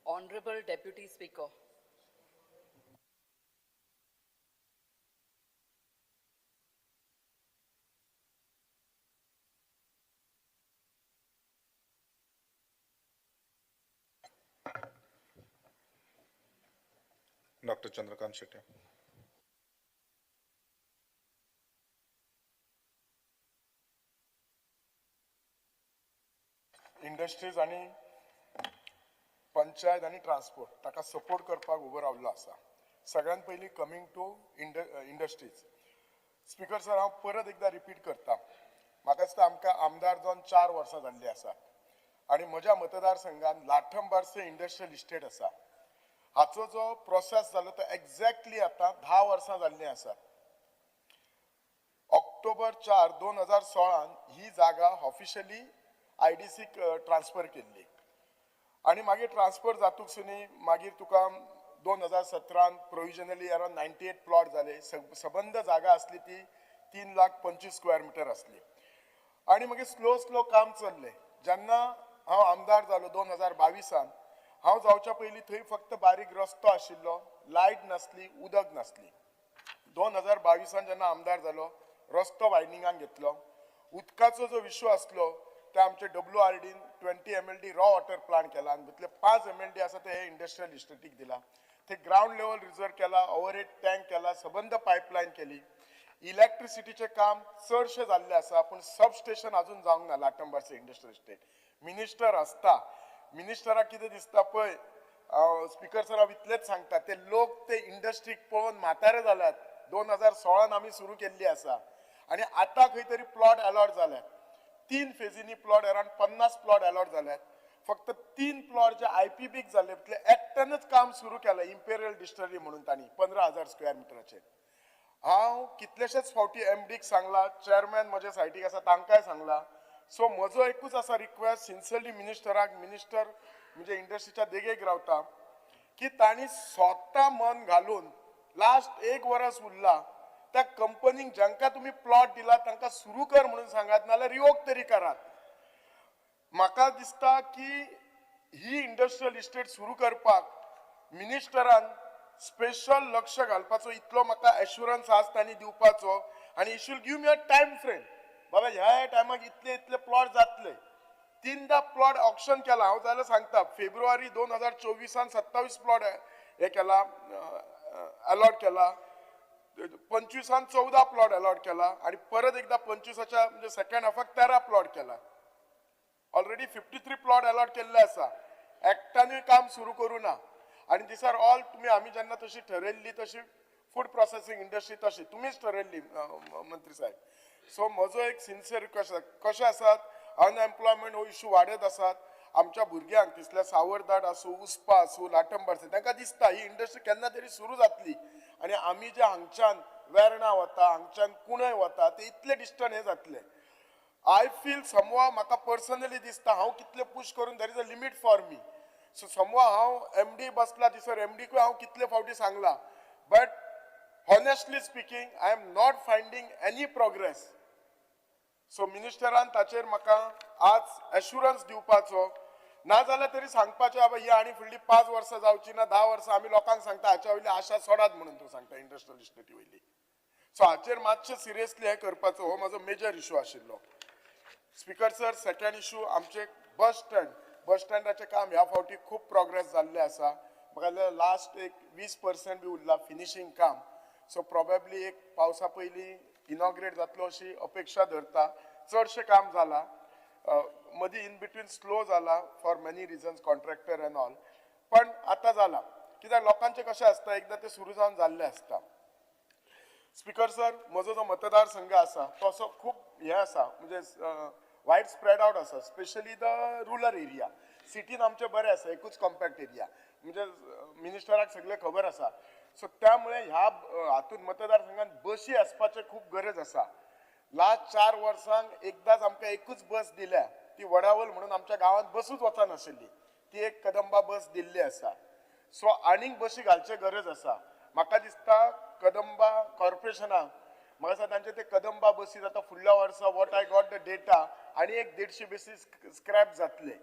Honorable Deputy Speaker. Dr. Chandrakant Shetye. Industries आनी पंचायत आनी transport ताका सपोर्ट करपाक उबो रावल्लो आसा. सगळ्यात पयलीं coming to industries. Speaker sir, हांव परत एकदां रिपीट करता, म्हाका दिसता आमकां आमदार जावन 4 वर्सां जाल्लीं आसा आनी म्हज्या मतदारसंघात लाठंबार्से इंडस्ट्रियल इस्टेट आसा. हाचो जो प्रोसेस जालो तो एक्झॅक्टली आतां 10 वर्सां जाल्लीं आसात. ऑक्टोबर 4, 2016 ही जागा ऑफिशियली IDCक ट्रान्सफर केल्ली आनी मागीर ट्रान्सफर जातूक सुनी मागीर तुका 2017 प्रोविजनली अरावंड 98 प्लॉट जाले. सबंद जागा आसली ती 3,25,000 स्क्वेअर मिटर आसली आनी मागीर स्लो स्लो काम चल्लें. जेन्ना हांव आमदार जालो 2022 हांव जावच्या पयलीं थंय फक्त बारीक रस्तो आशिल्लो, लायट नासली, उदक नासली. 2022 जेन्ना आमदार जालो रस्तो वायडिंगाक घेतलो. उदकाचो जो इशू आसलो ते आमचे WRDन 20 MLD raw water plant केला आनी भितरले 5 MLD आसा ते हे इंडस्ट्रियल इस्टेटीक दिला. ते ग्रावंड लेवल रिजर्व केला, ओवरहेड टँक केला, सबंद पायपलायन केली. इलेक्ट्रिसिटीचें काम चडशें जाल्लें आसा पूण सब स्टेशन अजून जावंक ना लाटंबार्से इंडस्ट्रियल इस्टेट. मिनिस्टर आसता, मिनिस्टराक कितें दिसता पळय, स्पिकर सर हांव इतलेंच सांगता, ते लोक ते इंडस्ट्रीक पळोवन म्हातारे जाल्यात. 2016 आमी सुरू केल्ली आसा आनी आतां खंय तरी प्लॉट अलॉट जाल्यात. 3 फेजींनी प्लॉट अरावंड 50 प्लॉट अलॉट जाल्यात. फक्त 3 प्लॉट जे IPBक जाले तितले एकट्यानच काम सुरू केलें इम्पेरियल डिस्टलरी म्हणून तांणी 15,000 स्क्वेअर मिटराचेर. हांव कितलेशेच फावटी MDक सांगला, चेअरमॅन म्हजे सायटीक आसा तांकांय सांगला. सो म्हजो एकूच आसा रिक्वेस्ट सिन्सियरली मिनिस्टराक, मिनिस्टर म्हणजे इंडस्ट्रीच्या देगेक रावता, की तांणी स्वता मन घालून लास्ट 1 वर्स उरला त्या कंपनीक जांकां तुमी प्लॉट दिला तांकां सुरू कर म्हणून सांगात, नाल्यार रिवोक तरी करात. म्हाका दिसता की ही इंडस्ट्रियल इस्टेट सुरू करपाक मिनिस्टरान स्पेशल लक्ष घालपाचो इतलो म्हाका एश्युरन्स आज तांणी दिवपाचो आनी he should give me a time frame. बाबा ह्या टायमाक इतले इतले प्लॉट जातले. 3दा प्लॉट ऑक्शन केला. हांव जाल्यार सांगता फेब्रुवारी 2024 27 प्लॉट हे केला, अलॉट केला. 25 14 प्लॉट अलॉट केला आनी परत एकदा 25च्या म्हणजे सेकंड हाफाक 13 प्लॉट केला. ऑलरेडी 53 प्लॉट अलॉट केल्ले आसा. एकट्यानूय काम सुरू करूं ना. आनी these are all तुमी आमी जेन्ना तशी ठरयल्ली तशी फूड प्रोसेसींग इंडस्ट्री तशी तुमीच ठरयल्ली मंत्री साहेब. सो म्हजो एक सिन्सियर रिक्वेस्ट आसा, कशें आसात अनएम्प्लॉयमेंट हो इशू वाडत आसात. आमच्या भुरग्यांक तिसल्या सावरदाट आसूं, उसपा आसूं, लाटंबार्से तांकां दिसता ही इंडस्ट्री केन्ना तरी सुरू जातली आनी आमी जे हांगच्यान वेर्णा वता, हांगच्यान कुणय वता ते इतले डिस्टन्स हे जातले. I feel समवा म्हाका पर्सनली दिसता हांव कितले पूश करून there is a limit for me. So समवा हांव MD बसला दिसर MDकूय हांव कितले फावटी सांगला, but honestly speaking I am not finding any progress. So मिनिस्टरान ताचेर म्हाका आज एश्युरन्स दिवपाचो, नाजाल्यार तरी सांगपाचें बाबा ही आनी फुडली 5 वर्सां जावची ना, 10 वर्सां आमी लोकांक सांगता हाच्या वयली आशा सोडात म्हणून तूं सांगता इंडस्ट्रियल इस्टेटी वयली. सो हाचेर मातशें सिरियसली हें करपाचो हो म्हजो मेजर इशू आशिल्लो. स्पिकर सर, सेकंड इशू आमचे बस स्टँड. बस स्टँडाचें काम ह्या फावटी खूब प्रोग्रेस जाल्लें आसा. म्हाका लास्ट एक 20% बी उरला फिनिशींग काम. सो प्रोबेबली एक पावसा पयलीं इनॉग्रेट जातलो अशी अपेक्षा धरता. चडशें काम जालां, मदीं इन बिटवीन स्लो जाला for many reasons, contractor and all, पण आतां जालां. कित्याक लोकांचें कशें आसता एकदां तें सुरू जावन जाल्लें आसता. स्पिकर सर, म्हजो जो मतदारसंघ आसा तो असो खूब हें आसा, म्हणजे वायड स्प्रेड आवट आसा, स्पेशली the rural area. सिटीन आमचें बरें आसा, एकूच कॉम्पॅक्ट एरिया, म्हणजे मिनिस्टराक सगळें खबर आसा. सो त्यामुळे ह्या हातून मतदारसंघात बशी आसपाचें खूब गरज आसा. लास्ट 4 वर्सांक एकदांच आमकां एकूच बस दिल्या, ती वडावल म्हणून आमच्या गांवांत बसूच वचनाशिल्ली, ती एक कदंबा बस दिल्ली आसा. सो आनीक बशी घालचे गरज आसा. म्हाका दिसता कदंबा कॉर्पोरेशनाक म्हाका दिसता तांचे ते कदंबा बसी आतां फुडल्या वर्सा what I got the data आनी एक 150 बसी स्क्रॅप जातले.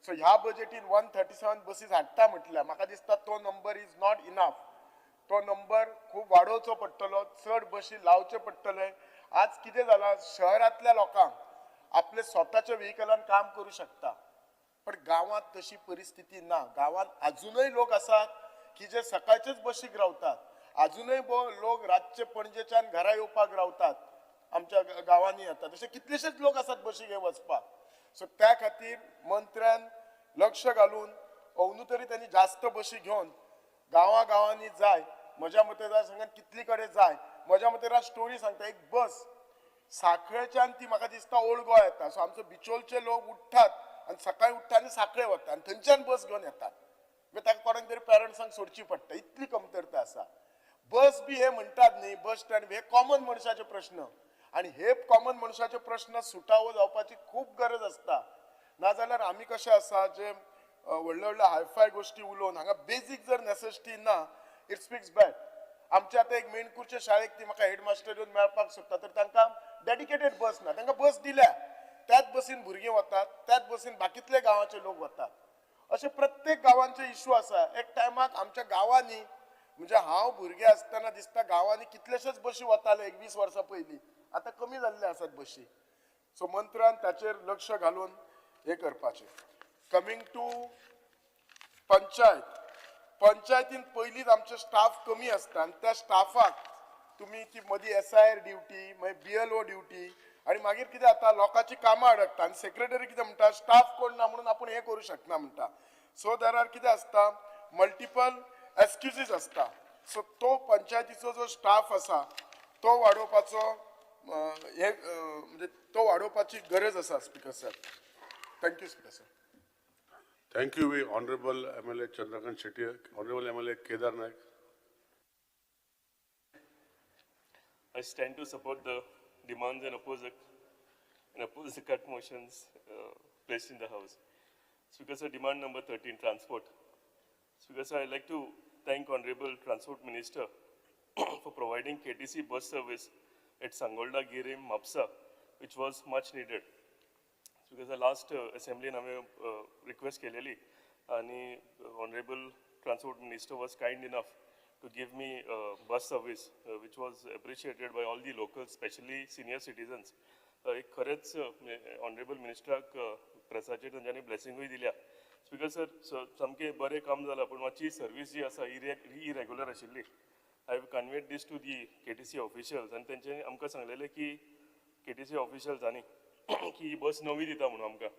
सो ह्या बजेटीन 137 बसीस हाडटा म्हटल्या, म्हाका दिसता तो नंबर is not enough. तो नंबर खूब वाडोवचो पडटलो, चड बशी लावचे पडटले. आज कितें जालां, शहरांतल्या लोकांक आपले स्वताच्या व्हेकलान काम करूं शकता, पण गांवांत तशी परिस्थिती ना. गांवांत अजूनय लोक आसात की जे सकाळचेच बशीक रावतात, अजूनय लोक रातचे पणजेच्यान घरा येवपाक रावतात, आमच्या गांवांनी येतात. तशे कितलेशेच लोक आसात बशीक हे वचपाक. सो त्या खातीर मंत्र्यान लक्ष घालून अंदू तरी त्यांनी जास्त बशी घेवन गांवा गांवांनी जाय. म्हज्या मतदारसंघात कितली कडेन जाय. म्हज्या मतदार स्टोरी सांगता, एक बस साखळेच्यान ती म्हाका दिसता ओल्ड गोवा येता. सो आमचो बिचोलचे लोक उठ्ठात आनी सकाळी उठ्ठा आनी साखळे वता आनी थंयच्यान बस घेवन येतात. मागीर ताका कोणाक तरी पेरंट्सांक सोडची पडटा, इतली कमतरता आसा. बस बी हे म्हणटात न्ही, बस स्टँड हे कॉमन मनशाचे प्रश्न आनी हे कॉमन मनशाचे प्रश्न सुटावो जावपाची खूब गरज आसता. नाजाल्यार आमी कशें आसा जे व्हडले व्हडले हायफाय गोश्टी उलोवन हांगा बेजीक जर नेसेसिटी ना, it speaks bad. आमच्या आतां एक मेणकूरच्या शाळेक ती म्हाका हेडमास्टर येवन मेळपाक सोदता, तर तांकां डेडिकेटेड बस ना. तांकां बस दिल्या, त्याच बसीन भुरगीं वतात, त्याच बसीन बाकीतले गांवाचे लोक वतात. अशे प्रत्येक गांवांचे इशू आसा. एक टायमाक आमच्या गांवांनी, म्हणजे हांव भुरगें आसतना दिसता गांवांनी कितलेशेच बशी वताले एक 20 वर्सां पयलीं, आतां कमी जाल्ले आसात बशी. सो मंत्र्यान ताचेर लक्ष घालून हें करपाचें. कमींग टू पंचायत, पंचायतीन पयलींच आमचे स्टाफ कमी आसता आनी त्या स्टाफाक तुमी ती मदीं SIR duty, मागीर BLO duty, आनी मागीर कितें जाता, लोकांची कामां अडकता आनी सेक्रेटरी कितें म्हणटा, स्टाफ कोण ना म्हणून आपूण हें करूं शकना म्हणटा. सो there are कितें आसता, मल्टिपल एक्सक्युजीस आसता. सो तो पंचायतीचो जो स्टाफ आसा तो वाडोवपाचो हे म्हणजे तो वाडोवपाची गरज आसा. Speaker sir, thank you speaker sir. Thank you, Honorable MLA Chandrakant Shetty, Honorable MLA Kedar Naik. I stand to support the demands and oppose the cut motions placed in the House. Speaker sir, demand number 13, transport. Speaker sir, I would like to thank Honorable Transport Minister for providing KTC bus service at Sangolda, Girim, Mapsa, which was much needed. Because the last assembly हांवें request केलेली आनी Honorable Transport Minister was kind enough to give me bus service, which was appreciated by all the locals, especially senior citizens. एक खरेंच Honorable Ministerाक प्रेसाचेर तांच्यांनी ब्लेसिंगूय दिल्या. Speaker sir, सामकें बरें काम जालां, पूण मातशी सर्वीस जी आसा इरेग्युलर आशिल्ली. I have conveyed this to the KTC officials आनी तेंच्यांनी आमकां सांगलेलें की KTC officials आनी की ही बस नवी दिता म्हणून आमकां,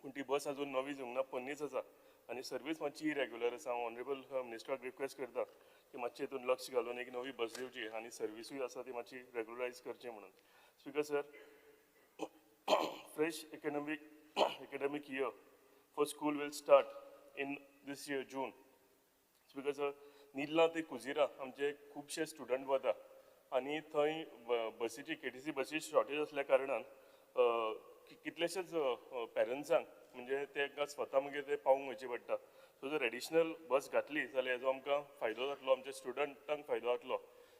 पूण ती बस अजून नवी जावंक ना, पोन्नीच आसा आनी सर्वीस मातशी इरेग्युलर आसा. हांव ऑनरेबल मिनिस्टराक रिक्वेस्ट करता की मातशें हितून लक्ष घालून एक नवी बस दिवची आनी सर्विसूय आसा ती मातशी रेगुलरायज करची म्हणून. Speaker sir, fresh academic year for school will start in this year June. Speaker sir, Nirla ते कुजिरा आमचे खुबशे स्टुडंट वता आनी थंय बसीची KTC बसीची शॉर्टेज आसल्या कारणान कितलेशेच पेरंट्सांक म्हणजे तांकां स्वता मागीर ते पावूंक वयचें पडटा. सो जर एडिशनल बस घातली जाल्यार हेजो आमकां फायदो जातलो, आमच्या स्टुडंटांक फायदो जातलो.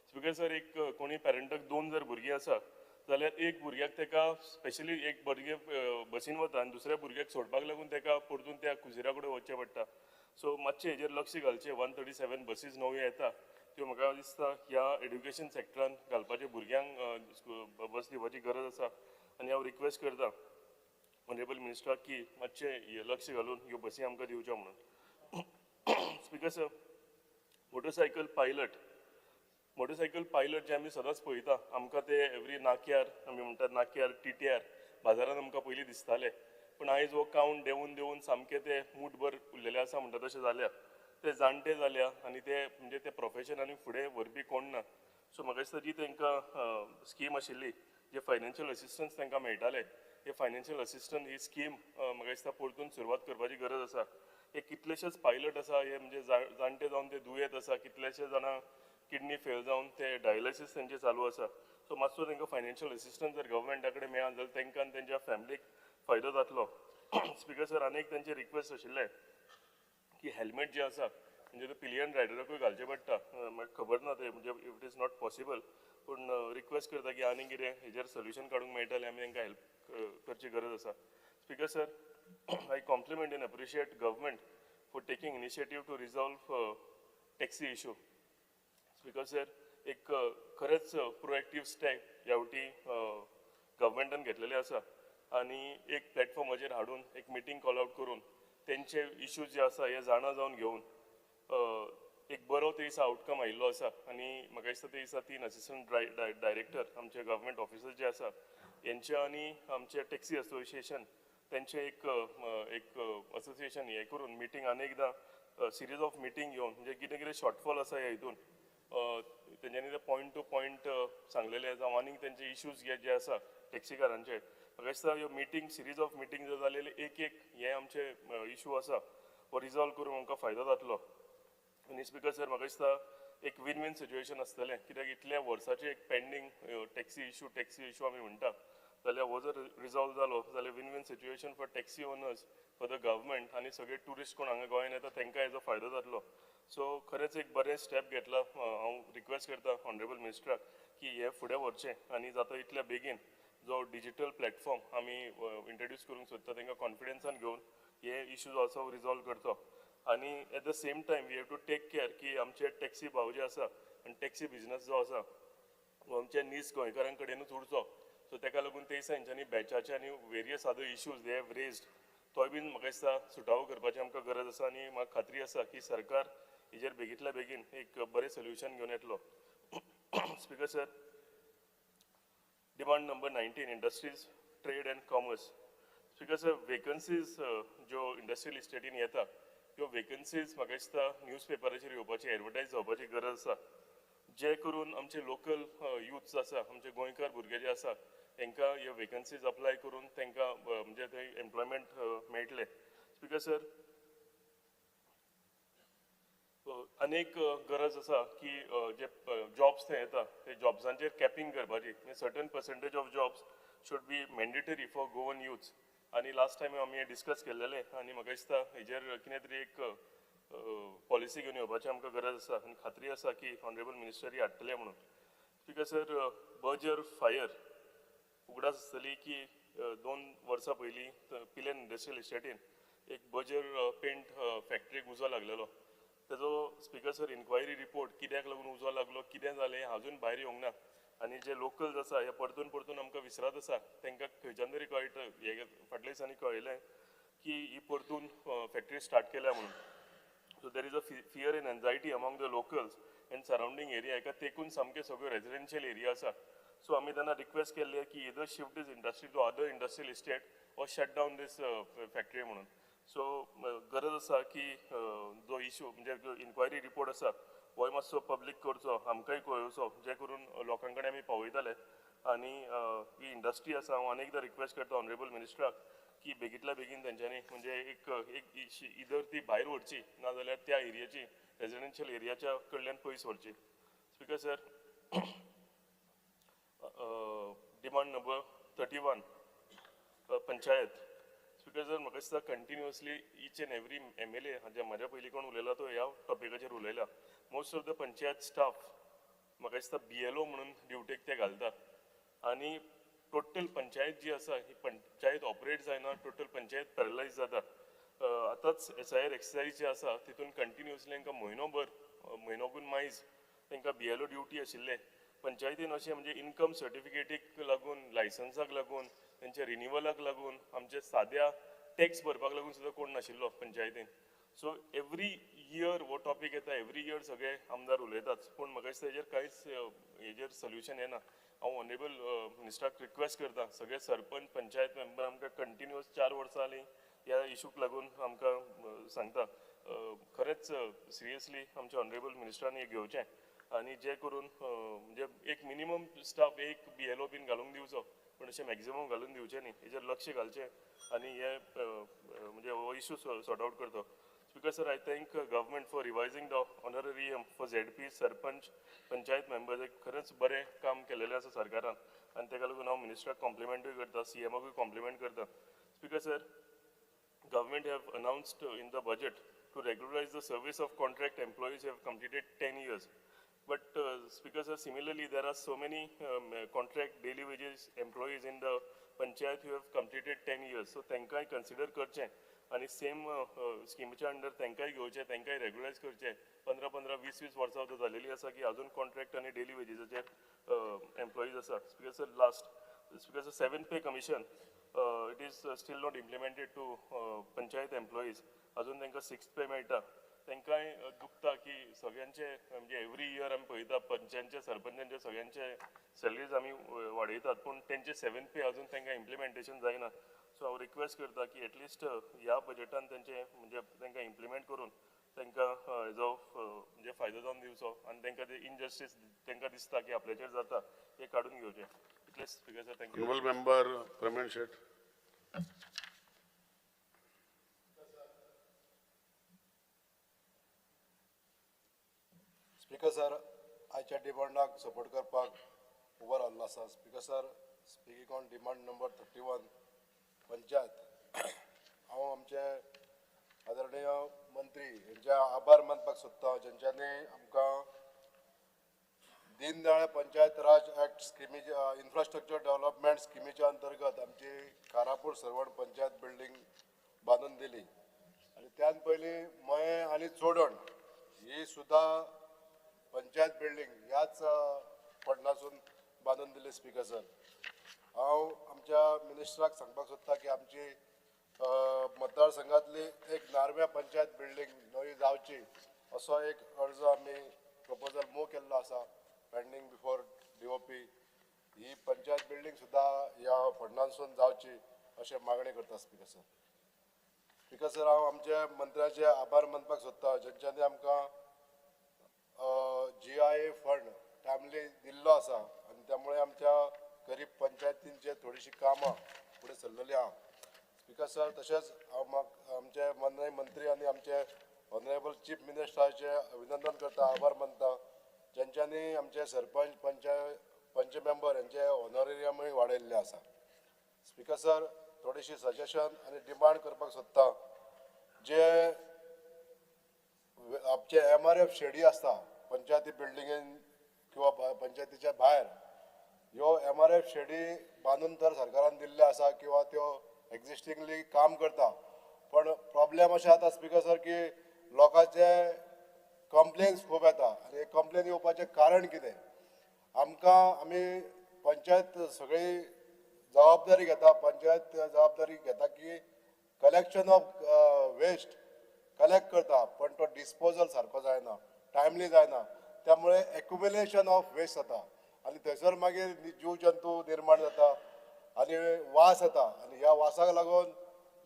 स्पीकर सर, एक कोणी पेरंटाक 2 जर भुरगीं आसा जाल्यार एक भुरग्याक ताका स्पेशली एक भुरगें बसीन वता आनी दुसऱ्या भुरग्याक सोडपाक लागून ताका परतून त्या कुजिरा कडेन वचचें पडटा. सो मातशें हेजेर लक्ष घालचें. 137 बसीस नव्यो येता त्यो म्हाका दिसता ह्या एड्युकेशन सेक्टरान घालपाचें, भुरग्यांक बस दिवपाची गरज आसा. आनी हांव रिक्वेस्ट करता ऑनरेबल मिनिस्टराक की मातशें लक्ष घालून ह्यो बसी आमकां दिवच्यो म्हणून. Speaker sir, motorcycle pilot जे आमी सदांच पळयता, आमकां ते एवरी नाक्यार, आमी म्हणटात नाक्यार, TTR बाजारान आमकां पयलीं दिसताले, पूण आयज हो कावंट देंवून देंवून सामके ते मूठभर उरलेले आसा म्हणटा तशें जाल्या. ते जाणटे जाल्या आनी ते म्हणजे ते प्रोफेशन आनी फुडें व्हरपी कोण ना. सो म्हाका दिसता जी तांकां स्कीम आशिल्ली, जे फायनान्शियल असिस्टन्स तांकां मेळटाले, हे फायनान्शियल असिस्टन्स ही स्कीम म्हाका दिसता परतून सुरवात करपाची गरज आसा. हे कितलेशेच पायलट आसा, हे म्हणजे जाणटे जावन ते दुयेंत आसा, कितलेशे जाणां किडनी फेल जावन ते डायलिसीस तेंचे चालू आसा. सो मातसो तांकां फायनान्शियल असिस्टन्स जर गव्हर्मेंटा कडेन मेळ्ळा जाल्यार तांकां आनी तेंच्या फॅमिलीक फायदो जातलो. स्पीकर सर, आनी एक तेंचे रिक्वेस्ट आशिल्लें की हेल्मेट जे आसा म्हणजे ते पिलियन रायडराकूय घालचें पडटा. म्हाका खबर ना ते म्हणजे if it is not possible, पूण रिक्वेस्ट करता की आनी कितें हेजेर सोल्युशन काडूंक मेळटा जाल्यार आमी तांकां हेल्प करची गरज आसा. Speaker sir, I compliment and appreciate government for taking initiative to resolve taxi issue. Speaker sir, एक खरेंच प्रोएक्टीव स्टेप ह्या फावटी गव्हर्मेंटान घेतलेले आसा आनी एक प्लॅटफॉर्माचेर हाडून एक मिटींग कॉल आवट करून तेंचे इश्यूज जे आसा हे जाणा जावन घेवन एक बरो ते दिसा आवटकम आयिल्लो आसा. आनी म्हाका दिसता ते दिसा 3 असिस्टंट डायरेक्टर आमचे गव्हर्मेंट ऑफिसर्स जे आसा हेंचे आनी आमचे टॅक्सी असोसिएशन तेंचे एक एक असोसिएशन हे करून मिटींग आनी एकदां सिरीज ऑफ मिटींग घेवन म्हणजे कितें कितें शॉर्टफॉल आसा ह्या हितून तेंच्यांनी ते पॉयंट टू पॉयंट सांगलेले जावं आनीक तेंचे इश्यूज जे आसा टॅक्सीकारांचे. म्हाका दिसता ह्यो मिटींग सिरीज ऑफ मिटींग जर जालेले एक एक हे आमचे इशू आसा हो रिजॉल्व करूंक आमकां फायदो जातलो. आनी स्पीकर सर, म्हाका दिसता एक वीन वीन सिच्युएशन आसतलें, कित्याक इतल्या वर्साचे एक पेंडींग टॅक्सी इशू आमी म्हणटा जाल्यार हो जर रिजॉल्व जालो जाल्यार win win situation for taxi owners, for the government आनी सगळे ट्युरिस्ट कोण हांगा गोंयान येता तांकां हेजो फायदो जातलो. सो खरेंच एक बरें स्टेप घेतला. हांव रिक्वेस्ट करता ऑनरेबल मिनिस्टराक की हे फुडें व्हरचें आनी जाता इतल्या बेगीन जो डिजिटल प्लॅटफॉर्म आमी इंट्रोड्यूस करूंक सोदता तांकां कॉन्फिडन्सान घेवन हे इशू जो आसा रिजॉल्व करचो. आनी at the same time we have to take care की आमचे टॅक्सी भाव जे आसा आनी टॅक्सी बिजनस जो आसा हो आमच्या नीज गोंयकारां कडेनूच उरचो. सो ताका लागून ते दिसा हेंच्यांनी बॅचाचे आनी various other issues they have raised तोय बीन म्हाका दिसता सुटावो करपाची आमकां गरज आसा. आनी म्हाका खात्री आसा की सरकार हेजेर बेगींतल्या बेगीन एक बरें सोल्युशन घेवन येतलो. Speaker sir, demand number 19, industries, trade and commerce. Speaker sir, vacancies ज्यो इंडस्ट्रियल इस्टेटीन येता त्यो वेकन्सीज म्हाका दिसता न्यूज पेपराचेर येवपाची, एडवर्टायज जावपाची गरज आसा, जे करून आमचे लोकल युथ्स आसा, आमचे गोंयकार भुरगे जे आसा तांकां ह्यो वेकन्सीज अप्लाय करून तांकां म्हणजे थंय एम्प्लॉयमेंट मेळटलें. स्पीकर सर, अनेक गरज आसा की जे जॉब्स थंय येता ते जॉब्सांचेर कॅपिंग करपाची, certain percentage of jobs should be mandatory for Goan youths. आनी लास्ट टायम आमी हें डिस्कस केल्लेलें आनी म्हाका दिसता हेजेर कितें तरी एक पॉलिसी घेवन येवपाची आमकां गरज आसा आनी खात्री आसा की ऑनरेबल मिनिस्टर ही हाडटले म्हणून. स्पीकर सर, बर्जर फायर उगडास आसतली की 2 वर्सां पयलीं पिलेन इंडस्ट्रियल इस्टेटीन एक बर्जर पेंट फॅक्टरीक उजो लागलेलो. तेजो स्पीकर सर इन्क्वायरी रिपोर्ट कित्याक लागून उजो लागलो, कितें जालें अजून भायर येवंक ना. आनी जे लोकल्स आसा हे परतून परतून आमकां विसरत आसा, तांकां खंयच्यान तरी कळटा, हे फाटल्या दिसांनी कळयलें की ही परतून फॅक्टरी स्टार्ट केल्या म्हणून. So there is a fear and anxiety among the locals and surrounding area. हेका तेकून सामके सगळ्यो रेजिडेन्शियल एरिया आसा. सो आमी तेन्ना रिक्वेस्ट केल्ली की either shift this industry to other industrial estate or shut down this factory म्हणून. सो गरज आसा की जो इशू म्हणजे इन्क्वायरी रिपोर्ट आसा होय मातसो पब्लीक करचो, आमकांय कळोवचो, जे करून लोकां कडेन आमी पावयतले. आनी ही इंडस्ट्री आसा, हांव आनी एकदां रिक्वेस्ट करता ऑनरेबल मिनिस्टराक की बेगींतल्या बेगीन तेंच्यांनी म्हणजे एक एक इदर ती भायर व्हरची, नाजाल्यार त्या एरियाची रेजिडेन्शियल एरियाच्या कडल्यान पयस व्हरची. Speaker sir, demand number 31, panchayat. Speaker sir, म्हाका दिसता continuously each and every MLA जे म्हाज्या पयलीं कोण उलयला तो ह्या टॉपिकाचेर उलयला. Most of the panchayat staff म्हाका दिसता BLO म्हणून ड्युटेक ते घालता आनी टोटल पंचायत जी आसा ही पंचायत ऑपरेट जायना, टोटल पंचायत पॅरलायज जाता. आतांच SIR exercise जी आसा तितून कंटिन्युअसली तांकां म्हयनोभर, म्हयनोकून मायज तांकां BLO duty आशिल्ले. पंचायतीन अशें म्हणजे इनकम सर्टिफिकेटीक लागून, लायसन्साक लागून, तेंच्या रिनिवलाक लागून, आमच्या साद्या टॅक्स भरपाक लागून सुद्दां कोण नाशिल्लो पंचायतीन. सो एवरी इयर हो टॉपीक येता, एवरी इयर सगळे आमदार उलयतात, पूण म्हाका दिसता हेजेर कांयच हेजेर सोल्युशन येना. हांव ऑनरेबल मिनिस्टराक रिक्वेस्ट करता, सगळे सरपंच पंचायत मेंबर आमकां कंटिन्युअस 4 वर्सां जालीं ह्या इशूक लागून आमकां सांगता. खरेंच सिरियसली आमच्या ऑनरेबल मिनिस्टरान हें घेवचें आनी जे करून म्हणजे एक मिनिमम स्टाफ एक BLO बीन घालूंक दिवचो, पूण अशें मॅक्झिमम घालून दिवचें न्ही, हेजेर लक्ष घालचें आनी हे म्हणजे हो इशू सॉर्ट आवट करचो. Speaker sir, I thank government for revising the honorarium for ZP, sarpanch, panchayat members. एक खरेंच बरें काम केलेलें आसा सरकारान आनी ताका लागून हांव मिनिस्टराक कॉम्प्लिमेंटूय करता, CMाकूय कॉम्प्लिमेंट करता. Speaker sir, government have announced in the budget to regularize the service of contract employees who have completed 10 years. But Speaker sir, similarly there are so many contract daily wages employees in the panchayat who have completed 10 years. So तांकांय consider करचें आनी same स्किमीच्या under तांकांय घेवचें, तांकांय रेगुलरायज करचें. 15-15, 20-20 वर्सां आतां जालेली आसा की अजून कॉन्ट्रॅक्ट आनी डेली वेजीसाचेर एम्प्लॉईज आसा. Speaker sir, last, Speaker sir, 7 pay commission it is still not implemented to panchayat employees. अजून तांकां 6th पे मेळटा. तांकांय दुखता की सगळ्यांचे म्हणजे एवरी इयर आमी पळयता पंचांचे सरपंचांचे सगळ्यांचे सॅलरीज आमी वाडयतात, पूण तेंचे 7 पे अजून तांकां इम्प्लिमेंटेशन जायना. सो हांव रिक्वेस्ट करता की एटलिस्ट ह्या बजेटान तेंचे म्हणजे तांकां इम्प्लिमेंट करून तांकां हेजो म्हणजे फायदो जावन दिवचो आनी तांकां ते इनजस्टीस तांकां दिसता की आपल्याचेर जाता ते काडून घेवचें. इतलेंच Speaker sir, thank you. Honourable member Pravin Shet. Speaker sir, आयच्या डिमांडाक सपोर्ट करपाक उबो रावल्लो आसा. Speaker sir, speaking on demand number 31 panchayat, हांव आमचे आदरणीय मंत्री हेंचे आभार मानपाक सोदता जेंच्यांनी आमकां दीनदयाळ पंचायत राज ऍक्ट स्किमीच्या इन्फ्रास्ट्रक्चर डेव्हलपमेंट स्किमीच्या अंतर्गत आमची कारापूर सर्वण पंचायत बिल्डींग बांदून दिली. आनी त्यान पयलीं मयें आनी चोडण ही सुद्दां पंचायत बिल्डींग ह्याच फंडासून बांदून दिली. स्पीकर सर, हांव आमच्या मिनिस्टराक सांगपाक सोदता की आमची मतदारसंघातली एक नार्व्या पंचायत बिल्डींग नवी जावची असो एक अर्ज आमी प्रपोजल मूव केल्लो आसा, पेंडींग बिफोर DOP. ही पंचायत बिल्डींग सुद्दां ह्या फंडांसून जावची अशें मागणी करता. स्पीकर सर, स्पीकर सर, हांव आमच्या मंत्र्याचे आभार मानपाक सोदता जेंच्यांनी आमकां GIA fund timely दिल्लो आसा आनी त्यामुळे आमच्या गरीब पंचायतींचे थोडीशी कामां फुडें सरलेली आहा. स्पीकर सर, तशेंच हांव आमचे माननीय मंत्री आनी आमचे ऑनरेबल चीफ मिनिस्टराचे अभिनंदन करता, आभार मानता जेंच्यांनी आमचे सरपंच पंच मेंबर हेंचे ऑनरेरियमूय वाडयल्ले आसा. स्पीकर सर, थोडीशी सजेशन आनी डिमांड करपाक सोदता. जे आमचे MRF शेडी आसता पंचायती बिल्डिंगेन किंवा पंचायतीच्या भायर, ह्यो MRF शेडी बांदून तर सरकारान दिल्ल्यो आसा किंवा त्यो एक्झिस्टिंगली काम करता, पण प्रॉब्लेम अशें जाता स्पीकर सर की लोकांचे कंप्लेन्स खूब येता आनी कंप्लेन येवपाचें कारण कितें, आमकां आमी पंचायत सगळी जबाबदारी घेता, पंचायत जबाबदारी घेता की कलेक्शन ऑफ वेस्ट कलेक्ट करता, पण तो डिस्पोजल सारको जायना, टायमली जायना, त्यामुळे एक्युम्युलेशन ऑफ वेस्ट जाता आनी थंयसर मागीर जीव जंतू निर्माण जाता आनी वास येता आनी ह्या वासाक लागून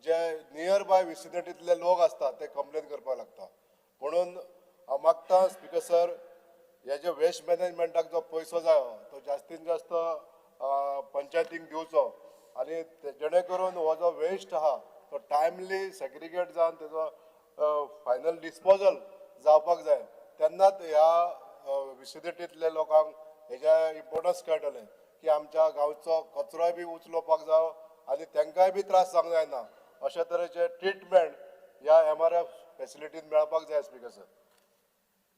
जे नियर बाय विसिनिटींतले लोक आसता ते कंप्लेन करपाक लागता. म्हणून हांव मागता स्पीकर सर, हे जे वेस्ट मॅनेजमेंटाक जो पयसो जायो तो जास्तीन जास्त पंचायतींक दिवचो आनी जेणे करून हो जो वेस्ट आहा तो टायमली सेग्रिगेट जावन तेजो फायनल डिस्पोजल जावपाक जाय, तेन्नाच ह्या विसिनिटींतल्या लोकांक हेजें इम्पोर्टन्स कळटलें की आमच्या गांवचो कचरोय बी उचलोवपाक जावो आनी तांकांय बी त्रास जावंक जायना अशे तरेचे ट्रिटमेंट ह्या MRF फॅसिलिटीन मेळपाक जाय. स्पीकर सर,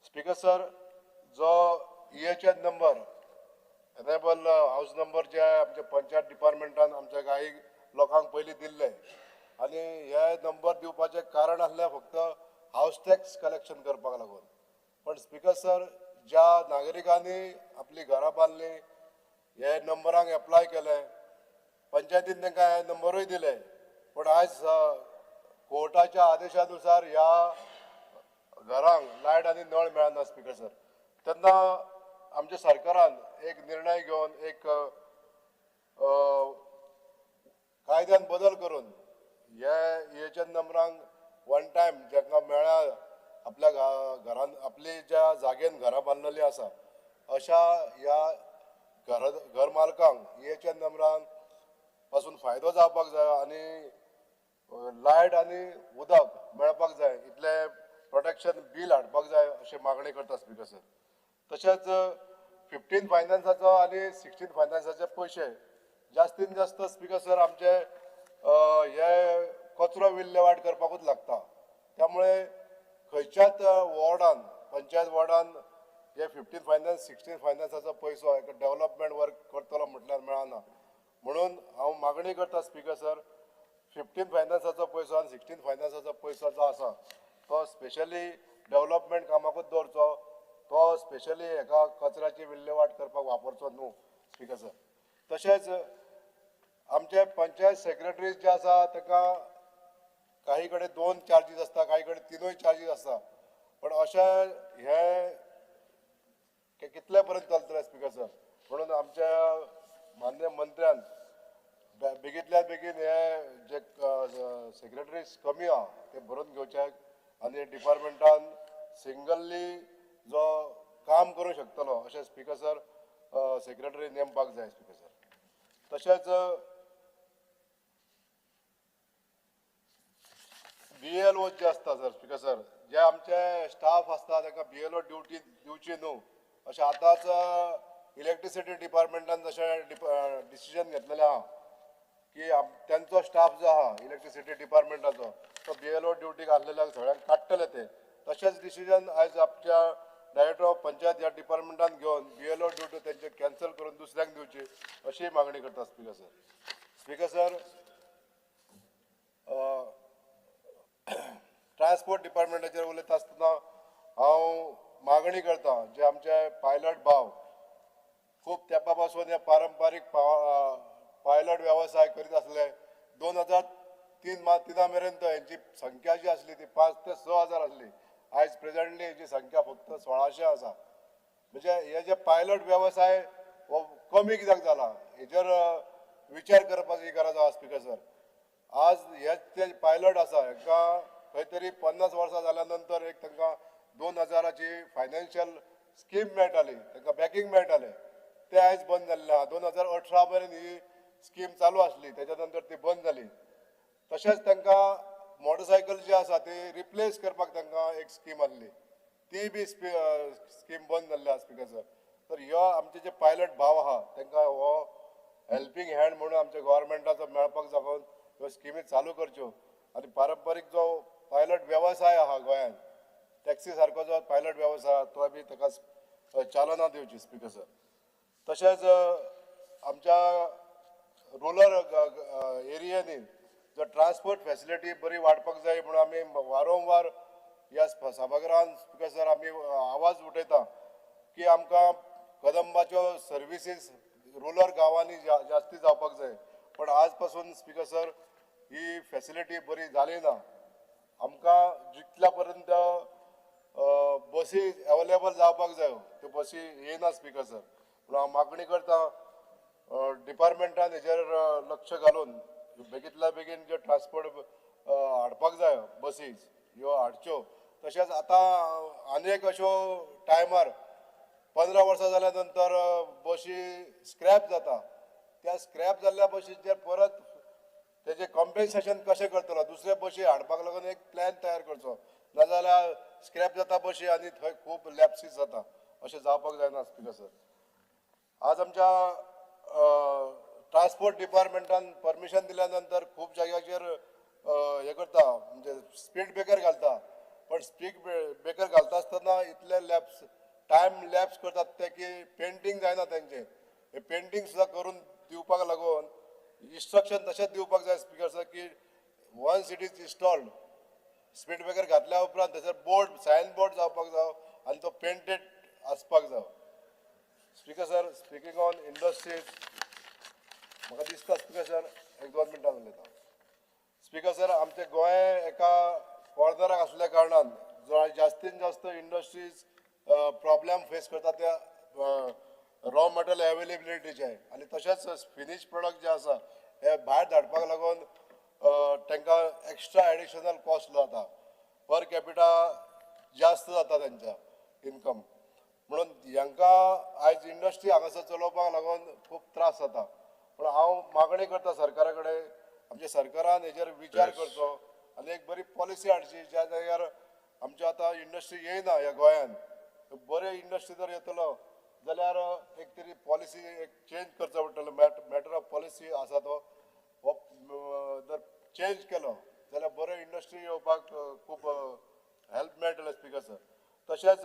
स्पीकर सर, जो EHN number enable house number जे आमच्या पंचायत डिपार्टमेंटान आमच्या कांय लोकांक पयलीं दिल्ले आनी हे नंबर दिवपाचें कारण आसलें फक्त हावस टॅक्स कलेक्शन करपाक लागून, पण स्पीकर सर, ज्या नागरिकांनी आपली घरां बांदली हे नंबरांक एप्लाय केलें, पंचायतीन तांकां हे नंबरूय दिले, पूण आयज कोर्टाच्या आदेशानुसार ह्या घरांक लायट आनी नळ मेळना. स्पीकर सर, तेन्ना आमच्या सरकारान एक निर्णय घेवन एक कायद्यान बदल करून हे EHN नंबरांक वन टायम जांकां मेळ्ळा आपल्या घरान आपली ज्या जागेन घरां बांदलेली आसा अशा ह्या घर मालकांक EHN नंबरान पासून फायदो जावपाक जाय आनी लायट आनी उदक मेळपाक जाय, इतलें प्रोटेक्शन बील हाडपाक जाय अशें मागणी करता. स्पीकर सर, तशेंच 15 फायनान्साचो आनी 16 फायनान्साचे पयशे जास्तीन जास्त स्पीकर सर आमचे हे कचरो विल्हेवाट करपाकूच लागता, त्यामुळे खंयच्याच वॉर्डान, पंचायत वॉर्डान हे 15 फायनान्स 16 फायनान्साचो पयसो एक डेव्हलपमेंट वर्क करतलो म्हटल्यार मेळना. म्हणून हांव मागणी करता स्पीकर सर, 15 फायनान्साचो पयसो आनी 16 फायनान्साचो पयसो जो आसा तो स्पेशली डेव्हलपमेंट कामाकूच दवरचो, तो स्पेशली हेका कचऱ्याची विल्हेवाट करपाक वापरचो न्हू स्पीकर सर. तशेंच आमचे पंचायत सेक्रेटरीज जे आसा ताका काही कडेन 2 चार्जीस आसता, काही कडेन 3 चार्जीस आसता. पण अशें हे कितले पर्यंत चलतलें स्पीकर सर? म्हणून आमच्या मान्य मंत्र्यान बेगींतल्या बेगीन हे जे सेक्रेटरीज कमी आहा ते भरून घेवचे आनी डिपार्टमेंटान सिंगल्ली जो काम करूं शकतलो अशें स्पीकर सर सेक्रेटरी नेमपाक जाय स्पीकर सर. तशेंच BLO जे आसता सर स्पीकर सर, जे आमचे स्टाफ आसता तांकां BLO duty दिवची न्हू अशें आतांच इलेक्ट्रिसिटी डिपार्टमेंटान जशें डिसिजन घेतलेलें आहा की तांचो स्टाफ जो आहा इलेक्ट्रिसिटी डिपार्टमेंटाचो तो BLO ड्युटीक आसलेल्याक सगळ्यांक काडटले ते. तशेंच डिसिजन आयज आमच्या डायरेक्टर ऑफ पंचायत ह्या डिपार्टमेंटान घेवन BLO duty तेंचे कॅन्सल करून दुसऱ्यांक दिवची अशी मागणी करता speaker sir. Speaker sir, transport डिपार्टमेंटाचेर उलयता आसतना हांव मागणी करता जे आमचे पायलट भाव खूब तेंपा पासून हे पारंपारीक पायलट वेवसाय करीत आसले. 2003 मेरेन तो हेंची संख्या जी आसली ती 5 ते 6 हजार आसली. आयज प्रेझेंटली हेची संख्या फक्त 1600 आसा. म्हणजे हे जे पायलट वेवसाय हो कमी कित्याक जाला हेजेर विचार करपाची गरज आसा स्पीकर सर. आज हे जे पायलट आसा हेका खंय तरी 50 वर्सां जाल्या नंतर एक तांकां 2000ची फायनान्शियल स्कीम मेळटाली, तांकां बॅकींग मेळटालें, तें आयज बंद जाल्लें आहा. 2018 मेरेन ही स्कीम चालू आसली, तेच्या नंतर ती बंद जाली. तशेंच तांकां मोटरसायकल जी आसा ती रिप्लेस करपाक तांकां एक स्कीम आसली, ती बी स्कीम बंद जाल्ली आसा स्पीकर सर. तर ह्यो आमचे जे पायलट भाव आहा तांकां हो हेल्पींग हँड म्हणून आमच्या गव्हर्मेंटाचो मेळपाक जागोवन ह्यो स्किमी चालू करच्यो आनी पारंपारीक जो पायलट वेवसाय आहा गोंयांत टॅक्सी सारको जो पायलट वेवसाय आहा तो बी ताका चालना दिवची स्पीकर सर. तशेंच आमच्या रुरल एरियांनी जो ट्रान्सपोर्ट फॅसिलिटी बरी वाडपाक जाय म्हणून आमी वारंवार ह्या सभागृहान स्पीकर सर आमी आवाज उठयता की आमकां कदंबाच्यो सर्विसीस रुरल गांवांनी जास्ती जावपाक जाय. पण आज पासून स्पीकर सर ही फॅसिलिटी बरी जाली ना. आमकां जितल्या पर्यंत बसी एवेलेबल जावपाक जायो त्यो बसी येना स्पीकर सर. म्हणून हांव मागणी करता डिपार्टमेंटान हेजेर लक्ष घालून बेगींतल्या बेगीन जे ट्रान्सपोर्ट हाडपाक जाय बसीस ह्यो हाडच्यो. तशेंच आतां आनी एक अश्यो टायमार 15 वर्सां जाल्या नंतर बशी स्क्रॅप जाता, त्या स्क्रॅप जाल्ल्या बशींचेर परत तेजें कॉम्पेन्सेशन कशें करतलो, दुसरे बशी हाडपाक लागून एक प्लॅन तयार करचो, नाजाल्यार स्क्रॅप जाता बशी आनी थंय खूब लॅप्सीस जाता, अशें जावपाक जायना स्पीकर सर. आज आमच्या ट्रान्सपोर्ट डिपार्टमेंटान परमिशन दिल्या नंतर खूब जाग्याचेर हें करता, म्हणजे स्पीड ब्रेकर घालता, पण स्पीड ब्रेकर घालता आसतना इतले लॅप्स टायम लॅप्स करतात ते की पेंटींग जायना तेंचें. हे पेंटींग सुद्दां करून दिवपाक लागून इन्स्ट्रक्शन तशेंच दिवपाक जाय स्पीकर सर की once it is installed speed breaker घातल्या उपरांत थंयसर बोर्ड सायन बोर्ड जावपाक जावो आनी तो पेंटेड आसपाक जावो. Speaker sir, speaking on industries म्हाका दिसता स्पीकर सर एक 2 मिनटां उलयता. स्पीकर सर, आमचें गोंय एका कॉर्नराक आसल्या कारणान जास्तीन जास्त इंडस्ट्रीज प्रॉब्लेम फेस करता त्या रॉ मटेरियल एवेलेबिलिटीचे आनी तशेंच फिनीश प्रोडक्ट जे आसा हे भायर धाडपाक लागून तांकां एक्स्ट्रा एडिशनल कॉस्ट जाता, पर कॅपिटा जास्त जाता तेंच्या इनकम. म्हणून हांकां आयज इंडस्ट्री हांगासर चलोवपाक लागून खूब त्रास जाता. पूण हांव मागणी करता सरकारा कडेन, आमच्या सरकारान हेजेर विचार करचो आनी एक बरी पॉलिसी हाडची ज्या जाग्यार आमच्या आतां इंडस्ट्री येयना ह्या गोंयान, बरे इंडस्ट्री जर येतलो जाल्यार एक तरी पॉलिसी एक चेंज करचो पडटलो. मॅटर ऑफ पॉलिसी आसा तो हो जर चेंज केलो जाल्यार बरो इंडस्ट्री येवपाक खूब हेल्प मेळटलें स्पीकर सर. तशेंच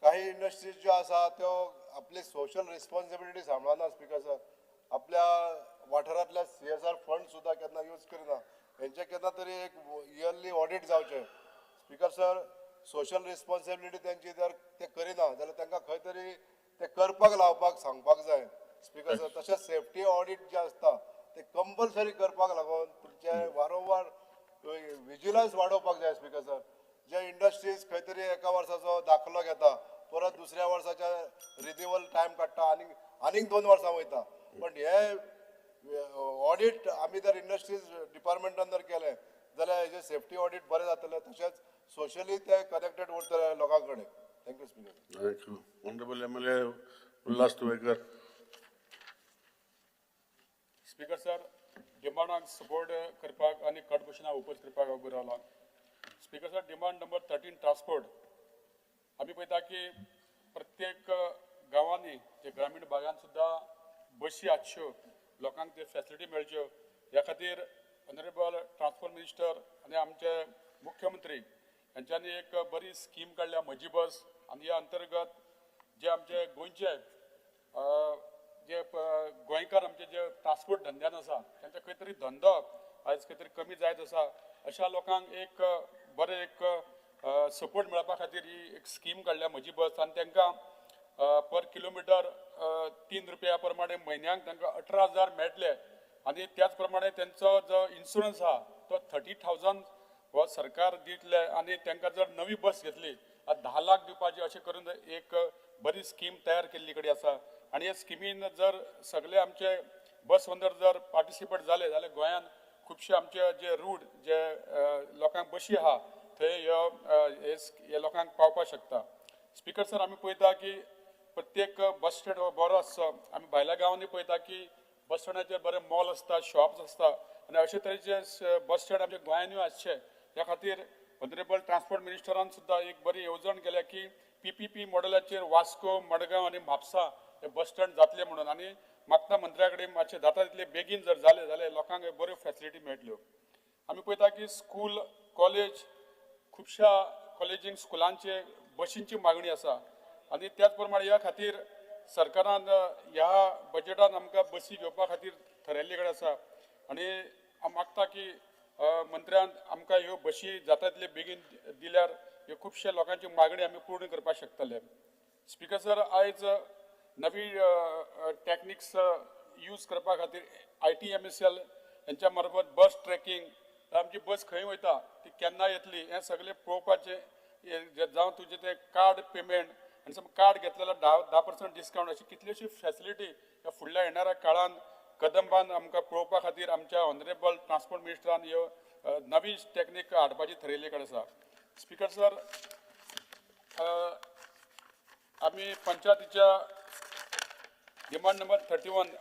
काही इंडस्ट्रीज ज्यो आसा त्यो आपली सोशल रिस्पॉन्सिबिलिटी सांबाळना स्पीकर सर. आपल्या वाठारांतल्या CSR fund सुद्दां केन्ना यूज करिना. हेंचें केन्ना तरी एक इयरली ऑडीट जावचें स्पीकर सर. सोशल रिस्पॉन्सिबिलिटी तेंची जर ते करिना जाल्यार तांकां खंय तरी ते करपाक लावपाक सांगपाक जाय स्पीकर सर. तशेंच सेफ्टी ऑडीट जे आसता ते कंपल्सरी करपाक लागून तुमचे वारंवार विजिलन्स वाडोवपाक जाय स्पीकर सर. जे इंडस्ट्रीज खंय तरी एका वर्साचो दाखलो घेता, परत दुसऱ्या वर्साच्या रिन्युअल टायम काडटा आनी आनीक 2 वर्सां वयता. पण हे ऑडीट आमी जर इंडस्ट्रीज डिपार्टमेंटान जर केलें जाल्यार हेजे सेफ्टी ऑडीट बरें जातलें, तशेंच सोशली ते कनेक्टेड उरतले लोकां कडेन. Thank you speaker. Thank you. Honorable MLA Ulhas Tuvekar. Speaker sir, डिमांडाक support करपाक आनी कट मोशनाक ओपोज करपाक हांव उबो रावला. Speaker sir, demand number 13 transport. आमी पळयता की प्रत्येक गांवांनी जे ग्रामीण भागान सुद्दां बशी आसच्यो, लोकांक ते फॅसिलिटी मेळच्यो, ह्या खातीर ऑनरेबल ट्रान्सपोर्ट मिनिस्टर आनी आमचे मुख्यमंत्री यांच्यांनी एक बरी स्कीम काडल्या म्हजी बस. आनी ह्या अंतर्गत जे आमचे गोंयचे जे गोंयकार आमचे जे ट्रान्सपोर्ट धंद्यान आसा तांचे खंय तरी धंदो आयज खंय तरी कमी जायत आसा, अशा लोकांक एक बरें एक सपोर्ट मेळपा खातीर ही एक स्कीम काडल्या म्हजी बस. आनी तांकां पर किलोमिटर 3 रुपया प्रमाणे म्हयन्याक तांकां 18,000 मेळटले. आनी त्याच प्रमाणे तेंचो जो इन्शुरन्स आहा तो 30,000 हो सरकार दितले. आनी तांकां जर नवी बस घेतली 10 लाख दिवपाची अशें करून एक बरी स्कीम तयार केल्ली कडेन आसा. आनी ह्या स्किमीन जर सगळे आमचे बस ओनर जर पार्टिसिपेट जाले जाल्यार गोंयान खुबशे आमचे जे रूट जे लोकांक बशी आहा थंय ह्यो लोकांक पावपाक शकता. स्पीकर सर, आमी पळयता की प्रत्येक बस स्टँड हो बरो आसचो. आमी भायल्या गांवांनी पळयता की बस स्टँडाचेर बरे मॉल आसता, शॉप्स आसता आनी अशे तरेचे बस स्टँड आमच्या गोंयांनूय आसचे. ह्या खातीर ऑनरेबल ट्रान्सपोर्ट मिनिस्टरान सुद्दां एक बरी येवजण केल्या की PPP मॉडेलाचेर वास्को, मडगांव आनी म्हापसा हे बस स्टँड जातले म्हणून. आनी मागता मंत्र्या कडेन मातशें जाता तितले बेगीन जर जाले जाल्यार लोकांक बऱ्यो फॅसिलिटी मेळटल्यो. आमी पळयता की स्कूल, कॉलेज, खुबश्या कॉलेजींक स्कुलांचे बशींची मागणी आसा आनी त्याच प्रमाणे ह्या खातीर सरकारान ह्या बजेटान आमकां बसी घेवपा खातीर थरयल्ले कडेन आसा. आनी हांव मागता की मंत्र्यान आमकां ह्यो बशी जाता तितले बेगीन दिल्यार ह्यो खुबश्या लोकांची मागणी आमी पूर्ण करपाक शकतले. स्पीकर सर, आयज नवी टॅक्निक्स यूज करपा खातीर ITMSL हेंच्या मार्फत बस ट्रॅकिंग, आमची बस खंय वयता ती केन्ना येतली हें सगळें पळोवपाचें, जावं तुजें तें कार्ड पेमेंट आनी समज कार्ड घेतलें जाल्यार 10% डिस्कावंट, अशी कितल्योश्यो फॅसिलिटी ह्या फुडल्या येणाऱ्या काळान कदंबान आमकां पळोवपा खातीर आमच्या ऑनरेबल ट्रान्सपोर्ट मिनिस्टरान ह्यो नवी टॅक्नीक हाडपाची थरयल्ली कडेन आसा. स्पीकर सर, आमी पंचायतीच्या डिमांड नंबर 31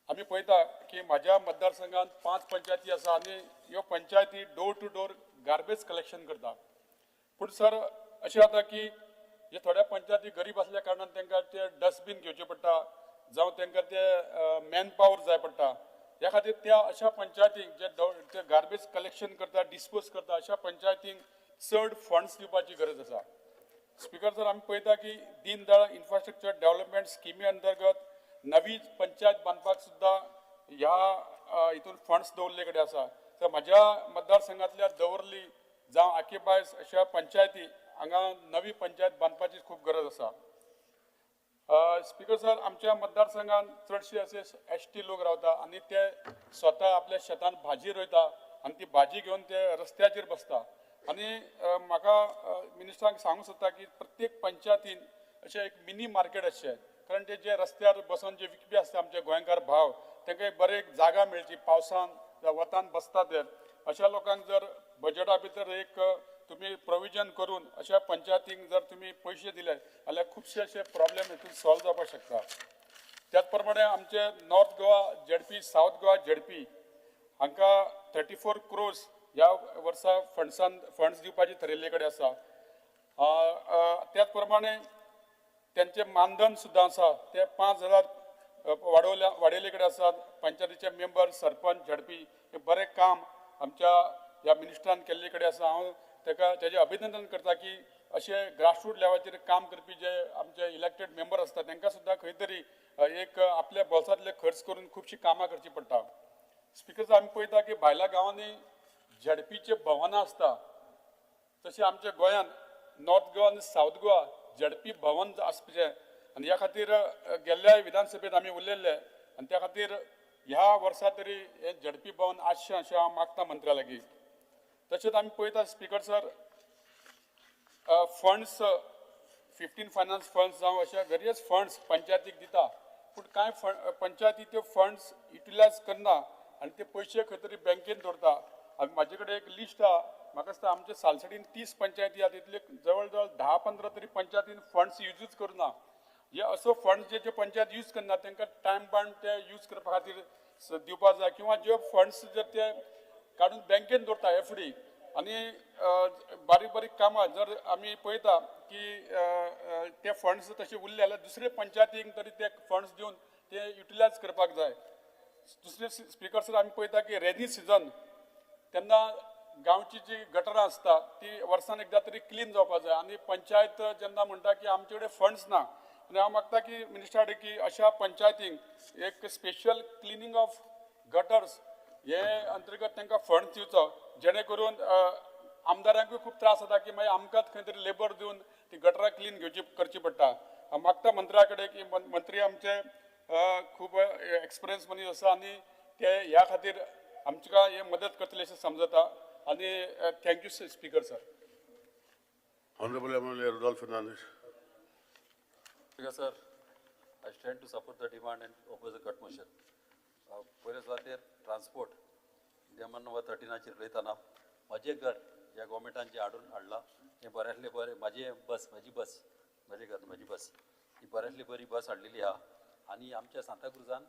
आमी पळयता की म्हाज्या मतदारसंघात 5 पंचायती आसा आनी ह्यो पंचायती door to door garbage collection करता. पूण सर अशें जाता की जे थोड्या पंचायती गरीब आसल्या कारणान तांकां ते डस्टबीन घेवचे पडटा, जावं तांकां ते मॅन पावर जाय पडटा. ह्या खातीर त्या अशा पंचायतींक जे गार्बेज कलेक्शन करता, डिस्पोज करता, अशा पंचायतींक चड फंड्स दिवपाची गरज आसा. स्पीकर सर, आमी पळयता की दीनदयाळ इन्फ्रास्ट्रक्चर डेव्हलपमेंट स्किमी अंतर्गत नवी पंचायत बांदपाक सुद्दां ह्या हितून फंड्स दवरले कडेन आसा. तर म्हाज्या मतदारसंघांतल्या दवर्ली जावं आकेबायस अशा पंचायती हांगा नवी पंचायत बांदपाची खूब गरज आसा. स्पीकर सर, आमच्या मतदारसंघात चडशे असे ST लोक रावता आनी ते स्वता आपल्या शेतान भाजी रोयता आनी ती भाजी घेवन ते रस्त्याचेर बसता. आनी म्हाका मिनिस्टरांक सांगूंक सोदता की प्रत्येक पंचायतीन अशें एक मिनी मार्केट आसचें, कारण ते जे रस्त्यार बसून जे विकपी आसता आमचे गोंयकार भाव, तांकां एक बरें एक जागा मेळची, पावसान जावं वतान बसता ते, अशा लोकांक जर बजेटा भितर एक तुमी प्रोविजन करून अशा पंचायतींक जर तुमी पयशे दिले जाल्यार खुबशे अशे प्रॉब्लेम हितून सॉल्व जावपाक शकता. त्याच प्रमाणे आमचे North Goa ZP, South Goa ZP हांकां 34 crores ह्या वर्सा फंड्स दिवपाची थरयल्ले कडेन आसा. त्याच प्रमाणे त्यांचे मानधन सुद्दां आसा ते 5,000 वाडयल्ले कडेन आसात. पंचायतीचे मेंबर, सरपंच, झेडपी हे बरें काम आमच्या ह्या मिनिस्टरान केल्ले कडेन आसा. हांव ताका तेजें अभिनंदन करता की अशें ग्रासरूट लेवलाचेर काम करपी जे आमचे इलेक्टेड मेंबर आसता तांकां सुद्दां खंय तरी एक आपल्या बोल्सांतले खर्च करून खुबशीं कामां करचीं पडटा. स्पिकर, आमी पळयता की भायल्या गांवांनी झेडपीचे भवनां आसता, तशें आमच्या गोंयांत नॉर्थ गोवा आनी सावथ गोवा झेडपी भवन आसचें आनी ह्या खातीर गेल्ल्या विधानसभेंत आमी उलयल्ले आनी त्या खातीर ह्या वर्सा तरी हें झेडपी भवन आसचें अशें हांव मागता मंत्र्या लागीं. तशेंच आमी पळयता speaker sir, funds 15 finance funds जावं अशे वेरियस फंड्स पंचायतीक दिता, पूण कांय पंचायती त्यो फंड्स युटिलायज करना आनी ते पयशे खंय तरी बँकेन दवरता. आनी म्हाजे कडेन एक लिस्ट आहा, म्हाका दिसता आमच्या सालसडीन 30 पंचायती आहा, तितले जवळ जवळ 10-15 तरी पंचायतीन फंड्स युजूच करुना. हे असो फंड जे जे पंचायत यूज करना तांकां टायम बाउंड ते यूज करपा खातीर दिवपा जाय, किंवा ज्यो फंड्स जर ते काडून बँकेन दवरता एफडी आनी बारीक बारीक कामां जर आमी पळयता की ते फंड्स तशे उरले जाल्यार दुसरे पंचायतींक तरी ते फंड्स दिवन ते युटिलायज करपाक जाय. दुसरे स्पिकर सर, आमी पळयता की रेनी सिजन तेन्ना गांवची जी गटरां आसता ती वर्सान एकदां तरी क्लीन जावपाक जाय आनी पंचायत जेन्ना म्हणटा की आमचे कडेन फंड्स ना, आनी हांव मागता की मिनिस्टरा कडेन की अशा पंचायतींक एक स्पेशल क्लिनींग ऑफ गटर्स हे अंतर्गत तांकां फंड्स दिवचो, जेणे करून आमदारांकूय खूब त्रास जाता की मागीर आमकांच खंय तरी लेबर दिवन ती गटरां क्लीन घेवची करची पडटा. हांव मागता मंत्र्या कडेन की मंत्री आमचे खूब एक्सपिरियन्स मनीस आसा आनी ते ह्या खातीर आमकां हे मदत करतले अशें समजता. आनी thank you speaker sir. Honorable MLA Rudolph Fernandes. Speaker sir, I stand to support the demand and oppose the cut motion. पयले सुवातेर ट्रान्सपोर्ट डिमांड नंबर 13 उलयतना म्हजें घर ज्या गोवोरमेंटान जें हाडून हाडलां हें बऱ्यांतलें बरें, म्हाजें बस, म्हाजी बस, म्हजें घर म्हजी बस ही बऱ्यांतली बरी बस हाडलेली आहा आनी आमच्या सांताक्रुजान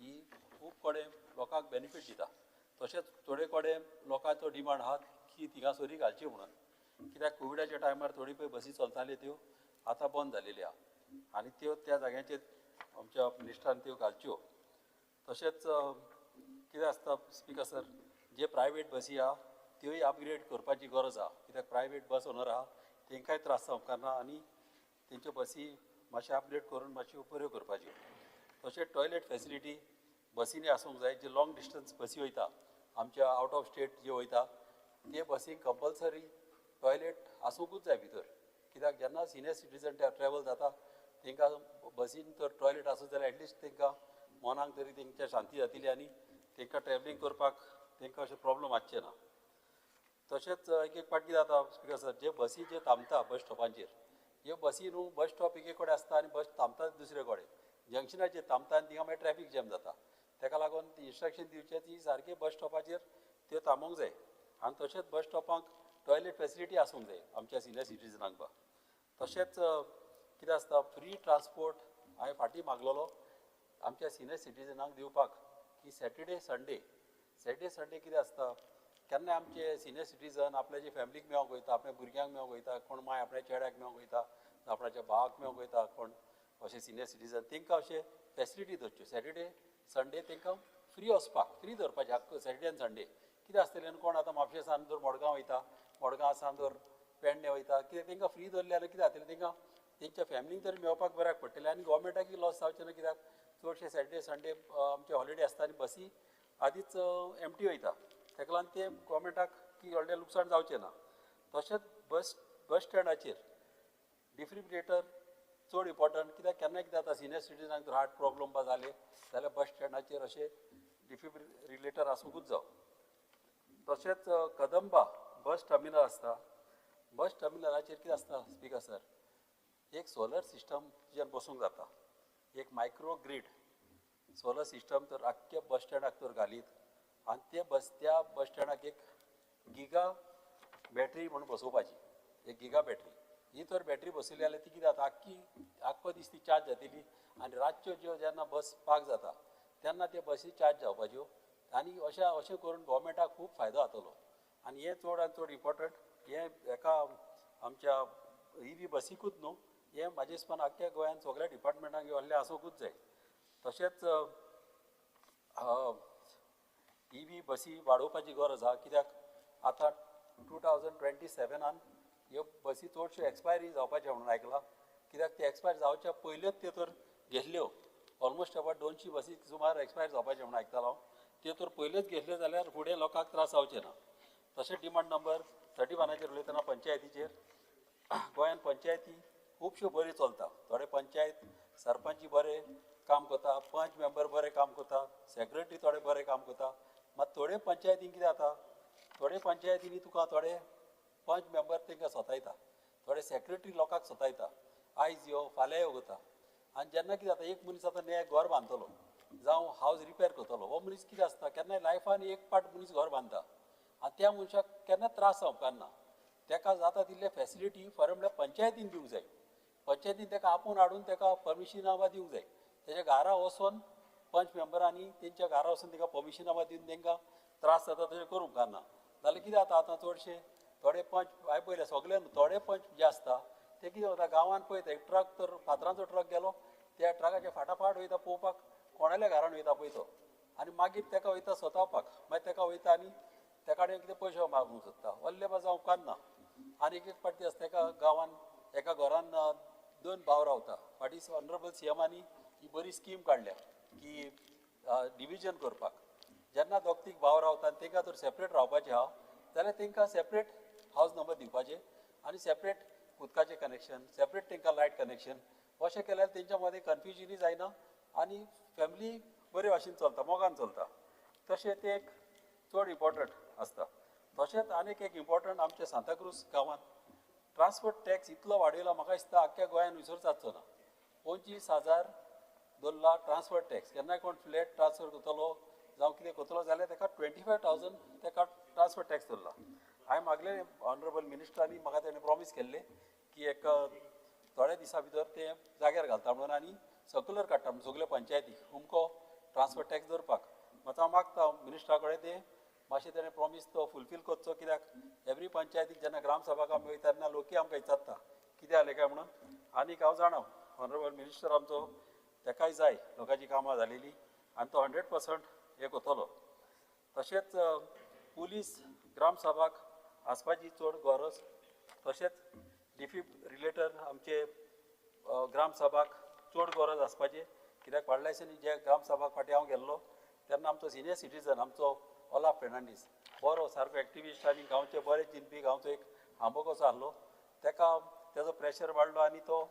ही खूब कडेन लोकांक बेनिफीट दिता. तशेंच थोडे कडेन लोकांचो डिमांड आहा की थिंगासरी घालची म्हणून, कित्याक कोविडाच्या टायमार थोडी पळय बसी चलताल्यो त्यो आतां बंद जालेल्यो आहा आनी त्यो त्या जाग्यांचेर आमच्या मिनिस्टरान त्यो घालच्यो. तशेंच कितें आसता स्पिकर सर, जे प्रायवेट बसी आहा त्योय अपग्रेड करपाची गरज आहा, कित्याक प्रायवेट बस ओनर आहा तेंकांय त्रास जावंक ना आनी तेंच्यो बसी मातशें अपग्रेड करून मातश्यो बऱ्यो करपाच्यो. तशेंच टॉयलेट फेसिलिटी बसींनी आसूंक जाय, जे लॉंग डिस्टन्स बसी वयता आमच्या आवट ऑफ स्टेट जे वयता ते बसींक कंपल्सरी टॉयलेट आसूंकूच जाय भितर, कित्याक जेन्ना सिनियर सिटीजन ट्रॅवल जाता तेंकां बसीन तर टॉयलेट आसत जाल्यार एटलिस्ट तेंकां मनाक तरी तेंच्या शांती जातली आनी तेंकां ट्रॅवलींग करपाक तेंकां अशें प्रॉब्लम आसचें ना. तशेंच एक एक पाटी जाता स्पिकर सर, जे बसी जे थांबता बस स्टॉपांचेर, ह्यो बसी न्हू बस स्टॉप एके कडेन आसता आनी बस थांबता दुसरे कडेन, जंक्शनाचेर थांबता आनी थिंगा मागीर ट्रॅफीक जॅम जाता. तेका लागून इन्स्ट्रक्शन दिवचें ती सारकें बस स्टॉपाचेर त्यो थांबोवंक जाय आनी तशेंच बस स्टॉपांक टॉयलेट फेसिलिटी आसूंक जाय आमच्या सिनियर सिटीजनांक. तशेंच कितें आसता फ्री ट्रान्सपोर्ट हांवें फाटीं मागलेलो आमच्या सिनियर सिटीजनांक दिवपाक की सॅटर्डे संडे, सॅटर्डे संडे कितें आसता केन्ना आमचे सिनियर सिटीजन आपल्याचे फॅमिलीक मेळोंक वयता, आपल्या भुरग्यांक मेळोंक वयता, कोण माय आपल्या चेड्याक मेळोंक वयता, आपणाच्या भावाक मेळोंक वयता, कोण अशे सिनियर सिटीजन तेंकां अशें फेसिलिटी दवरच्यो सॅटर्डे संडे तेंकां फ्री वचपाक, फ्री दवरपाचें आख्खो सॅटर्डे आनी संडे. कितें आसतलें न्हू कोण आतां म्हापशे सान जर मडगांव वयता, मडगांव सान जर पेडणे वयता, कितें तेंकां फ्री दवरलें जाल्यार कितें जातलें तेंकां तेंच्या फॅमिलीक तरी मेळपाक बऱ्याक पडटलें आनी गोवोरमेंटाकय लॉस जावचें ना, कित्याक चडशे सॅटर्डे संडे आमचे हॉलिडे आसता आनी बसी आदींच एमटी वयता, तेका लागून ते गोवोरमेंटाक की व्हडलें लुकसाण जावचें ना. तशेंच बस बस स्टँडाचेर डिफ्रिबरेटर चड इम्पॉर्टंट, कित्याक केन्ना कितें जाता सिनियर सिटीजनांक जर हार्ट प्रॉब्लम बा जाले जाल्यार बस स्टँडाचेर अशें डिफिब्रिलेटर आसूंकूच जाय. तशेंच कदंबा बस टर्मिनल आसता, बस टर्मिनलाचेर कितें आसता स्पिकर सर, एक सोलर सिस्टम तुज्यान बसूंक जाता, एक मायक्रो ग्रीड सोलर सिस्टम तर आख्ख्या बस स्टँडाक तर घालीत आनी ते बस त्या बस स्टँडाक एक गिगा बॅटरी म्हणून बसोवपाची, एक गिगा बॅटरी ही तर बॅटरी बसयली जाल्यार ती कितें जाता आख्खी आख्खो दीस ती चार्ज जातली आनी रातच्यो ज्यो जेन्ना बस पार्क जाता तेन्ना त्यो बसी चार्ज जावपाच्यो आनी अशें अशें करून गोवोरमेंटाक खूब फायदो जातलो. आनी हें चड आनी चड इम्पॉर्टंट हें एका आमच्या ई व्ही बसीकूच न्हू, हें म्हाजे हिसपान आख्ख्या गोंयांत सगळ्या डिपार्टमेंटांक हें व्हडलें आसूंकूच जाय. तशेंच ई व्ही बसी वाडोवपाची गरज आहा, कित्याक आतां 2027 ह्यो बसी चडश्यो एक्सपायरी जावपाच्यो म्हणून आयकलां, कित्याक ते एक्सपायर जावच्या पयल्योच त्यो तर घेतल्यो. ऑलमोस्ट अबाउट 200 बसी सुमार एक्सपायर जावपाच्यो म्हणून आयकतालो हांव. त्यो तर पयल्योच घेतल्यो जाल्यार फुडें लोकांक त्रास जावचे ना. तशें डिमांड नंबर 31 उलयतना पंचायतीचेर, गोंयांत पंचायती खुबश्यो बऱ्यो चलता. थोडे पंचायत सरपंच बरे काम करता, पंच मेंबर बरे काम करता, सेक्रेटरी थोडे बरे काम करता. मात थोडे पंचायतीन कितें जाता, थोडे पंचायतींनी तुका थोडे पंच मेंबर तांकां सतायता, थोडे सेक्रेटरी लोकांक सतायता, आयज यो फाल्यां यो करता. आनी जेन्ना कितें जाता, एक मनीस आतां नये घर बांदतलो जावं हावज रिपेर करतलो, हो मनीस कितें आसता केन्नाय लायफान एक पाट मनीस घर बांदता आनी त्या मनशाक केन्ना त्रास जावपाक ना. ताका जाता तितले फेसिलिटी फॉर म्हणल्यार पंचायतीन दिवंक जाय. पंचायतीन ताका आपोवन हाडून ताका परमिशनां दिवंक जाय. तेच्या घरा वचोन पंच मेंबरांनी तेंच्या घरा वचून तांकां परमिशनां दिवन तांकां त्रास जाता तशें करूंक ना. जाल्यार कितें जाता आतां चडशे थोडे पंच हांवें पळयले सगळे न्हू, थोडे पंच जे आसता ते कितें जाता गांवांत पळयता एक ट्रक तर फातरांचो ट्रक गेलो, त्या ट्रकाच्या फाटाफाट वयता पळोवपाक कोणाल्या घरान वयता पळय तो, आनी मागीर ताका वयता सतावपाक, मागीर ताका वयता आनी ताका कडेन कितें पयशे मागूंक सोदता. व्हडले बा जावंक ना. आनी एक एक पाटी आसता एका गांवान एका घरान 2 भाव रावता. फाटीं ऑनरेबल सीएमांनी ही बरी स्कीम काडल्या की डिविजन करपाक. जेन्ना दोग तीग भाव रावता आनी तांकां जर सेपरेट रावपाचें आहा जाल्यार तांकां सेपरेट हावज नंबर दिवपाचें आनी सेपरेट उदकाचें कनेक्शन, सेपरेट तांकां लायट कनेक्शन. अशें केल्यार तेंच्या मदें कन्फ्युजनूय जायना आनी फॅमिली बरे भाशेन चलता, मोगान चलता. तशें तें एक चड इम्पोर्टंट आसता. तशेंच आनीक एक इम्पोर्टंट आमच्या सांताक्रूज गांवांत ट्रान्सपोर्ट टॅक्स इतलो वाडयला, म्हाका दिसता आख्ख्या गोंयान विसर जातचो ना. 25,000 दवरला ट्रान्सपोर्ट टॅक्स. केन्नाय कोण फ्लॅट ट्रान्सफर करतलो जावं कितें करतलो जाल्यार ताका 25,000 ताका ट्रान्सफर टॅक्स दवरला. हांवें मागले ऑनरेबल मिनिस्टरांनी म्हाका तेणें प्रॉमीस केल्लें की एक थोड्या दिसां भितर ते जाग्यार घालता म्हणून आनी सर्कुलर काडटा म्हणून सगळे पंचायतीक अमको ट्रान्सफर टॅक्स दवरपाक. मात हांव मागता मिनिस्टरा कडेन ते मातशें तेणें प्रॉमीस तो फुलफील करचो, कित्याक एवरी पंचायतीक जेन्ना ग्रामसभा आमी वयता तेन्ना लोकूय आमकां विचारता कितें जालें काय म्हणून. आनीक हांव जाणा ऑनरेबल मिनिस्टर आमचो ताकाय जाय लोकांची कामां जालेली आनी तो 100% हें करतलो. तशेंच पुलीस ग्रामसभाक आसपाची चड गरज. तशेंच डिफिब्रिलेटर आमचे ग्रामसभाक चड गरज आसपाची, कित्याक फाटल्या दिसांनी जे ग्रामसभाक फाटीं हांव गेल्लो तेन्ना आमचो सिनियर सिटीजन आमचो ओलाफ फेर्नांडीस बरो सारको एक्टिविस्ट आनी गांवचे बरे चिंतपी, गांवचो एक आंबो कसो आहलो, ताका तेजो प्रेशर वाडलो आनी तो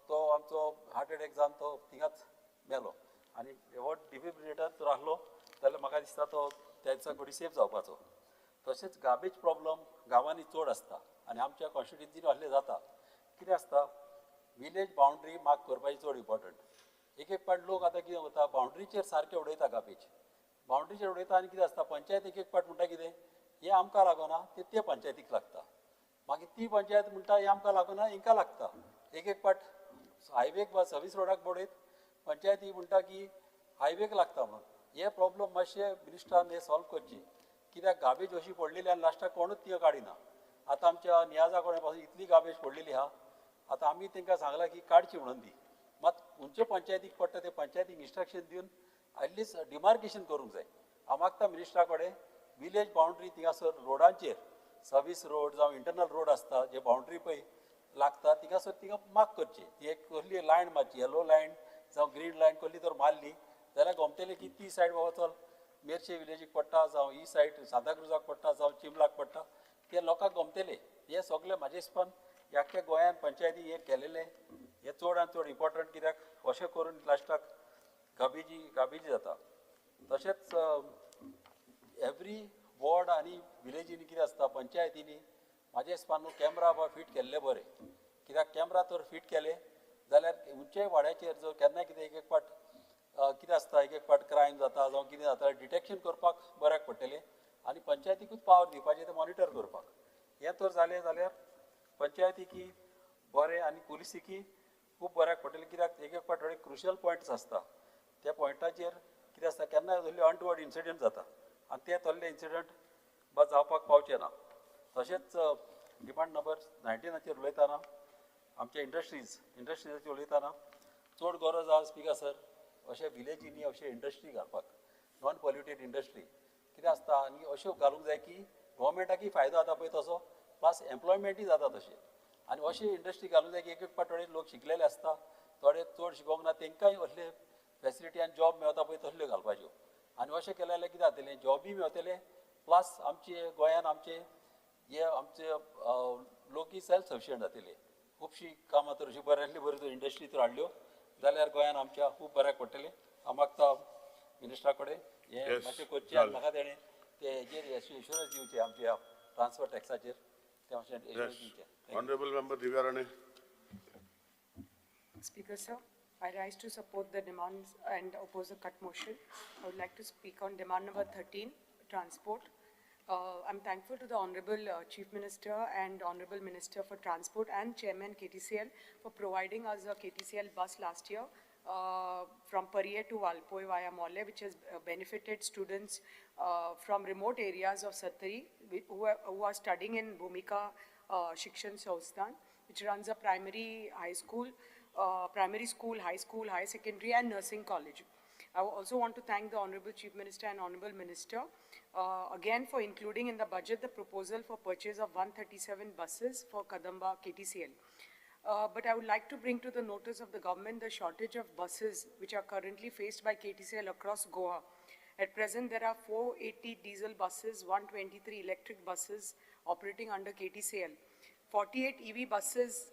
तो आमचो हार्ट एटॅक जावन तो थिंगाच मेलो. आनी हो डिफिब्रिलेटर तर आहलो जाल्यार म्हाका दिसता तो तेंचा कडेन सेफ जावपाचो. तशेंच गार्बेज प्रॉब्लम गांवांनी चड आसता आनी आमच्या कॉन्स्टिट्युन्सीन आहले जाता. कितें आसता विलेज बावंड्री मार्क करपाची चड इम्पोर्टंट. एक एक पाट लोक आतां कितें करता बावंड्रीचेर सारकें उडयता गार्बेज, बावंड्रीचेर उडयता आनी कितें आसता पंचायत एक एक पाट म्हणटा कितें हें आमकां लागना तें ते पंचायतीक लागता, मागीर ती पंचायत म्हणटा हें आमकां लागना हिंकां लागता. एक एक पाट हायवेक वा सर्वीस रोडाक बडयत पंचायती म्हणटा की हायवेक लागता म्हणून. हे प्रॉब्लम मातशे मिनिस्टरान हे सॉल्व करचे, कित्याक गार्बेज अशी पडलेली आनी लास्टाक कोणूच ती काडिना. आतां आमच्या नियाजा कडेन पासून इतली गार्बेज पडलेली आहा, आतां आमी तांकां सांगलां की काडची म्हणून ती, मात खंयचे पंचायतीक पडटा ते पंचायतीक इन्स्ट्रक्शन दिवन एटलिस्ट डिमार्केशन करूंक जाय. हांव मागता मिनिस्टरा कडेन विलेज बावंड्री थिंगासर रोडांचेर सर्वीस रोड जावं इंटरनल रोड आसता जे बावंड्री पळय लागता थिंगासर थिंगा मार्क करची, ती एक कसली लायन मारची, येलो लायन जावं ग्रीन लायन कसली तर मारली जाल्यार गमतलें की ती सायड बाबा चल मेरशे विलेजीक पडटा जावं ही सायड सांताक्रुजाक पडटा जावं चिंबलाक पडटा, ते लोकांक गमतले. हे सगळे म्हाजे हिसपान आख्ख्या गोंयान पंचायती हे केलेलें हें चड आनी चड इम्पोर्टंट, कित्याक अशें करून लास्टाक गार्बेजी जाता. तशेंच एवरी वॉर्ड आनी विलेजींनी कितें आसता पंचायतींनी म्हाज्या हिसपान न्हू कॅमरा बा फीट केल्ले बरे, कित्याक कॅमरा तर फीट केले जाल्यार खंयच्याय वाड्याचेर जर केन्ना कितें एक एक पाट कितें आसता एक एक पाट क्रायम जाता जावं कितें जाता डिटेक्शन करपाक बऱ्याक पडटलें आनी पंचायतीकूच पावर दिवपाचें तें मॉनिटर करपाक. हें तर जालें जाल्यार पंचायतीकी बरें आनी पुलिसीकी खूब बऱ्याक पडटलें, कित्याक एक एक पाट थोडे क्रुशियल पॉयंट्स आसता त्या पॉयंटाचेर कितें आसता केन्ना कसले अनटुवर्ड इन्सिडंट जाता आनी ते तसले इन्सिडंट बा जावपाक पावचे ना. तशेंच डिमांड नंबर 19 उलयतना आमच्या इंडस्ट्रीजाचेर उलयतना चड गरज आसा स्पिकर सर अशे विलेजींनी अशे इंडस्ट्री घालपाक, नॉन पॉल्युटेड इंडस्ट्री कितें आसता आनी अश्यो घालूंक जाय की गोवोरमेंटाकय फायदो जाता पळय तसो, प्लस एम्प्लॉयमेंटूय जाता तशें. आनी अशी इंडस्ट्री घालूंक जाय की एक एक पाट थोडे लोक शिकलेले आसता, थोडे चड शिकोंक ना, तेंकांय असले फेसिलिटी आनी जॉब मेळता पळय तसल्यो घालपाच्यो. आनी अशें केलें जाल्यार कितें जातलें, जॉबूय मेळतले, प्लस आमचे गोंयान आमचे हे आमचे लोकूय सेल्फ सफिशियंट जातले. खुबशीं कामां तर अशी बऱ्यांतली बऱ्यो इंडस्ट्री तर हाडल्यो जाल्यार गोंयान आमच्या खूब बऱ्याक पडटलें. हांव मागता मिनिस्टरा कडेन हें मातशें करचें आनी म्हाका तेणें ते हेजेर एश्युरन्स दिवचें, आमच्या ट्रान्सफर टॅक्साचेर ते मातशें एश्युरन्स दिवचें. Honourable member Divya Rane. Speaker sir, I rise to support the demands and oppose the cut motion. I would like to speak on demand number 13, transport. I'm thankful to the Honorable Chief Minister and Honorable Minister for Transport and Chairman KTCL for providing us a KTCL bus last year from Pariye to Valpoi via Molle, which has benefited students from remote areas of Sattari who are studying in Bhumika Shikshan Sansthan, which runs a primary high school, high school, high secondary and nursing college. I also want to thank the Honorable Chief Minister and Honorable Minister again for including in the budget the proposal for purchase of 137 buses for Kadamba KTCL. But I would like to bring to the notice of the government the shortage of buses which are currently faced by KTCL across Goa. At present, there are 480 diesel buses, 123 electric buses operating under KTCL. 48 EV buses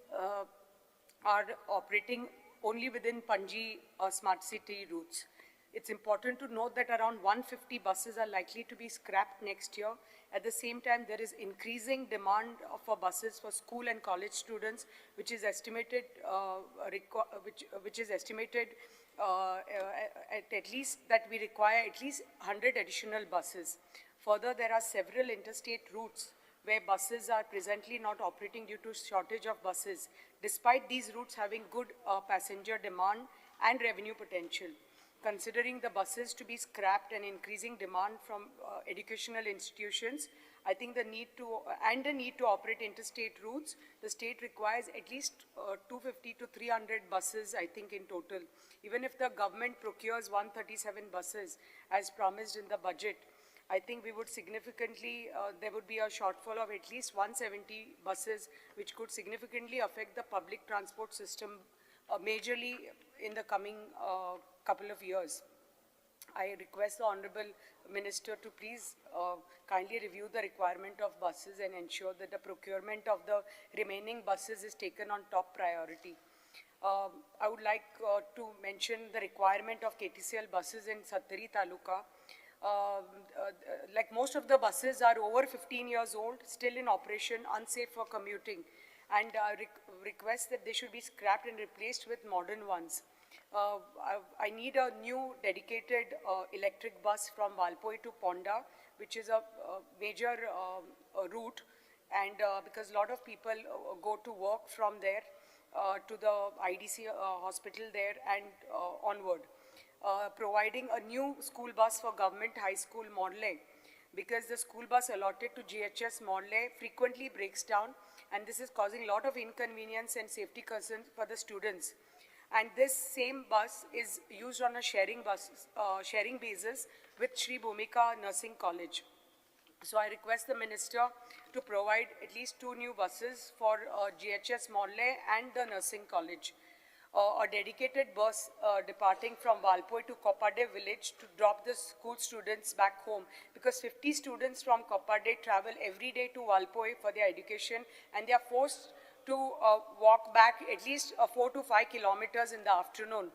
are operating only within Panji smart city routes. It's important to note that around 150 buses are likely to be scrapped next year. At the same time, there is increasing demand for buses for school and college students, which is estimated, at least that we require at least 100 additional buses. Further, there are several interstate routes where buses are presently not operating due to shortage of buses, despite these routes having good passenger demand and revenue potential. Considering the buses to be scrapped and increasing demand from educational institutions, I think the need to operate interstate routes, the state requires at least 250 to 300 buses, I think, in total. Even if the government procures 137 buses as promised in the budget, I think we would significantly, there would be a shortfall of at least 170 buses, which could significantly affect the public transport system majorly in the coming couple of years. I request the Honorable Minister to please kindly review the requirement of buses and ensure that the procurement of the remaining buses is taken on top priority. I would like to mention the requirement of KTCL buses in Sattari Taluka. Like most of the buses are over 15 years old, still in operation, unsafe for commuting, and request that they should be scrapped and replaced with modern ones. I need a new dedicated electric bus from Valpoi to Ponda, which is a major route, and because a lot of people go to work from there to the IDC hospital there and onward. Providing a new school bus for Government High School Morley, because the school bus allotted to GHS Morley frequently breaks down, and this is causing a lot of inconvenience and safety concerns for the students. And this same bus is used on a sharing basis with Sri Bhumika Nursing College. So I request the minister to provide at least 2 new buses for GHS Morley and the nursing college. A dedicated bus departing from Valpoi to Koparde village to drop the school students back home, because 50 students from Koparde travel every day to Valpoi for their education, and they are forced to walk back at least 4 to 5 kilometers in the afternoon.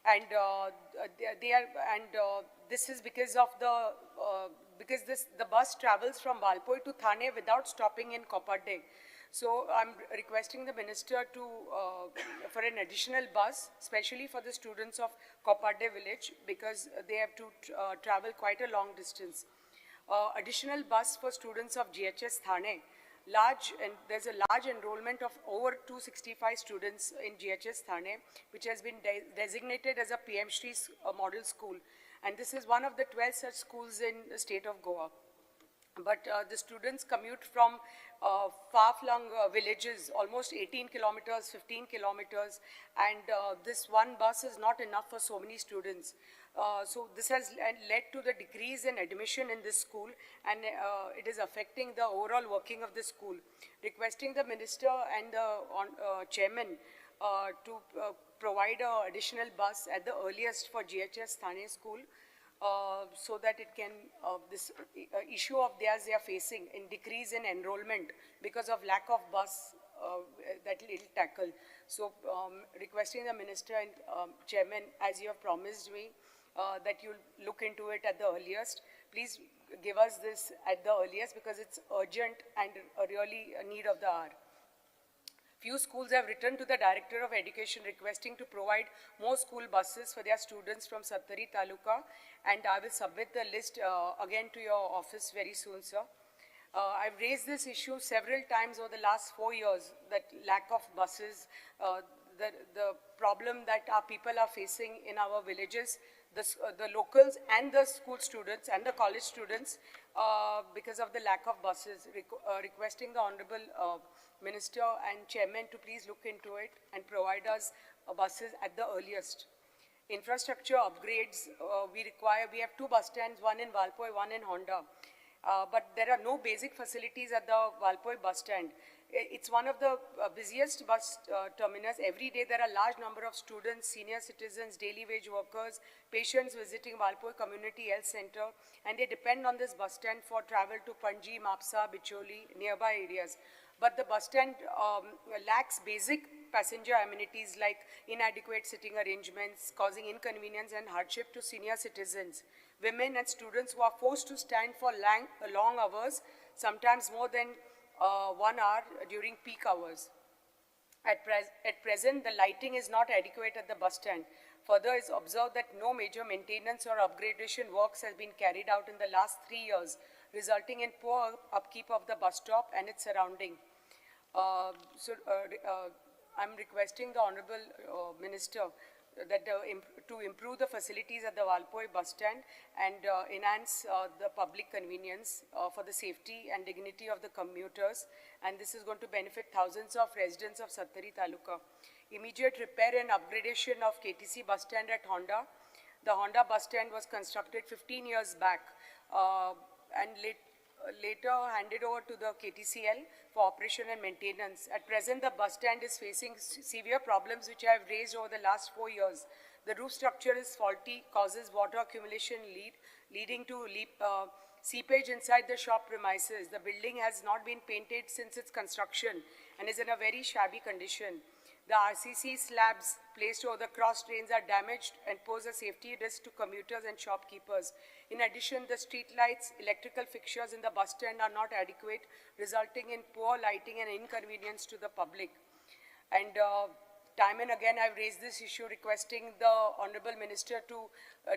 And this is because of the because the bus travels from Valpoi to Thane without stopping in Koparde. So I'm requesting the minister to for an additional bus, especially for the students of Koparde village, because they have to travel quite a long distance. Additional bus for students of GHS Thane. There's a large enrollment of over 265 students in GHS Thane, which has been designated as a PM Shri model school. And this is one of the 12 such schools in the state of Goa. But the students commute from far-flung villages, almost 18 kilometers, 15 kilometers, and this one bus is not enough for so many students. So this has led to the decrease in admission in this school, and it is affecting the overall working of the school. Requesting the minister and the chairman to provide an additional bus at the earliest for GHS Thane School, so that it can, this issue of theirs they are facing in decrease in enrollment because of lack of bus that it will tackle. So requesting the minister and chairman, as you have promised me, that you'll look into it at the earliest. Please give us this at the earliest because it's urgent and really a need of the hour. Few schools have written to the Director of Education requesting to provide more school buses for their students from Sattari Taluka, and I will submit the list again to your office very soon, sir. I've raised this issue several times over the last 4 years, that lack of buses, the problem that our people are facing in our villages, the locals and the school students and the college students, because of the lack of buses, requesting the Honorable Minister and Chairman to please look into it and provide us buses at the earliest. Infrastructure upgrades we require. We have 2 bus stands, one in Valpoi, one in Honda. But there are no basic facilities at the Valpoi bus stand. It's one of the busiest bus terminus. Every day there are large number of students, senior citizens, daily wage workers, patients visiting Valpoi Community Health Center, and they depend on this bus stand for travel to Panji, Mapsa, Bicholi, nearby areas. But the bus stand lacks basic passenger amenities like inadequate sitting arrangements, causing inconvenience and hardship to senior citizens, women and students who are forced to stand for long hours, sometimes more than 1 hour during peak hours. At present, the lighting is not adequate at the bus stand. Further, it's observed that no major maintenance or upgradation works has been carried out in the last 3 years, resulting in poor upkeep of the bus stop and its surrounding. I'm requesting the Honorable Minister that to improve the facilities at the Valpoi bus stand and enhance the public convenience for the safety and dignity of the commuters, and this is going to benefit thousands of residents of Sattari Taluka. Immediate repair and upgradation of KTC bus stand at Honda. The Honda bus stand was constructed 15 years back and later handed over to the KTCL for operation and maintenance. At present, the bus stand is facing severe problems which I have raised over the last 4 years. The roof structure is faulty, causes water accumulation leading to seepage inside the shop premises. The building has not been painted since its construction and is in a very shabby condition. The RCC slabs placed over the cross drains are damaged and pose a safety risk to commuters and shopkeepers. In addition, the street lights, electrical fixtures in the bus stand are not adequate, resulting in poor lighting and inconvenience to the public. And time and again, I've raised this issue requesting the Honorable Minister to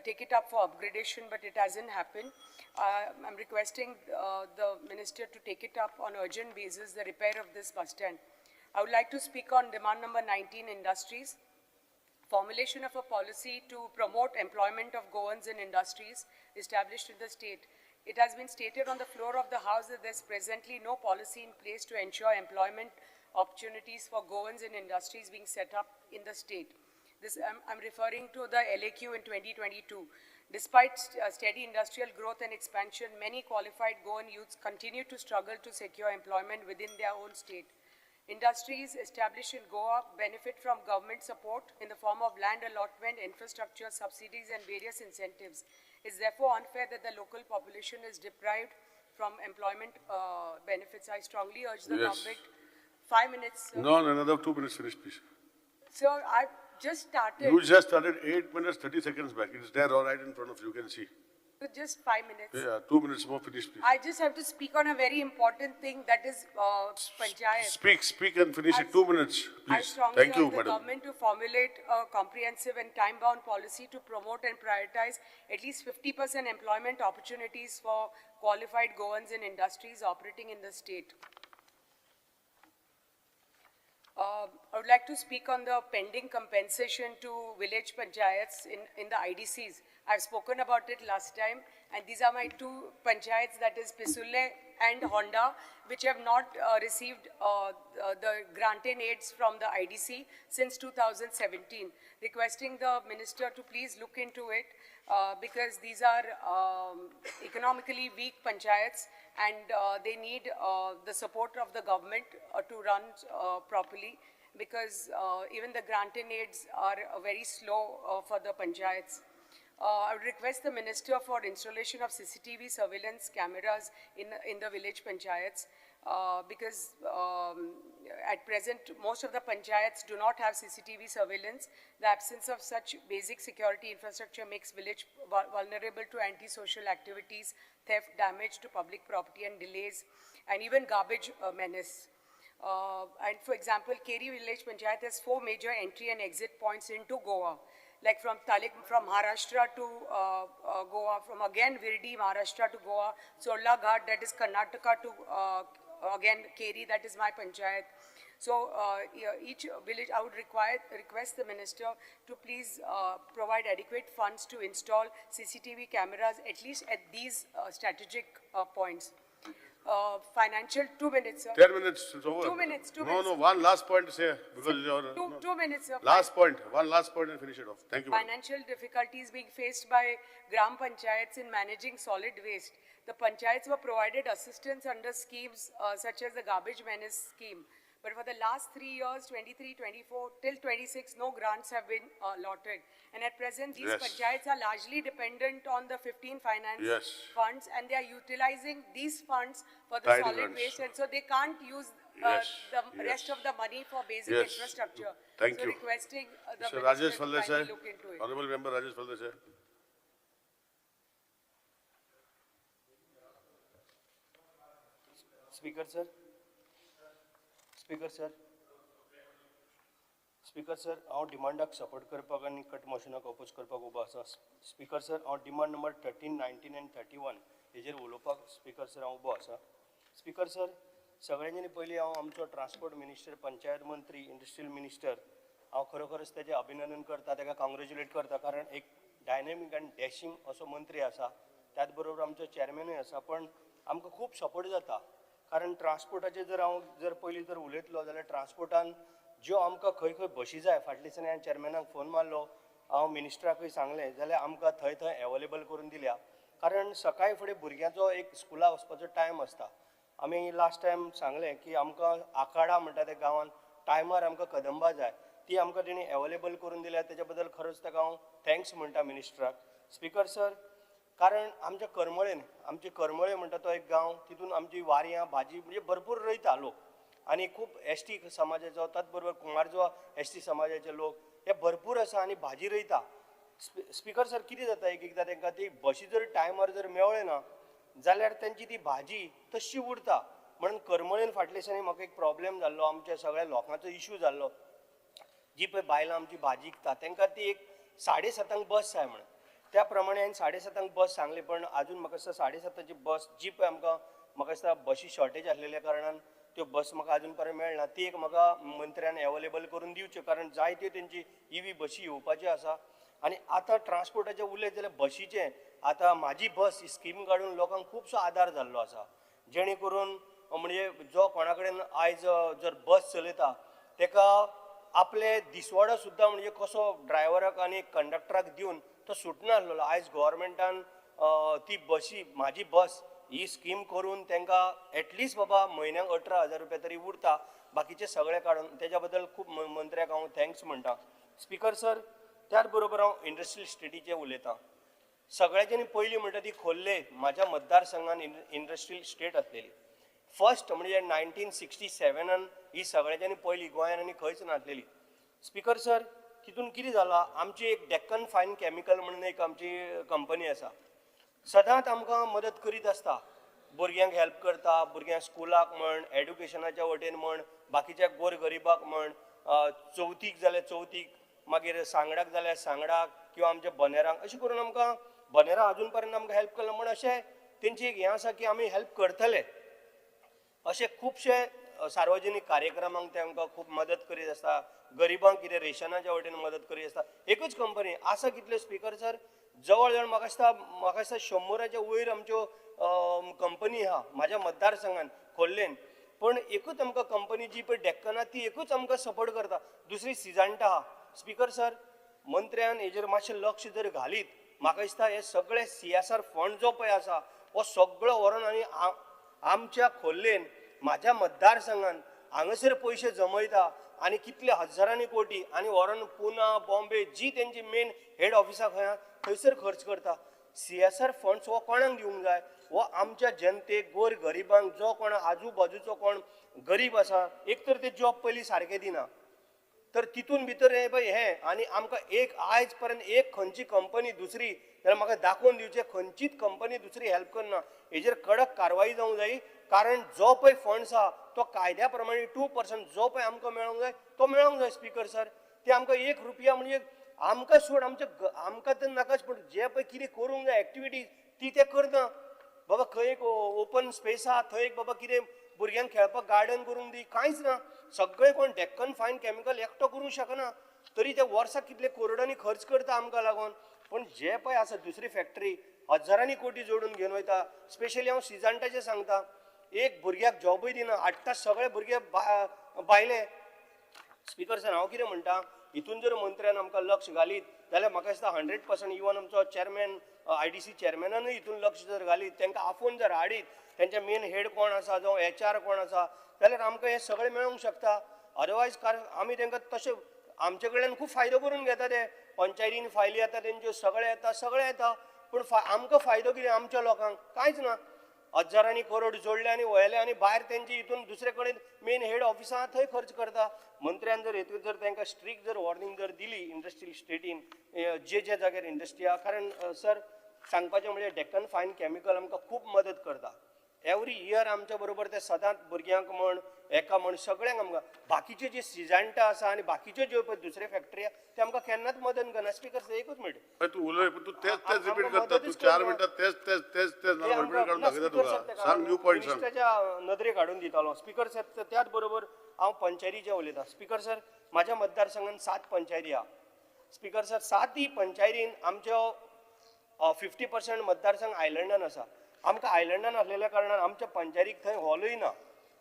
take it up for upgradation, but it hasn't happened. I'm requesting the Minister to take it up on urgent basis, the repair of this bus stand. I would like to speak on demand number 19, industries. Formulation of a policy to promote employment of Goans in industries established in the state. It has been stated on the floor of the House that there's presently no policy in place to ensure employment opportunities for Goans in industries being set up in the state. This, I'm referring to the LAQ in 2022. Despite steady industrial growth and expansion, many qualified Goan youths continue to struggle to secure employment within their own state. Industries established in Goa benefit from government support in the form of land allotment, infrastructure, subsidies, and various incentives. It's therefore unfair that the local population is deprived from employment benefits. I strongly urge the government. 5 minutes. Sir. No, another 2 minutes finish, please. Sir, I've just started. You just started 8 minutes, 30 seconds back. It's there all right in front of you, you can see. Just 5 minutes. Yeah, 2 minutes more, finish, please. I just have to speak on a very important thing, that is panchayat. Speak and finish it. 2 minutes, please. I strongly Thank you, urge the madam. government to formulate a comprehensive and time-bound policy to promote and prioritize at least 50% employment opportunities for qualified Goans in industries operating in the state. I would like to speak on the pending compensation to village panchayats in the IDCs. I've spoken about it last time, and these are my 2 panchayats, that is Pisule and Honda, which have not received the grant in aids from the IDC since 2017. Requesting the minister to please look into it because these are economically weak panchayats and they need the support of the government to run properly, because even the grant in aids are very slow for the panchayats. I would request the minister for installation of CCTV surveillance cameras in the village panchayats because at present most of the panchayats do not have CCTV surveillance. The absence of such basic security infrastructure makes village vulnerable to antisocial activities, theft, damage to public property and delays, and even garbage menace. And for example, Keri village panchayat has 4 major entry and exit points into Goa, like from Talik, from Maharashtra to Goa, from again Virdi, Maharashtra to Goa, Chorla Ghat, that is Karnataka to again Keri, that is my panchayat. So each village, I would request the minister to please provide adequate funds to install CCTV cameras at least at these strategic points. Financial, 2 minutes, sir. 10 minutes, it's over. 2 minutes, 2 minutes. No, one last point to say. Because you're, 2 minutes, sir. Last point, one last point and finish it off. Thank you. Financial difficulties being faced by Gram Panchayats in managing solid waste. The panchayats were provided assistance under schemes such as the Garbage Menace Scheme. But for the last 3 years, 23, 24, till 26, no grants have been allotted. And at present, these panchayats are largely dependent on the 15 finance funds, and they are utilizing these funds for the solid waste, and so they can't use the rest of the money for basic infrastructure. Thank so you. Requesting the Mr. minister Rajesh to kindly look into it. Honorable Member Rajesh Faldesai. Speaker sir. Speaker sir, speaker sir, हांव डिमांडाक support करपाक आनी cut मोशनाक oppose करपाक उबो आसा. Speaker sir, हांव demand number 13, 19 आनी 31 हेजेर उलोवपाक स्पीकर सर हांव उबो आसा. स्पीकर सर, सगळ्यांनी पयलीं हांव आमचो ट्रान्सपोर्ट मिनिस्टर, पंचायत मंत्री, इंडस्ट्रियल मिनिस्टर, हांव खरोखरच तेजें अभिनंदन करता, ताका काँग्रेच्युलेट करता, कारण एक डायनेमीक आनी डॅशींग असो मंत्री आसा. त्याच बरोबर आमचो चॅरमॅनूय आसा, पण आमकां खूब सपोर्ट जाता. कारण ट्रान्सपोर्टाचेर जर हांव जर पयलीं जर उलयतलो जाल्यार ट्रान्सपोर्टान ज्यो आमकां खंय खंय बशी जाय, फाटल्या दिसांनी हांवें चॅरमॅनाक फोन मारलो, हांव मिनिस्टराकूय सांगलें, जाल्यार आमकां थंय थंय एवेलेबल करून दिल्या. कारण सकाळी फुडें भुरग्यांचो एक स्कुला वचपाचो टायम आसता. आमी लास्ट टायम सांगलें की आमकां आखाडा म्हणटा त्या गांवान टायमार आमकां कदंबा जाय, ती आमकां तेणी एवेलेबल करून दिल्या, तेच्या बद्दल खरोच ताका हांव thanks म्हणटा मिनिस्टराक. स्पीकर सर, कारण आमच्या करमळेन, आमचे करमळे म्हणटा तो एक गांव, तितून आमची वारयां भाजी म्हणजे भरपूर रोयता लोक, आनी खूब एस टी समाजाचो, त्याच बरोबर कुमारजुवा एस टी समाजाचे लोक हे भरपूर आसा आनी भाजी रोयता. स्पीकर सर, कितें जाता एक एकदां तांकां ती बशी जर टायमार जर मेळ्ळे ना जाल्यार तेंची ती भाजी तशी उरता. म्हणून करमळेन फाटल्या दिसांनी म्हाका एक प्रॉब्लेम जाल्लो, आमच्या सगळ्या लोकांचो इशू जाल्लो. जी पळय बायलां आमची भाजी विकता तांकां ती एक 7:30 बस जाय म्हणून, त्या प्रमाणे हांवें 7:30 बस सांगली, पण आजून म्हाका दिसता 7:30 बस जी पळय आमकां म्हाका दिसता बशी शॉर्टेज आसलेल्या कारणान त्यो बस म्हाका आजून पर्यंत मेळना. ती एक म्हाका मंत्र्यान एवेलेबल करून दिवच्यो, कारण जायत्यो तेंची इवी बशी येवपाच्यो आसा. आनी आतां ट्रान्सपोर्टाचें उलयत जाल्यार बशीचें आतां म्हाजी बस ही स्कीम काडून लोकांक खुबसो आदार जाल्लो आसा, जेणे करून म्हणजे जो कोणा कडेन आयज जर बस चलयता तेका आपले दिसवाडो सुद्दां म्हणजे कसो ड्रायव्हराक आनी कंडक्टराक दिवन तो सुटनासलेलो. आयज गव्हर्मेंटान ती बशी म्हाजी बस ही स्कीम करून तांकां एटलिस्ट बाबा म्हयन्याक 18,000 रुपया तरी उरता, बाकीचे सगळे काडून, तेज्या बद्दल खूब मंत्र्याक हांव thanks म्हणटा. स्पीकर सर, त्याच बरोबर हांव इंडस्ट्रियल स्टेटीचें उलयतां. सगळ्याच्यानी पयलीं म्हणटा ती खोल्ले म्हाज्या मतदारसंघान इंडस्ट्रियल स्टेट आसलेली फर्स्ट, म्हणजे 1967 ही सगळ्याच्यानी पयली गोंयान आनी खंयच नासलेली. स्पीकर सर, तितून कितें जालां, आमची एक डेक्कन फायन केमिकल म्हणून एक आमची कंपनी आसा, सदांच आमकां मदत करीत आसता, भुरग्यांक हेल्प करता, भुरग्यांक स्कुलाक म्हण, एड्युकेशनाच्या वटेन म्हण, बाकीच्या गोर गरिबाक म्हण, चवथीक जाल्यार चवथीक, मागीर सांगडाक जाल्यार सांगडाक, किंवा आमच्या बनेरांक, अशें करून आमकां बनेरां आजून पर्यंत आमकां हेल्प केला म्हण अशें तेंची एक हें आसा की आमी हेल्प करतले. अशे खुबशे सार्वजनीक कार्यक्रमांक ते आमकां खूब मदत करीत आसता, गरिबांक कितें रेशनाच्या वटेन मदत करीत आसता. एकूच कंपनी आसा कितल्यो स्पीकर सर, जवळ जवळ म्हाका दिसता 100 वयर आमच्यो कंपनी आहा म्हाज्या मतदारसंघान खोर्लेन, पण एकूच आमकां कंपनी जी पळय डेक्कना ती एकूच आमकां सपोर्ट करता, दुसरी सिजंटा आहा. स्पिकर सर, मंत्र्यान हेजेर मातशें लक्ष जर घालीत म्हाका दिसता हे सगळे CSR fund जो पळय आसा हो सगळो व्हरोन आनी आमच्या खोर्लेन म्हाज्या मतदारसंघान हांगासर पयशे जमयता आनी कितले हजारांनी कोटी आनी व्हरोन पुना बॉम्बे जी तेंची मेन हेड ऑफिसां खंय आहा थंयसर खर्च करता. CSR funds हो कोणाक दिवंक जाय? हो आमच्या जनतेक, गोर गरिबांक, जो कोण आजू बाजूचो कोण गरीब आसा, एक तर ते जॉब पयलीं सारके दिना, तर तितून भितर हे पळय हें आनी आमकां एक आयज पर्यंत एक खंयची कंपनी दुसरी जाल्यार म्हाका दाखोवन दिवचें खंयचीच कंपनी दुसरी हेल्प करना. हेजेर कडक कारवाई जावंक जाय, कारण जो पळय फंड्स आहा तो कायद्या प्रमाणे 2% जो पळय आमकां मेळोंक जाय तो मेळोंक जाय. स्पिकर सर, ते आमकां 1 रुपया म्हणजे आमकां सोड, आमच्या आमकां तर नाकाच, पूण जे पळय कितें करूंक जाय एक्टिविटीज ती ते करना. बाबा खंय एक ओपन स्पेस आहा थंय एक बाबा कितें भुरग्यांक खेळपाक गार्डन करूंक दी, कांयच ना. सगळें कोण डेक्कन फायन केमिकल एकटो करूंक शकना, तरी ते वर्साक कितले करोडांनी खर्च करता आमकां लागून. पूण जे पळय आसा दुसरी फॅक्टरी हजारांनी कोटी जोडून घेवन वयता. स्पेशली हांव सिजंटाचें सांगता, एक भुरग्याक जॉबूय दिना, हाडटा सगळे भुरगे भायले. स्पिकर सर, हांव कितें म्हणटा, हितून जर मंत्र्यान आमकां लक्ष घालीत जाल्यार म्हाका दिसता 100% इवन आमचो चेअरमॅन IDC चेअरमॅनानूय हितून लक्ष जर घालीत, तांकां आफोवन जर हाडीत, तेंचे मेन हेड कोण आसा, जावं HR कोण आसा, जाल्यार आमकां हें सगळें मेळोंक शकता. अदरवायज कारण आमी तांकां तशें आमचे कडल्यान खूब फायदो करून घेता ते, पंचायतीन फायली येता तेंच्यो, सगळें येता, सगळें येता, पूण आमकां फायदो कितें आमच्या लोकांक? कांयच ना. हजारांनी करोड जोडले आनी व्हेले आनी भायर तेंची हितून दुसरे कडेन मेन हेड ऑफिसां थंय खर्च करता. मंत्र्यान जर हेतून जर तांकां स्ट्रीक जर वॉर्निंग जर दिली इंडस्ट्रियल स्टेटीन जे जे जाग्यार इंडस्ट्री आहा, कारण सर सांगपाचें म्हणजे डेक्कन फायन केमिकल आमकां खूब मदत करता. एवरी इयर आमच्या बरोबर ते सदांच भुरग्यांक म्हण एका म्हण सगळ्यांक आमकां, बाकीचे जे सिजंटा आसा आनी बाकीच्यो ज्यो पळय दुसरे फॅक्टरी आहा ते आमकां केन्नाच मदत करना. स्पिकर सर, एकूच मिनट, तूं उलय, पूण तूं तेच तेच रिपीट करता. तूं 4 मिनटां तेच तेच तेच तेच रिपीट काडून दाखयता तुका. सांग, न्यू पॉयंट सांग. मिनिस्टराच्या नदरेक हाडून दितालो. स्पिकर सर, त्याच बरोबर हांव पंचायतीचें उलयतां. स्पिकर सर, म्हाज्या मतदारसंघान 7 पंचायती आहा. स्पिकर सर, 7 पंचायतीन आमच्यो 50% मतदारसंघ आयलंडान आसा. आमकां आयलंडान आसलेल्या कारणान आमच्या पंचायतीक थंय हॉलूय ना.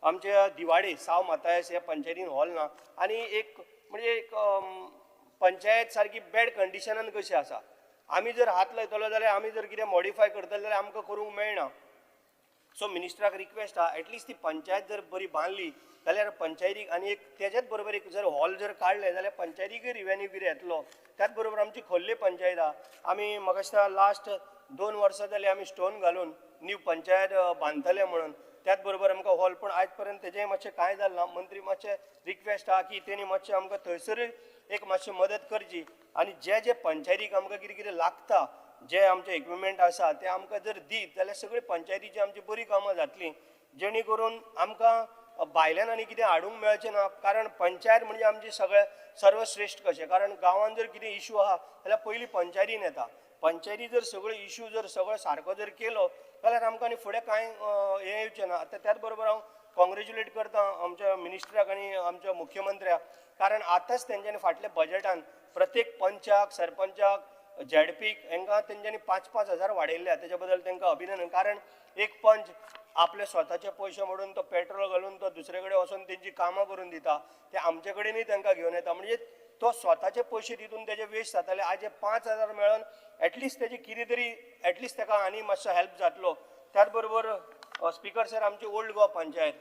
आमच्या दिवाडे साव मातायस ह्या पंचायतीन हॉल ना आनी एक म्हणजे एक पंचायत सारकी बॅड कंडिशनान कशी आसा. आमी जर हात लायतलो जाल्यार, आमी जर कितें मॉडिफाय करतले जाल्यार आमकां करूंक मेळना. सो मिनिस्टराक रिक्वेस्ट आहा, एटलिस्ट ती पंचायत जर बरी बांदली जाल्यार पंचायतीक आनी एक तेज्याच बरोबर एक जर हॉल जर काडलें जाल्यार पंचायतीकय रिवेन्यू कितें येतलो. त्याच बरोबर आमची खोर्ले पंचायत आहा, आमी म्हाका दिसता लास्ट 2 वर्सां जालीं आमी स्टोन घालून न्यू पंचायत बांदतले म्हणून, त्याच बरोबर आमकां हॉल, पूण आयज पर्यंत तेजें मातशें कांय जालें ना. मंत्री मातशें रिक्वेस्ट आहा की तेणी मातशें आमकां थंयसरूय एक मातशी मदत करची आनी जे जे पंचायतीक आमकां कितें कितें लागता, जे आमचे इक्विपमेंट आसा ते आमकां जर दीत जाल्यार सगळी पंचायतीची आमची बरी कामां जातलीं, जेणे करून आमकां भायल्यान आनी कितें हाडूंक मेळचें ना. कारण पंचायत म्हणजे आमची सगळें सर्वश्रेश्ठ कशें, कारण गांवांत जर कितें इशू आहा जाल्यार पयलीं पंचायतीन येता. पंचायती जर सगळो इशू जर सगळो सारको जर केलो जाल्यार आमकां आनी फुडें कांय हें येवचें ना. आतां त्याच बरोबर हांव कॉंग्रेच्युलेट करता आमच्या मिनिस्टराक आनी आमच्या मुख्यमंत्र्याक, कारण आतांच तेंच्यांनी फाटल्या बजेटान प्रत्येक पंचाक, सरपंचाक, झेडपीक हेंकां तेंच्यांनी 5-5 हजार वाडयल्ले, तेच्या बद्दल तेंकां अभिनंदन. कारण एक पंच आपले स्वताचे पयशे म्हणून तो पेट्रोल घालून तो दुसरे कडेन वचून तेंची कामां करून दिता, ते आमचे कडेनूय तेंकां घेवन येता, म्हणजे तो स्वताचे पयशे तितून तेजे वेस्ट जाताले. आज 5,000 मेळोन एटलिस्ट तेजे कितें तरी एटलिस्ट तेका आनी मातसो हेल्प जातलो. त्याच बरोबर स्पिकर सर, आमची ओल्ड गोवा पंचायत,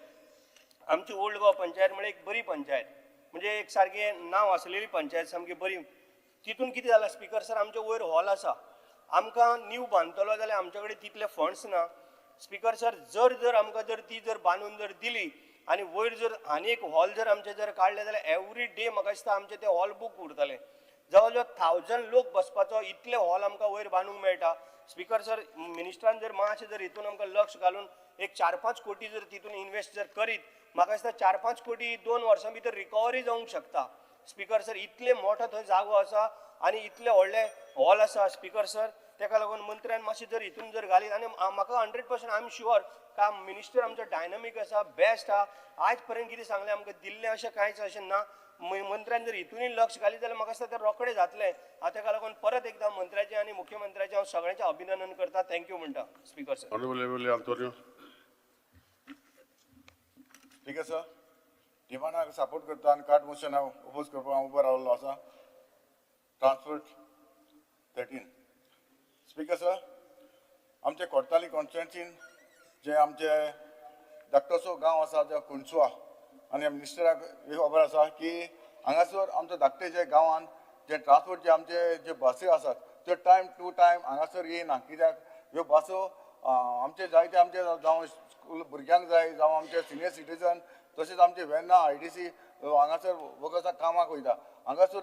आमची ओल्ड गोवा पंचायत म्हणजे एक बरी पंचायत, म्हणजे एक सारकें नांव आसलेली पंचायत, सामकी बरी. तितून कितें जालां स्पिकर सर, आमचे वयर हॉल आसा, आमकां न्यू बांदतलो जाल्यार आमचे कडेन तितले फंड्स ना. स्पिकर सर, जर जर आमकां जर ती जर बांदून जर दिली आनी वयर जर आनी एक हॉल जर आमचे जर काडले जाल्यार एवरी डे म्हाका दिसता आमचे ते हॉल बूक उरतले. जवळ जवळ 1000 लोक बसपाचो इतले हॉल आमकां वयर बांदूंक मेळटा. स्पिकर सर, मिनिस्टरान जर मातशें जर हितून आमकां लक्ष घालून एक 4-5 कोटी जर तितून इन्वेस्ट जर करीत, म्हाका दिसता 4-5 कोटी 2 वर्सां भितर रिकवरी जावंक शकता. स्पिकर सर, इतले मोठो थंय जागो आसा आनी इतले व्हडले हॉल आसा स्पिकर सर, तेका लागून मंत्र्यान मातशें जर हितून जर घालीत आनी म्हाका 100% I am sure का मिनिस्टर आमचो डायनामीक आसा, बेस्ट आहा. आयज पर्यंत कितें सांगलें आमकां दिल्लें अशें कांयच अशें ना. मंत्र्यान जर हितूनय लक्ष घालीत जाल्यार म्हाका दिसता तें रोखडें जातलें. हांव ताका लागून परत एकदां मंत्र्याचें आनी मुख्यमंत्र्याचें हांव सगळ्यांचें अभिनंदन करता. Thank you म्हणटा speaker sir. Honourable MLA Antonio. Speaker sir, डिमांडाक support करता आनी कार्ड मोशन हांव ओपोज करपाक हांव उबो रावल्लो आसा. ट्रान्सपोर्ट 13. स्पीकर सर, आमचे कोडताली कॉन्स्टिट्युएन्सीन जे आमचे धाकटोसो गांव आसा जो कुंचवा, आनी मिनिस्टराक एक खबर आसा की हांगासर आमच्या धाकटे जे गांवान जे ट्रान्सपोर्ट जे आमचे जे बसी आसात त्यो टायम टू टायम हांगासर येयना. कित्याक ह्यो बसो आमचे जायते आमचे जावं स्कूल भुरग्यांक जाय, जावं आमचे सिनियर सिटीजन, तशेंच आमचे वेर्ना IDC हांगासर वगत कामाक वयता, हांगासर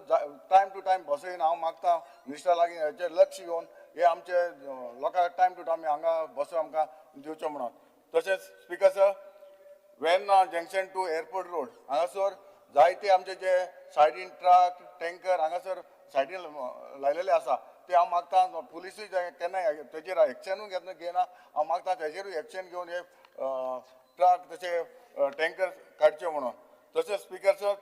टायम टू टायम बसो येयना. हांव मागता मिनिस्टरा लागीं हेचेर लक्ष घेवन हे आमचे लोकांक टायम टू टायम हांगा बसो आमकां दिवच्यो म्हणून. तशेंच speaker sir, Verna junction to airport road हांगासर जायते आमचे जे सायडीन ट्रक टँकर हांगासर सायडीन लायलेले आसा, ते हांव मागता पुलिसूय केन्नाय तेजेर एक्शनूय घेना. हांव मागता तेजेरूय एक्शन घेवन हे ट्रक तशे टँकर काडचे म्हणून. तशेंच स्पीकर सर,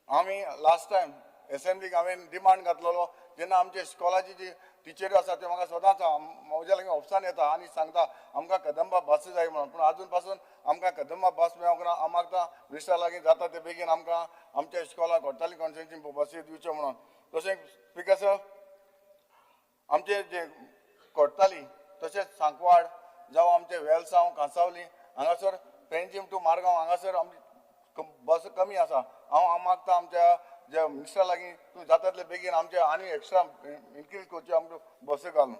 आमी लास्ट टायम एसेंब्लीक हांवें डिमांड घातलेलो जेन्ना आमचे इस्कॉलाची जी टिचरी आसा त्यो म्हाका सदांच म्हज्या लागीं ऑफिसान येता आनी सांगता आमकां कदंबा बस जाय म्हणून, पूण आजून पासून आमकां कदंबा बस मेळोंक ना. हांव मागता मिनिस्टरा लागीं जाता ते बेगीन आमकां आमच्या इस्कॉलाक कोडताली कॉन्स्टिट्युएन्सी बसी दिवच्यो म्हणून. तशें स्पीकर सर, आमचे जे कोडताली तशेंच सांकवाड जावं आमचे वेलसांव कांसावली हांगासर पेंजीम टू मारगांव हांगासर आमची बस कमी आसा. हांव मागता आमच्या जे मिनिस्टरा लागीं तूं जाता तितले बेगीन आमचे आनी एक्स्ट्रा इन्क्रीज करच्यो आमच्यो बसी घालून.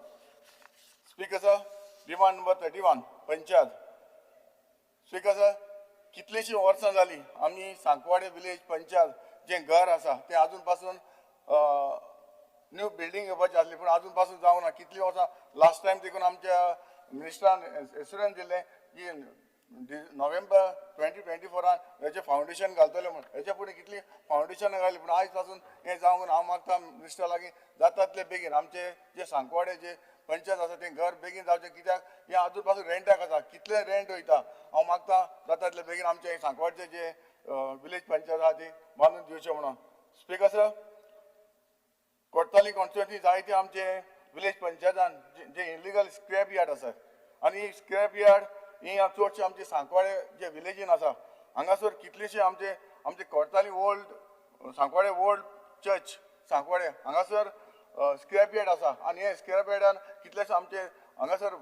Speaker sir, demand number 31 panchayat. Speaker sir, कितलींशीं वर्सां जालीं आमी सांकवाडे विलेज पंचायत जें घर आसा तें आजून पासून न्यू बिल्डींग येवपाची आसली, पूण आजून पासून जावंक ना. कितलीं वर्सां लास्ट टायम देखून आमच्या मिनिस्टरान एश्युरन्स दिल्लें की नोव्हेंबर 2024 हेचें फावंडेशन घालतले म्हूण. हेच्या फुडें कितलीं फावंडेशनां घाली, पूण आयज पासून हें जावंक ना. हांव मागता मिनिस्टरा लागीं जाता तितले बेगीन आमचे जे सांकवाडे जे पंचायत आसा तें घर बेगीन जावचें, कित्याक हें आजून पासून रेंटाक आसा, कितलें रेंट वयता. हांव मागता जाता तितले बेगीन आमचे सांकवाडचे जे विलेज पंचायत आसा ती बांदून दिवचें म्हणून. स्पीकर सर, कोडताली कॉन्स्टिट्युएन्सी जायते आमचे विलेज पंचायतान जे इलिगल स्क्रॅप यार्ड आसा आनी स्क्रॅप यार्ड ही चडशे आमचे सांकवाडे जे विलेजीन आसा हांगासर कितलेशे आमचे आमचे Cortalim old Sankwale old church Sankwale हांगासर स्क्रॅप यार्ड आसा आनी हे स्क्रॅप यार्डान कितलेशे आमचे हांगासर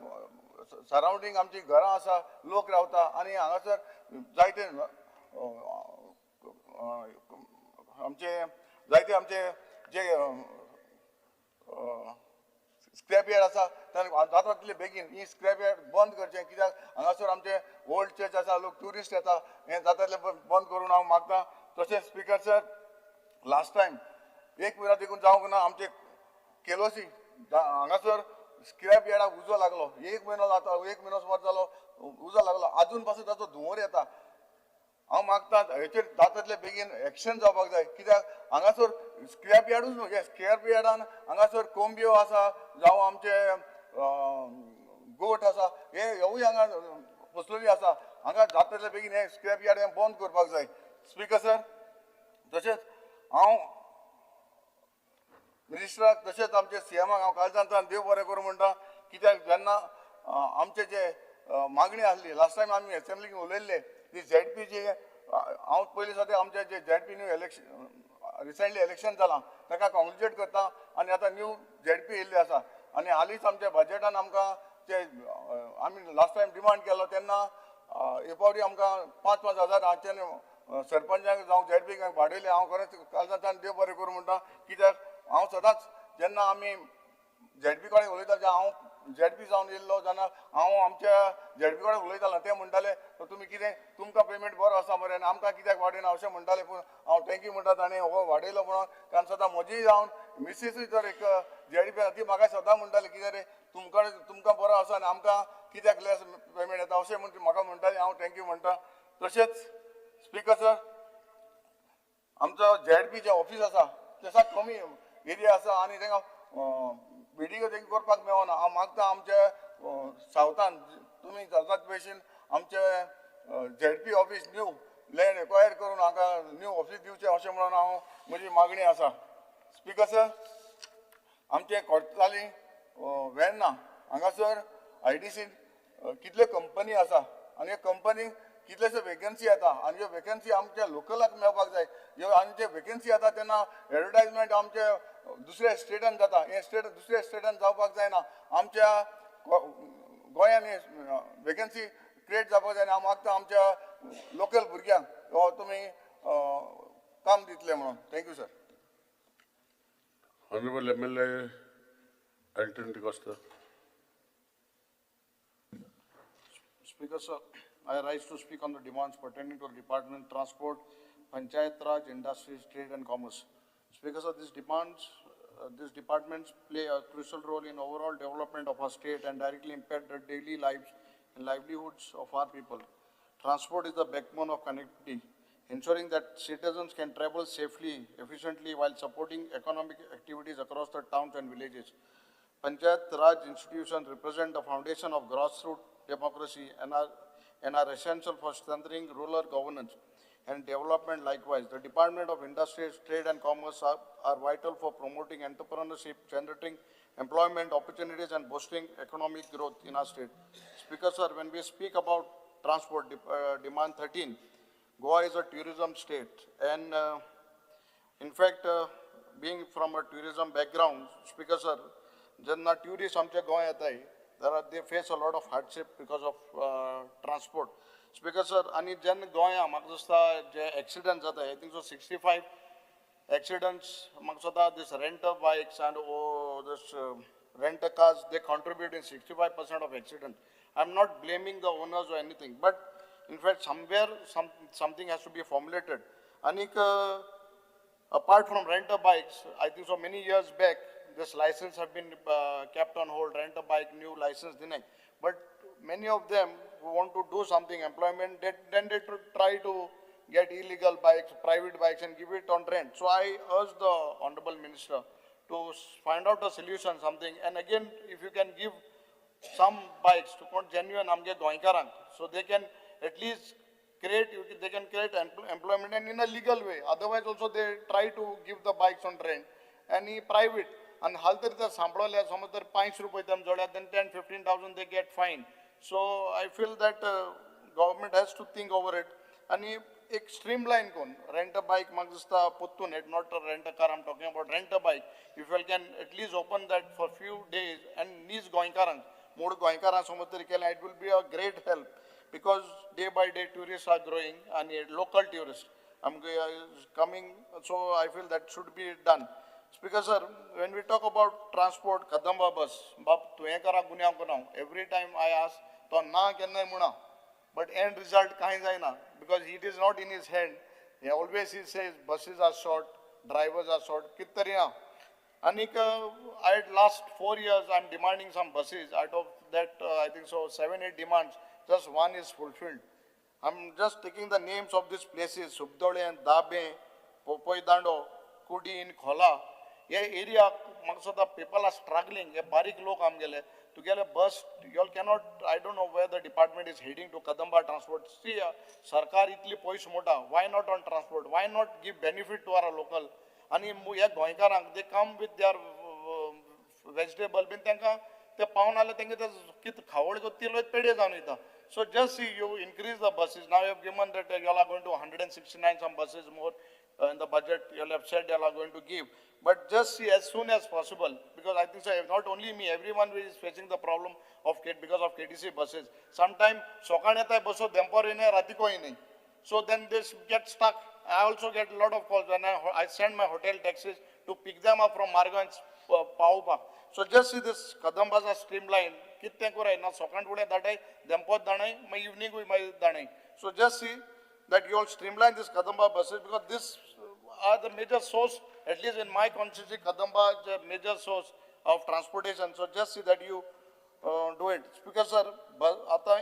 सरावंडींग आमची घरां आसा, लोक रावता आनी हांगासर जायते आमचे जायते आमचे जे स्क्रॅप यार्ड आसा जाता तितले बेगीन ही स्क्रॅप यार्ड बंद करचें, कित्याक हांगासर आमचे ओल्ड चर्च आसा, लोक ट्युरिस्ट येता, हें जाता तितलें बंद करून हांव मागता. तशेंच स्पीकर सर, लास्ट टायम एक म्हयनो देखून जावंक ना आमचे केलोसी हांगासर स्क्रॅप यार्डाक उजो लागलो, एक म्हयनो जाता, एक म्हयनो सुमार जालो उजो लागलो, आजून पासून ताचो धुंवर येता. हांव मागता हेचेर जाता तितले बेगीन एक्शन जावपाक जाय, कित्याक हांगासर स्क्रॅप यार्डूच न्हू, हे स्क्रॅप यार्डान हांगासर कोंबयो आसा जावं आमचे गोठ आसा, हे हेवूय हांगा पसरलेली आसा. हांगा जाता तितले बेगीन हे स्क्रॅप यार्ड हें बंद करपाक जाय. स्पीकर सर, तशेंच हांव मिनिस्टराक तशेंच आमचे सीएमाक हांव काळजांतल्यान देव बरें करूं म्हणटा, कित्याक जेन्ना आमचे जे मागणी आसली लास्ट टायम आमी एसेंब्लीक उलयल्ले ती झेडपी जी हांव पयलीं सद्या आमचे जे ZP new election recently election जालां ताका कॉंग्रेच्युलेट करता आनी आतां न्यू झेडपी येयल्ली आसा आनी हालींच आमच्या बजेटान आमकां जे आमी लास्ट टायम डिमांड केलो तेन्ना एक फावटी आमकां 5-5 हजार हांच्यानी सरपंचांक जावं झेडपीक वाडयले. हांव खरेंच काळजांतल्यान देव बरें करूं म्हणटा, कित्याक हांव सदांच जेन्ना आमी झेडपी कडेन उलयता, हांव झेडपी जावन येयल्लो जेन्ना हांव आमच्या झेडपी कडेन उलयतालो ते म्हणटाले तुमी कितें तुमकां पेमेंट बरो आसा मरे आनी आमकां कित्याक वाडयना अशें म्हणटाले, पूण हांव thank you म्हणटा ताणें हो वाडयलो म्हणून. कारण सदां म्हजी जावन मिसीसूय जर एक झेडपी आसा ती म्हाका सदां म्हणटाली कितें रे तुमकां तुमकां बरो आसा आनी आमकां कित्याक लेस पेमेंट येता अशें म्हूण ती म्हाका म्हणटाली. हांव thank you म्हणटा. तशेंच स्पीकर सर, आमचो झेडपीचें ऑफीस आसा तेसा कमी एरिया आसा आनी तांकां मिटिंगो तेंकां करपाक मेळना. हांव मागता आमच्या सावथान तुमी जाता भशेन आमचे ZP office new land acquire करून हांकां न्यू ऑफीस दिवचें अशें म्हणून हांव म्हजी मागणी आसा. स्पिकर सर, आमचें कोर्ताली वेर्ना हांगासर IDC कितल्यो कंपनी आसा आनी ह्यो कंपनी कितलेशे वेकन्सी येता आनी ह्यो वेकन्सी आमच्या लोकलाक मेळपाक जाय. ह्यो आनी जे वेकन्सी येता तेन्ना एडवर्टायजमेंट आमचे दुसऱ्या स्टेटान जाता. हे स्टेट दुसऱ्या स्टेटान जावपाक जायना. आमच्या गोंयान वेकन्सी क्रिएट जावपाक जाय आनी हांव मागता आमच्या लोकल भुरग्यांक तुमी काम दितले म्हणून. Thank you sir. Honourable MLA Elton D'Costa. Speaker sir, I rise to speak on the demands pertaining to the Department Transport, Panchayat Raj, Industries, Trade and Commerce. Speaker sir, these departments play a crucial role in overall development of our state and directly impact the daily lives and livelihoods of our people. Transport is the backbone of connectivity, ensuring that citizens can travel safely, efficiently while supporting economic activities across the towns and villages. Panchayat Raj institutions represent the foundation of grassroots democracy and are essential for strengthening rural governance and development likewise. The Department of Industries, Trade and Commerce are vital for promoting entrepreneurship, generating employment opportunities and boosting economic growth in our state. Speaker sir, when we speak about transport, demand 13, Goa is a tourism state, and in fact, being from a tourism background, Speaker sir, जेन्ना tourist आमच्या गोंय येताय, they face a lot of hardship because of transport. Speaker sir, आनी जेन्ना गोंया म्हाका दिसता जे accident जाता, I think so 65 accidents म्हाका दिसता this rent bikes and this rent cars, they contribute in 65% of accident. I am not blaming the owners or anything, but in fact somewhere something has to be formulated. आनीक apart from rent bikes, I think so many years back this license have been kept on hold, rent a bike, new license denied. But many of them who want to do something, employment, then they try to get illegal bikes, private bikes and give it on rent. So I urge the Honorable Minister to find out a solution, something. And again, if you can give some bikes to genuine amge goenkarank, so they can at least create, they can create employment and in a legal way. Otherwise also they try to give the bikes on rent and private. And हाल तरी तर सांपडले समज तर 5 रुपये them जोड्या, then 10-15,000 they get fine. So I feel that government has to think over it. And एक streamline कोण rent a bike म्हाका दिसता पोत्तून, not a rent a car, I'm talking about rent a bike. If you can at least open that for few days and नीज गोंयकारांक, मूळ गोंयकारांक समज तरी केलें, it will be a great help because day by day tourists are growing and local tourists coming. So I feel that should be done. Speaker sir, when we talk about transport, Kadamba bus, बाब तुवें करा गुन्यांव करा, every time I ask, तो ना केन्नाय म्हणा, but end result कांय जायना because it is not in his hand. He always he says buses are short, drivers are short, कित तरी ना. आनीक I last 4 years I am demanding some buses. Out of that I think so 7-8 demands, just one is fulfilled. I am just taking the names of these places, Subdole, Dabe, Popoy Dando, Kudi in Khola. हे area म्हाका दिसता people are struggling. हे बारीक लोक आमगेले तुगेले बस you all cannot, I don't know where the department is heading to. Kadamba transport, see सरकार इतली पयस मोडा, why not on transport, why not give benefit to our local. आनी ह्या गोंयकारांक they come with their vegetable बीन, तांकां ते पावन जाल्यार तांकां ते कितें खावड ती पेडे जावन वयता. So just see you increase the buses. Now you have given that you all are going to 169 some buses more in the budget you all have said you all are going to give. But just see as soon as possible, because I think so, not only me, everyone is facing the problem of because of KTC buses. Sometimes sokan yeta baso dempor yene ratiko nahi. So then they get stuck. I also get a lot of calls when I send my hotel taxis to pick them up from Margo and Paupa. So just see this Kadambas are streamlined. कितें कोराय ना sokan फुडें दाटाय dempo दाणाय my evening my दाणाय. So just see that you all streamline this Kadamba buses, because this are the major source, at least in my constituency, Kadamba is a major source of transportation. So just see that you do it. Because sir,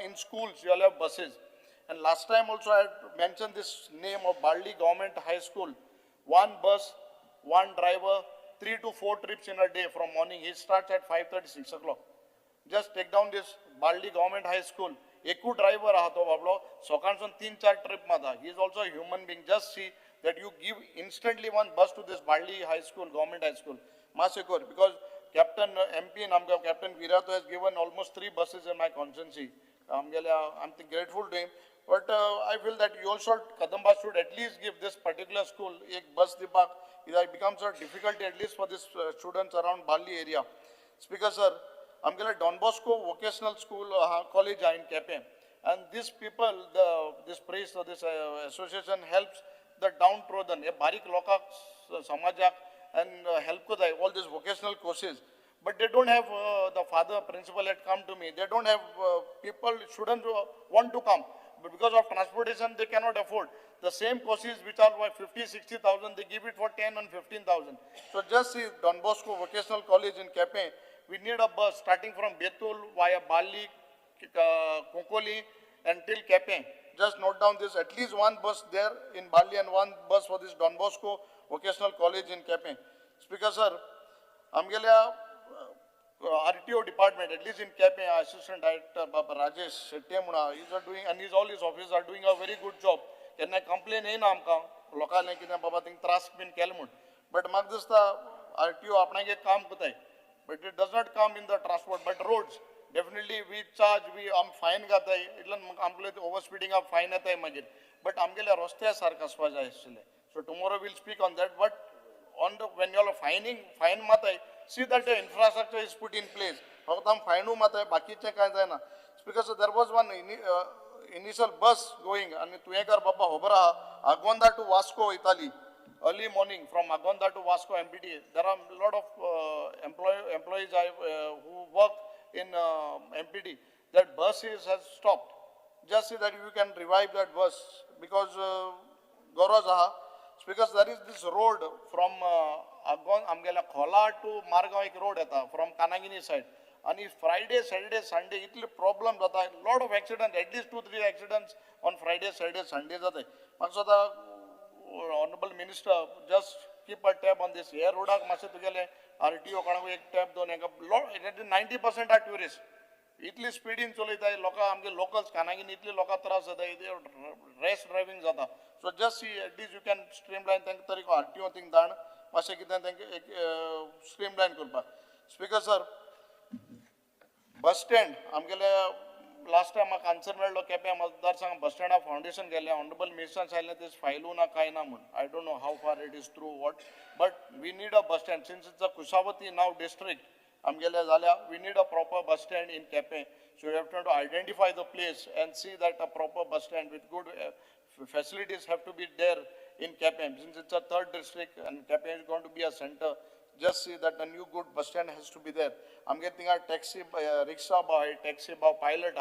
in schools you all have buses. And last time also I had mentioned this name of Baldi Government High School. One bus, one driver, 3 to 4 trips in a day from morning. He starts at 5:30, 6 o'clock. Just take down this Baldi Government High School. एकू driver आहा तो बाबडो सकाळसून 3-4 trip मारता. He is also human being. Just see that you give instantly one bus to this Balli high school, government high school, मातशें कर, because captain MP आमकां captain Viriato has given almost 3 buses in my constituency. आमगेल्या I am grateful to him, but I feel that you also Kadamba should at least give this particular school एक बस दिवपाक, कित्याक becomes a difficulty at least for this students around Balli area. Speaker sir, आमगेले Don Bosco vocational school college आहा in Quepem, and this people, this priest or this association helps the downtrodden, हे बारीक लोकांक समाजाक and help करताय all these vocational courses. But they don't have the father principal had come to me, they don't have people, students who want to come, but because of transportation they cannot afford. The same courses which are worth 50-60,000, they give it for 10 and 15,000. So just see Don Bosco Vocational College in Quepem, we need a bus starting from Betul via Bali, Konkoli and till Quepem. Just note down this, at least one bus there in Bali and one bus for this Don Bosco Vocational College in Quepem. Speaker sir, आमगेल्या RTO department, at least in Quepem, Assistant Director Baba Rajesh Shetty म्हणून, he is doing, and his all his officers are doing a very good job. केन्ना complain येयना आमकां लोकांनी कितें बाबा thing त्रास बीन केले म्हूण, बट म्हाका दिसता RTO आपणागे काम करताय, but it does not come in the transport. But roads definitely we charge, we आम फायन घाताय, इतल्यान आमगेले ओवर स्पिडींगाक फायन येताय मागीर, बट आमगेल्या रस्त्या सारकें आसपा जाय आशिल्लें. So tomorrow we'll speak on that, but on the when you are fining, fine मारताय, see that the infrastructure is put in place. फक्त आम फायनू मारताय, बाकीचें कांय जायना. Because there was one initial bus going, आनी तुयेंकार बाबा खबर आहा, आगोंदा टू वास्को वयताली early morning from Agonda to Vasco MPT. There are a lot of employees who work in MPT. That bus has stopped. Just see that you can revive that bus, because गरज आहा. Because there is this road from Agon, आमगेल्या खोला to Margao एक road येता from Kanangini side, आनी Friday Saturday Sunday इतले problem जाता, lot of accident, at least 2-3 accidents on Friday Saturday Sunday जाताय. म्हाका दिसता honourable minister just keep a tab on this. ह्या रोडाक मातशें तुगेलें RTO कोणाकूय एक टॅब दोन, 90% are tourist, इतली स्पिडीन चलयताय लोकां, आमगे लोकल्स कानांगीन इतले लोकांक त्रास जाता, रॅश ड्रायव्हींग जाता. So just see at least you can streamline तांकां तरी RTO थिंग धाड मातशें कितें तांकां एक स्ट्रीमलायन करपाक. स्पीकर सर, बस स्टँड आमगेले लास्ट टायम म्हाका आन्सर मेळ्ळो केपें मतदारसंघ बस स्टँडा फावंडेशन गेलें, ऑनरेबल मिनिस्टरान सांगलें ते फायलू ना कांय ना म्हूण. I don't know how far it is through what, but we need a bus stand since it's a Kushavati now district आमगेले जाल्यार we need a proper bus stand in Quepem. So you have to identify the place and see that a proper bus stand with good facilities have to be there in Quepem. Since it's a third district and Quepem is going to be a center, just see that a new good bus stand has to be there. I'm getting a taxi, rickshaw boy, taxi boy, pilot.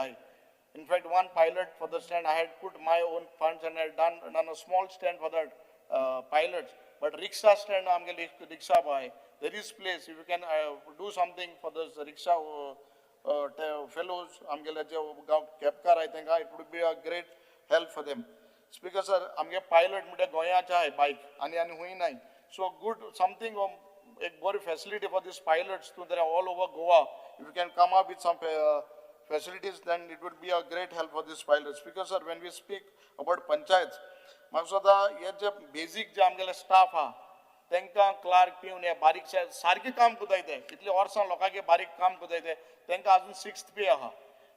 In fact, one pilot for the stand, I had put my own funds and I had done a small stand for that pilots. But rickshaw stand, I'm getting rickshaw boy. There is place, if you can do something for those rickshaw fellows, I'm getting Kepkar, I think it would be a great help for them. Speaker sir, I'm getting pilot, goya bike, ani ani hui nai. So good something, एक बरी facility for these pilots to there all over Goa. If you can come up with some facilities, then it would be a great help for these pilots. Because sir, when we speak about panchayats, म्हाका सुद्दां हे जे basic जे आमगेले staff आहा तांकां clerk पिवन हे बारीक सारकें काम करताय ते, इतले वर्सां लोकांक बारीक काम करताय ते, तांकां अजून 6th pay आहा.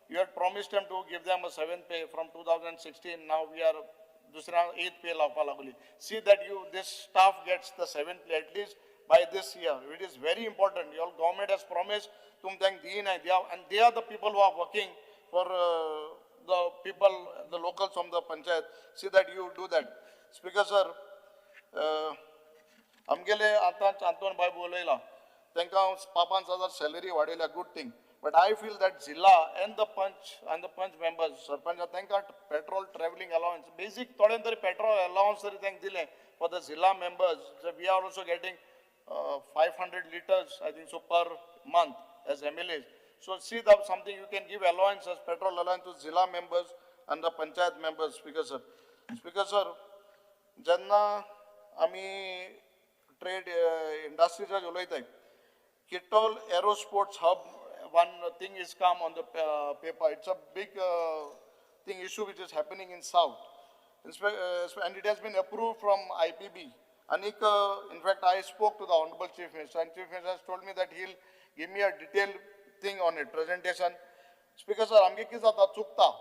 You had promised them to give them a 7th pay from 2016. Now we are दुसऱ्या 8th pay लावपा लागली. See that you this staff gets the 7th pay at least by this year. It is very important. Your government has promised tum thank deen hai, and they are the people who are working for the people, the locals from the panchayat. See that you do that. Speaker sir, आमगेले आतां आंतोन भाई उलयला, तांकां 5,000 salary वाडयल्या, good thing. But I feel that Zilla and the Panch members, Sarpanch, तांकां petrol travelling allowance, basic थोडें तरी petrol allowance तरी तांकां दिलें for the Zilla members. We are also getting 500 liters, I think so, per month as MLAs. So see that something you can give allowance as petrol allowance to Zilla members and the Panchayat members. Speaker sir. Speaker sir, जेन्ना आमी trade इंडस्ट्रीचेर उलयताय, Kitol aero sports hub one thing is come on the paper. It's a big thing issue which is happening in South. And it has been approved from IPB. Anik, in fact, I spoke to the Honorable Chief Minister, and Chief Minister has told me that he'll give me a detailed thing on it, presentation. Speaker sir, आमगे कितें जाता चुकता.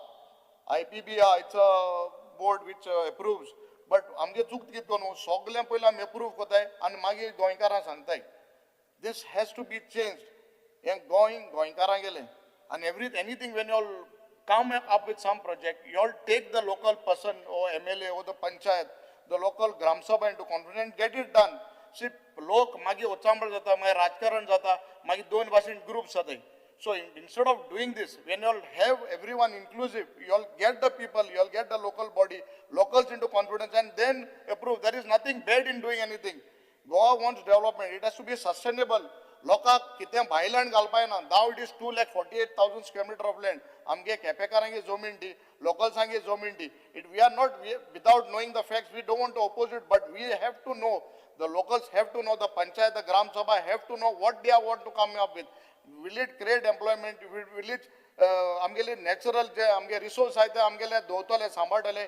IPB, it's a board which approves. But आमगे चूक कितें करून सगळें पयलीं आमी अप्रूव करताय आनी मागीर गोंयकारांक सांगताय. This has to be changed. हें गोंय गोंयकारां गेलें आनी anything when you all come up with some project, you all take the local person or MLA or the panchayat, the local Gram Sabha into confidence and get it done. See, लोक मागीर उचांबळ जाता, मागीर राजकारण जाता, मागीर दोन भाशेन groups जाताय. So instead of doing this, when you all have everyone inclusive, you all get the people, you all get the local body, locals into confidence and then approve. There is nothing bad in doing anything. Goa wants development. It has to be sustainable. लोकांक कितें भायल्यान घालपा येना. Now it is 2,48,000 square meter of land. आमगे केपेकारांगे जमीन ती, लोकल्सांगे जमीन ती. We are not, without knowing the facts, we don't want to oppose it, but we have to know, the locals have to know, the panchayat, the Gram Sabha have to know what they want to come up with. Will it create employment? Will it आमगेले natural जे आमगे resource आहाय ते आमगेले दवरतले, सांबाळटले.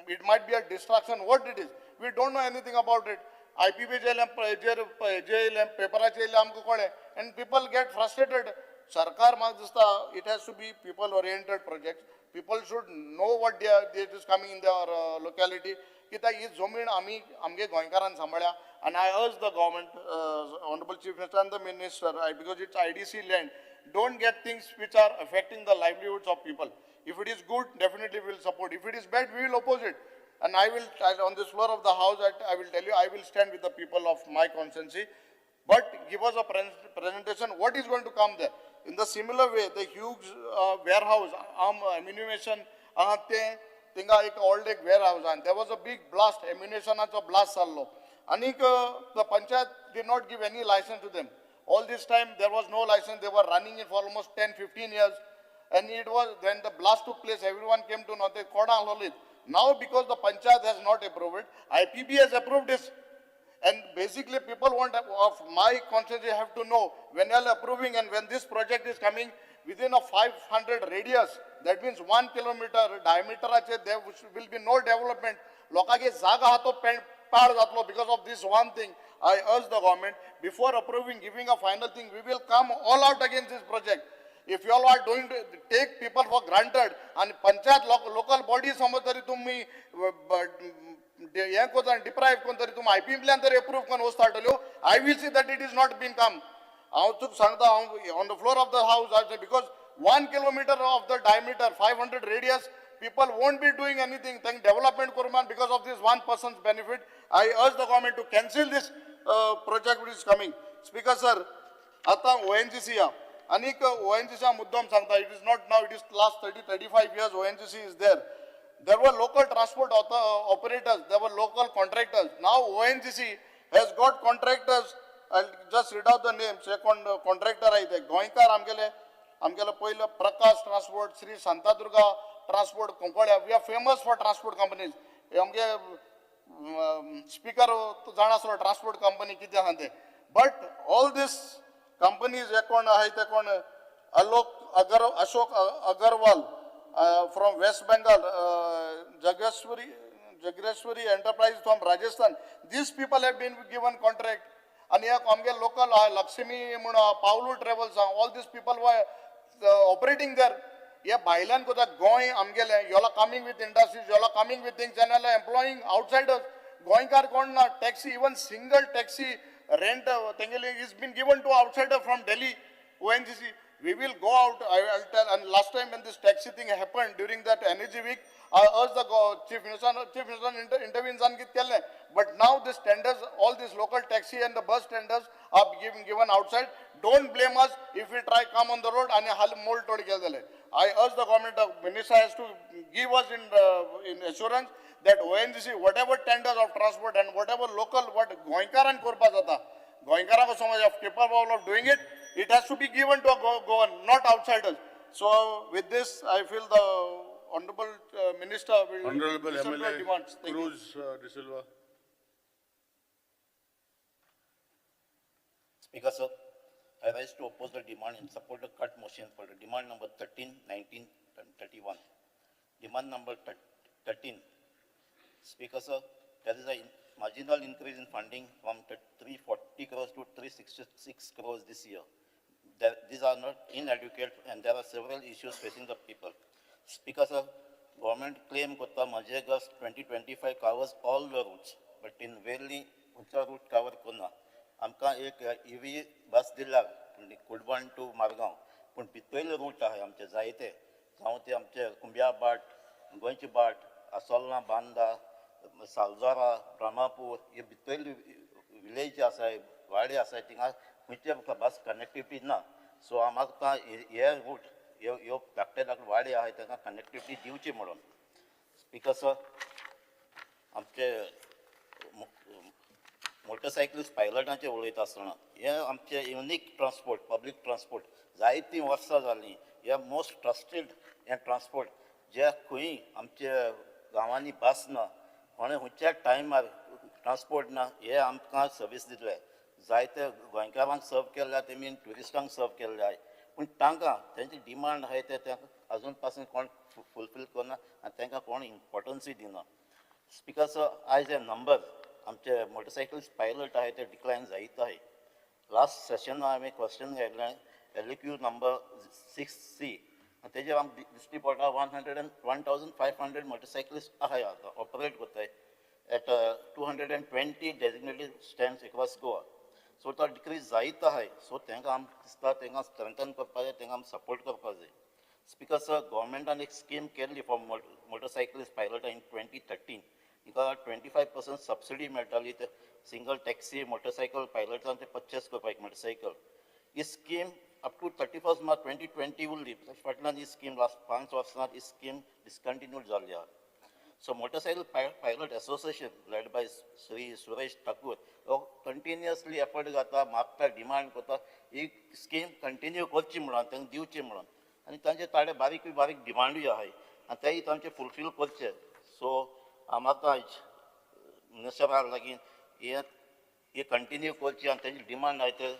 It might be a distraction, what it is. We don't know anything about it. IPB जे येयलें पेपराचेर येयलें आमकां कळ्ळें and people get frustrated. सरकार म्हाका दिसता it has to be people oriented project. People should know what they is coming in their locality. कित्याक ही जमीन आमी आमगे गोंयकारान सांबाळ्या. आनी I urge the government, honourable chief minister and the minister, because it's IDC land, don't get things which are affecting the livelihoods of people. If it is good, definitely we will support. If it is bad, we will oppose it. And I will, on this floor of the house, I will tell you, I will stand with the people of my constituency. But give us a presentation, what is going to come there. In the similar way, the huge warehouse, ammunition, tinga ek old ek warehouse, and there was a big blast, ammunition blast sallo. Anik, the panchayat did not give any license to them. All this time, there was no license. They were running it for almost 10-15 years. And it was, when the blast took place, everyone came to know, they caught it. Now, because the panchayat has not approved it, IPB has approved this. And basically, people want, of my constituency have to know, when you are approving and when this project is coming, within a 500 radius, that means 1 kilometer diameter, there will be no development. Lokage zaga hato paad jatlo because of this one thing. I urge the government, before approving, giving a final thing, we will come all out against this project. If you all are doing to take people for granted, and panchayat local body समज तरी तुम्ही हे कोता deprive कोण तरी तुम्ही IPB तरी approve कोण वस्तू हाडटल्यो, I will see that it is not been come. हांव तुका सांगता, हांव on the floor of the house, I say, because 1 kilometer of the diameter, 500 radius, people won't be doing anything. Think development korman because of this one person's benefit. I urge the government to cancel this project which is coming. Speaker sir, आता ONGC या. Anik ONGC मुद्दाम सांगता, it is not now, it is last 30-35 years ONGC is there. There were local transport operators, there were local contractors. Now ONGC has got contractors. I'll just read out the names. Contractor आहे ते गोंयकार आमगेले, आमगेले पयलो Prakash transport, Shri Shantadurga transport, Cuncolim. We are famous for transport companies. आमगे speaker जाणा आसलो transport company कितें आहा ते. But all this companies हे कोण आहाय ते कोण, Alok Ashok Agarwal from West Bengal, Jagreshwari enterprise from Rajasthan. These people have been given contract. आनी एक आमगे लोकल आहा लक्ष्मी म्हूण, पावलू ट्रेवल्स आहा, all these people were operating there. हे भायल्यान कोता गोंय आमगेलें, you all are coming with industries, you all are coming with things and you all are employing outsiders. गोंयकार कोण ना, taxi, even single taxi rent तेंगेले is been given to outsider from Delhi, ONGC. We will go out, I will tell, and last time when this taxi thing happened during that energy week, I urged the Chief Minister intervenes on कितें केलें. But now these tenders, all these local taxi and the bus tenders are given outside. Don't blame us if we try come on the road and hal mold tod केले. I urge the government, the minister has to give us in assurance that ONGC, whatever tenders of transport and whatever local, what गोंयकारान करपा जाता, गोंयकारांक समज of capable of doing it, it has to be given to a Goan, not outsiders. So with this, I feel the Honorable Minister will Honorable listen to our MLA demands. Thank you. Cruz D'Silva. Speaker sir, I rise to oppose the demand and support the cut motion for the demand number 13, 19, and 31. Demand number 13. Speaker sir, there is a marginal increase in funding from 340 crores to 366 crores this year. These are not inadequate and there are several issues facing the people. Speaker sir, government claim kota Majhe Ghar 2025 covers all the routes, but in Verli, खंयचो route cover करना. आमकां एक EV बस दिला कुडवण two Margao, पूण भितरले route आहाय आमचे जायते, जावं ते आमचे कुंब्या बाट, गोंयची बाट, आसोल्ला, बांदा, सालजोरा, ब्रह्मापूर, हे भितरले विलेज आसाय, वाडे आसाय, थिंगा खंयचे बस कनेक्टिविटी ना. सो आमकां हे रूट ह्यो धाकटे धाकटे वाडे आहाय तांकां कनेक्टिविटी दिवची म्हणून. स्पीकर सर, आमचे मोटरसायकलीस्ट पायलटांचे उलयता आसतना हे आमचे युनीक ट्रान्सपोर्ट, पब्लीक ट्रान्सपोर्ट जायतीं वर्सां जालीं हे मोस्ट ट्रस्टेड हें ट्रान्सपोर्ट, जे खंय आमच्या गांवांनी बस ना, कोणें खंयच्या टायमार ट्रान्सपोर्ट ना, हे आमकां सर्वीस दितले. जायते गोंयकारांक सर्व केल्ले तेमी, ट्युरिस्टांक सर्व केल्ले आहाय, पूण तांकां तेंची डिमांड आहाय ते तांकां अजून पासून कोण फुलफील करना आनी तांकां कोण इम्पोर्टन्सूय दिना. स्पीकर सर, आयज हे नंबर आमचे मोटरसायकल्स पायलट आहाय ते डिक्लायन जायत आहाय. लास्ट सेशनान हांवें क्वेश्चन घातलें LQ number 6C आनी तेजेर आमकां दिश्टी पडटा 1,500 मोटरसायकलिस्ट आहाय आतां ऑपरेट करताय at 220 designated stands across Goa. So तो डिक्रीज जायत आहाय. सो तांकां आमकां दिसता तांकां स्ट्रेंथन करपा जाय, तांकां आमी सपोर्ट करपा जाय. स्पीकर सर, गव्हर्मेंटान एक स्कीम केल्ली फॉर मोटरसायकलिस्ट पायलट इन 2013, हिका 25% सबसिडी मेळटाली ते सिंगल टॅक्सी मोटरसायकल पायलटान ते परचेस करपाक एक motorcycle. He scheme up to 31 March 2020 उरली, फाटल्यान ही स्कीम लास्ट 5 वर्सां ही स्कीम डिसकंटिन्यूड जाल्ली आहा. So motorcycle pilot association led by Shri Suresh Thakur हो कंटिन्युअसली एफर्ट घाता, मागता, डिमांड करता ही स्कीम कंटिन्यू करची म्हणून, तांकां दिवची म्हणून, आनी तांचे ताडे बारीक बारीक डिमांडूय आहाय आनी तेय तांचे फुलफील करचे. सो आमकां मिनिस्टरा लागीं हे कंटिन्यू करची आनी तेंची डिमांड आहाय ते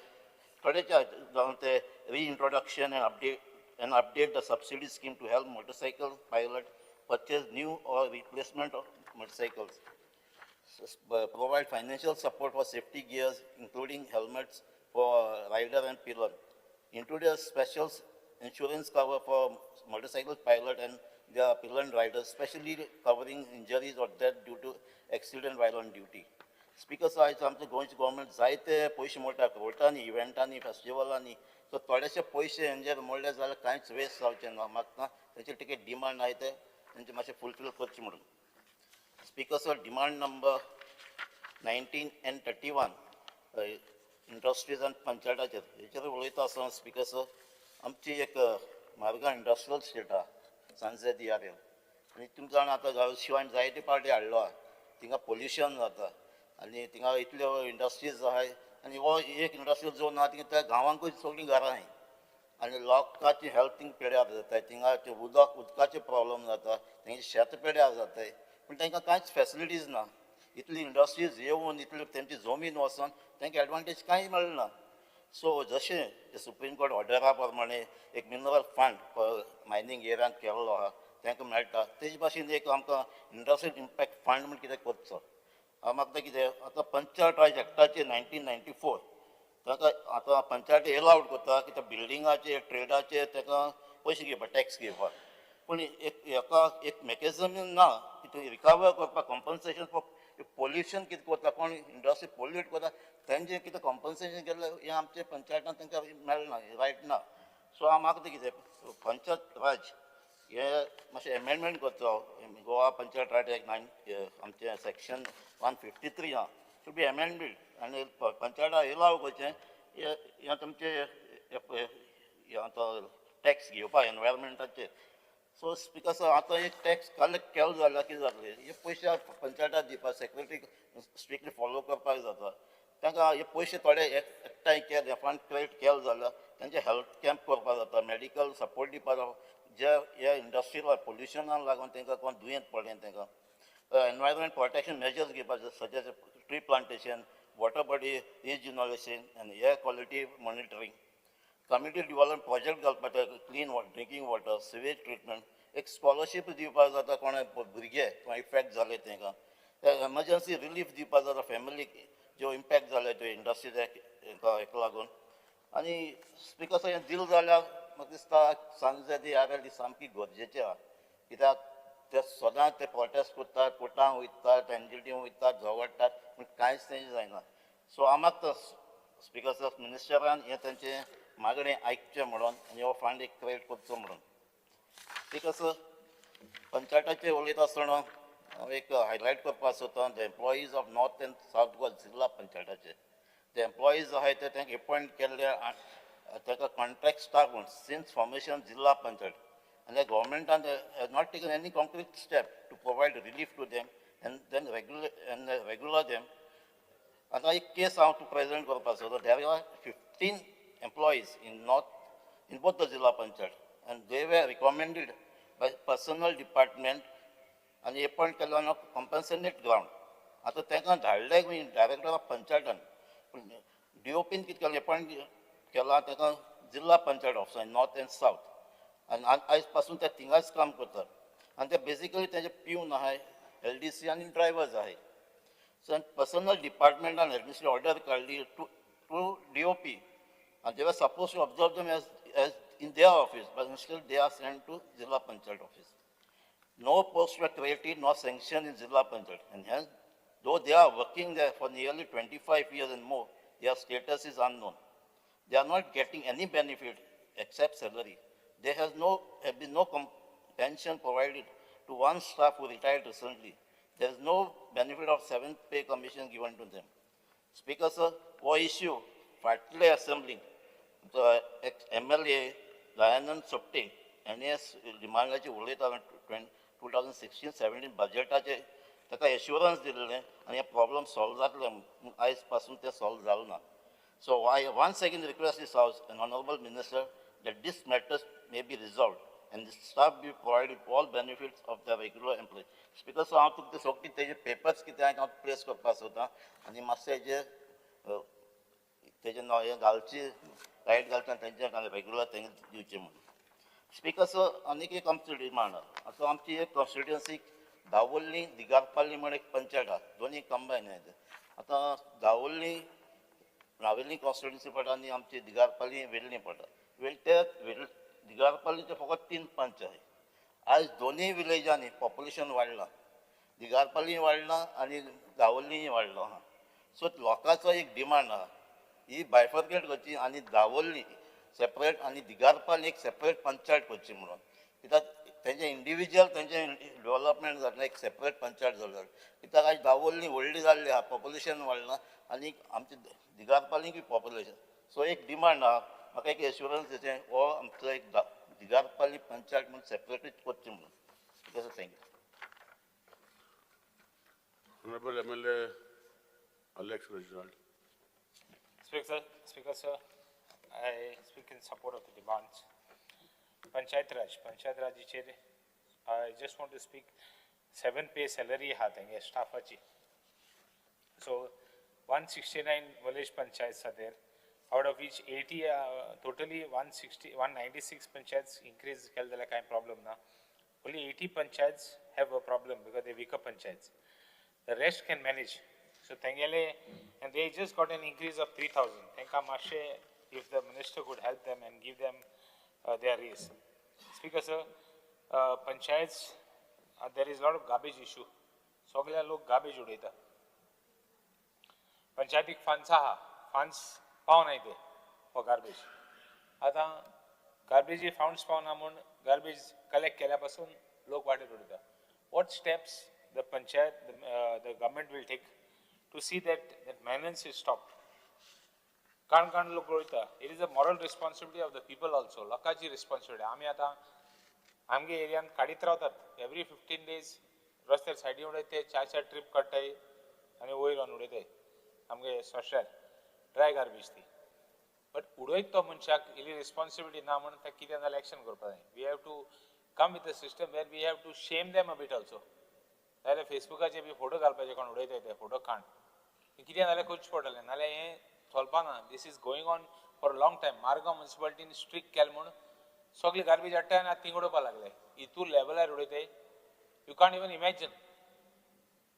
थोडेचे जावन ते reintroduction and update the subsidy scheme to help motorcycle pilot purchase new or replacement of motorcycles, provide financial support for safety gears including helmets for rider and pillion, introduce special insurance cover for motorcycle pilot and their pillion riders, especially covering injuries or death due to accident while on duty. Speaker sir, आयज आमचे गोंयचे government जायते पयशे मोडटा कोर्टांनी, इव्हेंटांनी, फेस्टिवलांनी. So थोडेशे पयशे हेंचेर मोडले जाल्यार कांयच वेस्ट जावचें ना. म्हाका तेंचे टिकेट डिमांड आहाय ते तेंचे मातशें फुलफील करचें म्हणून. Speaker sir, demand number 19 and 31 industries आनी पंचायताचेर हेचेर उलयता आसतना स्पीकर सर, आमची एक मार्गा इंडस्ट्रियल स्टेट आहा सांजे दियारेल, आनी तुमकां जाणा आतां शिवाय जायते पार्टी हाडलो आहा, थिंगा पोल्युशन जाता आनी थिंगा इतल्यो इंडस्ट्रीज आहाय आनी हो एक इंडस्ट्रियल झोन आहा थिंगा त्या गांवांकूय सगळीं घरां आहाय आनी लोकांची हेल्थ थिंग पेड्यार जाताय, थिंगा उदकाचे प्रॉब्लम जाता, तेंचे शेत पेड्यार जाताय, पूण तांकां कांयच फेसिलिटीज ना. इतली इंडस्ट्रीज येवन इतली तेंची जमीन वचोन तांकां एडवांटेज कांय मेळना. सो जशें सुप्रीम कोर्ट ऑर्डरा प्रमाणे एक मिनरल फंड मायनींग एरियांत केल्लो आहा तांकां मेळटा, तेजे भाशेन एक आमकां इंडस्ट्रियल इम्पॅक्ट फंड म्हण कितें करचो. म्हाका कितें आतां पंचायत राज एक्टाचे 1994 ताका आतां पंचायत एलावड करता की त्या बिल्डिंगाचे ट्रेडाचे ताका पयशे घेवपाक, टॅक्स घेवपाक, पूण एक हेका एक मेकॅनिजम ना की थंय रिकवर करपाक कॉम्पन्सेशन फॉर पोल्युशन कितें करता, कोण इंडस्ट्री पोल्यूट करता तेंचें कितें कॉम्पन्सेशन केल्लें हें आमचे पंचायतान तांकां मेळना, रायट ना. सो म्हाका तें कितें पंचायत राज हे मातशें एमेंडमेंट करचो, गोवा पंचायत राज एक्ट 9 आमचें सेक्शन 153 आहा should be amended आनी पंचायता एलाव करचें हें तुमचें आतां टॅक्स घेवपाक एनवायरमेंटाचेर. सो स्पीकर सर, आतां एक टॅक्स कलेक्ट केलो जाल्यार कितें जातलें, हे पयशे पंचायताक दिवपाक सेक्रेटरी स्ट्रिक्टली फॉलो करपाक जाता. तांकां हे पयशे थोडे एकठांय केले, फंड क्रिएट केले जाल्यार तांचे हेल्थ कॅम्प करपाक जाता, मेडिकल सपोर्ट दिवपाक जाता, जे ह्या इंडस्ट्रियल पोल्युशनाक लागून तांकां कोण दुयेंत पडलें तांकां एनवायरमेंट प्रोटेक्शन मेजर्स घेवपाक जाय, such as tree plantation, water body regeneration and air quality monitoring. Community development project घालपाक clean water, drinking water, sewage treatment, एक स्कॉलरशीप दिवपाक जाता कोणा भुरगे कोण इफेक्ट जाले तांकां, एमर्जन्सी रिलीफ दिवपाक जाता फॅमिलीक ज्यो इम्पॅक्ट जाले त्यो इंडस्ट्रीज हेका लागून. आनी स्पिकर सर हें दिलें जाल्यार म्हाका दिसता सांग जाय ती आर एल डी सामकी गरजेची आहा, कित्याक ते सदांच ते प्रोटेस्ट करतात, कोर्टान वयतात, एन जी टी वयतात, झगडटात, पूण कांयच तेंचें जायना. सो आमकां तर स्पिकर सर मिनिस्टरान हें तेंचें मागणें आयकचें म्हणून आनी हो फंड एक क्रिएट करचो म्हणून. स्पिकर सर पंचायताचेर उलयता आसतना हांव एक हायलायट करपाक सोदता the employees of North and South Goa जिल्ला पंचायताचे ते एम्प्लॉईज आहाय ते तांकां एपॉयंट केल्ले ताका कॉन्ट्रॅक्ट स्टाफ म्हूण सिन्स फॉर्मेशन जिल्ला पंचायत, आनी गव्हर्मेंटान has not taken any concrete step to provide relief to them and then regular them. आतां एक केस हांव तूं प्रेजेंट करपाक सोदता. There are 15 employees in north in both the zilla panchayat and they were recommended by personnel department आनी appoint केल्लो on कॉम्पन्सेटेड ground. आतां तांकां धाडले डायरेक्टर ऑफ पंचायतान, पूण डी ओ पीन कितें केलें एपॉयंट केला तांकां जिल्ला पंचायत ऑफिसान नॉर्थ एंड सावथ, आनी आयज पासून ते थिंगाच काम करतात. आनी ते बेजिकली तेजे प्यून आहाय, एल डी सी आनी ड्रायवर्स आहाय. सो पर्सनल डिपार्टमेंटान एडमिनिस्ट्रेटिव ऑर्डर काडली टू डी ओ पी, आनी they were suppose to observe them as in their office, but instead they are sent to Zilla Panchayat office. No posts were created, no sanction in Zilla Panchayat, and hence, though they are working there for nearly 25 years and more, their status is unknown. They are not getting any benefit except salary. There has been no pension provided to one staff who retired recently. There is no benefit of 7th pay commission given to them. Speaker sir, हो issue फाटले assembly MLA Dayanand Sopte हांणी डिमांडाचेर उलयतालो 2016-17 बजेटाचे ताका assurance दिल्लें आनी हे problem solve जातले, आयज पासून तें सॉल्व जालें ना. So I once again request this house and honourable minister that this matters may be resolved and the staff be provided all benefits of the regular employee. Speaker sir, हांव तुका सगळी तेजे पेपर्स कितें आहा हांव place करपाक सोदता आनी मातशें हेजेर तेजें नांव हें घालची लायट घालता तेंच्या रेगुलर तेंकां दिवचें म्हणून. स्पिकर सर आनीक एक आमचो डिमांड आहा. आतां आमची एक कॉन्स्टिट्युएन्सी दावोल्ली दिगारपाली म्हण एक पंचायत आहा, दोनी कंबायन आहा. आतां दावोल्ली नावेली कॉन्स्टिट्युएन्सी पडटा आनी आमची दिगारपाली वेल्ली पडटा. ते दिगारपालीचे फकत 3 पंच आहाय. आयज दोनूय विलेजांनी पॉप्युलेशन वाडलां, दिगारपाली वाडलां आनी दावोल्लीय वाडलो आहा. सो लोकांचो एक डिमांड आहा ही बायफर्केट करची आनी दावोल्ली सेपरेट आनी दिगारपाली एक सेपरेट पंचायत करची म्हणून, कित्याक तेंचे इंडिविज्युअल तेंचें डेवलपमेंट जातलें एक सेपरेट पंचायत जाल्यार. कित्याक आयज दावोल्ली व्हडली जाल्ली आहा, पॉप्युलेशन वाडलां आनी आमचे दिगारपालीकूय पॉप्युलेशन. सो एक डिमांड आहा, म्हाका एक एश्युरन्स दिवचें हो आमचो एक दिगारपाली पंचायत म्हणून सेपरेटूच करची म्हणून. Thank you. Honourable MLA Alex Reginald. Speaker sir, I speak in support of the demands. Panchayat Raj, I just want to speak 7 pay salary आहा तेंगे स्टाफाची. So 169 village panchayats are there, out of which 80 totally 196 panchayats increase केले जाल्यार कांय problem ना. Only 80 panchayats have a problem because they weaker panchayats. The rest can manage. So तेंगेले and they just got an increase of 3,000. तेंका मातशें if the minister could help them and give them their raise. Speaker sir, panchayats, there is a lot of garbage issue. सगळे लोक garbage उडयता. पंचायतीक funds आहा, funds पावनाय ते for garbage. आतां गार्बेजी funds पावना म्हूण गार्बेज कलेक्ट केल्या पासून लोक वाटेर उडयता. What steps the panchayat, the government will take to see that that menace is stopped? काण काण लोक उडयता. It is a moral responsibility of the people also. लोकांची रिस्पॉन्सिबिलिटी. आमी आतां आमगे एरियान काडीत रावतात. एवरी 15 डेज रस्त्यार सायडीन उडयते, 4-4 ट्रीप काडटाय आनी वयर व्हरून उडयताय आमगे सोश्यार ड्राय गार्बेज ती. बट उडयत तो मनशाक इल्ली रिस्पॉन्सिबिलिटी ना म्हणून ताका कितें जाल्यार एक्शन करपाक जाय. We have to come with a system where we have to shame them a bit also. नाजाल्यार फेसबुकाचेर बी फोटो घालपाचे कोण उडयताय ते फोटो काण कितें जाल्यार करचें पडटलें, नाजाल्यार हें चलपा ना. This is going on for long time. Margao मुन्सिपालिटीन स्ट्रिक्ट केलें म्हूण सगळे गार्बेज हाडटा आनी आतां थिंग उडोवपा लागले. हितून लेवलार उडयताय, you can't even imagine.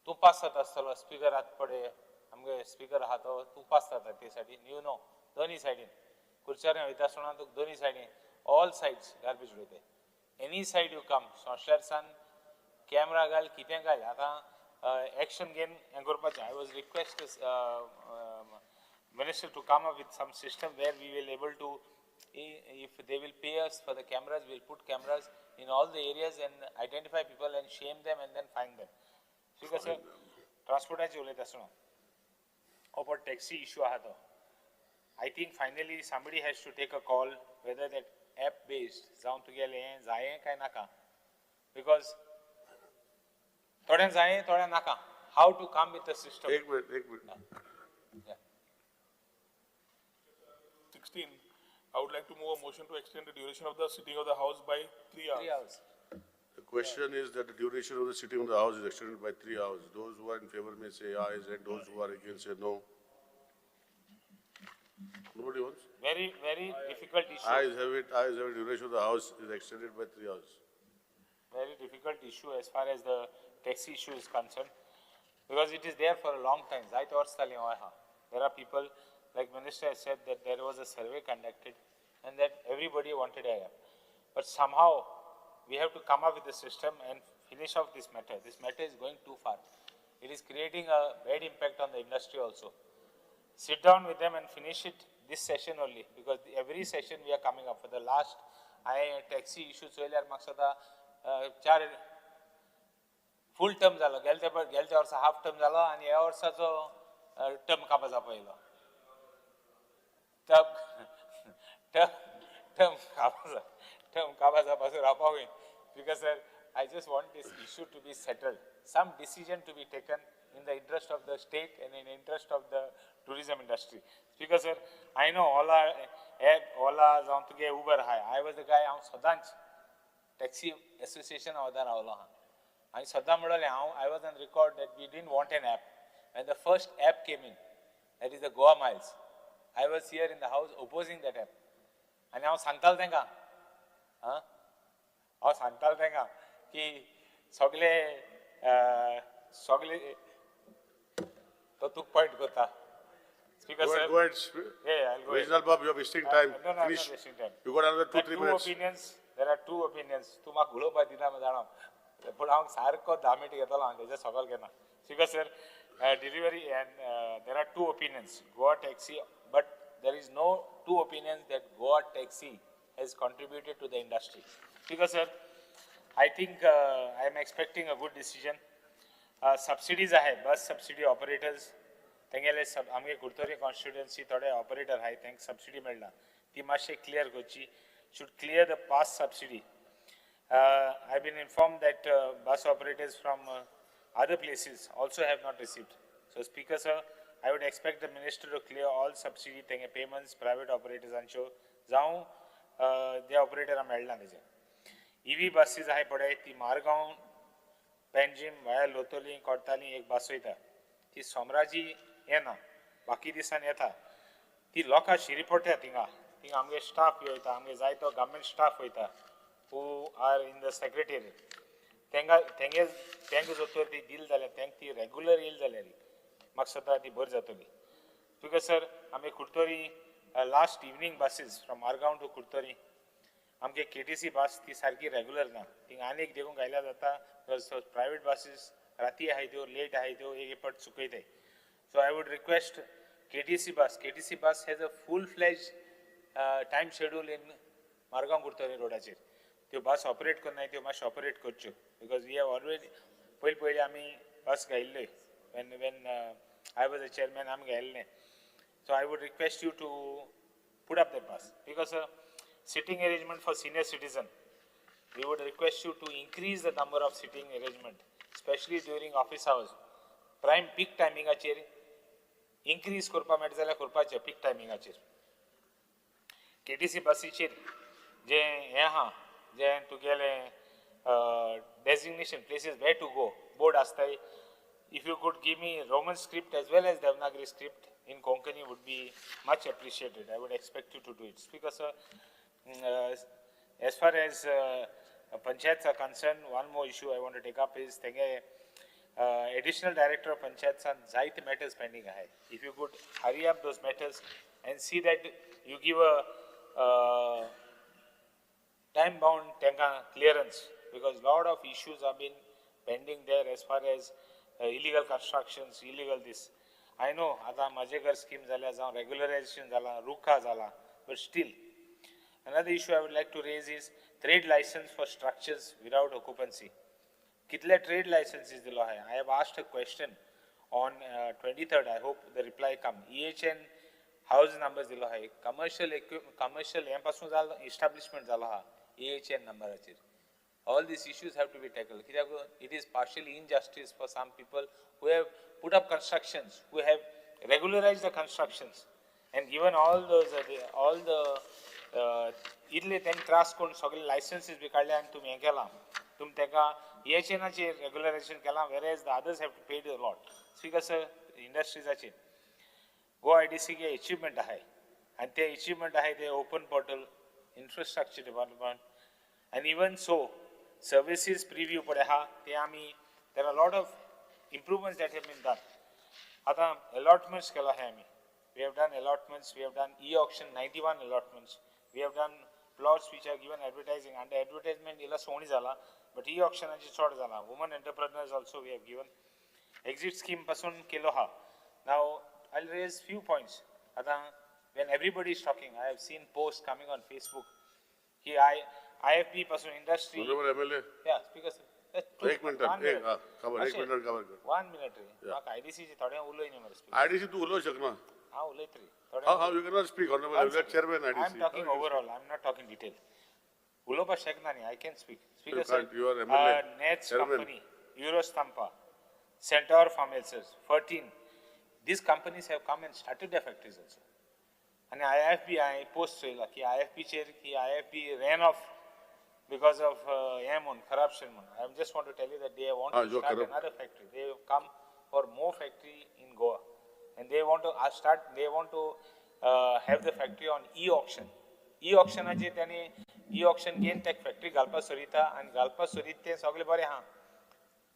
तूं पास जाता आसतलो, स्पिकर आतां पळय आमगे स्पिकर आहा तो, तूं पास जाता ते सायडीन, you know दोनी सायडीन कुर्चारे वयता आसतना तुका दोनी सायडीन ऑल सायड्स गार्बेज उडयताय. एनी सायड you come, सोंसल्यार सान कॅमरा घाल, कितें घाल, आतां एक्शन घेवन हें करपाचें. I was request minister to come up with some system where we will able to, if they will pay us for the cameras, we will put cameras in all the areas and identify people and shame them and then find them. Because sir, transportaचे उलयता आसतना हो पळय taxi issue आहा तो, I think finally somebody has to take a call whether that app based जावं तुगेलें हें जायें काय नाका, because थोड्यांक जायें थोड्यांक नाका. How to come with the system. एक मिनिट, एक minute. 16, I would like to move a motion to extend the duration of the sitting of the House by 3 hours. 3 hours. The question is that the duration of the sitting of the House is extended by 3 hours. Those who are in favor may say ayes and those who are against say no. Nobody wants? Very, very difficult issue. Ayes have it, ayes have it. Duration of the House is extended by 3 hours. Very difficult issue as far as the taxi issue is concerned, because it is there for a long time. There are people, like Minister has said, that there was a survey conducted and that everybody wanted a app. But somehow we have to come up with a system and finish off this matter. This matter is going too far. It is creating a bad impact on the industry also. Sit down with them and finish it this session only, because every session we are coming up. For the last I taxi issue चोयल्यार म्हाका दिसता चार फूल term जालो, गेल्या वर्सा half term जालो आनी ह्या वर्साचो टर्म काबा जावपा येयलो. टर्म काबा जावपाचो रावपा वयर. Because sir, I just want this issue to be settled, some decision to be taken in the interest of the state and in interest of the tourism industry. Because sir, I know Ola app, Ola जावं तुगे Uber आहाय. I was the guy, हांव सदांच taxi association वदार रावलो आहा आनी सदां म्हणलें हांव, I was on record that we didn't want an app. When the first app came in, that is the Goa Miles, I was here in the house opposing that app. आनी हांव सांगतालो तांकां, हांव सांगतालो तांकां की सगळे सगळे तो तुका पॉयंट करता. Speaker sir, go ahead. Yeah, I'll go ahead. Regional Bob, you are wasting time. No, no, I'm Finish. not wasting time. You got another 2-3 minutes. Opinions. There are two opinions. तूं म्हाका उलोवपाक दिना जाणा, पूण हांव सारको 10 minute घेतलो हांव तेजे सकयल घेना. Speaker sir, delivery and there are two opinions. Goa taxi, but there is no two opinions that Goa taxi has contributed to the industry. Speaker sir, I think I am expecting a good decision. Subsidies आहाय, बस subsidy operators तेंगेले आमगे Curtorim constituency थोडे operator आहाय, तांकां subsidy मेळना, ती मातशें clear करची. Should clear the past subsidy. I have been informed that bus operators from other places also have not received. So Speaker sir, I would expect the minister to clear all subsidy तेंगे payments private operators आंच्यो जावं ते ऑपरेटरां मेळना तेजे. EV buses आहाय पळय, ती मारगांव पेंजीम वाया लोतोली कोडताली एक बस वयता, ती सोमराजी येना, बाकी दिसान येता. ती लोकां शिरी पडटा थिंगा, थिंगा आमगे स्टाफ वयता, आमगे जायतो गव्हर्मेंट स्टाफ वयता who are in the secretariat. तेंगा तेंगे तेंका जर तर ती दिली जाल्यार, तेंका ती रेगुलर येयली जाल्यार म्हाका दिसता ती बरी जातली. Because sir, आमी Curtorim last evening buses from Margao to Curtorim, आमगे KTC बस ती सारकी रेगुलर ना, थिंगा आनीक देखून घायल्यार जाता. Because private buses राती आहाय त्यो, लेट आहाय त्यो, एक एक पाट चुकयताय. So I would request KTC bus. KTC bus has a full fledge time schedule in Margao Curtorim रोडाचेर. त्यो बस ऑपरेट करनाय, त्यो मातशें ऑपरेट करच्यो. Because we have already पयलीं पयलीं आमी बस घायिल्ल्यो, when I was a chairman आमी घायिल्लें. So I would request you to put up that bus. Because sitting arrangement for senior citizen, we would request you to increase the number of sitting arrangement, especially during office hours. Prime peak टायमिंगाचेर increase करपा मेळटा जाल्यार करपाचें पीक टायमिंगाचेर. KTC बसीचेर जें हें आहा, जें तुगेलें designation places where to go board आसताय, if you could give me Roman script as well as Devanagari script, in Konkani would be much appreciated. I would expect you to do it. Speaker sir, as far as panchayats are concerned, one more issue I want to take up is tenge additional director of panchayats on जायते matters pending आहाय. If you could hurry up those matters and see that you give a time bound tenka clearance, because lot of issues have been pending there as far as illegal constructions, illegal this. I know आता म्हजें scheme जाल्या, जावं regularization जाला, रुखा जाला, but still. Another issue I would like to raise is trade license for structures without occupancy. कितले trade licenses दिलो आहे? I have asked a question on 23rd. I hope the reply come. EHN house numbers दिलो आहे. Commercial commercial हें पासून जालो establishment जालो आहा EHN नंबराचेर. All these issues have to be tackled. कित्याक it is partially injustice for some people who have put up constructions, who have regularized the constructions and given all those all the इतले तेंकां त्रास करून सगळे लायसन्सीस बी काडले आनी तुमी हें केलां, तुमी तेका EHN-आचेर रेगुलरायझेशन केलां, whereas the others have to pay the lot. Speaker sir, इंडस्ट्रीजाचेर गोवा IDC के achievement आहाय आनी ते achievement आहाय ते open portal, infrastructure development and even so services preview पळय आहा ते आमी there are lot of improvements that have been done. आतां allotments केला आहाय आमी. We have done allotments, we have done e-auction 91 allotments, we have done plots which are given advertising. Under advertisement इला सोणी जाला, but e-auctionाची चड जाला. Women entrepreneurs also we have given. Exit scheme पासून केलो आहा. Now I'll raise few points. आतां when everybody is talking, I have seen posts coming on Facebook की IFB पासून industry. Honorable MLA. Yeah, speaker sir. एक minute, एक खबर, एक मिनिट खबर कर. 1 minute रे. म्हाका IDC ची थोडें उलय न्ही मरे speaker. IDC तूं उलोवंक शकना. हांव उलयत रे. How you cannot speak, honorable MLA, chairman IDC. I am talking overall, I am not talking detail. उलोवपाक शकना न्ही, I can speak. Speaker sir, you are MLA, Nets company, Eurostampa, Centaur Pharmaceuticals, 14. These companies have come and started their factories also. आनी IFB हांवें post चोयला की IFB चेर की IFB ran off because of हें म्हूण corruption म्हूण. I just want to tell you that they want to start another factory. They have come for more factory in Goa. And they want to start, they want to have the factory on e-auction. E-auctionाचेर तांणी e-auction घेवन ते factory घालपाक सोरिता आनी घालपाक सोरीत तें सगळें बरें आहा,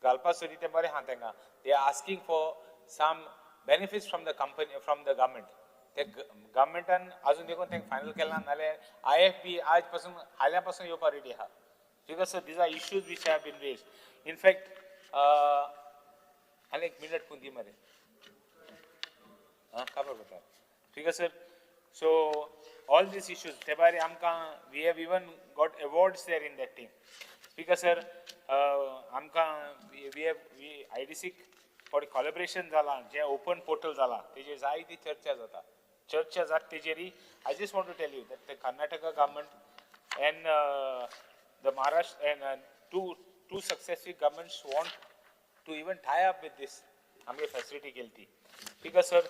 घालपाक सोरीत तें बरें आहा तांकां. They are asking for some benefits from the company, from the government. ते गव्हर्मेंटान अजून देखून तांकां फायनल केलां, नाल्यार IFB आज पासून फाल्यां पासून येवपाक रेडी आहा. Because sir, these are issues which have been raised. In fact आनी एक मिनट पूण दी मरे. हां, खबर पडटा. Speaker sir, so all these issues ते भायर आमकां we have even got awards there in that team. Speaker sir, आमकां we have we IDCक फॉर collaboration जालां, जें ओपन पोर्टल जालां तेजेर जायती चर्चा जाता. चर्चा जाता तेजेरय I just want to tell you that the Karnataka government and the Maharashtra and two successive governments want to even tie up with this आमगे फॅसिलिटी केली ती. Speaker sir,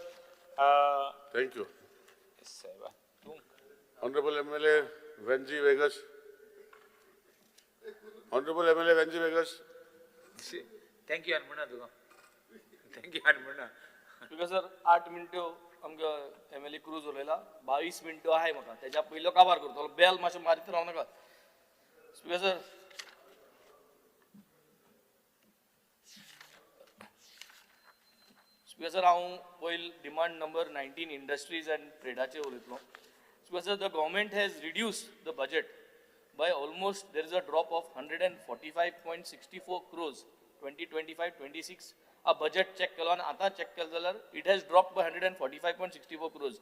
thank you. साहेबा तूं Honorable MLA Venzi Vegas. Honorable MLA Venzi Vegas. Thank you आनी म्हणा तुका. Thank you आनी म्हणा. स्पीकर सर, 8 मिनट्यो आमकां MLA cruise उलयला, 22 मिनट्यो आहाय म्हाका. तेज्या पयलो काबार करतलो, बेल मातशें मारीत रावं नाका. स्पीकर सर, स्पीकर सर, हांव पयल demand number 19 industries and ट्रेडाचेर उलयतलो. Speaker sir, the government has reduced the budget by almost, there is a drop of 145.64 crores 2025-26. A budget check केलो आनी आतां चॅक केलो जाल्यार it has drop by 145.64 crores.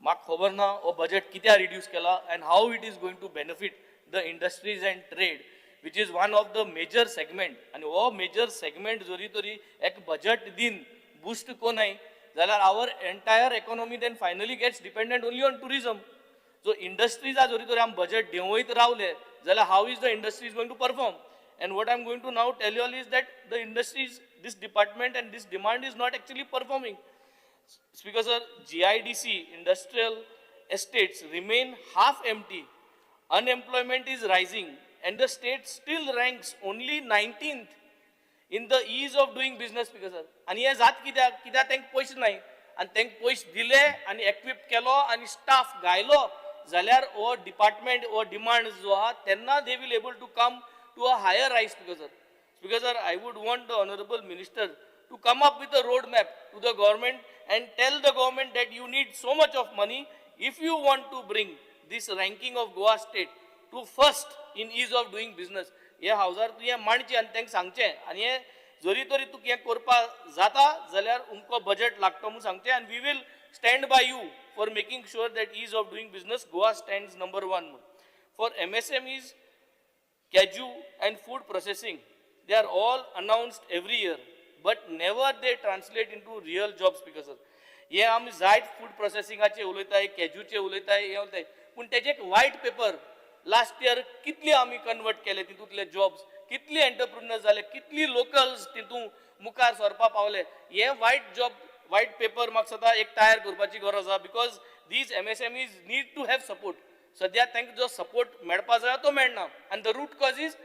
म्हाका खबर ना हो बजेट कित्याक रिड्यूस केला and how it is going to benefit the industries and trade, which is one of the major segment. आनी हो मेजर सेगमेंट जरी तरी एक बजेट दिन बूस्ट कोनाय जाल्यार our entire economy then finally gets dependent only on tourism. So इंडस्ट्रीजा जरी तरी आमी बजेट देंवयत रावले जाल्यार how is the industries going to perform? And what I am going to now tell you all is that the industries, this department and this demand is not actually performing. Speaker sir, GIDC industrial estates remain half empty, unemployment is rising and the state still ranks only 19th in the ease of doing business. Speaker sir, आनी हें जात कित्याक? कित्याक तांकां पयशे नाय. आनी तांकां पयशे दिले आनी एक्विप केलो आनी स्टाफ घायलो जाल्यार हो डिपार्टमेंट हो डिमांड जो आहा तेन्ना they will able to come to a higher rise. Speaker sir, speaker sir, I would want the honourable minister to come up with a road map to the government and tell the government that you need so much of money if you want to bring this ranking of Goa state to first in ease of doing business. हे हावजार तुवें मांडचें आनी तांकां सांगचें आनी हें जरी तरी तुका हें करपाक जाता जाल्यार उमको बजट लागता म्हूण सांगचें आनी we will stand by you for making sure that ease of doing business Goa stands number 1 म्हूण. For MSMEs, cashew and food processing, they are all announced every year, but never they translate into real jobs. Speaker sir, हे आमी जायत food प्रोसेसिंगाचे उलयताय, कॅज्यूचे उलयताय, हे उलयताय, पूण तेजे एक वायट paper last year कितले आमी कन्वर्ट केले, तितूंतले जॉब्स कितले एंटरप्रिनर्स जाले, कितली लोकल्स तितूंत मुखार सरपा पावले, हे वायट जॉब वायट पेपर म्हाका सदां एक तयार करपाची गरज आसा. Because these MSMEs need to have support. सद्या तांकां जो सपोर्ट मेळपा जाय तो मेळना आनी the root cause is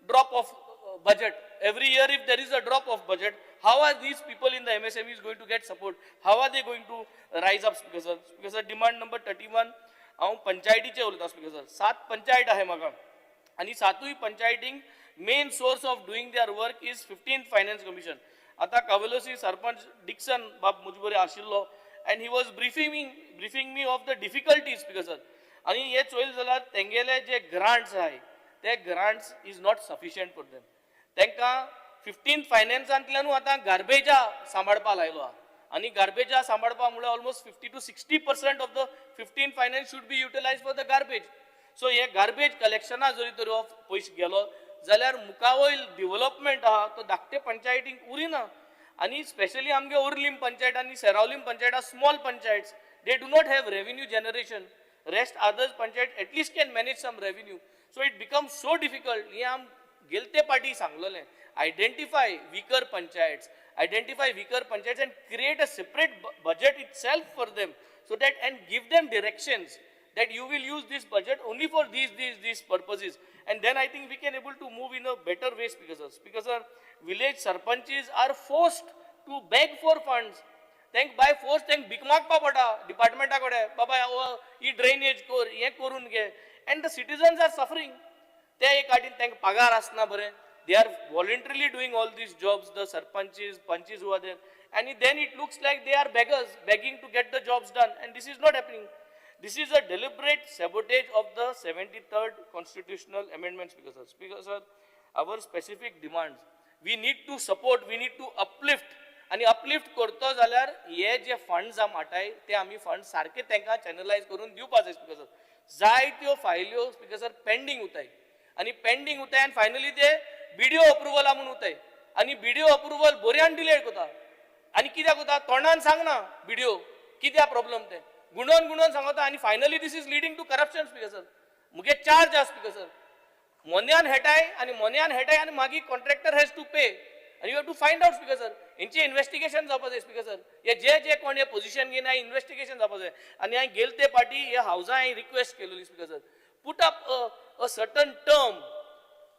drop of budget. Every year if there is a drop of budget, how are these people in the MSMEs going to get support? How are they going to rise up? Speaker sir, speaker sir, demand number 31, हांव पंचायतीचे उलयता. Speaker sir, 7 panchayat आहे म्हाका आनी 7 पंचायतींक main source of doing their work is 15th finance commission. आतां कावेलोसी sarpanch Dixon बाब म्हजे बरोबर आशिल्लो and he was briefing me of the difficulties. Speaker sir, आनी हे चोयलें जाल्यार तेंगेले जे ग्रांट्स आहाय ते grants is not sufficient for them. तांकां 15th फायनान्सांतल्यानूय आतां गार्बेजा सांबाळपा लायलो आहा आनी गार्बेजा सांबाळपा म्हळ्यार almost 50 to 60% of the 15th finance should be utilise for the garbage. So हे गार्बेज कलेक्शना जरी तर हो पयशे गेलो जाल्यार मुखावयल डिवलपमेंट आहा तो धाकटे पंचायतींक उरिना. आनी स्पेशली आमगे ओर्लीम पंचायत आनी Seraulim panchayat are small panchayats, they do not have revenue generation. Rest others panchayat at least can manage some revenue. So it becomes so difficult. हें आम गेलते पाटी सांगलेलें, identify weaker panchayats, identify weaker panchayats and create a separate budget itself for them, so that and give them directions that you will use this budget only for these these purposes, and then I think we can able to move in a better way. Speaker sir, speaker sir, village sarpanches are forced to beg for funds. तांकां by force तांकां भीक मागपा पडटा डिपार्टमेंटा कडेन, बाबा ही drainage कर, हें करून घे, and the citizens are suffering. ते एक आटीन तांकां पगार आसना बरें, they are voluntarily doing all these jobs, the sarpanches, panches who are there, and then it looks like they are beggars, begging to get the jobs done, and this is not happening. This is a deliberate sabotage of the 73rd constitutional amendment. Speaker sir, speaker sir, our specific demands, we need to support, we need to uplift, आनी uplift करतो जाल्यार हे जे funds आम हाडटाय ते आमी funds सारके तांकां चॅनलायज करून दिवपा जाय. स्पीकर सर, जायत्यो फायल्यो स्पीकर सर पेंडींग उरताय आनी पेंडींग उरताय आनी फायनली ते बीडीओ अप्रुवला म्हूण उरताय आनी बीडीओ अप्रुवल बऱ्यान डिले करता आनी कित्याक उरता तोंडान सांगना बीडीओ कित्याक प्रॉब्लम ते गुणोन गुणोन सांगता आनी finally this is leading to corruption. Speaker sir, मुगे चार्ज आसा. स्पीकर सर, मोन्यान हेटाय आनी मोन्यान हेटाय आनी मागीर कॉन्ट्रॅक्टर हॅज टू पे आनी you have to find out. Speaker sir, हेंचें इन्वेस्टिगेशन जावपा जाय. स्पीकर सर, हे जे जे कोण हे पोजिशन घेयना इन्वेस्टिगेशन जावपा जाय. आनी हांवें गेले ते पाटी हे हावजां हांवें रिक्वेस्ट केलेली. Speaker sir, put up a certain term,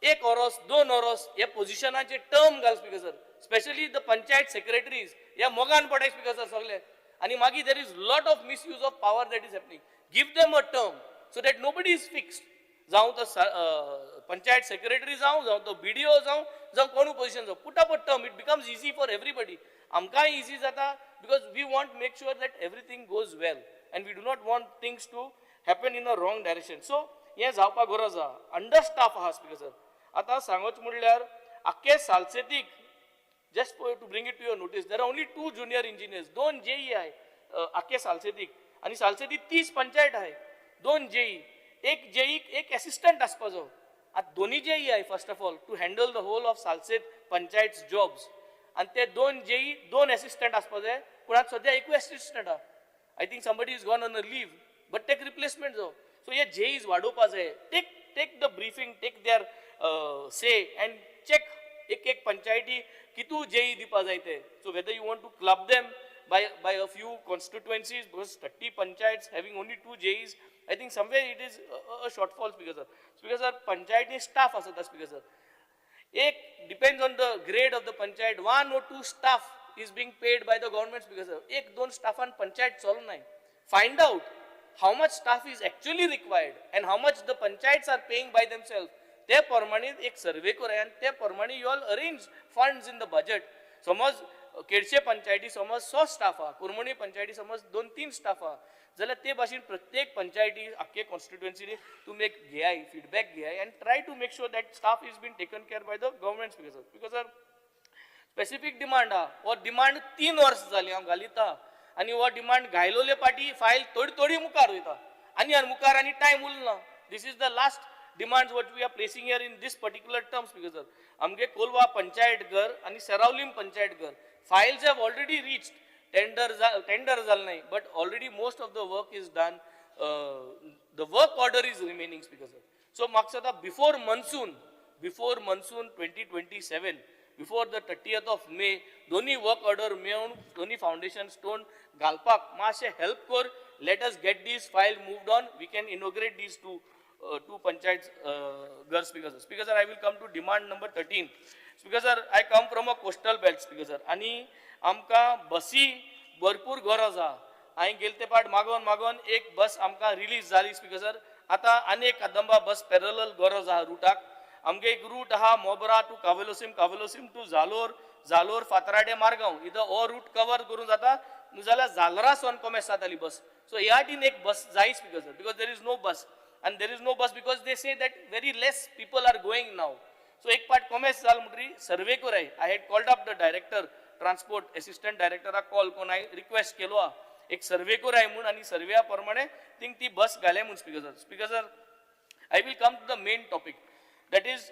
1 वरस 2 वरस हे पोजिशनाचे टर्म घाल. Speaker sir, specially the panchayat secretaries ह्या मोगान पडाय. स्पीकर सर सगळे, आनी मागीर there is lot of misuse of power that is happening. Give them a term so that nobody is fixed. जावं तो पंचायत सेक्रेटरी जावं, जावं तो बीडीओ जावं, जावं कोणूय पोजिशन जावं, put up a term, it becomes easy for everybody. आमकांय इजी जाता because we want make sure that everything goes well and we do not want things to happen in a wrong direction. So हें जावपाक गरज आहा. Under staff आहा. Speaker sir, आतां सांगच म्हणल्यार आख्खे सालसेतीक, just to bring it to your notice, there are only 2 junior engineers, 2 JE आहाय आख्खे सालसेतीक, आनी सालसेतीक 30 पंचायत आहाय, 2 जेई, एक जेईक एक एसिस्टंट आसपा जाय. आतां दोनी जेई आहाय first of all to handle the whole of Salcete panchayat jobs, आनी ते 2 जेई 2 एसिस्टंट आसपा जाय, पूण आतां सद्या एकूय एसिस्टंट आहा. I think somebody is gone on a leave, but take replacement जावं. सो हे जेईज वाडोवपा जाय. Take the briefing, take their say and check एक एक पंचायती कितू जेई दिवपा जाय ते. So whether you want to club them by a few constituencies, because 30 panchayats having only 2 JEs, I think somewhere it is a shortfall. Speaker sir, speaker sir, पंचायती staff आसता. Speaker sir, एक depends on the grade of the panchayat, 1 or 2 staff is being paid by the government. Speaker sir, एक दोन स्टाफान पंचायत चलनाय. Find out how much staff is actually required and how much the panchayats are paying by themselves. ते प्रमाणे एक survey कराय आनी ते प्रमाणे you all arrange funds in the budget. समज केडशे पंचायती समज 100 स्टाफ आहा, कुरमणी पंचायती समज 2-3 स्टाफ आहा, जाल्यार ते भाशेन प्रत्येक पंचायती आख्खे कॉन्स्टिट्युएन्सीनी तुमी एक घेयाय, फिडबॅक घेयाय आनी try to make sure that staff is been taken care by the government. Speaker sir, because sir specific demand आहा, हो डिमांड 3 वर्स जाली हांव घालिता आनी हो डिमांड घायलोले पाटी फायल थोडी थोडी मुखार वयता आनी मुखार आनी टायम उरना. This is the last demands what we are placing here in this particular terms. Speaker sir, आमगे कोलवा पंचायत घर आनी सेरावलीम पंचायत घर files have already reached tender, tender जाल नाही, but already most of the work is done. The work order is remaining. Speaker sir, so म्हाका दिसता before monsoon, before monsoon 2027, before the 30th of May दोन्ही work order मेळून दोन्ही foundation stone घालपाक मातशें help कर. Let us get this file moved on. We can inaugurate these two panchayat ghar. Speaker sir, speaker sir, I will come to demand number 13. Speaker sir, I come from a coastal belt. Speaker sir, आनी आमकां बसी भरपूर गरज आहा. हांवें गेले ते पाट मागोन मागोन एक बस आमकां रिलीज जाली. स्पीकर सर, आतां आनी एक कदंबा बस पॅरलल गरज आहा रुटाक. आमगे एक रूट आहा मोबरा टू कावेलोसीम, कावेलोसीम टू जालोर, जालोर फातराडे मारगांव, इथं हो रूट कवर करून जाता जाल्यार जालरा सोन कोमेस जाताली बस. सो ह्या टीन एक बस जाय speaker sir, because there is no bus and there is no bus because they say that very less people are going now. So एक पाट कोमेस जाल म्हणटरी सर्वे कराय. I had called up the director transport, assistant डायरेक्टराक call करून हांवें request केलो आहा एक सर्वे कराय म्हूण आनी सर्व्या प्रमाणे थिंग ती बस घाले म्हूण. Speaker sir, speaker sir, I will come to the main topic, that is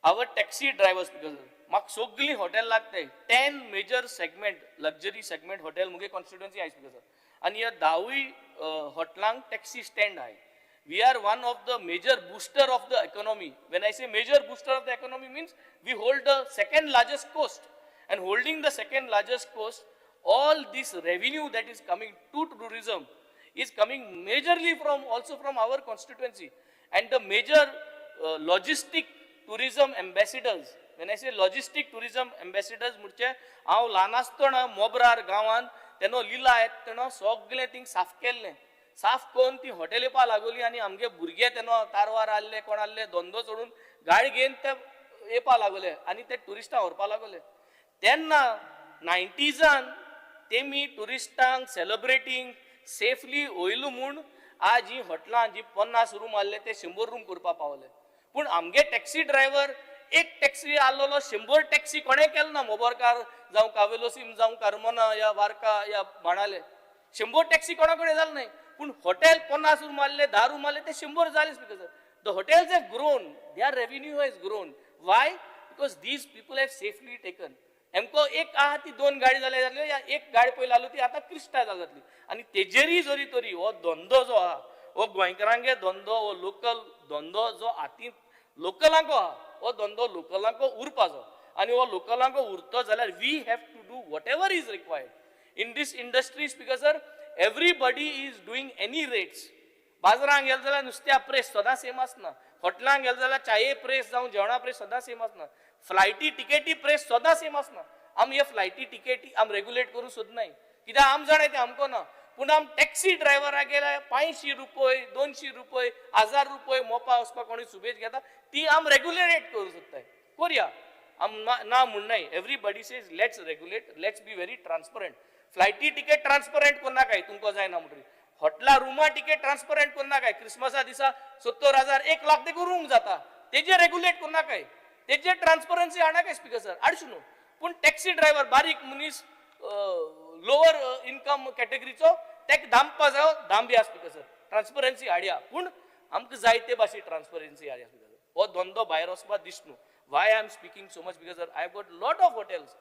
our taxi drivers. Speaker sir, म्हाका सगळीं हॉटेल लागताय. 10 major segment luxury segment hotel मुगे कॉन्स्टिट्युएन्सी आहाय. स्पीकर सर, आनी ह्या 10 हॉटेलांक टॅक्सी स्टँड आहाय. We are one of the major booster of the economy. When I say major booster of the economy means we hold the second largest coast, and holding the second largest coast, all this revenue that is coming to tourism is coming majorly from also from our constituency. And the major logistic tourism ambassadors, when I say logistic tourism ambassadors म्हणजे हांव ल्हान आसतना मोबरार गांवांत तेन्ना लिला येता तेन्ना सगळें thing साफ केल्लें. साफ करून ती हॉटेल येवपा लागली आनी आमगे भुरगे तेन्ना तारवार आहले कोण आहले धंदो सोडून गाडी घेवन ते येवपा लागले आनी ते ट्युरिस्टां व्हरपा लागले. तेन्ना 90s तेमी ट्युरिस्टांक सेलिब्रेटींग सेफली वयलू म्हूण आज ही हॉटेलां जी 50 रूम आहले ते 100 रूम करपा पावले. पूण आमगे टॅक्सी ड्रायव्हर एक टॅक्सी आहलोलो 100 टॅक्सी कोणें केलें ना, मोबोरकार जावं कावेलोसीम जावं कार्मोना या वार्का या बाणाले 100 टॅक्सी कोणा कडेन जालें न्हय. पूण हॉटेल 50 रूम आहले 10 रूम आहले ते 100 जाले. Speaker sir, the hotels have grown, their revenue has grown. Why? Because these people have safely taken. एमको एक आहा ती 2 गाडी जाल्या जाल्यो या एक गाडी पयली आसली ती आतां क्रिस्टा जातली. आनी तेजेरीय जरी तरी हो धंदो जो आहा हो गोंयकारांगे धंदो, हो लोकल धंदो जो हातीन लोकलांको आहा हो धंदो लोकलांको उरपाचो आनी हो लोकलांको उरतो जाल्यार we have to do whatever is required in this industry. Speaker sir, everybody is doing any rates. बाजारांक गेले जाल्यार नुस्त्या प्रेस सदां सेम आसना, हॉटेलांक गेले जाल्यार चाये प्रेस जावं जेवणा प्रेस सदां सेम आसना, फ्लायटी टिकेटी प्रेस सदां सेम आसना. आम हे फ्लायटी टिकेटी आम रेगुलेट करूंक सोदनाय कित्याक आम जाणाय तें आमकां ना. पूण आम टॅक्सी ड्रायव्हराक गेल्यार 500 रुपये, 200 रुपये, 1000 रुपये मोपा वचपाक कोणी सुबेज घेता ती आम रेगुलेट करूंक सोदताय. करया आम ना म्हणनाय. Everybody says let's regulate, let's be very transparent. फ्लायटी ticket transparent करनाकाय तुमकां जायना म्हणटरी, हॉटेला रुमा टिकेट ट्रान्सपरंट करनाकाय. क्रिसमसा दिसा 70,000 1 लाख देखून रूम जाता तेजेर रेगुलेट करनाकाय, तेजेर ट्रान्सपरन्सी हाडनाकाय. स्पीकर सर, हाडचो न्हू. पूण टॅक्सी ड्रायव्हर बारीक मनीस लोअर इनकम कॅटेगरीचो तेका दामपा जायो दामया. स्पीकर सर, ट्रान्सपरन्सी हाडया, पूण आमकां जाय ते भाशेन ट्रान्सपरन्सी हाडया. स्पीकर सर, हो धंदो भायर वचपा दीस न्हू. Why I am speaking so much? Because I have got lot of hotels,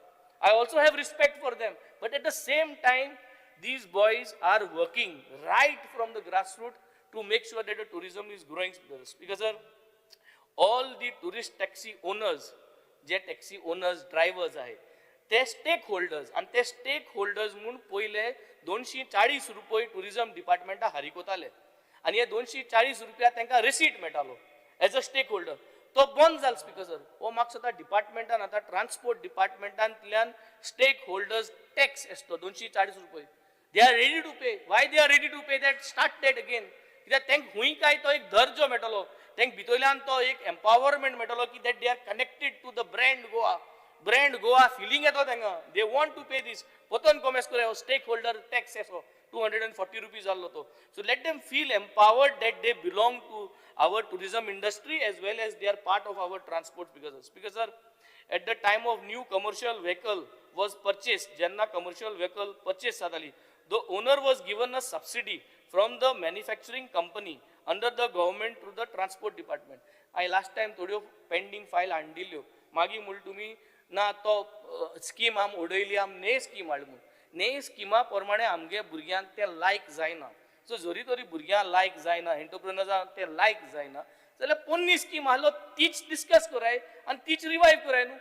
I also have respect for them, but at the same time these boys are working right from the grassroots to make sure that the tourism is growing. Because sir, all the tourist taxi owners, J taxi owners, drivers आहे ते stake holders, आनी ते stake holders म्हूण पयले 240 रुपये tourism डिपार्टमेंटा हारीक वताले आनी हे 240 रुपया तांकां रिसीट मेळटालो एज अ स्टेक होल्डर. तो बंद जालो स्पीकर सर. हो म्हाका दिसता डिपार्टमेंटान आतां ट्रान्सपोर्ट डिपार्टमेंटांतल्यान स्टेक होल्डर्स टॅक्स आसतो 240 रुपये, they are ready to pay. Why they are ready to pay that? Start that again. कित्याक तांकां खूंय काय तो एक दर्जो मेळटलो, तांकां भितरल्यान तो एक एम्पावरमेंट मेळटलो की that they are connected to the brand Goa, brand Goa feeling येतो तांकां. They want to pay this. पोतोन कोमेस करूया हो स्टेक होल्डर टॅक्स असो 240 रुपीज जाल्लो तो. So let them feel empowered that they belong to our tourism industry as well as they are part of our transport. Speaker sir, at the time of new commercial vehicle was purchase, जेन्ना commercial vehicle purchase जाताली, the owner was given a subsidy from the manufacturing company under the government through the transport department. हांवें last time थोड्यो pending file हाडिल्ल्यो, मागीर म्हणलें तुमी ना तो scheme आम उडयली, आम ने स्कीम हाडली म्हूण. ने स्किमा प्रमाणे आमगे भुरग्यांक तें लायक जायना. सो जरी तरी भुरग्यांक लायक जायना, एंटरप्रेनर्सांक तें लायक जायना जाल्यार पोन्नी स्कीम आहलो तीच डिस्कस कराय आनी तीच रिवायव कराय न्हू.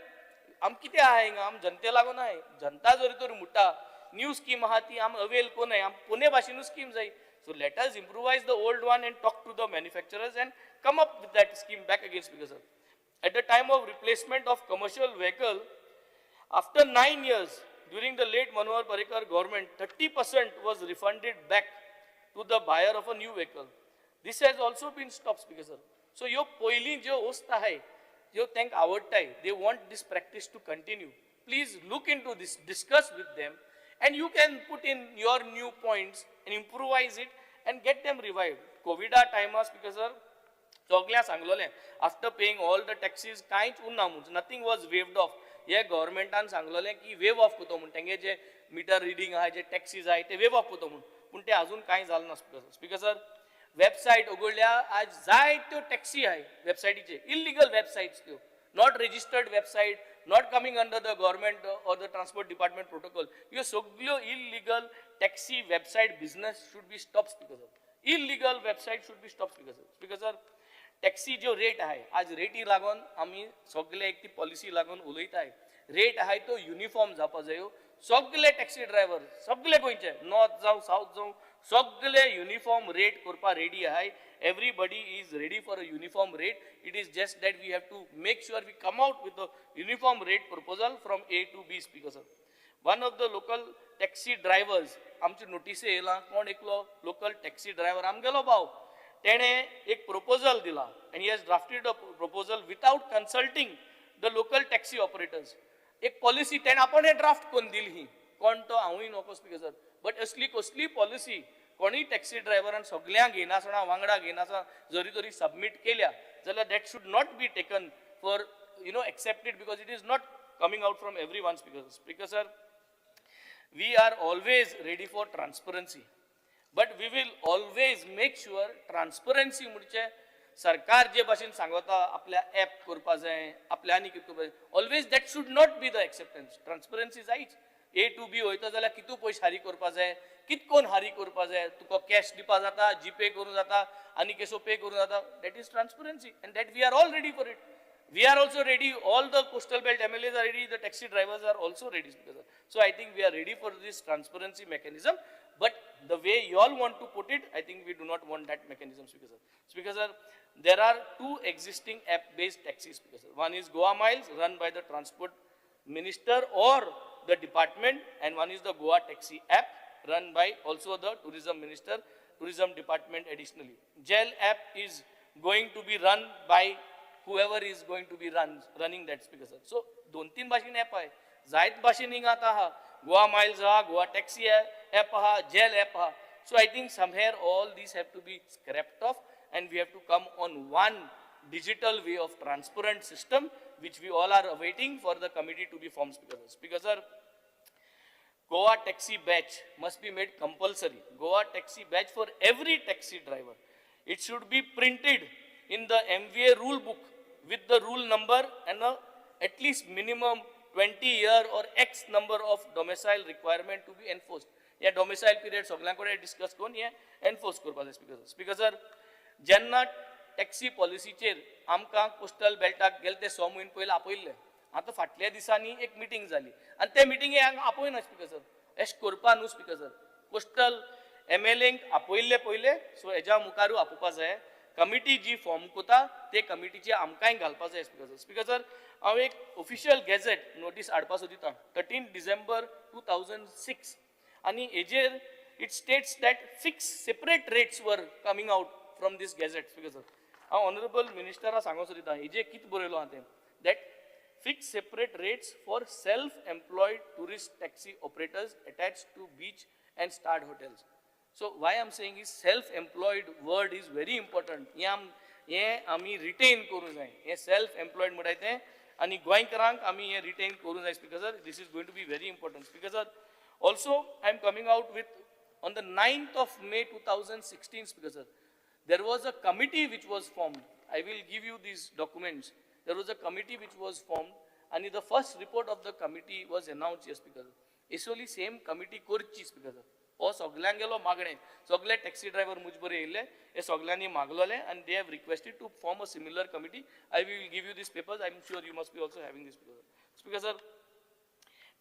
आम कितें आहा हिंगा, आम जनते लागून आहाय. जनता जरी तर म्हणटा न्यू स्कीम आहा ती आम अवेल कोनाय, आम पोने भाशेनूच स्कीम जाय. So let us improvise the old one and talk to the manufacturers and come up with that scheme back again. Speaker sir, at the time of replacement of commercial vehicle after 9 years during the late Manohar Parrikar government, 30% was refunded back to the buyer of a new vehicle. This has also been stopped, Speaker sir. So ह्यो पयलीं ज्यो वस्त आहाय ज्यो तांकां आवडटाय, they want this practice to continue. Please look into this, discuss with them, and you can put in your new points and improvise it and get them revived. कोविडा टायमार speaker sir सगळ्यांक सांगलोलें, after paying all the taxes कांयच उरना म्हूण, nothing was waived off. हे गव्हर्मेंटान सांगलोलें की वेव of करतो म्हूण, तेंगे जे मिटर रिडींग आहा, जे टॅक्सीज आहाय ते वेव ऑफ करतो म्हूण, पूण ते अजून कांय जालें ना. स्पीकर सर, वेबसायट उगडल्या, आज जायत्यो टॅक्सी आहाय वेबसायटीचे, इल्लिगल वेबसायट्स त्यो, not registered website, not coming under the government or the transport department protocol. ह्यो सगल्यो illegal taxi website business should be stop. Speaker sir, illegal website should be stop. Speaker sir, speaker sir, taxi ज्यो rate आहाय, आज रेटी लागून आमी सगले एक ती पॉलिसी लागून उलयताय. रेट आहाय तो युनिफॉर्म जावपा जायो. सगले टॅक्सी ड्रायव्हर सगले गोंयचे, नॉर्थ जावं सावथ जावं, सगले युनिफॉर्म रेट करपा रेडी आहाय. Everybody is ready for a uniform rate. It is just that we have to make sure we come out with a uniform rate proposal from A to B. Speaker sir, one of the local taxi drivers, आमची notice येयला, कोण एकलो local taxi driver आमगेलो भाव, तेणें एक proposal दिला and he has drafted a proposal without consulting the local taxi operators. एक पॉलिसी तेणें आपणें ड्राफ्ट करून दिली ही, कोण तो हांवूय नको स्पीकर सर, बट असली कसली पॉलिसी कोणूय टॅक्सी ड्रायव्हरान सगल्यांक घेयनासतना, वांगडा घेयनासतना जरी तरी सबमीट केल्या जाल्यार that should not be taken for you know accepted, because it is not coming out from every one. Speaker speaker sir, we are always ready for transparency, but we will always make sure transparency म्हणजे सरकार जे भाशेन सांगता आपल्या app करपा जाय, आपल्या आनी कितें करपा जाय, always that should not be the acceptance. Transparency जायच. ए टू बी वयता जाल्यार कितू पयशे हारी करपा जाय, कितकोन हारी करपा जाय, तुका कॅश दिवपा जाता, जीपे करूं जाता, आनी केसो पे करूं जाता. That is transparency and that we are all ready for it. We are also ready, all the coastal belt MLAs are ready, the taxi drivers are also ready. So I think we are ready for this transparency mechanism, but the way you all want to put it, I think we do not want that mechanism, Speaker sir. Speaker sir, there are two existing app-based taxis, Speaker sir. One is Goa Miles, run by the transport minister or the department, and one is the Goa Taxi app, run by also the tourism minister, tourism department additionally. GEL app is going to be run by whoever is going to be running that, Speaker sir. So, दोन तीन भाशेन app आहे, जायत भाशेन हिंगा आतां आहा, Goa Miles आहा, गोवा टॅक्सी ॲप आहा, जेल ॲप आहा. So I think somewhere all these have to be scrapped off and we have to come on one digital way of transparent system, which we all are awaiting for the committee to be formed, Speaker sir. Speaker sir, Goa taxi badge must be made compulsory. Goa taxi badge for every taxi driver. It should be printed in the MVA rule book with the rule number and a at least minimum 20 year or X number of domicile requirement to be enforced. या domicile period सगळ्यां कडेन discuss करून हे enforce करपाक जाय. Speaker sir, speaker sir, जेन्ना taxi पॉलिसीचेर आमकां coastal बेल्टाक गेले ते 6 म्हयने पयलीं आपयल्ले, आतां फाटल्या दिसांनी एक मिटींग जाली आनी ते मिटिंगे आपयना स्पीकर सर, अशें करपा न्हू speaker sir. Coastal M L एंक आपयल्ले पयले, सो हेज्या मुखारूय आपोवपा जाय. कमिटी जी फॉर्म कोता ते कमिटीचे आमकांय घालपा जाय. स्पीकर सर, स्पीकर सर, हांव एक ऑफिशियल गॅझेट नोटीस हाडपा सोदिता 13 डिसेंबर 2006 आनी हेजेर it states that 6 separate rates were coming out from this gazette. Speaker sir, हांव ऑनरेबल मिनिस्टरा सांगूंक सोदिता हेजेर कितें बरयलो आहा तें, that fix separate rates for self employed tourist taxi operators attach to beach and starred hotels. So why I am saying is self employed word is very important. हें आमी retain करूंक जाय, हें सेल्फ एम्प्लॉयड म्हणटाय तें आनी गोंयकारांक आमी हें रिटेन करूंक जाय. Speaker sir, this is going to be very important. Speaker sir, also I am coming out with on the 9th of May 2016, Speaker sir, there was a committee which was formed. I will give you these documents. There was a committee which was formed and the first report of the committee was announced. Yes, Speaker sir. Actually same committee करची. Speaker sir, हो सगल्यांगेलो मागणें, सगळे taxi driver म्हजे बरें येयल्ले, हे सगल्यांनी मागलोले आनी they have requested to form a similar committee. I will give you these papers. I am sure you must be also having this papers. Speaker sir,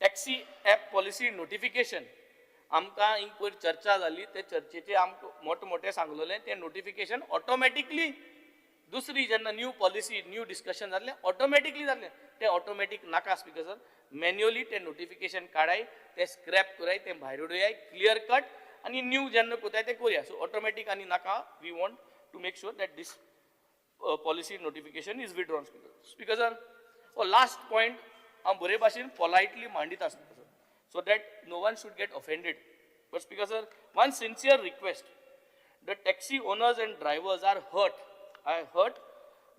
taxi app policy notification आमकां हिंग पयर चर्चा जाली, ते चर्चेचे आमकां मोठे मोठे सांगलोले तें नोटिफिकेशन ऑटोमॅटिकली दुसरी जेन्ना न्यू पॉलिसी न्यू डिस्कशन जातलें ऑटोमॅटिकली जातलें, तें ऑटोमॅटीक नाका. स्पीकर सर, मॅन्युअली तें नोटिफिकेशन काडाय, तें स्क्रॅप कराय, तें भायर उडयाय क्लियर कट आनी न्यू जेन्ना कोताय तें करुया. सो ऑटोमॅटीक आनी नाका. We want to make sure that this policy notification is withdrawn. Speaker sir, हो लास्ट पॉयंट हांव बरे भाशेन पोलायटली मांडीत आसता sir, so that no one should get offended. But Speaker sir, one sincere request, the taxi owners and drivers are hurt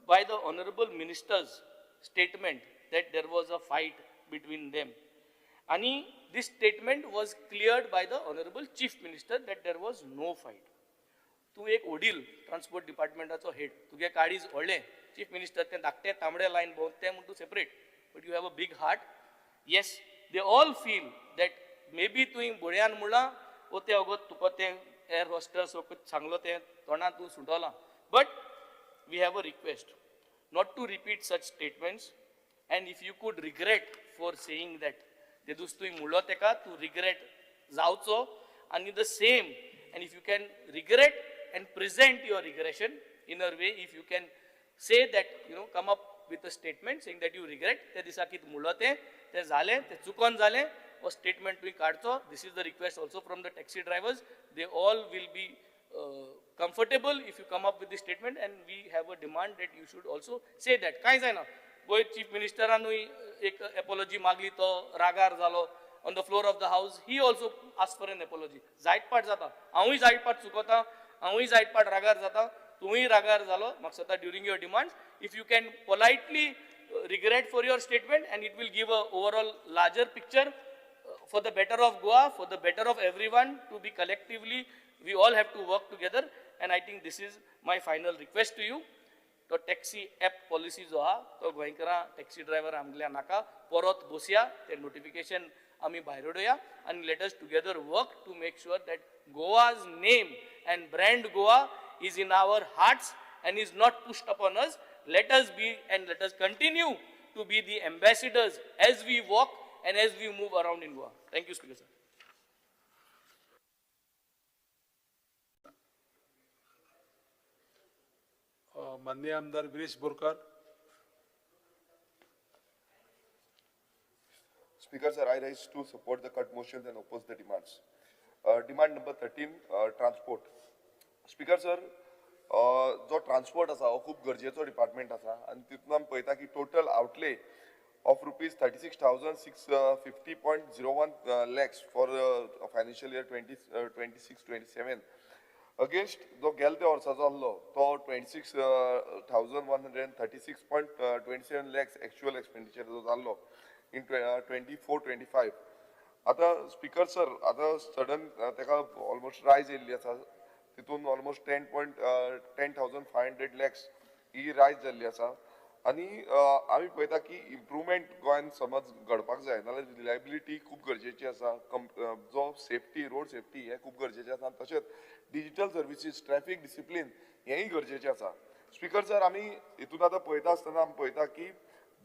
by the honourable minister's statement that there was a fight between them. Ani this statement was cleared by the honourable chief minister that there was no fight. तूं एक वडील transport डिपार्टमेंटाचो head, तुगे काळीज व्हडलें, chief minister तें धाकटें तांबडें line भोंवता तें म्हूण तूं separate, but you have a big heart. Yes, they all feel that may be तुवें बळयान म्हणलां वो तें अगोत तुका तें एअर हॉस्टर्स सांगलो तें तोंडान तूं सुटोलां, but we have a request not to repeat such statements and if you could regret for saying that, ते दीस तुवें म्हणलो तेका तूं रिग्रेट जावचो आनी the same, and if you can regret and present your regression in a way, if you can say that you know come up with a statement saying that you regret, ते दिसा कितें म्हणलो तें तें जालें, तें चुकोन जालें, हो स्टेटमेंट तुवें काडचो. This is the request also from the taxi drivers. They all will be comfortable if you come up with this statement and we have a demand that you should also say that. कांय जायना, पयर chief मिनिस्टरानूय एक apiology मागली, तो रागार जालो on the floor of the house, he also ask for an apology. जायत पाट जाता, हांवूय जायत पाट चुकता, हांवूय जायत पाट रागार जाता, तुवूय रागार जालो म्हाका दिसता during your demands. If you can politely regret for your statement and it will give a overall larger picture for the better of Goa, for the better of everyone, to be collectively, we all have to work together and I think this is my final request to you. तो taxi app policy जो आहा तो गोंयकारां taxi driver आमगेल्या नाका, परत बसया, तें नोटिफिकेशन आमी भायर उडोवया आनी let us together work to make sure that Goa's name and brand Goa is in our hearts and is not pushed upon us. Let us be and let us continue to be the ambassadors as we walk and as we move around in Goa. Thank you, Speaker sir. माननीय आमदार Girish Borkar. Speaker sir, I rise to support the cut motions and oppose the demands. Demand number 13, transport. Speaker sir, जो transport आसा हो खूब गरजेचो department आसा आनी तितून आमी पळयता की total outlay of rupees 36,650.01 lakhs for financial year 2026-27 against जो गेल्या त्या वर्साचो आसलो तो 26,136.27 लॅक्स एक्चुअल एक्सपेंडिचर जो जाल्लो इन 24-25. आतां स्पीकर सर, आतां सडन ताका ऑलमोस्ट रायज येयल्ली आसा, तितून ऑलमोस्ट 10,500 लॅक्स ही रायज जाल्ली आसा आनी आमी पळयता की इम्प्रुवमेंट गोंयान समज घडपाक जाय, नाजाल्यार रिलायबिलिटी खूब गरजेची आसा, जो सेफ्टी, रोड सेफ्टी हें खूब गरजेचें आसा, तशेंच डिजिटल सर्विसीस, ट्रॅफीक डिसिप्लीन हेंय गरजेचें आसा. स्पीकर सर, आमी हितून आतां पळयता आसतना आमी पळयता की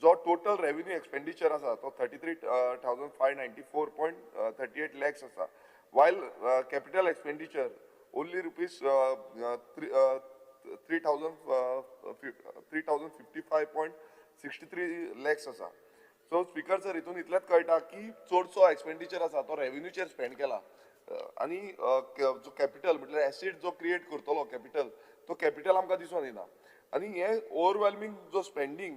जो टोटल रेवेन्यू एक्सपेंडिचर आसा तो 33,594.38 लॅक्स आसा, while capital expenditure only rupees 3,055.63 lakhs आसा. सो स्पीकर सर, हितून इतलेंच कळटा की चडसो एक्सपेंडिचर आसा तो रेवेन्यूचेर स्पेंड केला आनी जो कॅपिटल म्हटल्यार एसिड जो क्रिएट करतलो कॅपिटल, तो कॅपिटल आमकां दिसून येना. आनी हे ओवरवेल्मिंग जो स्पेंडींग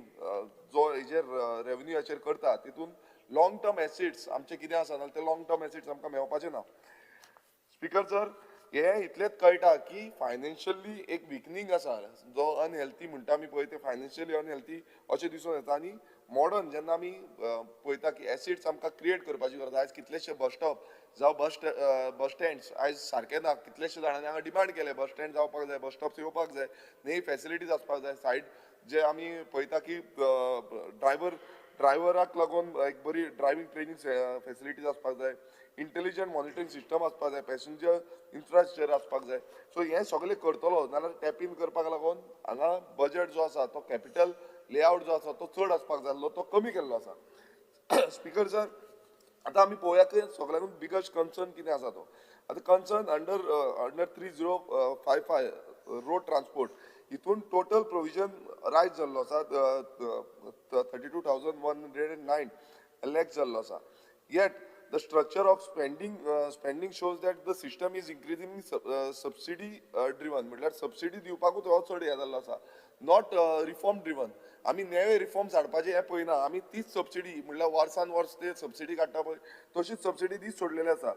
जो हेजेर रेवेन्यूचेर करता तितून लॉंग टर्म एसिड्स आमचे कितें आसा जाल्यार ते लॉंग टर्म एसिड्स आमकां मेळपाचे ना. स्पीकर सर, हे इतलेंच कळटा की फायनान्शियली एक विकनींग आसा, जो अनहेल्थी म्हणटा आमी पळय ते फायनान्शियली अनहेल्थी अशें दिसून येता. आनी मॉडर्न जेन्ना आमी पळयता की एसिड्स आमकां क्रिएट करपाची गरज, आयज कितलेशे बस स्टॉप जावं बस स्टँड्स आयज सारके ना. कितलेशे जाणांनी हांगा डिमांड केले बस स्टँड जावपाक जाय, बस स्टॉप्स येवपाक जाय, न्ही फॅसिलिटीज आसपाक जाय. सायड जे आमी पळयता की ड्रायव्हराक लागून एक बरी ड्रायव्हिंग ट्रेनींग फॅसिलिटीज आसपाक जाय, इंटेलिजंट मॉनिटरींग सिस्टम आसपाक जाय, पॅसेंजर इन्फ्रास्ट्रक्चर आसपाक जाय. सो हें सगळें करतलो नाल्यार टॅप इन करपाक लागून हांगा बजट जो आसा तो कॅपिटल लेआवट जो आसा तो चड आसपाक जाय आसलो, तो कमी केल्लो आसा. स्पीकर सर, आतां आमी पळोवया की सगळ्यांकून बिगस्ट कन्सर्न कितें आसा तो. आतां concern under 3055 road transport, हितून टोटल प्रोविजन रायज जाल्लो आसा 32,109 lakhs जाल्लो आसा. Yet the structure of spending shows that the system is increasingly subsidy driven, म्हटल्यार सबसिडी दिवपाकूच हो चड हें जाल्लो आसा, not reform driven. आमी नवे रिफॉर्म्स हाडपाचे हें पळयना, आमी तीच सबसिडी म्हटल्यार वर्सान वर्स ते सबसिडी काडटा पळय तशीच सबसिडी दीत सोडलेली आसा.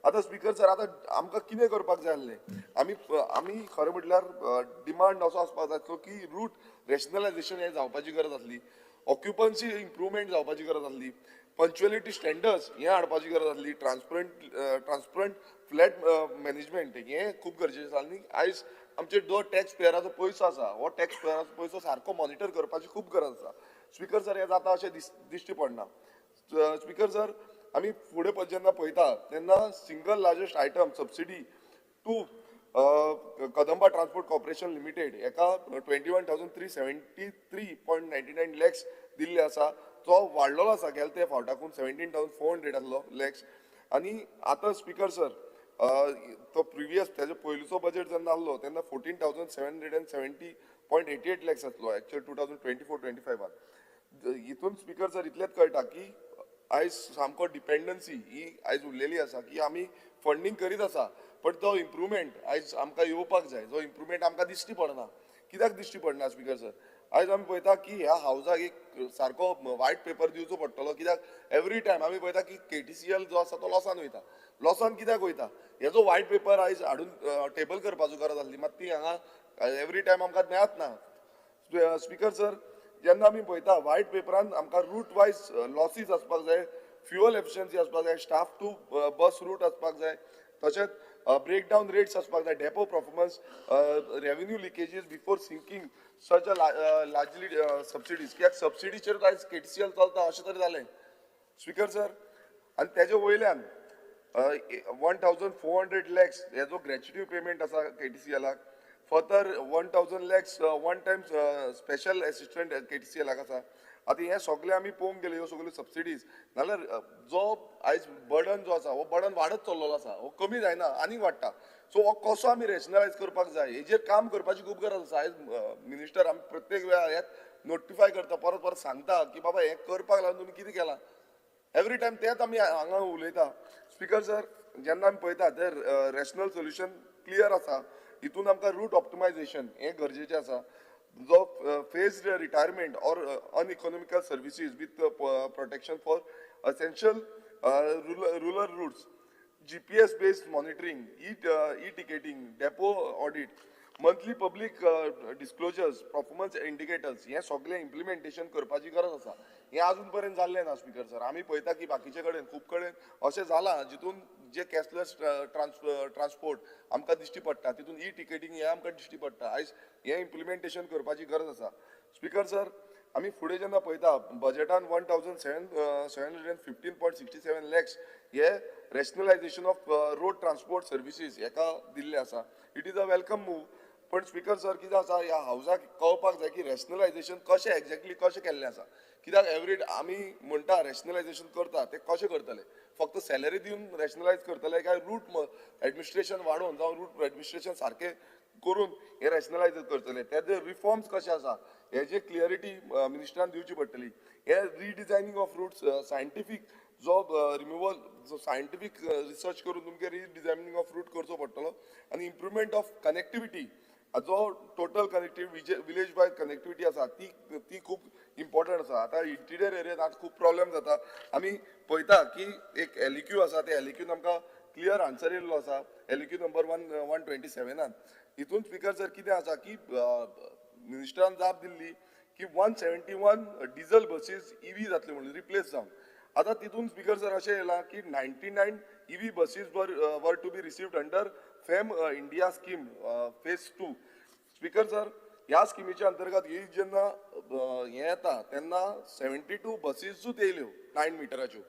आतां स्पीकर सर, आतां आमकां कितें करपाक जाय आसलें, आमी आमी खरें म्हटल्यार डिमांड असो आसपाक जाय आसलो की रूट रॅशनलायजेशन हें जावपाची गरज आसली, ऑक्युपन्सी इम्प्रुवमेंट जावपाची गरज आसली, पंक्च्युअलिटी स्टँडर्ड्स हें हाडपाची गरज आसली, ट्रान्सपरंट फ्लॅट मॅनेजमेंट हें खूब गरजेचें आसा. आनी आयज आमचे जो टॅक्स पेयराचो पयसो आसा हो टॅक्स पेयराचो पयसो सारको मॉनिटर करपाची खूब गरज आसा. स्पीकर सर, हें जाता अशें दिश्टी पडना. स्पीकर सर, आमी फुडें जेन्ना पळयता तेन्ना single largest item subsidy to Kadamba Transport Corporation Limited हेका 21,373.99 lakhs दिल्ले आसा, तो वाडलेलो आसा गेले ते फावटाकून 17,400 आसलो लॅक्स. आनी आतां स्पीकर सर, तो प्रिवियस तेजो पयलींचो बजेट जेन्ना आसलो तेन्ना 14,770.88 lakhs आसलो एक्चुअल 2024-25. हितून स्पीकर सर इतलेंच कळटा की आयज सामको डिपेंडन्सी ही आयज उरलेली आसा की आमी फंडींग करीत आसा पण तो इम्प्रुवमेंट आयज आमकां येवपाक जाय, जो इम्प्रुवमेंट आमकां दिश्टी पडना. कित्याक दिश्टी पडना स्पीकर सर? आयज आमी पळयता की ह्या हावजाक एक सारको वायट पेपर दिवचो पडटलो, कित्याक एवरी टायम आमी पळयता की KTCL जो आसा तो लॉसान वयता. लॉसान कित्याक वयता हेजो वायट पेपर आयज हाडून टेबल करपाचो गरज आसली, मात ती हांगा एवरी टायम आमकां मेळत ना. स्पीकर सर, जेन्ना आमी पळयता वायट पेपरान आमकां रूट वायज लॉसीस आसपाक जाय, फ्युअल एफिशियन्सी आसपाक जाय, स्टाफ टू बस रूट आसपाक जाय, तशेंच ब्रेकडावन रेट्स आसपाक जाय, depot performance, revenue leakages before sinking such a largely subsidies. कित्याक सबसिडीचेर आयज KTCL चलता अशें तरी जालें स्पीकर सर. आनी तेजे वयल्यान 1,400 lakhs हेजो ग्रॅच्युटी पेमेंट आसा KTCLाक, further 1,000 lakhs one time special assistant KTCLाक आसा. आतां हें सगळें आमी पळोवंक गेले ह्यो सगळ्यो सबसिडीज नाल्यार जो आयज बर्डन जो आसा हो बर्डन वाडत चल्लेलो आसा, हो कमी जायना आनीक वाडटा. सो हो कसो आमी रॅशनलायज करपाक जाय हेजेर काम करपाची खूब गरज आसा. आयज मिनिस्टर आमी प्रत्येक वेळार हें नोटिफाय करता, परत परत सांगता की बाबा हें करपाक लागून तुमी कितें केलां, एवरी टायम तेंच आमी हांगा उलयता. स्पीकर सर, जेन्ना आमी पळयता ते रॅशनल सोल्युशन क्लियर आसा, हितून आमकां रूट ऑप्टिमायझेशन हें गरजेचें आसा, जो phased retirement or uneconomical services with protection for essential rural routes, GPS based monitoring, e ticketing, depot audit, monthly public disclosures, performance indicators, हें सगळें इम्प्लिमेंटेशन करपाची गरज आसा. हें आजून पर्यंत जाल्लें ना स्पीकर सर. आमी पळयता की बाकीचे कडेन खूब कडेन अशें जालां जितून जे कॅशलेस ट्रान्सपोर्ट आमकां दिश्टी पडटा, तितून ई टिकेटींग हें आमकां दिश्टी पडटा. आयज हें इम्प्लिमेंटेशन करपाची गरज आसा. स्पीकर सर, आमी फुडें जेन्ना पळयता बजेटान 1,715.67 lakhs hey rationalisation of road transport services हेका दिल्लें आसा. It is a welcome move. पण स्पीकर सर कितें आसा, ह्या हावजाक कळपाक जाय की रॅशनलायजेशन कशें एक्झॅक्टली कशें केल्लें आसा. कित्याक एवरी आमी म्हणटा रॅशनलायजेशन करता ते कशें करतले, फक्त सॅलरी दिवन रॅशनलायज करतले काय रूट एडमिनिस्ट्रेशन वाडोवन जावं रूट एडमिनिस्ट्रेशन सारकें करून हे रॅशनलायज करतले, तेजे रिफॉर्म्स कशे आसा हेजे क्लियरिटी मिनिस्टरान दिवची पडटली. हे रिडिजायनींग ऑफ रूट्स सायंटिफीक जो रिमुवल जो सायंटिफीक रिसर्च करून तुमकां रिडिजायनींग ऑफ रूट करचो पडटलो आनी इम्प्रुवमेंट ऑफ कनेक्टिविटी जो total connectivity village wise connectivity आसा ती खूब इम्पॉर्टंट आसा. आतां इंटिरियर एरियान आतां खूब प्रॉब्लेम जाता. आमी पळयता की एक LEQ आसा, ते LEQन आमकां क्लियर आन्सर येयल्लो आसा LEQ number 127. हितून स्पिकर सर कितें आसा की मिनिस्टरान जाप दिल्ली की 171 डिझल बसीस EV जातले म्हणून रिप्लेस जावन. आतां तितून स्पिकर सर अशें येयलां की 99 EV buses were to be received under FAME India scheme phase 2. Speaker sir ह्या स्किमीच्या अंतर्गत ही जेन्ना हें येता तेन्ना 72 बसीसूच येयल्यो 9 मिटराच्यो,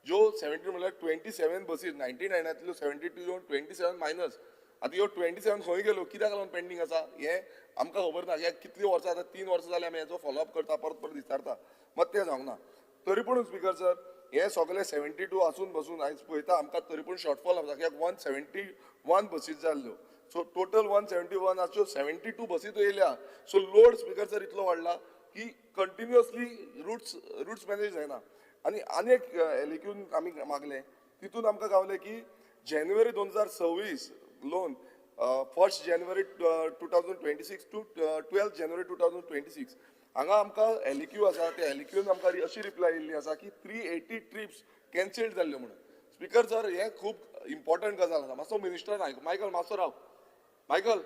ज्यो 70 म्हणल्यार 27 बसीस 99 72 येवन 27 मायनस. आतां ह्यो 27 खंय गेल्यो, कित्याक लागून पेंडींग आसा हें आमकां खबर ना. कित्याक कितलीं वर्सां आतां 3 वर्सां जालीं आमी हेचो फॉलोअप करता, परत परत विचारता, मात तें जावंक ना. तरी पूण स्पिकर सर हे सगळे 72 आसून बसून आयज पळयता आमकां तरी पूण शॉर्टफॉल आसा, कित्याक 171 बसीस जाल्ल्यो. सो टोटल 171 आसच्यो 72 बसी येयल्या. सो लोड स्पिकर सर इतलो वाडला की कंटिन्युअसली रुट्स मॅनेज जायना. आनी आनी एक LEQन आमी मागलें, तितून आमकां गावलें की जानेवारी 2026 loan 1 January 2026 to 12 January 2026 हांगा आमकां LEQ आसा. त्या LEQन आमकां अशी रिप्लाय येयल्ली आसा की 380 ट्रिप्स कॅन्सल्ड जाल्ल्यो म्हणून. स्पिकर सर हें खूब इम्पॉर्टंट गजाल आसा. मातसो मिनिस्टरान आयक, मायकल मातसो राव, मायकल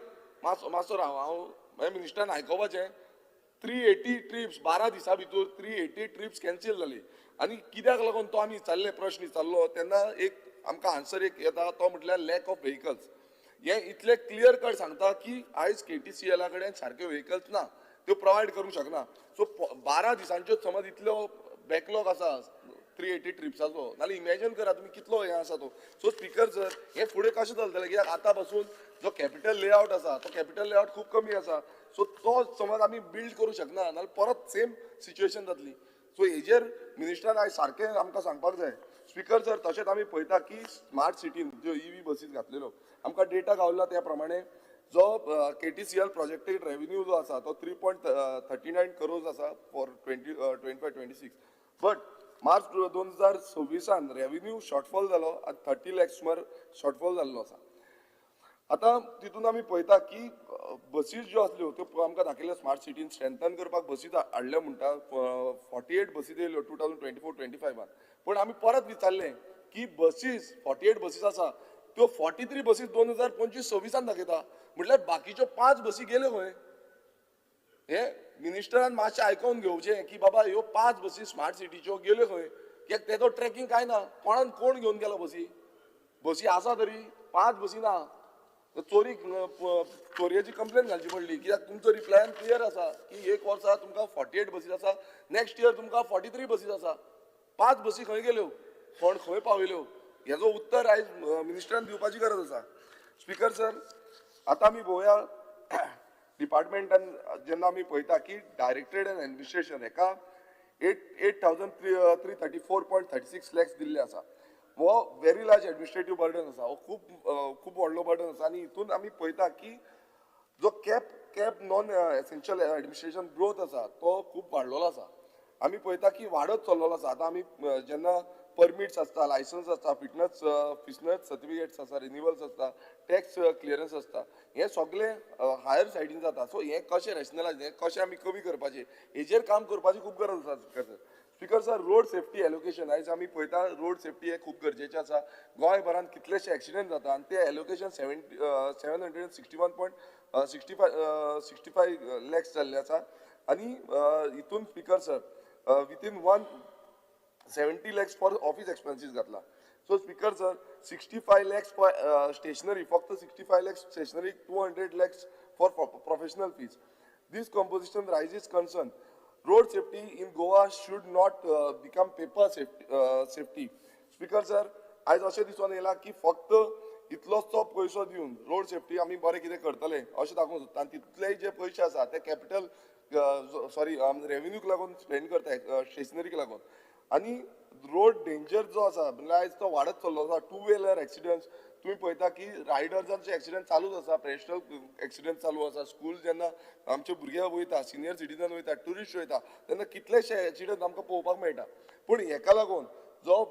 मातसो मातसो राव, हांव मिनिस्टरान आयकोपाचें. 380 ट्रिप्स 12 दिसां भितर 380 ट्रिप्स कॅन्सील जाली आनी कित्याक लागून तो आमी विचारले, प्रश्न विचारलो तेन्ना एक आमकां आन्सर एक येता तो म्हटल्यार लॅक ऑफ व्हेकल्स. हें इतलें क्लियर कट सांगता की आयज KTCL कडेन सारके व्हेकल्स ना, त्यो प्रोवायड करूंक शकना. सो 12 दिसांच्यो समज इतलो बॅकलॉग आसा 380 ट्रिप्साचो, नाल्यार इमॅजीन करा तुमी कितलो हें आसा तो. सो स्पिकर सर हें फुडें कशें चलतलें, कित्याक आतां पासून जो कॅपिटल लेआवट आसा तो कॅपिटल लेआवट खूब कमी आसा. सो तो समज आमी बिल्ड करूंक शकना नाल्यार परत सेम सिच्युएशन जातली. सो हेजेर मिनिस्टरान आयज सारकें आमकां सांगपाक जाय. स्पिकर सर तशेंच आमी पळयता की स्मार्ट सिटीन ज्यो EV बसीस घातलेल्यो आमकां डेटा गावला त्या प्रमाणे जो KTCL projected revenue जो आसा तो 3.39 करोज आसा for 2025-26, but March 2026 revenue shortfall जालो आनी 30 लॅक्स सुमार शॉर्टफॉल जाल्लो आसा. आतां तितून आमी पळयता की बसीस ज्यो आसल्यो त्यो आमकां दाखयल्यो स्मार्ट सिटीन स्ट्रेंथन करपाक बसीस हाडल्यो म्हणटा, 48 बसीस येयल्यो 2024-25. पूण आमी परत विचारलें की बसीस 48 बसीस आसा त्यो 43 बसीस 2025-26 दाखयता, म्हटल्यार बाकीच्यो 5 बसी गेल्यो खंय. हे मिनिस्टरान मातशें आयकोन घेवचें की बाबा ह्यो 5 बसी स्मार्ट सिटीच्यो गेल्यो खंय, कित्याक तेजो ट्रॅकिंग कांय ना, कोणान कोण घेवन गेलो बसी, बसी आसा तरी 5 बसी ना. चोरी चोरयेची कंप्लेन घालची पडली, कित्याक तुमचो रिप्लायन क्लियर आसा की एक वर्सा तुमकां 48 बसीस आसा, नेक्स्ट इयर तुमकां 43 बसीस आसा, 5 बसी खंय गेल्यो, कोण खंय पावयल्यो, हेजो उत्तर आयज मिनिस्टरान दिवपाची गरज आसा. स्पिकर सर आतां आमी पळोवया डिपार्टमेंटान जेन्ना आमी पळयता की डायरेक्टरेट एंड एडमिनिस्ट्रेशन हेका 8,334.36 लॅक्स दिल्ले आसा. हो व्हेरी लार्ज एडमिनिस्ट्रेटीव बर्डन आसा, हो खूब खूब व्हडलो बर्डन आसा. आनी हितून आमी पळयता की जो cap non essential administration growth आसा तो खूब वाडलेलो आसा. आमी पळयता की वाडत चल्लेलो आसा. आतां आमी जेन्ना परमिट्स आसता, लायसन्स आसता, फिटनस सर्टिफिकेट्स आसता, रिन्युअल्स आसता, टॅक्स क्लियरन्स आसता, हें सगळें हायर सायडीन जाता. सो हें कशें रॅशनलायज, हें कशें आमी कमी करपाचें हेजेर काम करपाची खूब गरज आसा. Speaker sir, speaker sir road safety allocation आयज आमी पळयता रोड सेफ्टी हें खूब गरजेचें आसा. गोंयभरान कितलेशे एक्सिडंट जाता आनी ते एलोकेशन 761.65 लॅक्स जाल्ले आसा. आनी हितून speaker sir within 170 lakhs for office expenses घातला. So speaker sir 65 lakhs for stationery, फक्त 65 lakhs stationery, 200 lakhs for professional fees. This composition raises concern. Road safety in Goa should not become paper safety. Speaker sir आयज अशें दिसून येयलां की फक्त इतलोच तो पयसो दिवन रोड सेफ्टी आमी बरें कितें करतले अशें दाखोवंक सोदता आनी तितलेय जे पयशे आसा ते कॅपिटल सॉरी रेवेन्यूक लागून स्पेंड करता, स्टेशनरीक लागून. आनी रोड डेंजर जो आसा म्हणल्यार आयज तो वाडत चल्लो आसा. 2 व्हिलर एक्सिडंट्स तुमी पळयता की रायडर्सांचे एक्सिडंट चालूच आसा, प्रेशनल एक्सिडंट चालू आसा. स्कूल जेन्ना आमचे भुरगे वयता, सिनियर सिटीजन वयता, ट्युरिस्ट वयता तेन्ना कितलेशे एक्सिडंट आमकां पळोवपाक मेळटा. पूण हेका लागून जो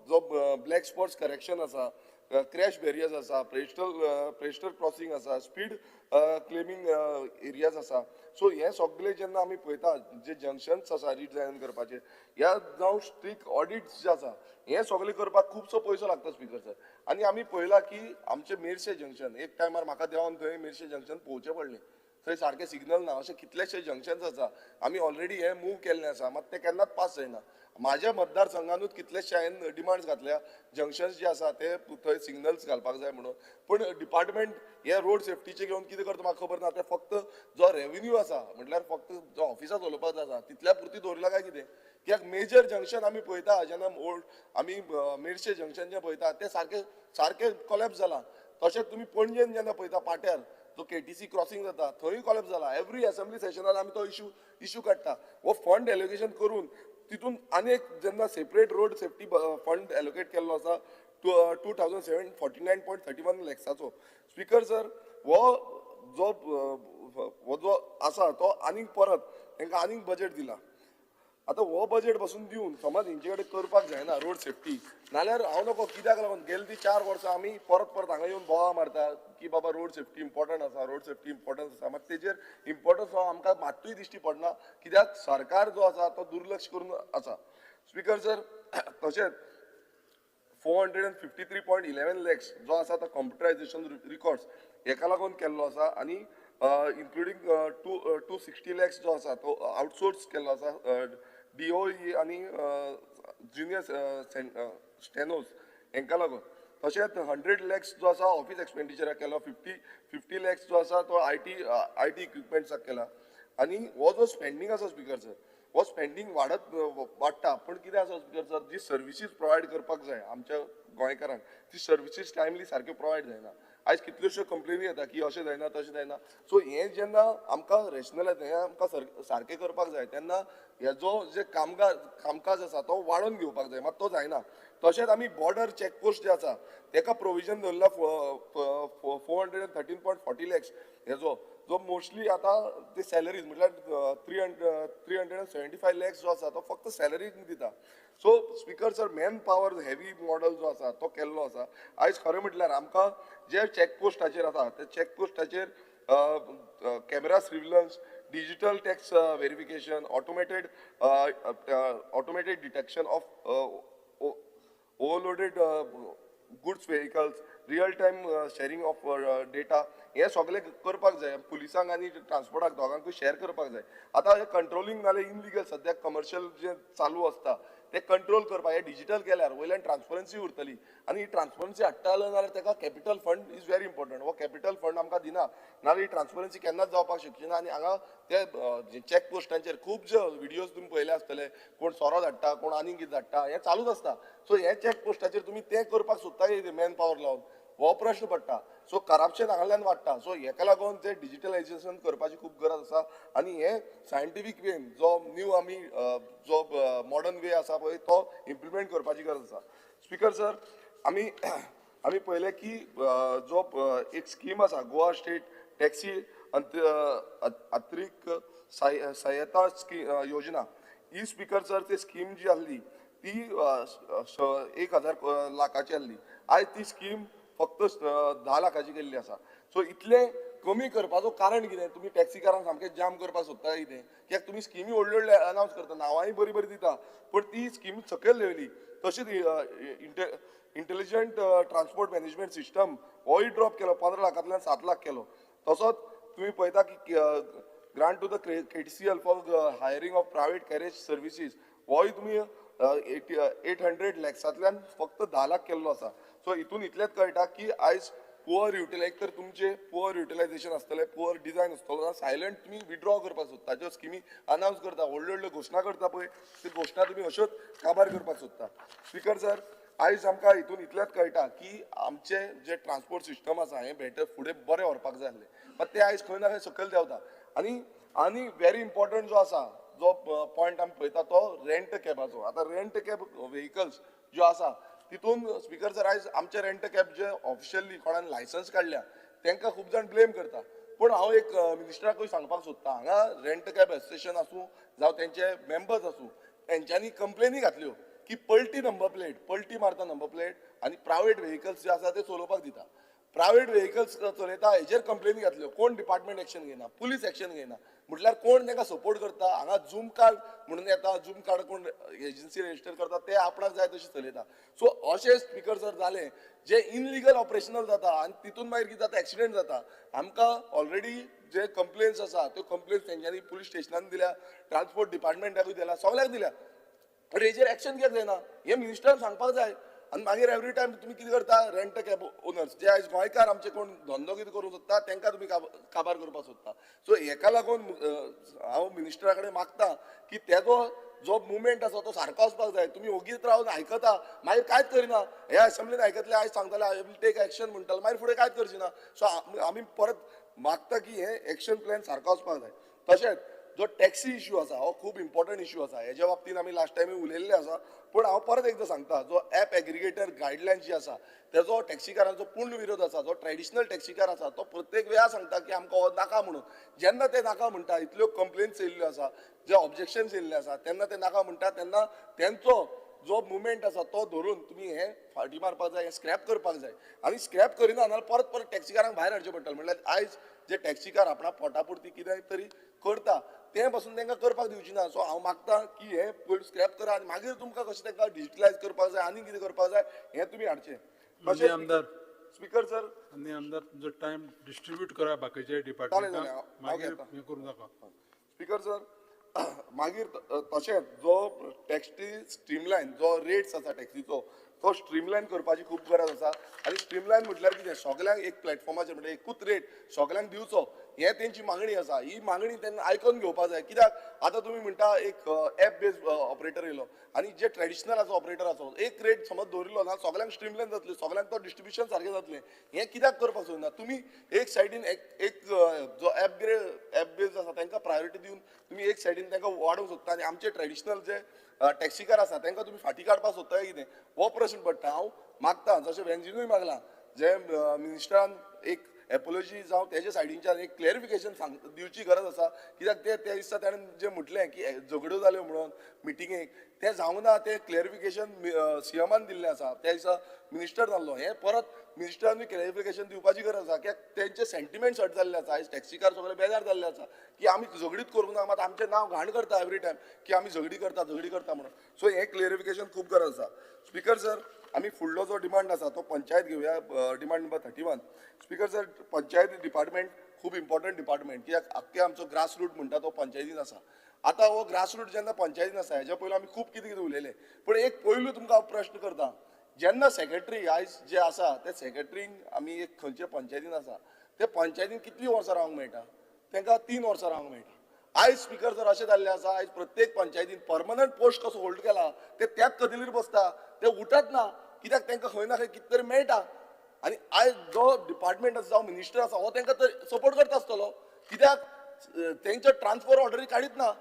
जो ब्लॅक स्पॉट्स करेक्शन आसा, क्रॅश बॅरियर्स आसा, प्रेशनल क्रॉसिंग आसा, स्पीड क्लेमींग एरियाज आसा. सो हे सगळे जेन्ना आमी पळयता जे जंक्शन्स आसा रिडिजायन करपाचे, ह्या जावं स्ट्रिक्ट ऑडिट्स जे आसा हे सगळे करपाक खुबसो पयसो लागता स्पीकर सर. आनी आमी पळयला की आमचे मेरशे जंक्शन एक टायमार म्हाका देंवन थंय मेरशे जंक्शन पळोवचें पडलें, थंय सारकें सिग्नल ना. अशे कितलेशे जंक्शन्स आसा आमी ऑलरेडी हे मूव केल्ले आसा, मात ते केन्नाच पास जायना. म्हाज्या मतदारसंघानूच कितलेशे हांवें डिमांड्स घातल्या, जंक्शन्स जे आसा ते थंय सिग्नल्स घालपाक जाय म्हणून. पूण डिपार्टमेंट हे रोड सेफ्टीचे घेवन कितें करता म्हाका खबर ना. ते फक्त जो रेवेन्यू आसा म्हटल्यार फक्त जो ऑफिसां चलोवपाक आसा तितल्या पुरती दवरला काय कितें. कित्याक मेजर जंक्शन आमी पळयता जेन्ना ओल्ड आमी मेरशे जंक्शन जें पळयता तें सारकें सारकें कोलॅप्स जालां. तशेंच तुमी पणजेन जेन्ना पळयता पाट्यार जो केटीसी क्रॉसिंग जाता थंय कोलॅप्स जाला. एवरी असेंब्ली सेशनान आमी तो इशू काडटा. हो फंड एलोकेशन करून तितून आनी एक जेन्ना separate road safety fund allocate केल्लो आसा 2749.31 लॅक्साचो. स्पीकर सर हो जो आसा तो आनीक परत तांकां आनीक बजेट दिला. आतां हो बजेट बसून दिवन समज हेंचे कडेन करपाक जायना रोड सेफ्टी, नाल्यार हांव नको कित्याक लागून गेले ती 4 वर्सां आमी परत परत हांगा येवन बोवाळ मारता की बाबा रोड सेफ्टी इम्पॉर्टंट आसा, रोड सेफ्टी इम्पॉर्टंट आसा. मात तेजेर इम्पॉर्टन्स हो आमकां मात्तूय दिश्टी पडना, कित्याक सरकार जो आसा तो दुर्लक्ष करून आसा. स्पीकर सर तशेंच 453.11 लॅक्स जो आसा तो कंप्युटरायजेशन रिकॉर्ड्स हेका लागून केल्लो आसा आनी इन्क्लुडींग 260 लॅक्स जो आसा तो आउटसोर्स केल्लो आसा डीओई आनी ज्युनियर स्टेनोज हेंकां लागून. तशेंच 100 लॅक्स जो आसा ऑफिस एक्सपेंडिचराक केलो, 50 लॅक्स जो आसा तो I T इक्विपमेंट्साक केला. आनी हो जो स्पेंडींग आसा स्पीकर सर हो स्पेंडींग वाडटा. पूण कितें आसा स्पीकर सर, जी सर्विसीस प्रोवायड करपाक जाय आमच्या गोंयकारांक ती सर्विसीस टायमली सारक्यो प्रोवायड जायना. आयज कितल्योश्यो कंप्लेनी येता की अशें जायना तशें जायना. सो हें जेन्ना आमकां रेशनलायज हें आमकां सारकें करपाक जाय तेन्ना हेजो जे कामकाज आसा तो वाडोवन घेवपाक जाय, मात तो जायना. तशेंच आमी बॉर्डर चॅकपोस्ट जे आसा तेका प्रोविजन दवरला 413.40 लॅक्स हेजो जो मोस्टली आतां ते सॅलरीज म्हटल्यार 375 लॅक्स जो आसा तो फक्त सॅलरीज दिता. So speaker sir man power heavy model जो आसा तो केल्लो आसा. आयज खरें म्हटल्यार आमकां जे चॅकपोस्टाचेर आसा ते चॅकपोस्टाचेर camera surveillance, digital tax verification, automated detection of overloaded goods vehicles, real time sharing of data हे सगळें करपाक जाय. पुलिसांक आनी ट्रान्सपोर्टाक दोगांकूय शेअर करपाक जाय. आतां हे कंट्रोलिंग नाल्यार इनलिगल सद्याक कमर्शियल जे चालू आसता ते कंट्रोल करपाक हे डिजिटल केल्यार वयल्यान ट्रान्सपरन्सी उरतली आनी ही ट्रान्सपरन्सी हाडटा जाल्यार ताका capital fund is very important. हो कॅपिटल फंड आमकां दिना नाल्यार ही ट्रान्सपरन्सी केन्नाच जावपाक शकची ना. आनी हांगा ते चॅक पोस्टांचेर खूब जे व्हिडियोज तुमी पळयले आसतले, कोण सोरो धाडटा, कोण आनीक कितें धाडटा, हें चालूच आसता. सो हे चॅक पोस्टाचेर तुमी तें करपाक सोदता कितें मॅन पावर लावन, हो प्रश्न पडटा. सो करप्शन हांगाल्यान वाडटा. सो हेका लागून ते डिजिटलायजेशन करपाची खूब गरज आसा आनी हे सायंटिफीक वेन जो न्यू आमी जो मॉडर्न वे आसा पळय तो इम्प्लिमेंट करपाची गरज आसा. स्पीकर सर आमी आमी पळयलें की जो एक स्कीम आसा गोवा स्टेट टॅक्सी अतिरिक्त सहायता योजना, ही स्पीकर सर ती स्कीम जी आसली ती 1000 लाखाची आसली. आयज ती स्कीम फक्त 10 लाखाची केल्ली आसा. सो इतलें कमी करपाचो कारण कितें, तुमी टॅक्सीकारांक सामकें जाम करपाक सोदता कितें? कित्याक तुमी स्किमी व्हडल्यो व्हडल्यो अनावन्स करता, नांवांय बरीं बरीं दिता, पूण ती स्कीम सकयल देंवली. तशीच इंटेलिजंट ट्रान्सपोर्ट मॅनेजमेंट सिस्टम होय ड्रॉप केलो, 15 लाखांतल्यान 7 लाख केलो. तसोच तुमी पळयता की grant to the KTCL for hiring of private carriage services होय तुमी 800 लॅक्सांतल्यान फक्त 10 लाख केल्लो आसा. सो हितून इतलेंच कळटा की आयज पुअर युटिलायज तर तुमचें पुअर युटिलायजेशन आसतलें, पुअर डिजायन आसतलो, सायलंट तुमी विड्रॉ करपाक सोदता. ज्यो स्किमी अनावन्स करता, व्हडल्यो व्हडल्यो घोशणा करता पळय, त्यो घोशणा तुमी अश्योच काबार करपाक सोदता. स्पीकर सर आयज आमकां हितून इतलेंच कळटा की आमचें जे ट्रान्सपोर्ट सिस्टम आसा हें बेटर फुडें बरें व्हरपाक जाय आसलें, मात तें आयज खंय ना खंय सकयल देंवता. आनी आनी वेरी इम्पॉर्टंट जो आसा जो पॉयंट आमी पळयता तो रेंट कॅबाचो. आतां रेंट कॅब व्हेकल्स ज्यो आसा तितून स्पीकर सर आयज आमचे रेंट कॅब जे ऑफिशियली कोणान लायसन्स काडल्या तांकां खूब जाण ब्लेम करता. पूण हांव एक मिनिस्टराकूय सांगपाक सोदता, हांगा रेंट कॅब एसोसिएशन आसूं जावं तेंचे मेंबर्स आसूं, तेंच्यांनी कंप्लेनी घातल्यो की पलटी नंबर प्लेट, पलटी मारता नंबर प्लेट आनी प्रायवेट व्हेकल्स जे आसा ते चलोवपाक दिता. प्रायवेट व्हेकल्स चलयता हेजेर कंप्लेनी घातल्यो, कोण डिपार्टमेंट एक्शन घेयना, पुलीस एक्शन घेयना, म्हटल्यार कोण तांकां सपोर्ट करता. हांगा झूम कार्ड म्हणून येता, झूम कार्ड कोण एजन्सी रजिस्टर करता, ते आपणाक जाय तशें चलयता. सो अशें स्पीकर सर जालें जे इनलिगल ऑपरेशनल जाता आनी तितून मागीर कितें जाता, एक्सिडेंट जाता. आमकां ऑलरेडी जे कंप्लेन्स आसा त्यो कंप्लेन्स तेंच्यांनी पुलीस स्टेशनान दिल्या, ट्रान्सपोर्ट डिपार्टमेंटाकूय दिल्या, सगळ्याक दिल्या, बट हेजेर एक्शन कित्याक जायना हें मिनिस्टरान सांगपाक जाय. आनी मागीर एवरी टायम तुमी कितें करता, रेंट कॅब ओनर्स जे आयज गोंयकार आमचे कोण धंदो कितें करूंक सोदता तांकां तुमी काबार करपाक सोदता. सो हेका लागून हांव मिनिस्टरा कडेन मागता की तेजो जो मुवमेंट आसा तो सारको वचपाक जाय. तुमी ओगीच रावन आयकता, मागीर कांयच करिना. ह्या असेंब्लीन आयकतले, आयज सांगताले I will take action म्हणटाले, मागीर फुडें कांयच करची ना. सो आमी परत मागता की हे एक्शन प्लॅन सारको वचपाक जाय. तशेंच जो टॅक्सी इश्यू आसा हो खूब इम्पॉर्टंट इश्यू आसा, हेज्या बाबतीन आमी लास्ट टायम उलयल्ले आसा, पूण हांव परत एकदां सांगता, जो एप एग्रिगेटर गायडलायन जी आसा तेजो टॅक्सीकारांचो पूर्ण विरोध आसा. जो ट्रेडिशनल टॅक्सीकार आसा तो प्रत्येक वेळा सांगता की आमकां हो नाका म्हणून. जेन्ना ते नाका म्हणटा, इतल्यो कंप्लेन्स येयल्ल्यो आसा, जे ऑब्जेक्शन्स येयल्ले आसा, तेन्ना ते नाका म्हणटा, तेन्ना तेंचो जो मुवमेंट आसा तो धरून तुमी हें फाटी मारपाक जाय, हें स्क्रॅप करपाक जाय. आनी स्क्रॅप करिना जाल्यार परत परत टॅक्सीकारांक भायर हाडचें पडटलें. म्हणल्यार आयज जे टॅक्सीकार आपणा पोटा पुरती कितें तरी करता तें पासून तांकां करपाक दिवची ना. सो हांव मागता की हें पयलीं स्क्रॅप करा आनी मागीर तुमकां कशें तांकां डिजिटलायज करपाक जाय आनी कितें करपाक जाय हें तुमी हाडचें. माननीय आमदार, स्पीकर सर, माननीय आमदार, तुमचो टायम डिस्ट्रिब्यूट करा बाकीचे डिपार्टमेंटाक, मागीर हें करूं नाका. स्पीकर सर, मागीर तशेंच जो टॅक्सी स्ट्रीमलायन जो रेट्स आसा टॅक्सीचो तो स्ट्रीमलायन करपाची खूब गरज आसा. आनी स्ट्रीमलायन म्हटल्यार कितें, सगल्यांक एक प्लॅटफॉर्माचेर म्हणजे एकूच रेट सगल्यांक दिवचो हें तेंची मागणी आसा. ही मागणी तेन्ना आयकून घेवपाक जाय. कित्याक आतां तुमी म्हणटा एक एप बेज ऑपरेटर येयलो आनी जे ट्रेडिशनल आसा ऑपरेटर आसा एक रेट समज दवरिल्लो ना, सगल्यांक स्ट्रीमलायन जातलें, सगल्यांक तो डिस्ट्रिब्युशन सारकें जातलें. हें कित्याक करपाक सोदना तुमी? एक सायडीन एक जो एप बेज आसा तांकां प्रायोरिटी दिवन तुमी एक सायडीन तांकां वाडोवंक सोदता आनी आमचे ट्रेडिशनल जे टॅक्सीकार आसा तांकां तुमी फाटीं काडपाक सोदता कितें, हो प्रश्न पडटा. हांव मागता, जशें वेंजिनूय मागलां, जे मिनिस्टरान एक एपोलॉजी जावं तेजे सायडीनच्यान एक क्लॅरिफिकेशन सांग दिवची गरज आसा. कित्याक ते त्या दिसा ताणें जें म्हटलें की झगड्यो जाल्यो म्हणून मिटिंगेक, तें जावंक ना. तें क्लॅरिफिकेशन सीएमान दिल्लें आसा, त्या दिसा मिनिस्टर जाल्लो. हें परत मिनिस्टरानूय क्लॅरिफिकेशन दिवपाची गरज आसा, कित्याक तेंचे सेंटिमेंट्स हर्ट जाल्ले आसा. आयज टॅक्सीकार सगळे बेजार जाल्ले आसा की आमी झगडीच करूंक ना, मात आमचें नांव घाण करता एवरी टायम की आमी झगडी करता झगडी करता म्हणून. सो हें क्लॅरिफिकेशन खूब गरज आसा. स्पीकर सर, आमी फुडलो जो डिमांड आसा तो पंचायत घेवया, demand number 31. Speaker sir, panchayat department खूब इम्पॉर्टंट डिपार्टमेंट, कित्याक आख्खे आमचो ग्रासरूट म्हणटा तो पंचायतीन आसा. आतां हो ग्रासरूट जेन्ना पंचायतीन आसा, हेज्या पयलू आमी खूब कितें कितें उलयले, पूण एक पयलू तुमकां हांव प्रश्न करता, जेन्ना सेक्रेटरी आयज जे आसा ते सेक्रेटरींक आमी एक खंयचे पंचायतीन आसा ते पंचायतीन कितलीं वर्सां रावंक मेळटा? तांकां 3 वर्सां रावंक मेळटा. आयज स्पीकर सर अशें जाल्लें आसा, आयज प्रत्येक पंचायतीन परमनंट पोस्ट कसो होल्ड केला, ते त्याच कदेलीर बसता, ते उठत ना, कित्याक तांकां खंय ना खंय कितें तरी मेळटा. आनी आयज जो डिपार्टमेंट आसा जावं मिनिस्टर आसा हो तांकां तर सपोर्ट करता आसतलो, कित्याक तेंचे ट्रान्सफर ऑर्डरी काडीत ना.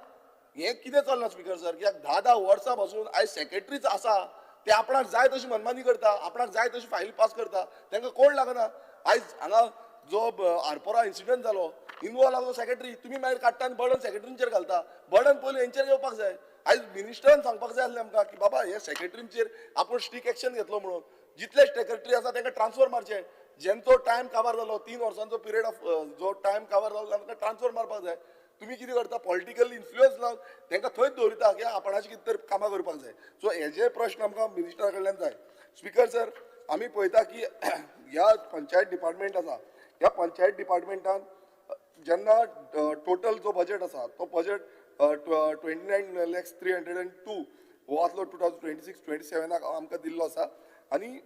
हें कितें चल्लां स्पीकर सर? कित्याक 10-10 वर्सां पासून आयज सेक्रेटरीच आसा ते आपणाक जाय तशी मनमानी करता, आपणाक जाय तशी फायल पास करता, तांकां कोण लागना. आयज हांगा जो आरपोरा इन्सिडंट जालो, इनवॉल्व आसलो सेक्रेटरी, तुमी मागीर काडटा आनी बर्डन सेक्रेटरींचेर घालता. बर्डन पयलू हेंचेर येवपाक जाय. आयज मिनिस्टरान सांगपाक जाय आसलें आमकां की बाबा हे सेक्रेटरींचेर आपूण स्ट्रीक एक्शन घेतलो म्हणून. जितले सेक्रेटरी आसा तांकां ट्रान्सफर मारचे, जेंचो टायम काबार जालो, 3 वर्सांचो पिरियड ऑफ जो टायम काबार जालो तांकां ट्रान्सफर मारपाक जाय. तुमी कितें करता, पॉलिटिकल इन्फ्लुयन्स लावन तांकां थंयच दवरिता की आपणाचें कितें तरी कामां करपाक जाय. सो हेजे प्रश्न आमकां मिनिस्टरा कडल्यान जाय. स्पीकर सर, आमी पळयता की ह्या पंचायत डिपार्टमेंट आसा, ह्या पंचायत डिपार्टमेंटान जेन्ना टोटल जो बजेट आसा तो बजेट 29,03,02 हो आसलो 2026-27 आमकां दिल्लो आसा. आनी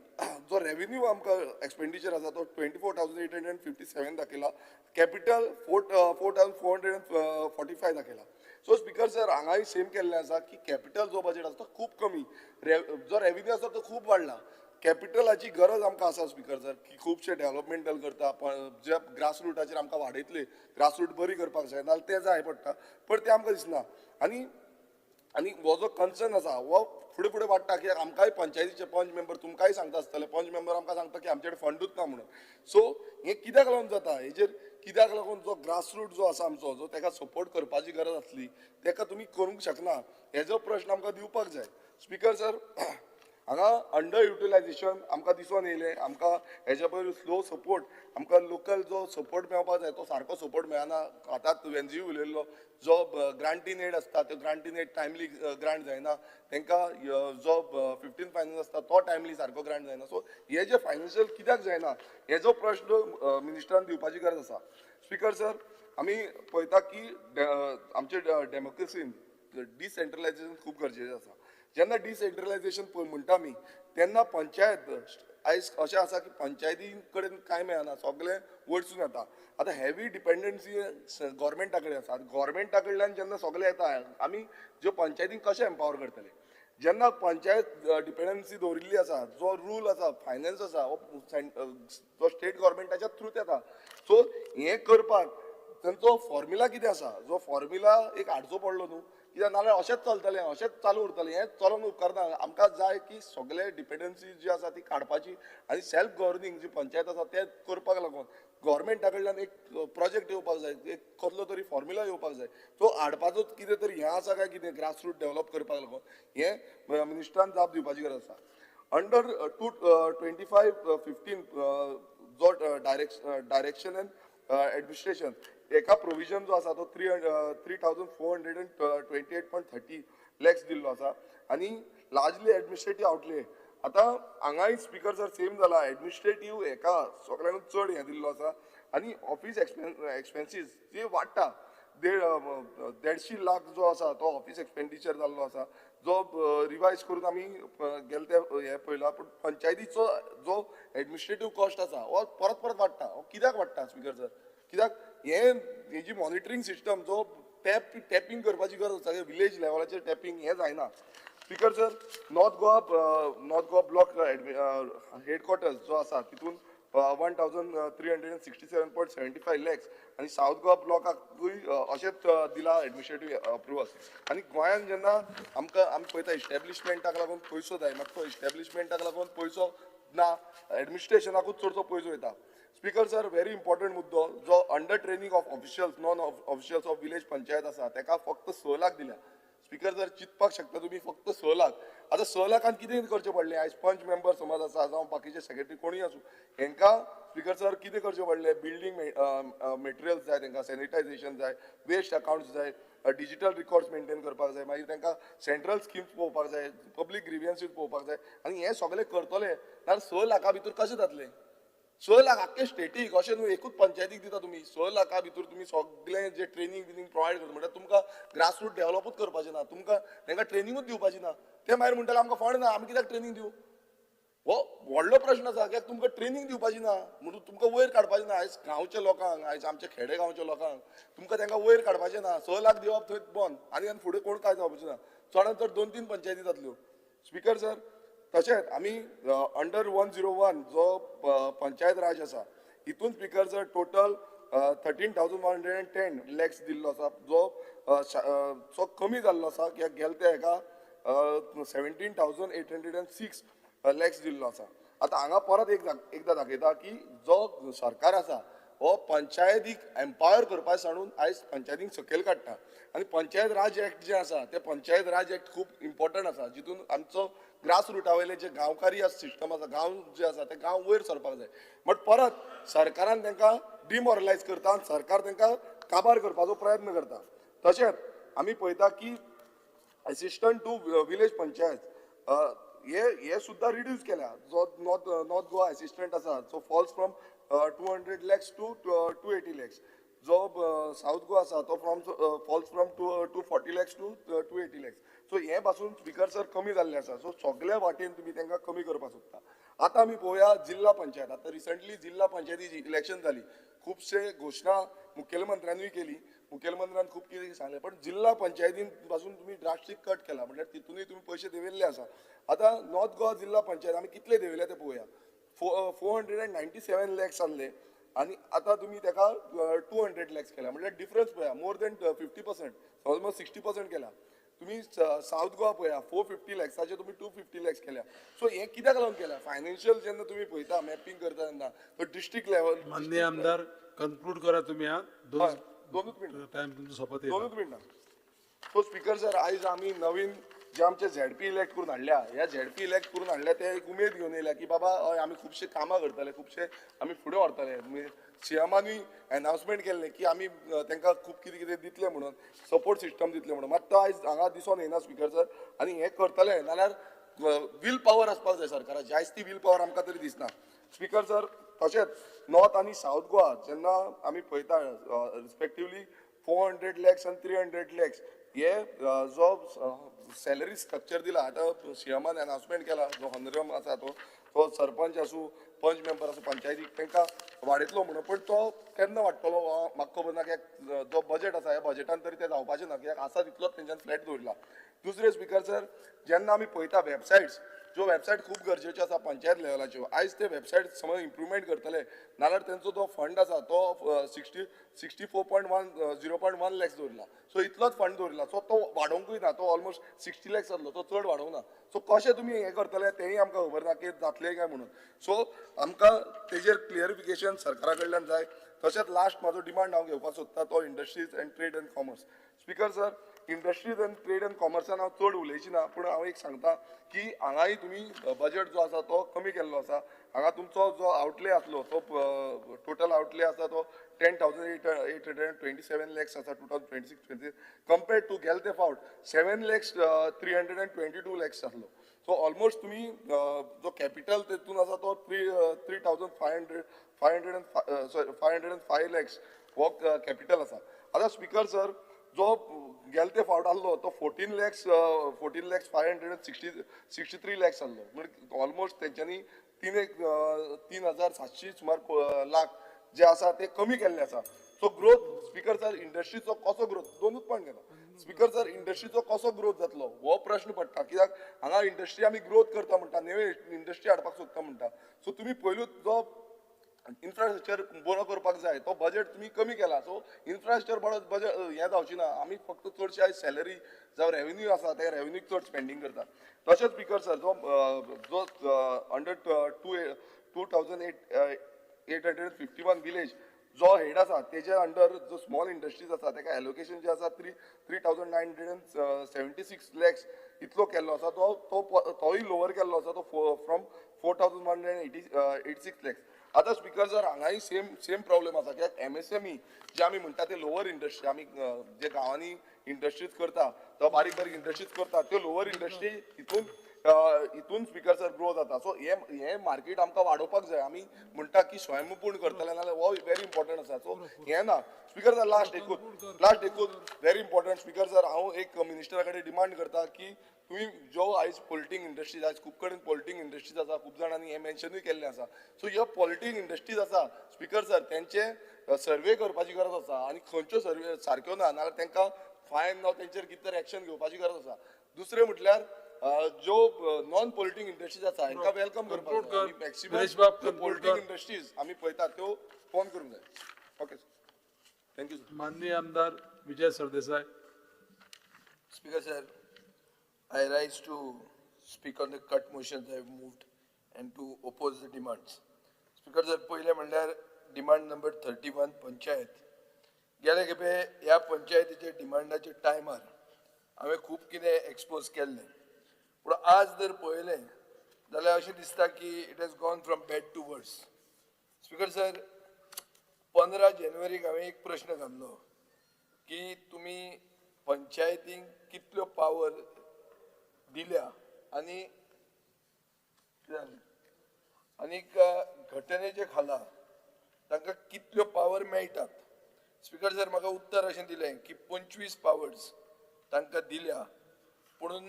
जो रेवेन्यू आमकां एक्सपेंडिचर आसा तो 24,857 दाखयला, कॅपिटल 4,445 दाखयला. सो स्पीकर सर, हांगाय सेम केल्लें आसा की कॅपिटल जो बजेट आसा तो खूब कमी, जो रेवेन्यू आसा तो खूब वाडला. कॅपिटलाची गरज आमकां आसा स्पीकर सर, की खुबशे डेवलपमेंटल करता, जे ग्रासरुटाचेर आमकां वाडयतले, ग्रासरूट बरी करपाक जाय, नाजाल्यार तें जाय पडटा, पण तें आमकां दिसना. आनी आनी हो जो कन्सर्न आसा हो फुडें फुडें वाडटा. कित्याक आमकांय पंचायतीचे पंच मेंबर तुमकांय सांगता आसतले, पंच मेंबर आमकां सांगता की आमचे कडेन फंडूच ना म्हणून. सो हें कित्याक लागून जाता, हेजेर कित्याक लागून जो ग्रासरूट जो आसा आमचो, जो ताका सपोर्ट करपाची गरज आसली ताका तुमी करूंक शकना, हेजो प्रश्न आमकां दिवपाक जाय. स्पीकर सर, हांगा अंडर युटिलायझेशन आमकां दिसून येयलें. आमकां हेज्या पयर स्लो सपोर्ट, आमकां लोकल जो सपोर्ट मेळपाक जाय तो सारको सपोर्ट मेळना. आतांच वेंजी उलयल्लो, जो ग्रांटीन एड आसता तो ग्रांटीन एड टायमली ग्रांट जायना, तांकां जो 15 फायनान्स आसता तो टायमली सारको ग्रांट जायना. सो हे जे फायनान्शियल कित्याक जायना हेजो प्रश्न मिनिस्टरान दिवपाची गरज आसा. स्पीकर सर, आमी पळयता की आमचे डेमोक्रेसीन डिसेंट्रलायझेशन खूब गरजेचें आसा. जेन्ना डिसेंट्रलायझेशन म्हणटा आमी तेन्ना पंचायत आयज अशें आसा की पंचायती कडेन कांय मेळना, सगळें वयरसून येता. आतां हेवी डिपेंडन्सी गव्हर्मेंटा कडेन आसा. गव्हर्मेंटा कडल्यान जेन्ना सगळें येता, आमी ज्यो पंचायतींक कशें एम्पावर करतले? जेन्ना पंचायत डिपेंडन्सी दवरिल्ली आसा, जो रूल आसा, फायनान्स आसा, हो जो स्टेट गव्हर्मेंटाच्या थ्रूत येता. सो हें करपाक तांचो फॉर्म्युला कितें आसा, जो फॉर्म्युला एक हाडचो पडलो न्हू, कित्याक नाजाल्यार अशेंच चलतलें, अशेंच चालू उरतलें. हें चलोन उपकारना. आमकां जाय की सगळे डिपेंडन्सी जी आसा ती काडपाची आनी सेल्फ गव्हर्निंग जी पंचायत आसा तें करपाक लागून गव्हर्मेंटा कडल्यान एक प्रोजेक्ट येवपाक जाय, एक कसलो तरी फॉर्म्युला येवपाक जाय. तो हाडपाचो कितें तरी हें आसा काय कितें ग्रासरूट डेव्हलप करपाक लागून हें मिनिस्टरान जाप दिवपाची गरज आसा. अंडर 225(15) जो डायरेक्शन एंड एडमिनिस्ट्रेशन एका प्रोविजन जो आसा तो 3,428.30 लॅक्स दिल्लो आसा आनी लार्जली एडमिनिस्ट्रेटीव आउटले. आतां हांगाय स्पीकर सर सेम जाला, एडमिनिस्ट्रेटीव हेका सगळ्यांकून चड हें दिल्लो आसा आनी ऑफीस एक्सपेन्सीस जे वाडटा, 150 लाख जो आसा तो ऑफीस एक्सपेंडिचर जाल्लो आसा, जो रिवायज करून आमी गेले ते हें पळयला. पूण पंचायतीचो जो एडमिनिस्ट्रेटीव कॉस्ट आसा हो परत परत वाडटा. हो कित्याक वाडटा स्पीकर सर? कित्याक हें हेजी मॉनिटरींग सिस्टम जो टॅपींग करपाची गरज आसा, विलेज लेवलाचेर टॅपींग हें जायना. Speaker sir, north Goa block headquarters जो आसा तितून 1,367.75 लॅक्स आनी सावथ गोवा ब्लॉकाकूय अशेंच दिला एडमिनिस्ट्रेटीव अप्रुवल. आनी गोंयान जेन्ना आमकां आमी पळयता इस्टॅब्लिशमेंटाक लागून पयसो जाय, मात तो इस्टॅब्लिशमेंटाक लागून पयसो ना, एडमिनिस्ट्रेशनाकूच चडसो पयसो वयता. स्पीकर सर, व्हेरी इम्पॉर्टंट मुद्दो जो under training of officials, non officials of village panchayat आसा ताका फक्त 6 लाख दिल्या. स्पीकर सर, चिंतपाक शकता तुमी, फक्त 6 लाख. आतां 6 लाखान कितें करचें पडलें? आयज पंच मेंबर समज आसा जावं बाकीचे सेक्रेटरी कोणूय आसूं, हेंकां स्पीकर सर कितें करचें पडलें? बिल्डींग मटेरियल्स जाय तांकां, सॅनिटायझेशन जाय, वेस्ट अकावंट्स जाय, डिजिटल रिकॉर्ड्स मेंटेन करपाक जाय, मागीर तांकां सेंट्रल स्किम्स पळोवपाक जाय, पब्लीक ग्रिवियन्सीस पळोवपाक जाय. आनी हें सगळें करतले जाल्यार 6 लाखा भितर कशें जातलें? 6 लाख आख्खे स्टेटीक, अशें न्हू एकूच पंचायतीक दिता तुमी. 6 लाखा भितर तुमी सगळें जे ट्रेनींग बिनींग प्रोवायड करता, म्हणल्यार तुमकां ग्रासरूट डेव्हलपूच करपाचें ना, तुमकां तांकां ट्रेनिंगूच दिवपाची ना. ते मागीर म्हणटाले आमकां फंड ना, आमी कित्याक ट्रेनींग दिवं? हो व्हडलो प्रश्न आसा. कित्याक तुमकां ट्रेनींग दिवपाची ना म्हणून तुमकां वयर काडपाचें ना. आयज गांवच्या लोकांक, आयज आमच्या खेडे गांवच्या लोकांक तुमकां तांकां वयर काडपाचें ना. 6 लाख दिवप थंय बंद, आनी आनी फुडें कोण कांय जावपाचें ना. चडान चड 2-3 पंचायती जातल्यो. स्पीकर सर, तशेंच आमी अंडर 101 जो पंचायत राज आसा हितून स्पीकर सर टोटल 13,110 लॅक्स दिल्लो आसा, जो कमी जाल्लो आसा कित्याक गेले ते हेका 17,806 लॅक्स दिल्लो आसा. आतां हांगा परत एकदां दाखयता की जो सरकार आसा हो पंचायतीक एम्पावर करपा सांडून आयज पंचायतींक सकयल काडटा. आनी पंचायत राज एक्ट जें आसा तें पंचायत राज एक्ट खूब इम्पॉर्टंट आसा, जितून आमचो ग्रास रुटा वयले जे गांवकारी सिस्टम आसा, गांव जे आसा ते गांव वयर सरपाक जाय. बट परत सरकारान तांकां डिमॉरलायज करता आनी सरकार तांकां काबार करपाचो प्रयत्न करता. तशेंच आमी पळयता की एसिस्टंट टू विलेज पंचायत हे सुद्दां रिड्यूस केल्या. जो नॉर्थ गोवा एसिस्टंट आसा जो falls from 200 lakhs to 280 lakhs, जो सावथ गोवा आसा तो falls from 240 lakhs to 280 lakhs. So हें पासून स्पीकर सर कमी जाल्लें आसा. सो सगल्या वाटेन तुमी तांकां कमी करपाक सोदता. आतां आमी पळोवया जिल्ला पंचायत. आतां रिसंटली जिल्ला पंचायतीची इलेक्शन जाली, खुबशे घोशणा मुखेलमंत्र्यानूय केली, मुखेलमंत्र्यान खूब कितें सांगलें, पण जिल्ला पंचायतीन पासून तुमी ड्रास्टीक कट केला, म्हणल्यार तितूनय तुमी पयशे देंवयल्ले आसा. आतां नॉर्थ गोवा जिल्ला पंचायत आमी कितले देंवयले ते पळोवया. 497 लॅक्स आसले आनी आतां तुमी ताका 200 लॅक्स केल्या, म्हळ्यार डिफरन्स पळया मोर दॅन 50%, ऑलमोस्ट 60% केला. तुमी सावथ गोवा पळया 450 लॅक्साचे तुमी 250 लॅक्स केल्या. सो हें कित्याक लागून केल्या? फायनान्शियल जेन्ना तुमी पळयता मॅपिंग करता तेन्ना तो डिस्ट्रिक्ट लेवल. माननीय आमदार कन्क्लूड करा तुमी, हा दोनूच मिनटां टायम तुमचो सोंपत, दोनूच मिनटां. सो स्पीकर सर, आयज आमी नवीन जे आमचे झेडपी इलेक्ट करून हाडल्या, ह्या झेडपी इलेक्ट करून हाडल्या ते एक उमेद घेवन येयल्या की बाबा हय आमी खुबशे कामां करतले, खुबशे आमी फुडें व्हरतले. सीएमानूय एनावन्समेंट केल्लें की आमी तांकां खूब कितें कितें दितले म्हणून, सपोर्ट सिस्टम दितले म्हणून, मात तो आयज हांगा दिसोन येना स्पीकर सर. आनी हें करतले नाल्यार will power आसपाक जाय सरकाराची, आयज ती will power आमकां तरी दिसना स्पीकर सर. तशेंच नॉर्थ आनी सावथ गोवा जेन्ना आमी पळयता रिस्पेक्टिवली 400 लॅक्स आनी 300 लॅक्स हे जो सॅलरी स्ट्रक्चर दिला, आतां सीएमान एनावन्समेंट केला जो हनरम आसा तो सरपंच आसूं पंच मेंबर आसूं पंचायतीक तांकां वाडयतलो म्हणून, पण तो केन्ना वाडटलो म्हाका खबर ना, कित्याक जो बजेट आसा ह्या बजेटान तरी तें जावपाचें ना, कित्याक आसा तितलोच तेंच्यान फ्लॅट दवरला. दुसरें स्पीकर सर, जेन्ना आमी पळयता वेबसायट्स, ज्यो वेबसायट खूब गरजेच्यो आसा पंचायत लेवलाच्यो, आयज ते वेबसायट समज इम्प्रुवमेंट करतले नाल्यार तेंचो जो फंड आसा तो 64.1 लॅक्स दवरला. सो इतलोच फंड दवरला, सो तो वाडोवंकूय ना, तो ऑलमोस्ट 60 लॅक्स जातलो, तो चड वाडोवंक ना. सो कशें तुमी हें करतले तेंय आमकां खबर ना की जातलें काय म्हणून. सो आमकां तेजेर क्लियरिफिकेशन सरकारा कडल्यान जाय. तशेंच लास्ट म्हाजो डिमांड हांव घेवपाक सोदता तो industries and trade and commerce. Speaker sir, industries and trade and कॉमर्सान हांव चड उलयची ना, पूण हांव एक सांगता की हांगाय तुमी बजेट जो आसा तो कमी केल्लो आसा. हांगा तुमचो जो आउटले आसलो तो टोटल आउटले आसा तो 10,827 लॅक्स आसा 2026-27 कंपेर्ड टू गेले ते फावट 7,322 लॅक्स आसलो. सो ऑलमोस्ट तुमी जो कॅपिटल तेतून आसा तो 3,505 लॅक्स हो कॅपिटल आसा. आतां स्पीकर सर, जो गेले ते फावट आसलो तो 14,563 लॅक्स आसलो, म्हणजे ऑलमोस्ट तेंच्यांनी 3,700 सुमार लाख जे आसा ते कमी केल्ले आसा. सो ग्रोथ स्पीकर सर, इंडस्ट्रीचो कसो ग्रोथ, दोनूच पॉयंट घेता स्पीकर सर, इंडस्ट्रीचो कसो ग्रोथ जातलो हो प्रश्न पडटा, कित्याक हांगा इंडस्ट्री आमी ग्रोथ करता म्हणटा, नवे इंडस्ट्री हाडपाक सोदता म्हणटा. सो तुमी पयलूच जो इन्फ्रास्ट्रक्चर बरो करपाक जाय तो बजेट तुमी कमी केला. सो इन्फ्रास्ट्रक्चर बरो बजेट हें जावची ना, आमी फक्त चडशे आयज सॅलरी जावं रेवेन्यू आसा ते रेवेन्यूक चड स्पेंडींग करता. तशेंच स्पीकर सर, जो जो अंडर 2,851 विलेज जो हेड आसा तेजे अंडर जो स्मॉल इंडस्ट्रीज आसा ताका एलोकेशन जे आसा 3,976 लॅक्स इतलो केल्लो आसा, तो तोय लोवर केल्लो आसा तो फ्रॉम 4,186 लॅक्स. आतां स्पीकर सर, हांगाय सेम प्रॉब्लेम आसा, कित्याक एमएसएमई जे आमी म्हणटा ते लोवर इंडस्ट्री, आमी जे गांवांनी इंडस्ट्रीज करता तो बारीक बारीक इंडस्ट्रीज करता त्यो लोवर इंडस्ट्री हितून स्पीकर सर ग्रो जाता. सो हें मार्केट आमकां वाडोवपाक जाय. आमी म्हणटा की स्वयंपूर्ण करतले नाल्यार हो वेरी इम्पॉर्टंट आसा. सो हें ना स्पीकर सर, लास्ट एकूच व्हेरी इम्पॉर्टंट स्पीकर सर, हांव एक मिनिस्टरा कडेन डिमांड करता की तुमी ज्यो आयज पोलिटींग इंडस्ट्रीज, आयज खूब कडेन पोलिटींग इंडस्ट्रीज आसा, खूब जाणांनी हें मेन्शनूय केल्लें आसा. सो ह्यो पोलिटींग इंडस्ट्रीज आसा स्पीकर सर, तेंचे सर्वे करपाची गरज आसा आनी खंयच्यो सर्वे सारक्यो ना नाल्यार तांकां फायन जावं तेंचेर कितें तरी एक्शन घेवपाची गरज आसा. दुसरें म्हटल्यार जो नॉन पोलिटींग इंडस्ट्रीज आसा हांकां welcome करपाक जाय. मॅक्सिमम पोलिटींग इंडस्ट्रीज आमी पळयतात त्यो फोन करूंक जाय. Okay sir, thank you sir. माननीय आमदार Vijay Sardesai. Speaker sir, I rise to speak on the cut motions I have moved and to oppose the demands. Speaker sir, पयलें म्हणल्यार डिमांड नंबर 31 पंचायत. गेले खेपे ह्या पंचायतीच्या डिमांडाच्या टायमार हांवें खूब कितें एक्सपोज केल्लें, पूण आज जर पळयलें जाल्यार अशें दिसता की it has gone from bad to worse. Speaker sir, 15 जानेवारीक हांवें एक प्रश्न घाल्लो की तुमी पंचायतींक कितल्यो पावर दिल्या आनी आनीक घटनेच्या खाला तांकां कितल्यो पावर मेळटात. स्पीकर सर, म्हाका उत्तर अशें दिलें की 25 पावर्स तांकां दिल्या, पुणून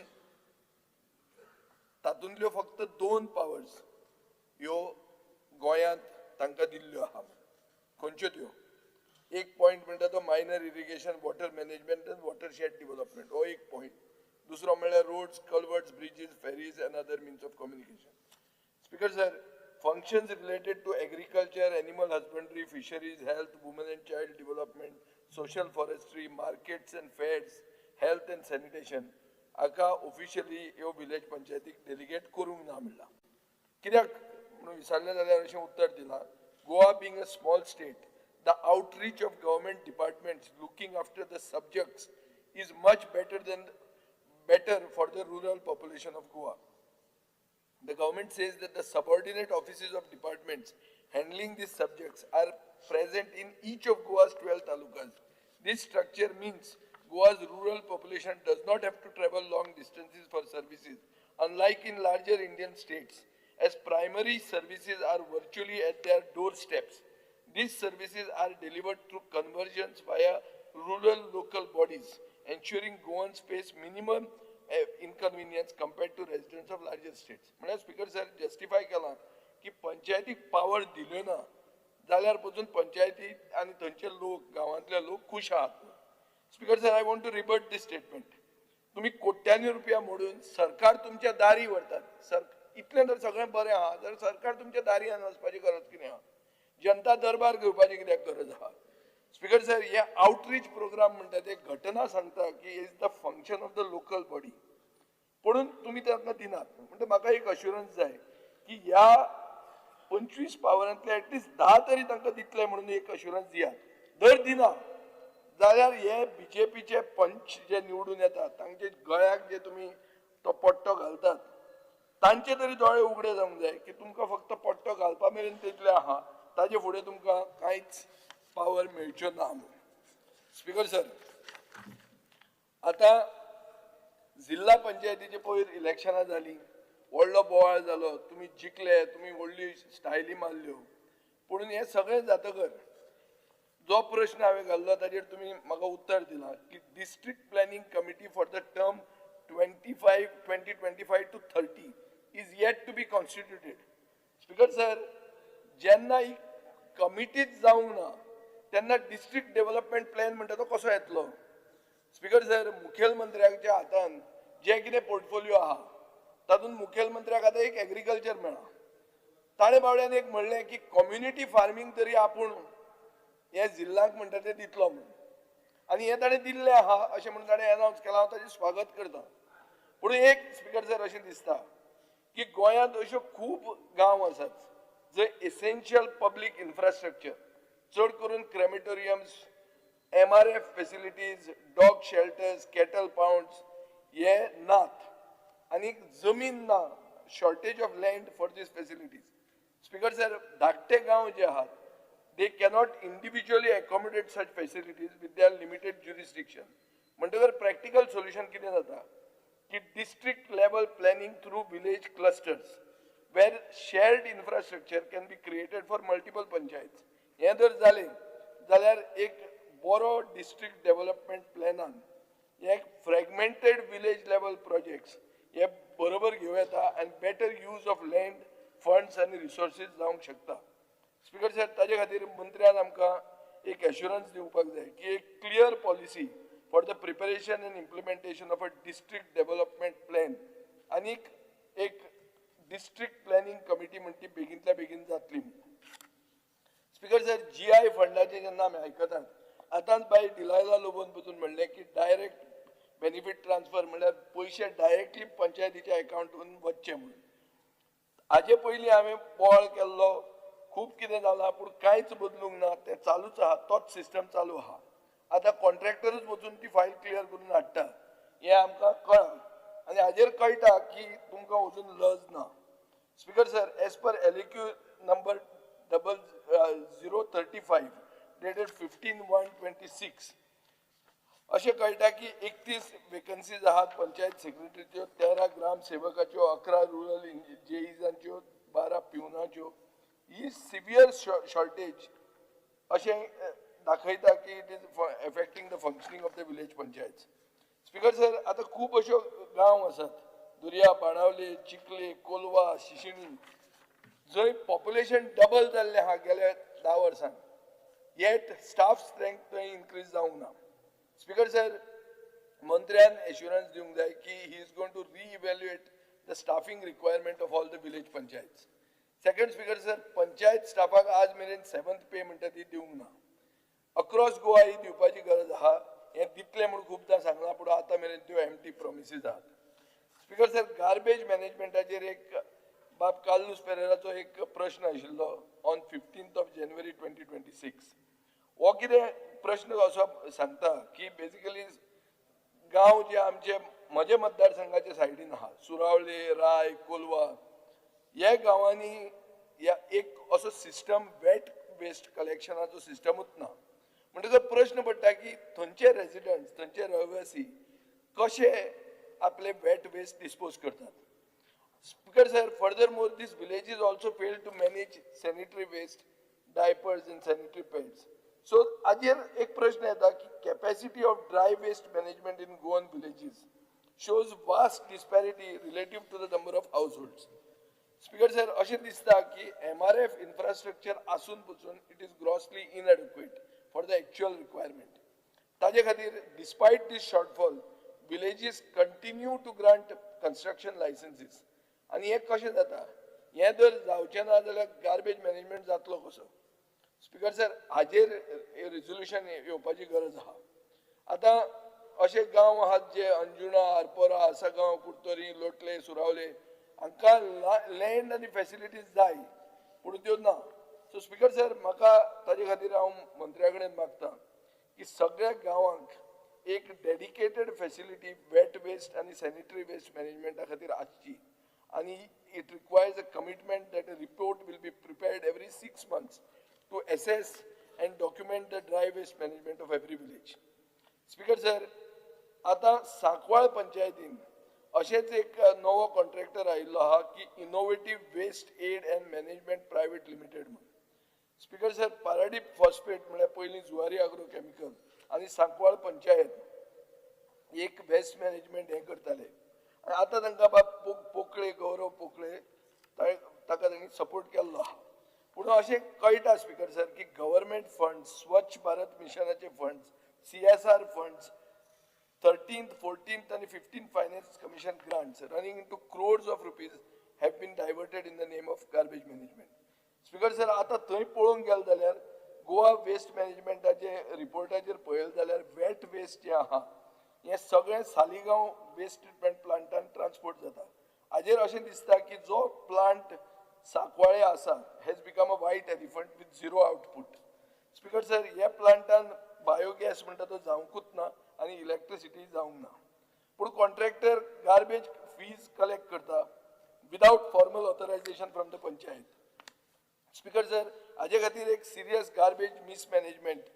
तातूंतल्यो फक्त 2 पावर्स ह्यो गोंयांत तांकां दिल्ल्यो आहा. खंयच्यो त्यो? एक पॉयंट म्हणटा तो minor irrigation, water management and watershed development, हो एक पॉयंट. दुसरो म्हणल्यार roads, culverts, bridges, ferries and other means of communication. Speaker sir, Functions related to agriculture, animal husbandry, fisheries, health, women and child development, social forestry, markets and fairs, health and sanitation हाका officially ह्यो village पंचायतीक delegate करूंक ना म्हणलां. कित्याक म्हणून विचारलें जाल्यार अशें उत्तर दिलां, Goa being a small state, the outreach of government departments looking after the subjects is much better for the rural population of Goa. The government says that the subordinate offices of departments handling these subjects are present in each of Goa's 12 talukas. This structure means Goa's rural population does not have to travel long distances for services, unlike in larger Indian states, as primary services are virtually at their doorsteps. These services are delivered through conversions via rural local bodies, ensuring Goans face minimum inconvenience compared to residents of larger states. म्हळ्यार speaker sir, justify केलां की पंचायतीक power दिल्यो ना जाल्यार पसून पंचायती आनी थंयचे लोक, गांवांतले लोक खूश आहात. Speaker sir, I want to rebut this statement. तुमी कोट्यांनी रुपया मोडून सरकार तुमच्या दारी व्हरतात. सर, इतलें जर सगळें बरें आहा जाल्यार सरकार तुमच्या दारी वचपाची गरज कितें आहा? जनता दरबार घेवपाची कित्याक गरज आहा? स्पीकर सर, हे आउटरीच प्रोग्राम म्हणटा ते घटना सांगता की is the function of the local body, पूण तुमी तांकां दिनात. म्हणटा म्हाका एक अश्युरन्स जाय की ह्या 25 पावरांतले एटलिस्ट 10 तरी तांकां दितले म्हणून एक अश्युरन्स दियात. जर दिना जाल्यार हे बीजेपीचे पंच जे निवडून येतात तांचे गळ्याक जे तुमी तो पट्टो घालतात तांचे तरी दोळे उगडे जावंक जाय की तुमकां फक्त पट्टो घालपा मेरेन तितले आहा, ताजे फुडें तुमकां कांयच पावर मेळच्यो ना म्हणून. स्पीकर सर, आतां जिल्हा पंचायतीचे पयर इलेक्शनां जालीं, व्हडलो बोवाळ जालो, तुमी जिखले, तुमी व्हडली स्टायली मारल्यो, पूण हें सगळें जातकर जो प्रश्न हांवें घाल्लो ताजेर तुमी म्हाका उत्तर दिलां की district planning committee for the term 2025 to 30 is yet to be constituted. Speaker sir, जेन्ना ही कमिटीच जावंक ना तेन्ना डिस्ट्रिक्ट डेव्हलपमेंट प्लॅन म्हणटा तो कसो येतलो? स्पीकर सर, मुखेलमंत्र्याच्या हातान जे कितें पोर्टफोलियो आहा तातूंत मुखेलमंत्र्याक आतां एक एग्रीकल्चर मेळ्ळां. ताणें बावड्यान एक म्हणलें की कम्युनिटी फार्मींग तरी आपूण हे जिल्ल्याक म्हणटा ते दितलो म्हणून, आनी हें ताणें दिल्लें आहा अशें म्हणून ताणें एनावन्स केलां. हांव ताचें स्वागत करता. पूण एक स्पीकर सर अशें दिसता की गोंयांत अश्यो खूब गांव आसात जंय एसेन्शियल पब्लीक इन्फ्रास्ट्रक्चर, चड करून crematoriums, MRF facilities, dog shelters, cattle pounds हे नात आनी जमीन ना, shortage of land for these facilities. Speaker sir, धाकटे गांव जे आहात they cannot individually accommodate such facilities with their limited jurisdiction. म्हणटकर प्रॅक्टिकल सोल्युशन कितें जाता की district level planning through village clusters where shared infrastructure can be created for multiple panchayats. हें जर जालें जाल्यार एक बरो डिस्ट्रिक्ट डेव्हलपमेंट प्लॅनान एक फ्रेगमेंटेड विलेज लेवल प्रोजेक्ट्स हे बरोबर घेवं येता आनी better use of land, funds आनी रिसोर्सीस जावंक शकता. स्पीकर सर, ताजे खातीर मंत्र्यान आमकां एक एश्युरन्स दिवपाक जाय की एक clear policy for the preparation and implementation of a district development plan आनी एक डिस्ट्रिक्ट प्लॅनिंग कमिटी म्हणटी ती बेगीनतल्या बेगीन जातली. स्पीकर सर, GI फंडाचे जेन्ना आमी आयकतात, आतांच बाय डिलायला लोबोन पसून म्हणलें की डायरेक्ट बेनिफीट ट्रान्सफर म्हणल्यार पयशे डायरेक्टली पंचायतीच्या एकावंटून वचचे म्हणून. हाजे पयलीं हांवें बोवाळ केल्लो, खूब कितें जालां, पूण कांयच बदलूंक ना, तें चालूच आहा, तोच सिस्टम चालू आहा. आतां कॉन्ट्रॅक्टरूच वचून ती फायल क्लियर करून हाडटा हें आमकां कळ्ळां आनी हाजेर कळटा की तुमकां अजून लज ना. Speaker sir, as per LAQ number 0035 dated 15/1/26 अशें कळटा की 31 वेकन्सीज आहात पंचायत सेक्रेटरीच्यो, 13 ग्राम सेवकाच्यो, 11 रुरल जेईजांच्यो, 12 पिवनाच्यो. ही सिवियर शॉर्टेज अशें दाखयता की it is affecting the functioning of the village panchayat. Speaker sir, आतां खूब अश्यो गांव आसात, दुर्या, बाणावले, चिखले, कोलवा, शिशिणी, जंय पॉप्युलेशन डबल जाल्लें आहा गेल्या 10 वर्सांत, येट स्टाफ स्ट्रेंथ थंय इनक्रीज जावंक ना. स्पीकर सर, मंत्र्यान एश्युरन्स दिवंक जाय की he is going to re-evaluate the staffing requirement of all the village panchayats. Second speaker sir, panchayat स्टाफाक आज मेरेन सेवन्थ पे म्हणटा ती दिवंक ना. अक्रॉस गोवा ही दिवपाची गरज आहा. हें दितलें म्हूण खुबदां सांगलां, पूण आतां मेरेन त्यो एमटी प्रोमिसीस आहात. स्पीकर सर, गार्बेज मॅनेजमेंटाचेर एक बाब कार्लूस पेरेराचो एक प्रश्न आशिल्लो on 15th of January 2026. हो कितें प्रश्न असो सांगता की बेजिकली गांव जे आमचे म्हजे मतदारसंघाच्या सायडीन आहा, सुरावले, राय, कोलवा, ह्या गांवांनी ह्या एक असो सिस्टम वेट वेस्ट कलेक्शनाचो सिस्टमूच ना. म्हणटकच प्रश्न पडटा की थंयचे रेजिडंट्स, थंयचे रहिवासी कशे आपले वेट वेस्ट डिस्पोज करतात. Speaker sir, furthermore, these villages also fail to manage sanitary waste, diapers and sanitary pads. So हाजेर एक प्रश्न येता की capacity of dry waste management in Goan villages shows vast disparity relative to the number of households. Speaker sir, अशें दिसता की MRF infrastructure आसून पसून it is grossly inadequate for the actual requirement. ताजे खातीर despite this shortfall, villages continue to grant construction licenses. आनी हें कशें जाता? हें जर जावचें ना जाल्यार गार्बेज मॅनेजमेंट जातलो कसो? स्पीकर सर, हाजेर रेजोल्युशन येवपाची गरज आहा. आतां अशे गांव आहात जे अंजुणा, आरपोरा, आसगांव, कुडतरी, लोटले, सुरावले, हांकां लँड आनी फेसिलिटीज जाय, पूण त्यो ना. सो स्पीकर सर, म्हाका ताजे खातीर हांव मंत्र्या कडेन मागता की सगळ्या गांवांक एक डेडिकेटेड फेसिलिटी वेट वेस्ट आनी सॅनिटरी वेस्ट मॅनेजमेंटा खातीर आसची आनी it requires a commitment that a report will be prepared every 6 months to assess and document the dry waste management of every village. Speaker sir, आतां सांकवाळ पंचायतीन अशेंच एक नवो contractor आयिल्लो आहा की Innovative Waste Aid and Management Private Limited म्हणून. Speaker sir, Paradip phosphate म्हळ्यार पयलीं जुवारी आग्रो केमिकल आनी सांकवाळ पंचायत एक वेस्ट मॅनेजमेंट हें करताले आनी आतां तांकां बाब पोकळे, गौरव पोकळे, ताका तांणी सपोर्ट केल्लो आहा. पूण अशें कळटा स्पीकर सर की government funds, Swachh Bharat मिशनाचे funds, CSR funds, 13th, 14th and 15th Finance Commission grants running into crores of rupees have been diverted in the name of garbage management. Speaker sir, आतां थंय पळोवंक गेले जाल्यार Goa waste मॅनेजमेंटाचे रिपोर्टाचेर पळयलें जाल्यार wet waste जें आहा हें सगळें सालिगांव वेस्ट ट्रिटमेंट प्लांटान ट्रान्सपोर्ट जाता. हाजेर अशें दिसता की जो प्लांट सांकवाळे आसा has become a white elephant with zero output. Speaker sir, ह्या प्लांटान बायोगॅस म्हणटा तो जावंकूच ना आनी इलेक्ट्रिसिटी जावंक ना, पूण कॉन्ट्रॅक्टर गार्बेज फीज कलेक्ट करता without formal authorization from the panchayat. Speaker sir, हाजे खातीर एक सिरियस गार्बेज मिसमॅनेजमेंट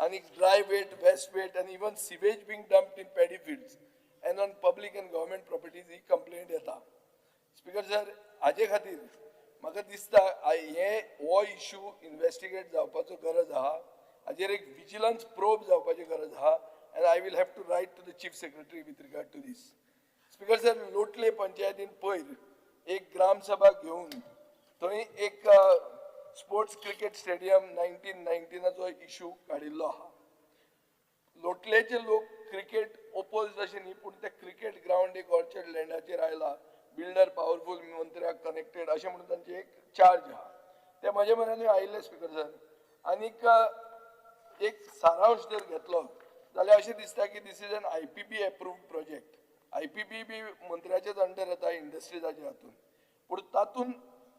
आनी dry wet, waste wet आनी even sewage being dumped in paddy fields and on public and government properties he complaint येता. Speaker sir, हाजे खातीर म्हाका दिसता हे हो इशू इन्वेस्टिगेट जावपाचो गरज आहा. हाजेर एक विजिलन्स प्रोब जावपाची गरज आहा and I will have to write to the Chief Secretary with regard to this. Speaker sir, लोटले पंचायतीन पयर एक ग्रामसभा घेवन थंय एक स्पोर्ट्स क्रिकेट स्टेडियम 1919आचो इशू काडिल्लो आहा. लोटलेचे लोक क्रिकेट ओपोज अशें न्ही, पूण ते क्रिकेट ग्रावंड एक ऑर्चर्ड लँडाचेर आयला, बिल्डर पावरफूल, मंत्र्याक कनेक्टेड अशें म्हणून तांचे एक चार्ज आहा. ते म्हज्या मनानूय आयिल्ले स्पीकर सर. आनीक एक सारांश जर घेतलो जाल्यार अशें दिसता की this is an IPB approved project. IPB B मंत्र्याच्याच under येता, इंडस्ट्रीजाच्या हातून, पूण तातूंत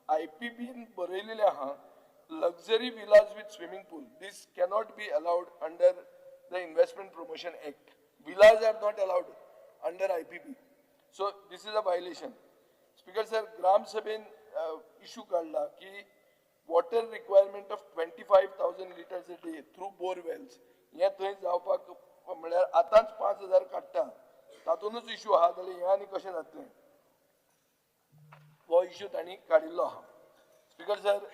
आयपीबीन बरयलेलें आहा luxury villas with swimming pool. This cannot be allowed under the investment promotion act. Villas are not allowed under IPB. So this is a violation. Speaker sir, ग्रामसभेन issue काडला की water requirement of 25,000 litres a day through borewells हें थंय जावपाक म्हळ्यार आतांच 5000 काडटा, तातूंतच issue आहा जाल्यार हें आनी कशें जातलें, हो इशू तांणी काडिल्लो आहा. स्पीकर सर,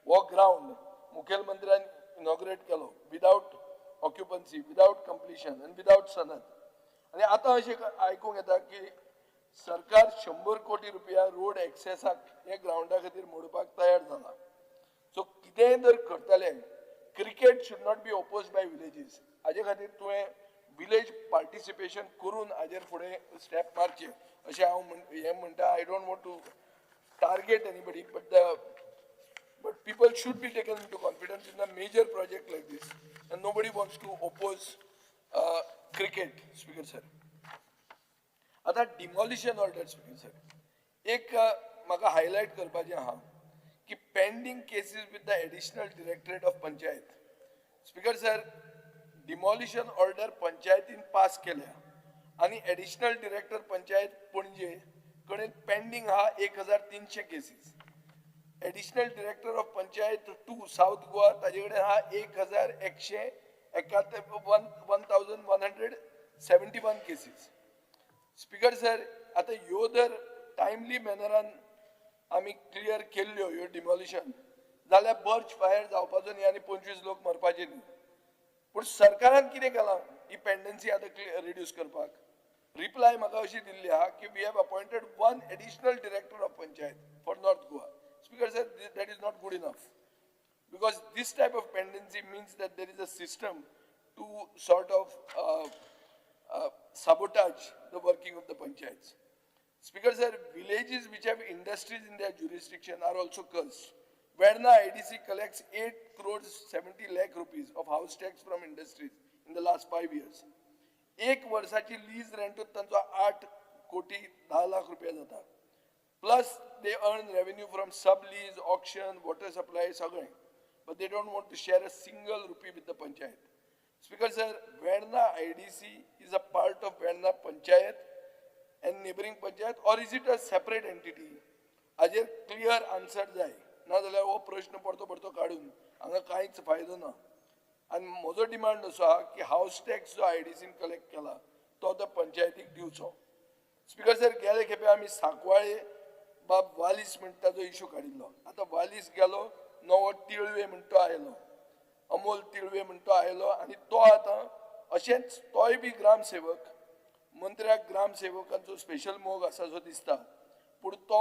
हो ग्रावंड मुखेलमंत्र्यान इनॉग्रेट केलो without occupancy, without completion आनी विदावट सनद. आनी आतां अशें आयकूंक येता की सरकार 100 कोटी रुपया रोड एक्सेसाक हे ग्रावंडा खातीर मोडपाक तयार जाला. सो कितेंय जर करतले, cricket should not be oppose by villages. हाजे खातीर तुवें विलेज पार्टिसिपेशन करून हाजेर फुडें स्टेप मारचें अशें हांव हें म्हणटा. I don't want to target anybody, but the But people should be taken into confidence in a major project like this, and nobody wants to oppose cricket, Speaker sir. आतां demolition order, speaker sir, एक म्हाका highlight करपाचें आहा की pending cases with the Additional Directorate of Panchayat. Speaker sir, demolition order पंचायतीन pass केल्या आनी additional director panchayat Panaji कडेन पेंडींग आहा 1300 cases. Additional Director of Panchayat 2, South Goa, ताजे कडेन आहा 1171, 1171 cases. Speaker sir, आतां ह्यो जर टायमली मॅनरान आमी क्लियर केल्ल्यो ह्यो डिमॉलिशन जाल्यार बर्च फायर जावपाचो न्ही आनी 25 लोक मरपाचे न्ही. पूण सरकारान कितें केलां ही पेंडन्सी आतां रिड्यूस करपाक? रिप्लाय म्हाका अशी दिल्ली आहा की we have appointed one Additional Director of Panchayat for North Goa. Speaker sir, that is not good enough, because this type of pendency means that there is a system to sort of sabotage the working of the panchayats. Speaker sir, villages which have industries in their jurisdiction are also cursed. Verna IDC collects 8 crores 70 lakh rupees of house tax from industries in the last 5 years. एक वर्साची lease रेंटूच तांचो 8 कोटी 10 लाख रुपया जाता. Plus they earn revenue from sub lease, auction, water supply, सगळें, but they don't want to share a single rupee with the panchayat. Speaker sir, Verna IDC is a part of Verna Panchayat and neighboring panchayat, or is it a separate entity? हाजेर clear answer जाय, नाजाल्यार हो प्रश्न परतो परतो काडून हांगा कांयच फायदो ना. आनी म्हजो डिमांड असो आहा की हावस टॅक्स जो आयडीसीन कलेक्ट केला तो त्या पंचायतीक दिवचो. स्पीकर सर, गेले खेपे आमी सांकवाळे बाब वालीस म्हणटा तो इशू काडिल्लो. आतां वालीस गेलो, नवो तिळवे म्हणटा तो आयलो, अमोल तिळवे म्हणटा तो आयलो आनी तो आतां अशेंच तोय बी ग्रामसेवक. मंत्र्याक ग्रामसेवकांचो स्पेशल मोग आसा सो दिसता, पूण तो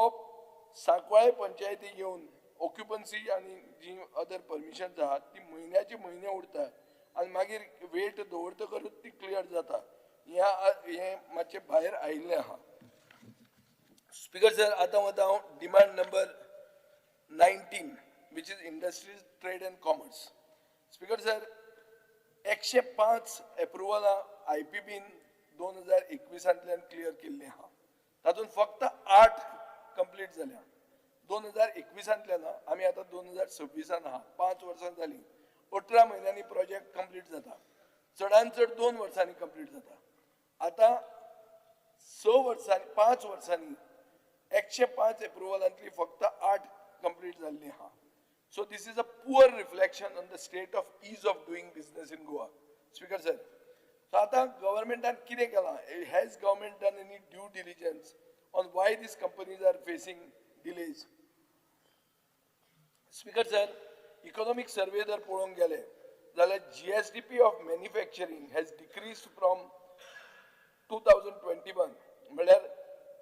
सांकवाळे पंचायतीक येवन ऑक्युपन्सी आनी जी अदर परमिशन्स आहात ती म्हयन्याचे म्हयने उरता आनी मागीर वेट दवरतकरूच ती क्लियर जाता. ह्या हें मातशें भायर आयिल्लें आहा. स्पीकर सर, आतां वता हांव demand number 19, which is Industries, Trade and Commerce. Speaker sir, 105 एप्रुवलां I P been 2021तांतल्यान clear केल्लीं आहा. तातूंत फक्त 8 कंप्लीट जाल्या 2021तांतल्यान. आमी आतां 2026आन आहा, 5 वर्सां जालीं. 18 म्हयन्यांनी प्रोजेक्ट कंप्लीट जाता, चडान चड 2 वर्सांनी कंप्लीट जाता. आतां 6 वर्सांनी, 5 वर्सांनी 105 एप्रुवलांतली फक्त 8 कंप्लीट जाल्ली आहा. So this is a poor reflection on the state of ease of doing business in Goa, Speaker sir. So आतां गव्हर्मेंटान कितें केलां? Has government done any due diligence on why these companies are facing delays? Speaker sir, economic survey जर पळोवंक गेले जाल्यार GSDP of manufacturing has decreased from 2021, म्हळ्यार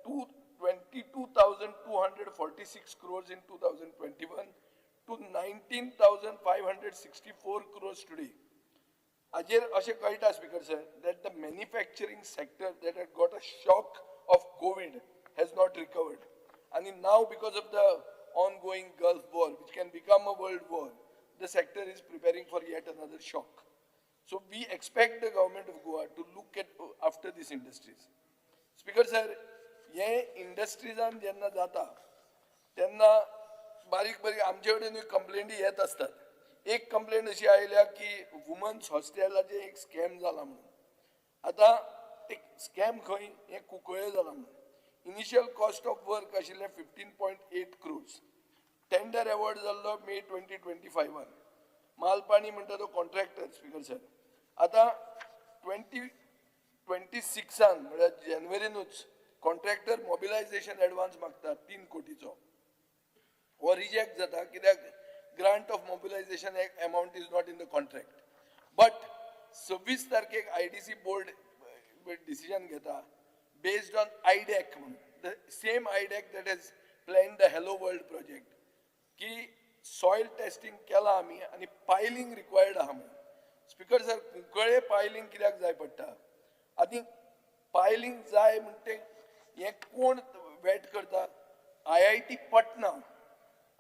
22,246 crores in 2021 to 19,564 crores today. हाजेर अशें कळटा, Speaker sir, that the manufacturing sector that had got a shock of Covid has not recovered. आनी now, because of the ongoing Gulf war, which can become a world war, the sector is preparing for yet another shock. So we expect the government of Goa to look at after these industries. Speaker sir, हे इंडस्ट्रीजान जेन्ना जाता तेन्ना बारीक बारीक आमचे कडेन कंप्लेनी येत आसतात. एक कंप्लेन अशी आयल्या की वुमन्स हॉस्टेलाचें एक स्कॅम जाला म्हणून. आतां एक स्कॅम खंय, हें कुंकळे जाला म्हणून. इनिशियल कॉस्ट ऑफ वर्क आशिल्लें 15.8 crores. Tender award जाल्लो मे 2025आन. मालपाणी म्हणटा तो कॉन्ट्रॅक्टर. स्पीकर सर, आतां 2026आन, म्हळ्यार जानेवारीनूच कॉन्ट्रॅक्टर मोबिलायझेशन एडवान्स मागता 3 कोटीचो. हो रिजेक्ट जाता कित्याक grant of mobilization amount is not in the contract. But 26 तारखेक आयडीसी बोर्ड डिसिजन घेता बेस्ड ऑन आयडॅक म्हणून, the same IDAC that has plan the Hello World project, की सॉयल टेस्टिंग केलां आमी आनी पायलिंग रिक्वायर्ड आहा म्हणून. स्पीकर सर, कुंकळे पायलिंग कित्याक जाय पडटा आनी पायलिंग जाय म्हणटे हें कोण वेट करता? आयआयटी पटना.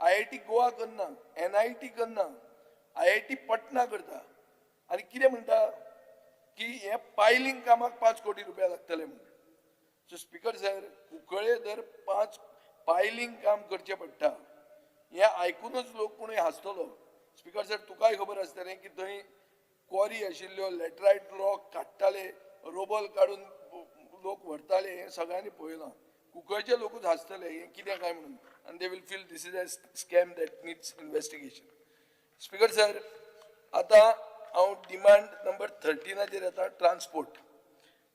IIT Goa करना, NIT करना, IIT Patna करता. आनी कितें म्हणटा की हे पायलिंग कामाक 5 कोटी रुपया लागतले म्हणून. सो स्पीकर सर, कुंकळे जर 5 पायलिंग काम करचें पडटा हें आयकुनूच लोक कोणूय हांसतलो. स्पीकर सर, तुकाय खबर आसतलें की थंय क्वॉरी आशिल्ल्यो, लॅटरायट रॉक काडटाले, रोबल काडून लोक व्हरताले, हें सगळ्यांनी पळयलां. कुंकळचे लोकूच हांसतले हें कितें काय म्हणून, आनी they will feel this is a scam that needs investigation. Speaker sir, आतां हांव डिमांड नंबर 13 येता, transport.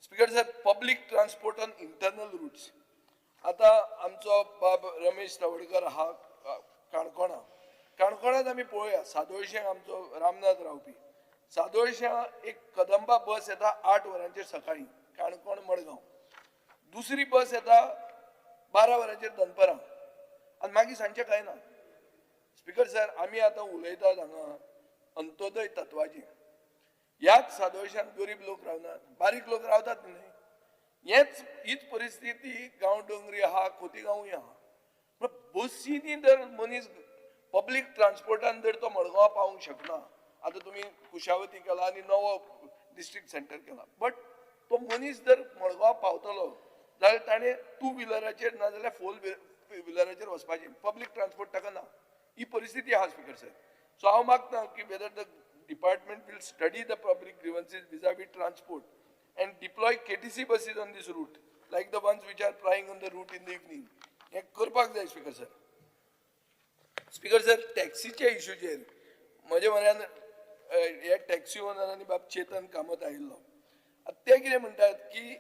Speaker sir, public transport on internal routes. आतां आमचो बाब रमेश तवडकर आहा काणकोणा. काणकोणांत आमी पळोवया, सादोळशें आमचो रामनाथ रावपी. सादोळश्यां एक कदंबा बस येता 8 वरांचेर सकाळीं, काणकोण मडगांव. दुसरी बस येता 12 वरांचेर दनपरां, आनी मागीर सांजचें कांय ना. स्पीकर सर, आमी आतां उलयतात हांगा अंत्योदय तत्वाचेर. ह्याच सादोळश्यान गरीब लोक रावनात, बारीक लोक रावतात न्हय. हेच हीच परिस्थिती गांव डोंगरी आहा, खोतीगांवूय आहा. पूण बसींनी जर मनीस पब्लीक ट्रान्सपोर्टान जर तो मडगांव पावूंक शकना, आतां तुमी कुशावती केला आनी नवो डिस्ट्रिक्ट सेंटर केला, बट तो मनीस जर मडगांव पावतलो जाल्यार ताणें 2 व्हिलराचेर नाजाल्यार 4 व्हिलराचेर वचपाचें, पब्लीक ट्रान्सपोर्ट ताका ना. ही परिस्थिती आहा स्पीकर सर. सो हांव मागता की whether the department will study the public grievances vis-a-vis transport and deploy KTC buses on this route, like the ones which are plying on the route in the evening. हें करपाक जाय speaker sir. Speaker sir, टॅक्सीच्या इशूचेर म्हजे म्हऱ्यान हे taxi owner आनी बाब चेतन कामत आयिल्लो. आतां ते कितें म्हणटात की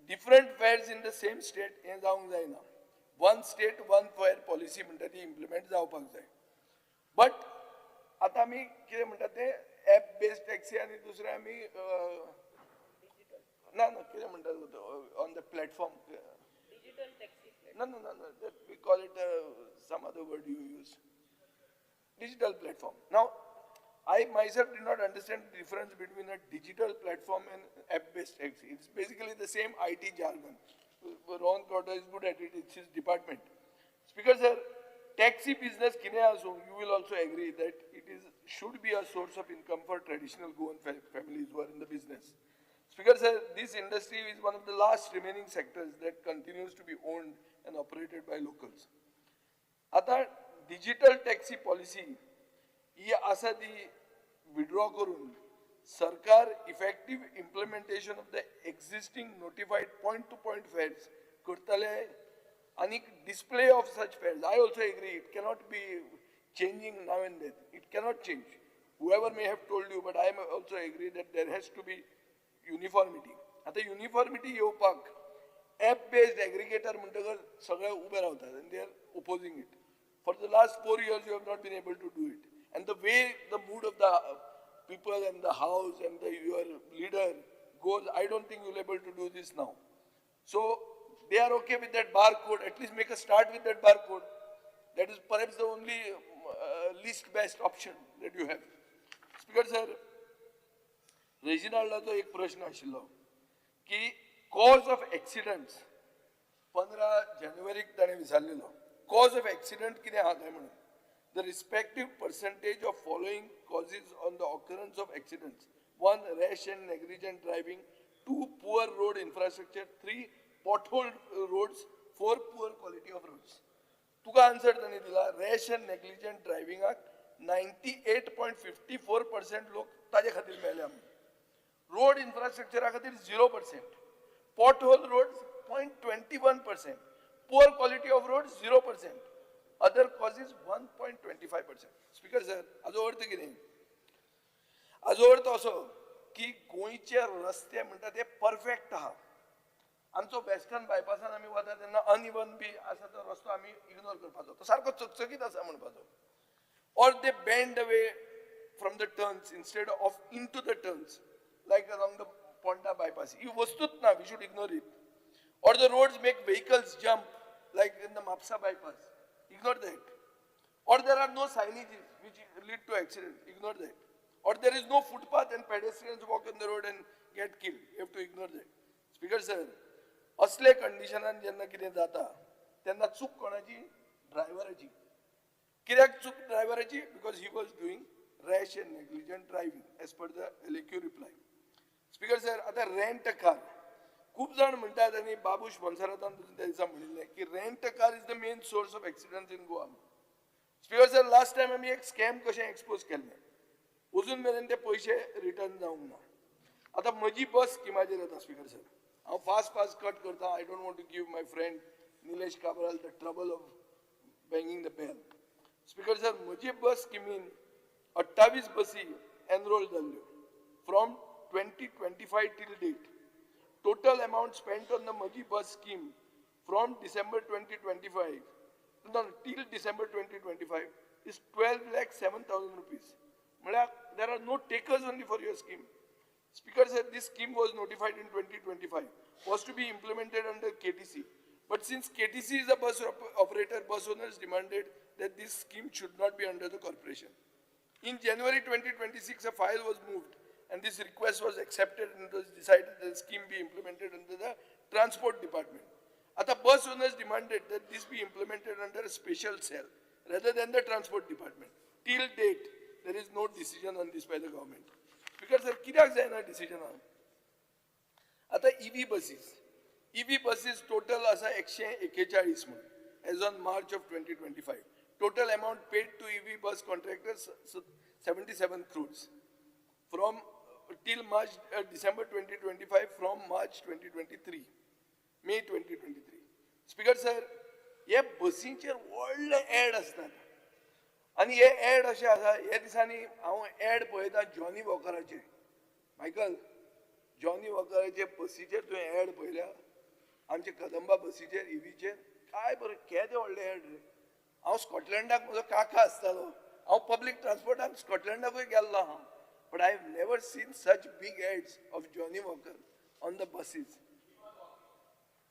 different fares in the same state हें जावंक जायना. One state one fare policy म्हणटा ती इम्प्लिमेंट जावपाक जाय. बट आतां आमी कितें म्हणटा तें एप बेस्ड टॅक्सी आनी दुसरें आमी ना ना कितें म्हणटा ऑन the platform, ना ना ना, we call it some other word you use, digital platform. Now I myself did not understand the difference between a digital platform and app-based taxi. It's basically the same IT jargon. Ron Cotter is good at it, it's his department. Speaker sir, taxi business, you will also agree that it is should be a source of income for traditional Goan families who are in the business. Speaker sir, this industry is one of the last remaining sectors that continues to be owned and operated by locals. आता digital taxi policy ही आसा ती withdraw करून सरकार effective implementation of the existing notified point to point fares करतले आनी display of such fares. I also agree it cannot be changing now and then, it cannot change. Whoever may have told you, but I also agree that there has to be uniformity. आतां uniformity येवपाक app based aggregator म्हणटकच सगळे उबे रावतात आनी they are opposing it. For the last 4 years you have not been able to do it. And the way the mood of the people and the house and the, your leader goes, I don't think you'll be able to do this now. So they are okay with that barcode, at least make a start with that barcode. That is perhaps the only least best option that you have. Speaker sir, रेजिनाल्डाचो एक प्रश्न आशिल्लो की cause of एक्सिडंट्स 15 जानेवारीक ताणें विचारलेलो, cause of accident कितें आहा काय म्हणून. The respective percentage of following causes on the occurrence of accidents. 1, rash and negligent driving. 2, poor road infrastructure. 3, potholed roads. 4, poor quality of roads. तुका आन्सर तांणी दिला, rash and negligent driving 98.54% लोक ताजे खातीर मेल्या. रोड इन्फ्रास्ट्रक्चरा खातीर 0%, pothole roads 0.21%, poor quality of roads 0%, other causes 1.25%. Speaker sir, हाजो अर्थ कितें? हाजो अर्थ असो की गोंयचे रस्ते म्हणटा ते परफेक्ट आहा. आमचो वेस्टर्न बायपासान आमी वता तेन्ना अनइवन बी आसा तो रस्तो आमी इग्नोर करपाचो, तो सारको चकचकीत आसा म्हणपाचो. Or they bend away from the turns instead of into the turns, like along the Ponda bypass. ही वस्तूच ना, we should ignore it. Or the roads make vehicles jump, like in the Mapsa bypass. Ignore that. Or there are no signages which lead to accidents. Ignore that. Or there is no footpath and pedestrians walk on the road and get killed. You have to ignore that. Speaker sir, असले कंडिशनान जेन्ना कितें जाता तेन्ना चूक कोणाची? ड्रायव्हराची. कित्याक चूक ड्रायव्हराची? Because he was doing rash and negligent driving as per the LAQ reply. Speaker sir, आतां रेंट कार खूब जाण म्हणटात आनी बाबूश मोन्सेरातान त्या दिसा म्हणिल्लें की rent car is the main source of accidents in Goa. Speaker sir, last time आमी एक स्कॅम कशें एक्सपोज केल्लें, अजून मेरेन ते पयशे रिटर्न जावंक ना. आतां म्हजी बस स्किमाचेर येता स्पीकर सर, हांव फास्ट फास्ट कट करता. I don't want to give my friend Nilesh Cabral the trouble of banging the bell. Speaker sir, म्हजी बस स्किमीन 28 बसी एनरोल जाल्ल्यो from 2025 till date. Total amount spent on the Mhaji bus scheme from December 2025 till December 2025 is 12,07,000 rupees. म्हळ्यार there are no takers only for your scheme. Speaker sir, this scheme was notified in 2025, was to be implemented under KTC. But since KTC is a bus operator, bus owners demanded that this scheme should not be under the corporation. In January 2026, a file was moved and this request was accepted and it was decided that the scheme be implemented under the Transport Department. Atha bus owners demanded that this be implemented under a special cell rather than the Transport Department. Till date, there is no decision on this by the government. Because sir, कित्याक जायना decision on? Atha EV buses. EV buses total asa 141 म्हण as on March of 2025. Total amount paid to EV bus contractors 77 crores from till March December 2025 from March 2023, May 2023. Speaker sir, हे बसींचेर व्हडले add आसतात आनी हे add अशें आसा. हे दिसांनी हांव एड पळयता जॉनी वॉकराचे. मायकल, जॉनी वॉकराचे बसीचेर तुवें एड पळयल्या? आमचे कदंबा बसीचेर इवीचेर काय बरें केदे व्हडले एड रे. हांव स्कॉटलंडाक म्हजो काका आसतालो, हांव पब्लीक ट्रान्सपोर्टान स्कॉटलंडाकूय गेल्लो आहा, but I have never seen such big ads of Johnnie Walker on the buses.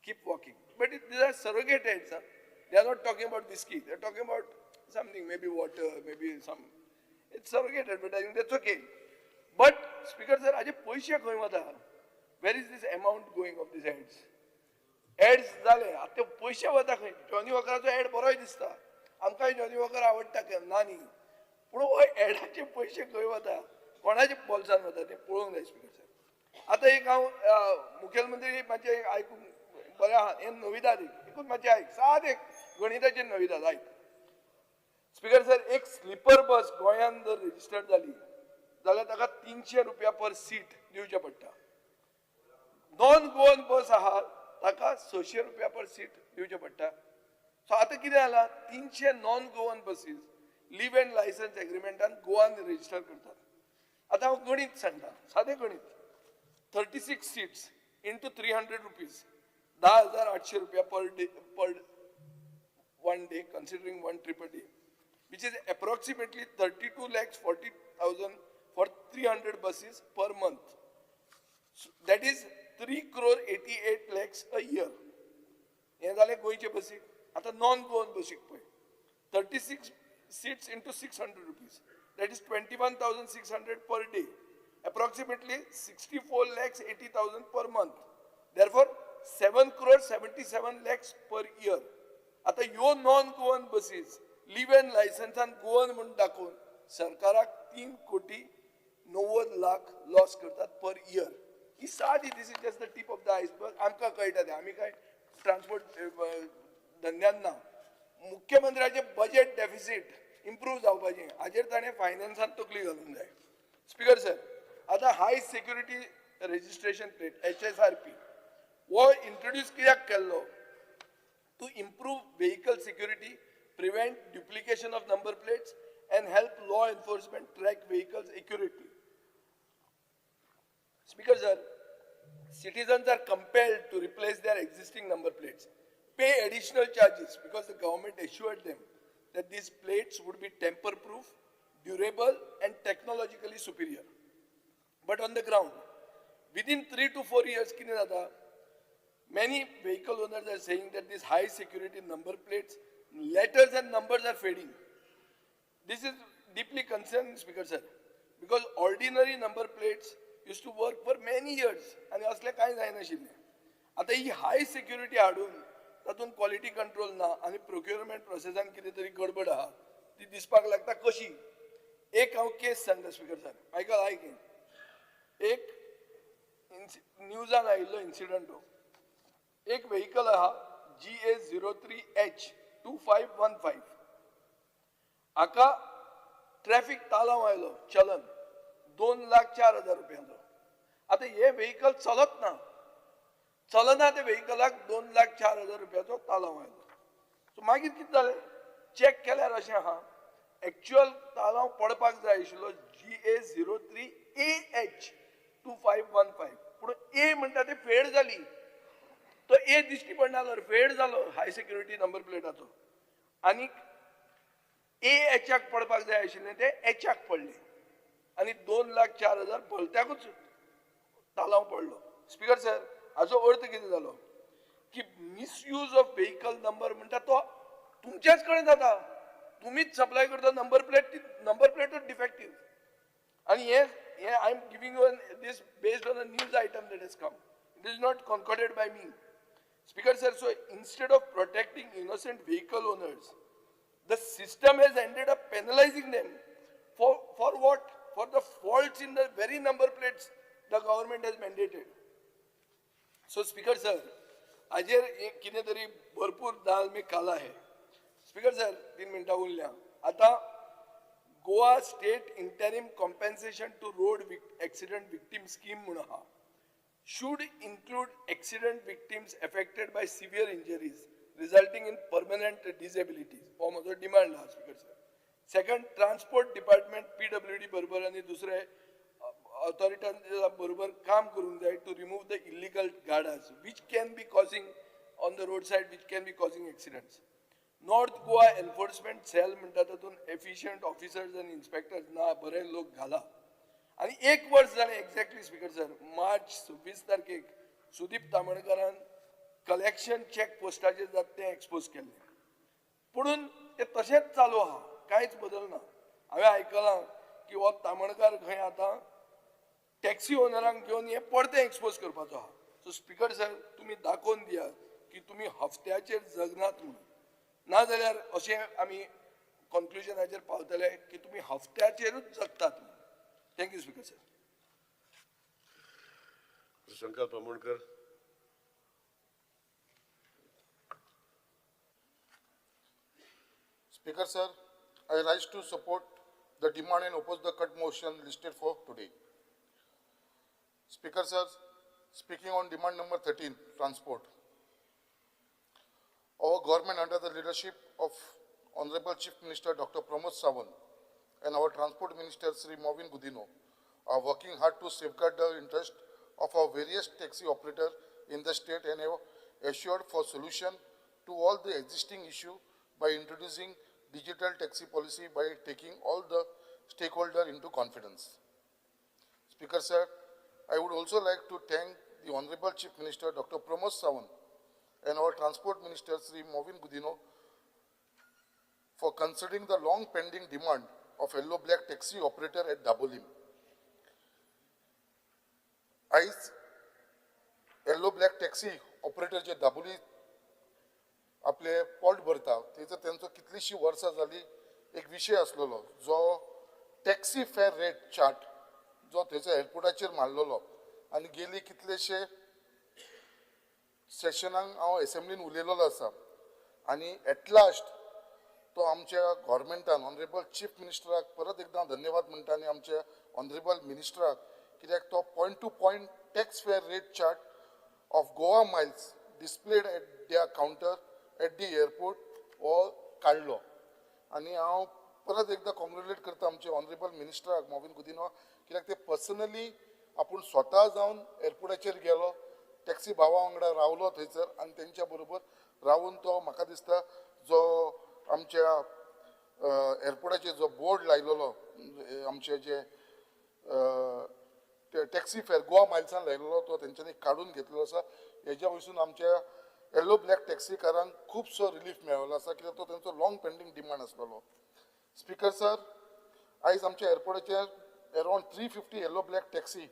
Keep walking. But these are surrogate ads. Huh? They are not talking about whiskey. They are talking about something, maybe water, maybe some. It's surrogate advertising, that's okay. But, Speaker sir, aje paise खंय वता? Where is this amount going of these ads? Ads जाले, आतां पयशे वता खंय? Johnny वॉकराचो add बरोय दिसता, आमकांय जॉनी वॉकर आवडटा, ना न्ही, पूण हो एडाचे पयशे खंय वता, कोणाच्या बोल्सान वता तें पळोवंक जाय स्पीकर सर. आतां एक हांव मुखेलमंत्री मातशें आयकूंक बरें आहा, हें नविदाद एकूच मातशें आयक, सादें गणिताचें नविदाद आयक. स्पीकर सर, एक स्लिपर बस गोंयांत जर रजिस्टर्ड जाली जाल्यार ताका 300 रुपया पर सीट दिवचें पडटा. नॉन गोवन बस आहा ताका 600 रुपया पर सीट दिवचें पडटा. सो आतां कितें जालां, 300 non Goan buses leave and licence एग्रीमेंटान Goan register करतात. आतां हांव गणीत सांगता, सादें गणीत. 36 seats into 300 rupees, 10,800 रुपया per day, per one day, considering one trip a day, which is approximately 32,40,000 for 300 buses per month. So that is 3,88,00,000 a year. हें जालें गोंयचे बसीक. आतां नॉन गोवन बसीक पळय, 36 seats into 600 rupees, that is 21,600 per day, approximately 64,80,000 per month. Therefore 7,77,00,000 per year. आतां ह्यो non Goan buses leave and लायसन्सान Goan म्हूण दाखोवन सरकाराक 3,90,00,000 लॉस करतात पर इयर. ही सादी, this is just the tip of the iceberg. आमकां कळटा तें, आमी काय ट्रान्सपोर्ट धंद्यान ना. मुख्यमंत्र्याचें बजेट डेफिसीट इम्प्रूव जावपाचें हाजेर ताणें फायनान्सान तकली घालूंक जाय. स्पीकर सर, आतां high security registration plate HSRP हो इंट्रोड्यूस कित्याक केल्लो? To improve vehicle security, prevent duplication of number plates and help law enforcement track vehicles accurately. Speaker sir, citizens are compelled to replace their existing number plates, pay additional charges because the government assured them that these plates would be tamper-proof, durable and technologically superior. But on the ground, within 3 to 4 years, many vehicle owners are saying that these high security number plates, letters and numbers are fading. This is deeply concerning, Speaker sir, because ordinary number plates used to work for many years and असले कांय जायनाशिल्लें. आतां ही हाय security हाडून तातूंत quality control ना आनी procurement प्रोसेसान कितें तरी गडबड आहा ती दिसपाक लागता. कशी एक हांव केस सांगता स्पीकर सर, आयकल आयक. एक न्यूजान आयिल्लो इन्सिडंट हो. एक व्हेकल आहा GA 03H 2515, हाका ट्रॅफिक तालांव आयलो चलन 2,04,000 रुपयांचो. आतां हे व्हेकल चलत ना, चलना ते व्हेकलाक 2,04,000 रुपयाचो तालांव आयलो. सो मागीर कितें जालें, चॅक केल्यार अशें आहा एक्चुअल तालांव पडपाक जाय आशिल्लो GA 03AH 2515, पूण ए म्हणटा ते फेड जाली, तो ए दिश्टी पडना जालो, फेड जालो हाय सेक्युरिटी नंबर प्लेटाचो, आनी ए एचाक पडपाक जाय आशिल्लें ते एचाक पडलें आनी 2,04,000 भलत्याकूच तालांव पडलो. स्पीकर सर, हाचो अर्थ कितें जालो की मिसयूज ऑफ व्हेकल नंबर म्हणटा तो तुमच्याच कडेन जाता, तुमीच सप्लाय करता नंबर प्लेट, ती नंबर प्लेटूच डिफेक्टीव. आनी हे हे I am giving you this based on a news item that has come, it is not concocted by me. Speaker sir, so instead of protecting innocent vehicle owners, the system has ended up penalizing them for what? For the faults in the very number plates the government has mandated. So speaker sir, आजेर कितें तरी भरपूर दाल में काला है. Speaker sir, 3 मिनटां उरल्या. आतां Goa state interim compensation to road accident victim scheme म्हूण आहा, should include accident victims affected by severe injuries resulting in permanent disabilities. हो म्हजो डिमांड आहा speaker sir. Second, transport department PWD बरोबर आनी दुसरे ऑथॉरिटीजा बरोबर काम करूंक जाय to remove the illegal गार्डास which can be causing on the road side, which can be causing accidents. North Goa enforcement cell म्हणटा तातूंत एफिशियंट ऑफिसर्स आनी इन्स्पेक्टर्स ना, बरे लोक घाला. आनी एक वर्स जालें एक्झॅक्टली स्पीकर सर, मार्च 26 तारखेक सुदीप तामणकारान कलेक्शन चॅक पोस्टाचेर जाता तें एक्सपोज केल्लें, पुणून तें तशेंच चालू आहा, कांयच बदल ना. हांवें आयकलां की हो तामणकार खंय आतां टॅक्सी ओनरांक घेवन हें परतें एक्सपोज करपाचो आहा. सो स्पीकर सर, तुमी दाखोवन दियात की तुमी हफ्त्याचेर जगनात म्हणून, नाजाल्यार अशें आमी कॉन्क्लुजनाचेर पावतले की तुमी हफ्त्याचेरूच जगतात म्हणून. Thank you speaker sir. Shankar Pamonkar. Speaker sir, I rise to support the demand and oppose the cut motion listed for today. Speaker sir, speaking on demand number 13, transport. Our government under the leadership of Honorable Chief Minister Dr. Pramod Sawant and our Transport Minister Sri Mauvin Godinho are working hard to safeguard the interest of our various taxi operators in the state and have assured for solution to all the existing issue by introducing digital taxi policy by taking all the stakeholders into confidence. Speaker sir, I would also like to thank the Honorable Chief Minister Dr. Pramod Sawant and our Transport Minister Sri Mauvin Godinho for considering the long pending demand of yellow black taxi operator at Dabolim. आयज येल्लो black taxi operator जे दाबोली आपले पोट भरता तेचो तेंचो कितलीशी वर्सां जाली एक विशय आसलेलो जो टॅक्सी फेर रेट चार्ट जो थंयसर एअरपोर्टाचेर मारलेलो आनी गेली कितलेशे सेशनाक हांव एसेंब्लीन उलयलेलो आसा आनी एट लास्ट तो आमच्या गव्हर्मेंटान ऑनरेबल चीफ मिनिस्टराक परत एकदां धन्यवाद म्हणटा आनी आमच्या ऑनरेबल मिनिस्टराक, कित्याक तो point to point tax fare rate chart of Goa miles displayed at their counter at the airport हो काडलो. आनी हांव परत एकदां कॉंग्रेट्युलेट करता आमचे ऑनरेबल मिनिस्टराक मॉविन गुदिन्हो, कित्याक ते पर्सनली आपूण स्वता जावन एअरपोर्टाचेर गेलो, टॅक्सी भावा वांगडा रावलो थंयसर आनी तेंच्या बरोबर रावून तो म्हाका दिसता जो आमच्या एअरपोर्टाचेर जो बोर्ड लायलेलो आमचे जे टॅक्सी फेर गोवा मायल्सान लायलेलो तो तेंच्यांनी काडून घेतलेलो आसा. हेज्या वयसून आमच्या येल्लो ब्लॅक टॅक्सीकारांक खुबसो रिलीफ मेळ्ळो आसा, कित्याक तो तेंचो लॉंग पेंडींग डिमांड आसलेलो. स्पीकर सर, आयज आमच्या एअरपोर्टाचेर around 350 yellow black taxi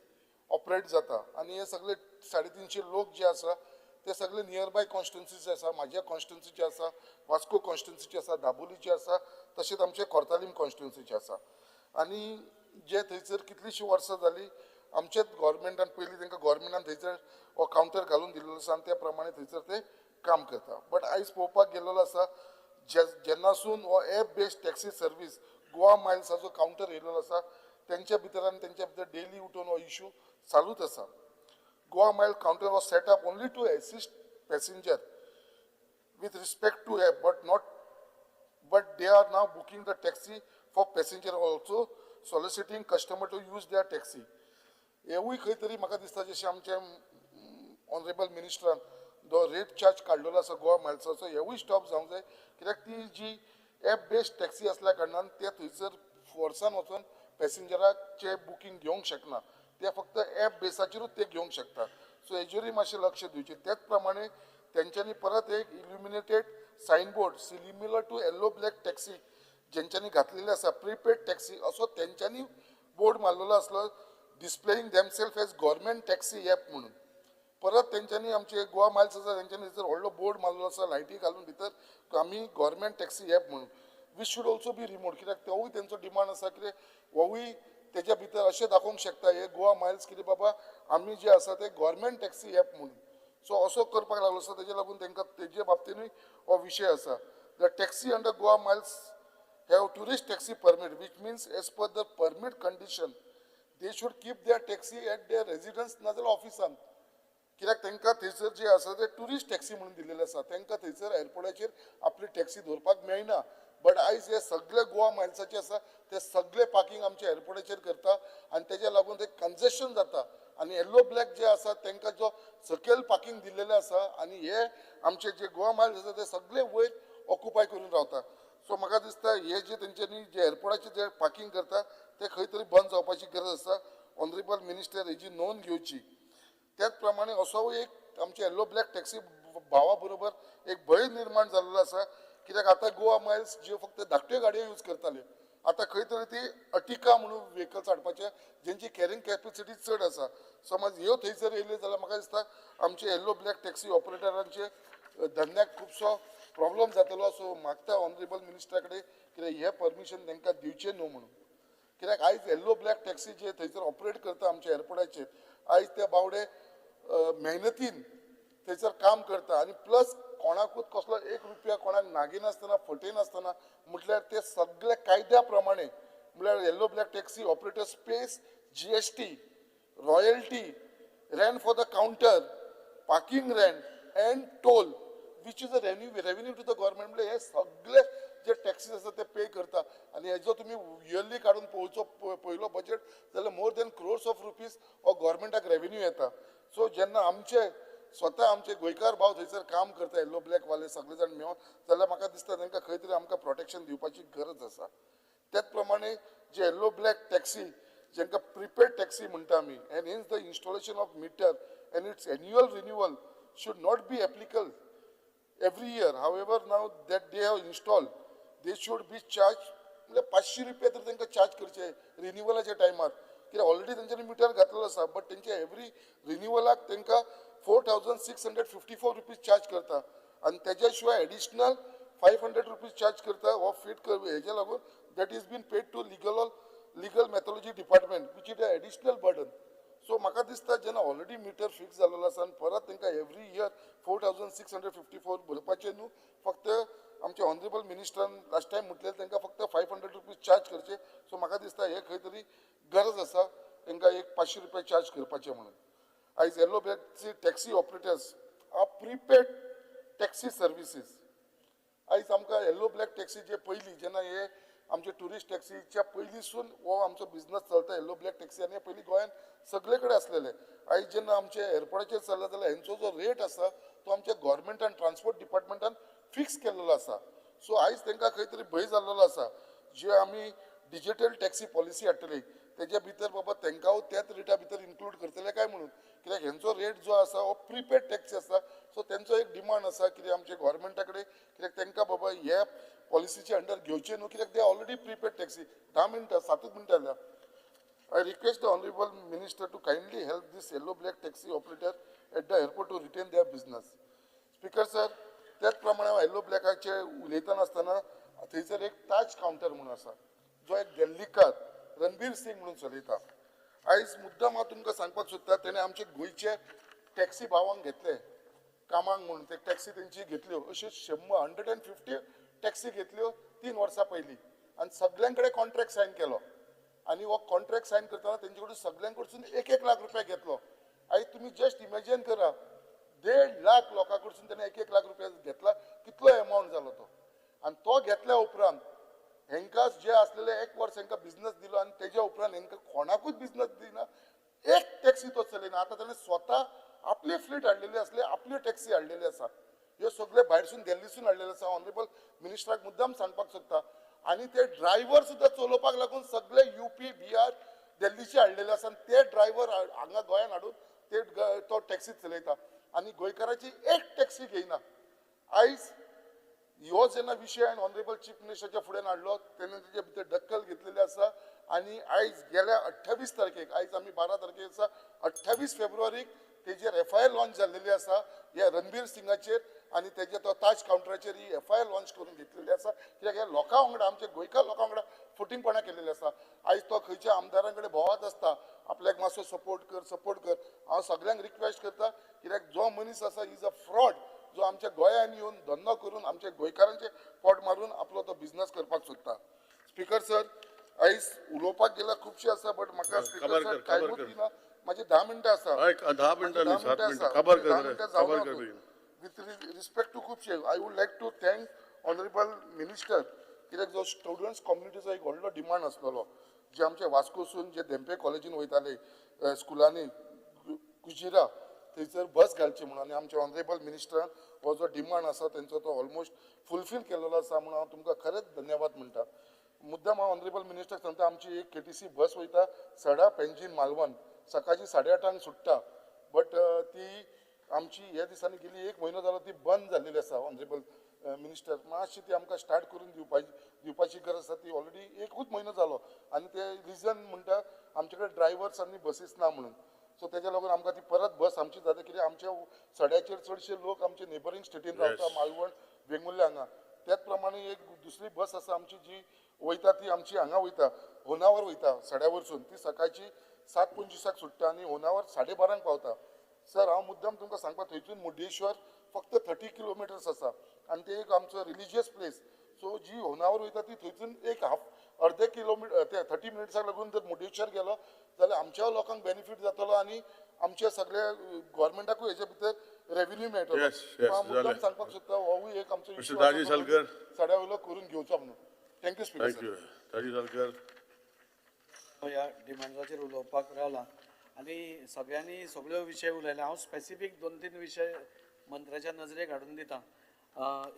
operate जाता आनी हे सगळे 350 लोक जे आसा ते सगळे नियरबाय कॉन्स्टिट्युन्सीचे आसा, म्हाज्या कॉन्स्टिट्युन्सीचे आसा, वास्को कॉन्स्टिट्युन्सीचे आसा, दाबोलीचे आसा, तशेंच आमचे कोर्तालीम कॉन्स्टिट्युन्सीचे आसा. आनी जे थंयसर कितलींशीं वर्सां जालीं आमचेच गव्हर्मेंटान पयलीं तांकां गव्हर्मेंटान थंयसर हो कावंटर घालून दिल्लो आसा आनी त्या प्रमाणे थंयसर ते काम करता. बट आयज पळोवपाक गेल्लो आसा जेन्नासून हो app based taxi service Goa मायल्साचो counter येयलेलो आसा तेंच्या भितर आनी तेंच्या भितर डेली उठून हो इशू चालूच आसा. Goa mile counter was set up only to assist passenger with respect to app, but they are now booking the taxi for passenger also soliciting customer to use their taxi. हेवूय खंय तरी म्हाका दिसता जशें आमचे honourable मिनिस्टरान जो rate charge काडलेलो आसा गोवा मायल्साचो हेवूय स्टॉप जावंक जाय, कित्याक ती जी एप बेस्ड टॅक्सी आसल्या कारणान ते थंयसर फोर्सान वचून पॅसेंजराचें बुकींग घेवंक शकना, ते फक्त एप बेसाचेरूच ते घेवंक शकता. सो हेजेरूय मातशें लक्ष दिवचें. त्याच प्रमाणे तेंच्यांनी परत एक illuminated signboard similar to yellow black taxi जेंच्यांनी घातलेली आसा प्रीपेड टॅक्सी असो तेंच्यांनी बोर्ड मारलेलो आसलो displaying themself as government taxi app म्हणून. परत तेंच्यांनी आमचे गोवा मायल्स आसा तेंच्यांनी थंयसर व्हडलो बोर्ड मारलेलो आसा लायटी घालून भितर आमी गव्हर्मेंट टॅक्सी एप म्हणून, which should also be removed, कित्याक तोवूय तेंचो डिमांड आसा कितें होवूय तेज्या भितर अशें दाखोवंक शकता हे गोवा मायल्स कितें बाबा आमी जे आसा ते गव्हर्मेंट टॅक्सी एप म्हणून. सो असो करपाक लागलो आसा तेजे लागून तेंकां तेजे बाबतीनूय हो विशय आसा. The taxi under Goa miles have tourist taxi permit, which means as per the permit condition they should keep their taxi at their residence नाजाल्यार ऑफिसान, कित्याक तांकां थंयसर जे आसा ते ट्युरिस्ट टॅक्सी म्हणून दिल्लेले आसा, तांकां थंयसर एअरपोर्टाचेर आपली टॅक्सी दवरपाक मेळना. बट आयज हे सगळे गोवा मायल्साचे आसा ते सगळे पार्किंग आमच्या एअरपोर्टाचेर करता आनी तेज्या लागून ते कंजेशन जाता. आनी येल्लो ब्लॅक जे आसा तांकां जो सकयल पार्किंग दिल्लेले आसा आनी हे आमचे जे गोवा मायल्स आसा ते सगळे वयर ऑक्युपाय करून रावता. सो म्हाका दिसता हे जे तेंच्यांनी जे एअरपोर्टाचेर जे पार्किंग करता ते खंय तरी बंद जावपाची गरज आसा. ऑनरेबल मिनिस्टर हेजी नोंद घेवची. त्याच प्रमाणे असो एक आमचे येल्लो ब्लॅक टॅक्सी भावा बरोबर एक भंय निर्माण जाल्लो आसा, कित्याक आतां गोवा मायल्स ज्यो फक्त धाकट्यो गाडयो यूज करताल्यो आतां खंय तरी ती अटिका म्हणून व्हेकल्स हाडपाचे जेंची कॅरिंग कॅपेसिटी चड आसा. समज ह्यो थंयसर येयल्यो जाल्यार म्हाका दिसता आमचे येल्लो ब्लॅक टॅक्सी ऑपरेटरांचे धंद्याक खुबसो प्रॉब्लम जातलो. सो मागता ऑनरेबल मिनिस्टरा कडेन कित्याक हें परमिशन तांकां दिवचें न्हू म्हणून, कित्याक आयज येल्लो ब्लॅक टॅक्सी जे थंयसर ऑपरेट करता आमच्या एअरपोर्टाचेर आयज ते बावडे मेहनतीन थंयसर काम करता आनी प्लस कोणाकूच कसलो एक रुपया कोणाक नागिनासतना फटयनासतना म्हटल्यार ते सगळे कायद्या प्रमाणे म्हळ्यार yellow black taxi operators pays GST, royalty, rent for the counter, parking rent and toll, which is a revenue to the government. म्हळ्यार हे सगळे जे टॅक्सीस आसा ते पे करता आनी हेजो तुमी इयरली काडून पळोवचो पयलो बजेट जाल्यार more than crores of rupees हो गव्हर्मेंटाक रेवेन्यू येता. सो जेन्ना आमचे स्वता आमचे गोंयकार भाव थंयसर काम करता येल्लो ब्लॅक वाले सगळे जाण मेळोन जाल्यार म्हाका दिसता तांकां खंय तरी आमकां प्रोटेक्शन दिवपाची गरज आसा. त्याच प्रमाणे जे येल्लो ब्लॅक टॅक्सी जांकां प्रिपेड टॅक्सी म्हणटा आमी and hence the installation of meter and its annual renewal should not be applicable every year. However, now that they have installed, they should be charged. म्हणजे 500 रुपया तर तांकां चार्ज करचे रिन्युअलाच्या टायमार, कित्याक ऑलरेडी तेंच्यांनी मिटर घातलेलो आसा, बट तेंचे एवरी रिन्युअलाक तांकां 4,654 रुपीज चार्ज करता आनी तेज्या शिवाय एडिशनल 500 रुपीज चार्ज करता हो फीट हेज्या लागून that is been paid to legal metrology department, which is a additional burden. So म्हाका दिसता जेन्ना ऑलरेडी मिटर फिक्स जाल्लो आसा आनी परत तांकां एवरी इयर 4,654 भरपाचें न्हू, फक्त आमचे ऑनरेबल मिनिस्टरान लास्ट टायम म्हटलें तांकां फक्त 500 रुपीज चार्ज करचे. सो म्हाका दिसता हे खंय तरी गरज आसा तांकां एक 500 रुपया चार्ज करपाचें म्हणून. आयज yellow black taxi operators are prepaid taxi services. आयज आमकां येल्लो ब्लॅक टॅक्सी जे पयलीं जेन्ना हे आमचे ट्युरिस्ट टॅक्सीच्या पयलींसून हो आमचो बिजनस चलता येल्लो ब्लॅक टॅक्सी आनी पयलीं गोंयांत सगळे कडेन आसलेले. आयज जेन्ना आमचे एअरपोर्टाचेर चल्ला जाल्यार हेंचो जो रेट आसा तो आमच्या गव्हर्मेंटान ट्रान्सपोर्ट डिपार्टमेंटान फिक्स केल्लो आसा. सो आयज तांकां खंय तरी भंय जाल्लो आसा जे आमी डिजिटल टॅक्सी पॉलिसी हाडटली तेज्या भितर बाबा तांकां त्याच रेटा भितर इन्क्लूड करतले काय म्हणून, कित्याक हेंचो रेट जो आसा हो प्रिपेड टॅक्सी आसा. सो तेंचो एक डिमांड आसा कित्याक आमच्या गव्हर्मेंटा कडेन, कित्याक तांकां बाबा ह्या पॉलिसीचे अंडर घेवचे न्हू, कित्याक ते ऑलरेडी प्रिपेड टॅक्सी. 10 मिनटां 7 मिनटां जाल्या. I request the honourable minister to kindly help this yellow black taxi operator at the airport to retain their business. Speaker sir, त्याच प्रमाणे हांव येल्लो ब्लॅकाचे उलयतना आसतना थंयसर एक ताज कावंटर म्हणून आसा, जो एक दिल्लीकार रणबीर सिंग म्हणून चलयता. आयज मुद्दाम हांव तुमकां सांगपाक सोदता, तेणें आमचे गोंयचे टॅक्सी भावांक घेतले कामाक म्हणून, ते टॅक्सी तेंची घेतल्यो, अश्यो 150 टॅक्सी घेतल्यो 3 वर्सां पयलीं आनी सगळ्यां कडेन कॉन्ट्रॅक्ट सायन केलो आनी हो कॉन्ट्रॅक्ट सायन करतना तेंचे कडून सगळ्यां कडसून 1-1 लाख रुपया घेतलो. आयज तुमी जस्ट इमेजीन करा, 1.5 लाख लोकां कडसून तेणें 1-1 लाख रुपया घेतला, कितलो एमावंट जालो तो. आनी तो घेतल्या उपरांत हेंकां जे आसलेले 1 वर्स हेंकां बिजनस दिलो आनी तेज्या उपरांत हेंकां कोणाकूच बिजनस दिना, एक टॅक्सी तो चलयना. आतां तेणें स्वता आपली फ्लीट हाडलेली आसली, आपल्यो टॅक्सी हाडलेली आसा, ह्यो सगळे भायरसून दिल्लीसून हाडलेले आसा. ऑनरेबल मिनिस्टराक मुद्दाम सांगपाक सोदता. आनी ते ड्रायव्हर सुद्दां चलोवपाक लागून सगळे यूपी, बिहार, दिल्लीचे हाडलेले आसा आनी ते ड्रायव्हर हांगा गोंयान हाडून ते तो टॅक्सी चलयता आनी गोंयकाराची एक टॅक्सी घेयना. आयज ह्यो जेन्ना विशय हांवें ऑनरेबल चीफ मिनिस्टराच्या फुड्यान हाडलो तेन्ना तेजे भितर दखल घेतलेली आसा आनी आयज गेल्या 28 तारखेक, आयज आमी 12 तारखेक आसा, 28 फेब्रुवारीक तेजेर एफआयआर लॉन्च जाल्लेली आसा ह्या रणबीर सिंगाचेर आनी तेजे तो ताज कावंटराचेर ही एफआयआर लॉन्च करून घेतलेली आसा. कित्याक ह्या लोकां वांगडा, आमच्या गोंयकार लोकां वांगडा फटींगपणां केलेली आसा. आयज तो खंयच्या आमदारां कडेन भोंवत आसता, आपल्याक मातसो सपोर्ट कर, सपोर्ट कर. हांव सगळ्यांक रिक्वेस्ट करता, कित्याक जो मनीस आसा is a fraud, जो आमच्या गोंयान येवन धंदो करून आमच्या गोंयकारांचे पोट मारून आपलो तो बिजनस करपाक सोदता. स्पीकर सर, आयज उलोवपाक गेल्यार खुबशें आसा, बट म्हाका स्पीकर सर टायमूच दिना. म्हाजी 10 मिनटां आसा, 10 मिनटां 7 मिनटां. विथ रिस्पेक्ट टू खुबशे, I would like to thank honourable minister, कित्याक जो स्टुडंट्स कम्युनिटीचो एक व्हडलो डिमांड आसलेलो, जे आमचे वास्कोसून जे धेंपे कॉलेजीन वयताले स्कुलांनी कुजिरा थंयसर बस घालची म्हणून, आनी आमच्या ऑनरेबल मिनिस्टरान हो जो डिमांड आसा तेंचो तो ऑलमोस्ट फुलफील केलेलो आसा म्हणून हांव तुमकां खरेंच धन्यवाद म्हणटा. मुद्दाम हांव ऑनरेबल मिनिस्टराक सांगता, आमची एक केटीसी बस वयता सडा पेंजीन मालवण सकाळची 8:30 सुट्टा, बट ती आमची ह्या दिसांनी गेली 1 म्हयनो जालो ती बंद जाल्लेली आसा. ऑनरेबल मिनिस्टर, मातशी ती आमकां स्टार्ट करून दिवपाची गरज आसा. ती ऑलरेडी 1 म्हयनो जालो आनी ते रिजन म्हणटा आमचे कडेन ड्रायव्हर्स आनी बसीस ना म्हणून. सो तेज्या लागून आमकां ती परत बस आमची जाता, कित्याक आमच्या सड्याचेर चडशे लोक आमचे नेबरींग स्टेटीन रावता, मालवण, वेंगुर्ले हांगा. त्याच प्रमाणे एक दुसरी बस आसा आमची जी वयता ती आमची हांगा वयता, होनावर वयता सड्या वरसून, ती सकाळची 7:25 सुट्टा आनी होनावर 12:30 पावता. सर, हांव मुद्दाम तुमकां सांगपाक, थंयसून मुर्डेश्वर फक्त 30 किलोमिटर्स आसा आनी ते एक आमचो रिलिजियस प्लेस. सो जी होनावर वयता ती थंयसून एक हाफ अर्दे किलोमिटर ते 30 मिनट्साक लागून जर मुर्डेश्वर गेलो जाल्यार आमच्या लोकांक बेनिफीट जातलो आनी आमच्या सगळ्या गव्हर्मेंटाकूय हेच्या भितर रेव्हेन्यू मेळटलो. हांव मुद्दाम सांगपाक सोदता, होवूय एक आमचो इशू सड्या वयलो करून घेवचो म्हणून. Thank you speaker sir. Daji Salkar. ह्या डिमांडाचेर उलोवपाक रावला आनी सगळ्यांनी सगळ्यो विशय उलयले. हांव स्पेसिफीक 2-3 विशय मंत्र्याच्या नजरेक हाडून दिता.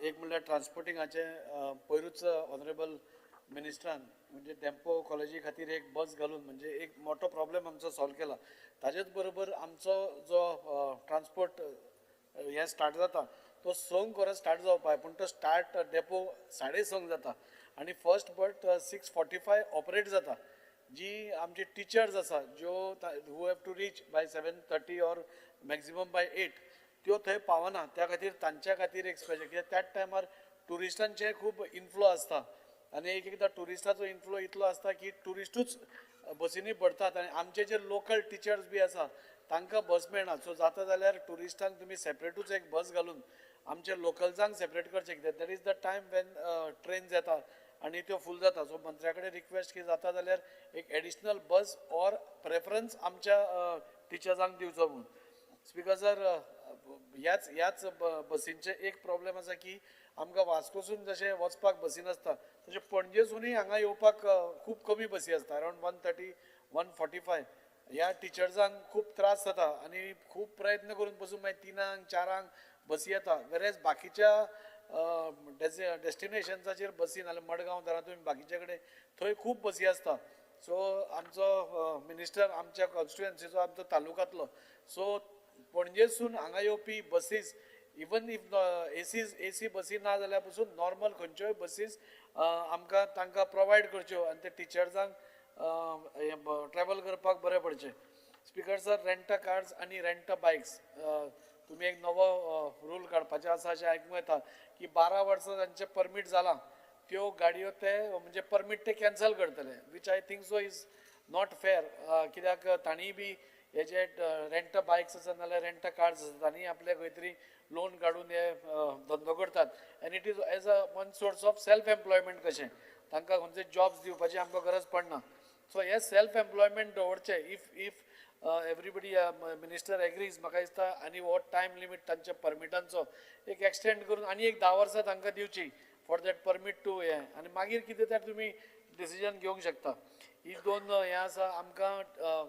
एक म्हणल्यार ट्रान्सपोर्टिंगाचे, पयरूच ऑनरेबल मिनिस्टरान म्हणजे डेम्पो कॉलेजी खातीर एक बस घालून म्हणजे एक मोठो प्रॉब्लेम आमचो सॉल्व केला. ताजेच बरोबर आमचो जो ट्रान्सपोर्ट हें स्टार्ट जाता तो 6 वरां स्टार्ट जावपाक, पूण तो स्टार्ट डेपो 6:30 जाता आनी फर्स्ट बट 6:45 ऑपरेट जाता. जी आमची टिचर्स आसा ज्यो who have to reach by 7:30 or maximum by 8, त्यो थंय पावना. त्या खातीर तांच्या खातीर एक स्पेशल, कित्याक त्याच टायमार ट्युरिस्टांचे खूब इनफ्लो आसता आनी एक एकदां ट्युरिस्टाचो इनफ्लो इतलो आसता की ट्युरिस्टूच बसींनी भरतात आनी आमचे जे लोकल टिचर्स बी आसा तांकां बस मेळना. सो जाता जाल्यार ट्युरिस्टांक तुमी सेपरेटूच एक बस घालून आमच्या लोकल्सांक सेपरेट करचें, कित्याक that is the time when trains येता आनी त्यो फूल जाता. सो मंत्र्या कडेन रिक्वेस्ट की जाता जाल्यार एक एडिशनल बस ऑर प्रेफरन्स आमच्या टिचर्सांक दिवचो म्हणून. स्पीकर सर, ह्याच ह्याच बसींचे एक प्रॉब्लेम आसा की आमकां वास्कोसून जशें वचपाक बसी नासता तशें पणजेसूनय हांगा येवपाक खूब कमी बसी आसता, अरावंड 1:30, 1:45. ह्या टिचर्सांक खूब त्रास जाता आनी खूब प्रयत्न करून पसून मागीर 3, 4 बसी येता. वेरेज बाकीच्या डेस्टिनेशन्साचेर बसी नाल्यार मडगांव धरा तुमी बाकीच्या कडेन थंय खूब बसी आसता. सो आमचो मिनिस्टर आमच्या कॉन्स्टिट्युएन्सीचो, आमचो तालुकांतलो, सो पणजेसून हांगा येवपी बसीस इवन if AC बसी ना जाल्यार पसून नॉर्मल खंयच्योय बसीस आमकां तांकां प्रोवायड करच्यो आनी ते टिचर्सांक ट्रॅवल करपाक बरें पडचें. स्पीकर सर, रेंटा कार्स आनी रेंटा बायक्स तुमी एक नवो रूल काडपाचें आसा अशें आयकूंक येता की 12 वर्सां तांचें परमीट जालां त्यो गाडयो ते म्हणजे परमीट ते कॅन्सल करतले, which I think so is not fair. कित्याक तांणी बी हे जे रेंटा बायक्स आसा नाल्यार रेंटा कार्स आसा तांणी आपले खंय तरी लोन काडून हे धंदो करतात and it is as a one source of self employment कशें तांकां खंयचे जॉब्स दिवपाची आमकां गरज पडना. सो हे सेल्फ एम्प्लॉयमेंट दवरचें if everybody minister agrees म्हाका दिसता आनी हो टायम लिमीट तांच्या परमिटांचो एक एक्सटेंड करून आनी एक 10 वर्सां तांकां दिवची फॉर that permit to हें आनी मागीर कितें तें तुमी डिसिजन घेवंक शकता. ही दोन हें आसा आमकां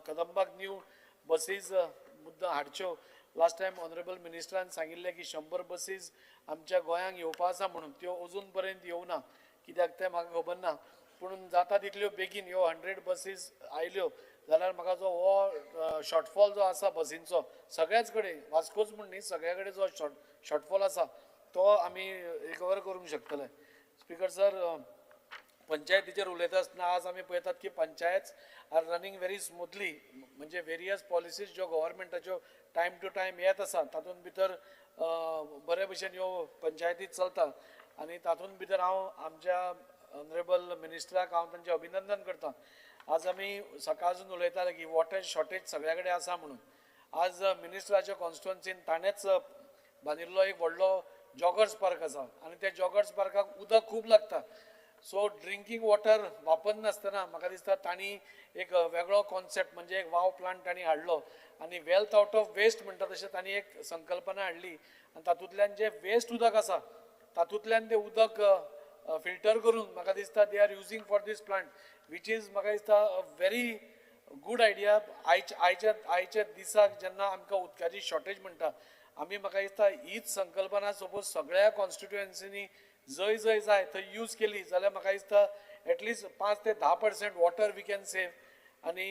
कदंबाक न्यू बसीज मुद्दा हाडच्यो. लास्ट टायम ऑनरेबल मिनिस्टरान सांगिल्लें की 100 बसीज आमच्या गोंयांक येवपा आसा म्हणून त्यो अजून पर्यंत येवना कित्याक तें म्हाका खबर ना, पूण जाता तितल्यो बेगीन ह्यो 100 बसीज आयल्यो जाल्यार म्हाका जो हो शॉर्टफॉल जो आसा बसींचो सगळ्याच कडेन वास्कोच म्हूण न्ही सगळ्या कडेन जो शॉर्टफॉल आसा तो आमी रिकवर करूंक शकतले. स्पीकर सर, पंचायतीचेर उलयता आसतना आज आमी पळयतात की panchayat are running very smoothly, म्हणजे वेरियस पॉलिसीज ज्यो गव्हर्मेंटाच्यो टायम टू टायम येत आसा तातूंत भितर बरे भशेन ह्यो पंचायती चलता आनी तातूंत भितर हांव आमच्या ऑनरेबल मिनिस्टराक हांव तांचें अभिनंदन करता. आज आमी सकाळसून उलयताले की वॉटर शॉर्टेज सगळ्या कडेन आसा म्हणून आज मिनिस्टराच्या कॉन्स्टिट्युएन्सीन ताणेंच बांदिल्लो एक व्हडलो जॉगर्स पार्क आसा आनी त्या जॉगर्स पार्काक उदक खूब लागता. सो ड्रिंकींग वॉटर वापरनासतना म्हाका दिसता तांणी एक वेगळो कॉन्सेप्ट म्हणजे एक वाव प्लांट तांणी हाडलो आनी वेल्थ आवट ऑफ वेस्ट म्हणटा तशें तांणी एक संकल्पना हाडली आनी तातूंतल्यान जें वेस्ट उदक आसा तातूंतल्यान तें उदक फिल्टर करून म्हाका दिसता they are using for this plant which is म्हाका दिसता अ व्हेरी गूड आयडिया. आयच्या दिसाक जेन्ना आमकां उदकाची शॉर्टेज म्हणटा आमी म्हाका दिसता हीच संकल्पना सपोज सगळ्या कॉन्स्टिट्युएन्सीनी जंय जंय जाय थंय यूज केली जाल्यार म्हाका दिसता एटलिस्ट 5 ते 10% वॉटर we can save. आनी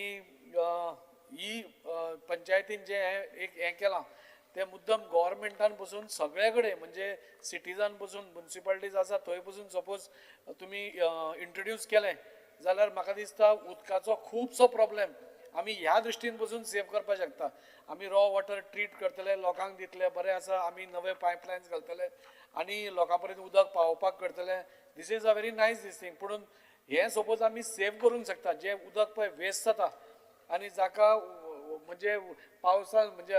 ही पंचायतीन जें हें एक हें केलां तें मुद्दम गव्हर्मेंटान पसून सगळे कडेन म्हणजे सिटीजान पसून मुन्सिपालिटीज आसा थंय पसून सपोज तुमी इंट्रोड्यूस केलें जाल्यार म्हाका दिसता उदकाचो खुबसो प्रॉब्लेम आमी ह्या दृश्टीन पसून सेव करपाक शकता. आमी रॉ वॉटर ट्रीट करतले, लोकांक दितले, बरें आसा आमी नवे पायपलायन्स घालतले आनी लोकां पर्यंत उदक पावोवपाक करतले. This is a very nice this thing. पूण हें सपोज आमी सेव करूंक शकता जें उदक पळय वेस्ट जाता आनी जाका म्हणजे पावसान म्हणजे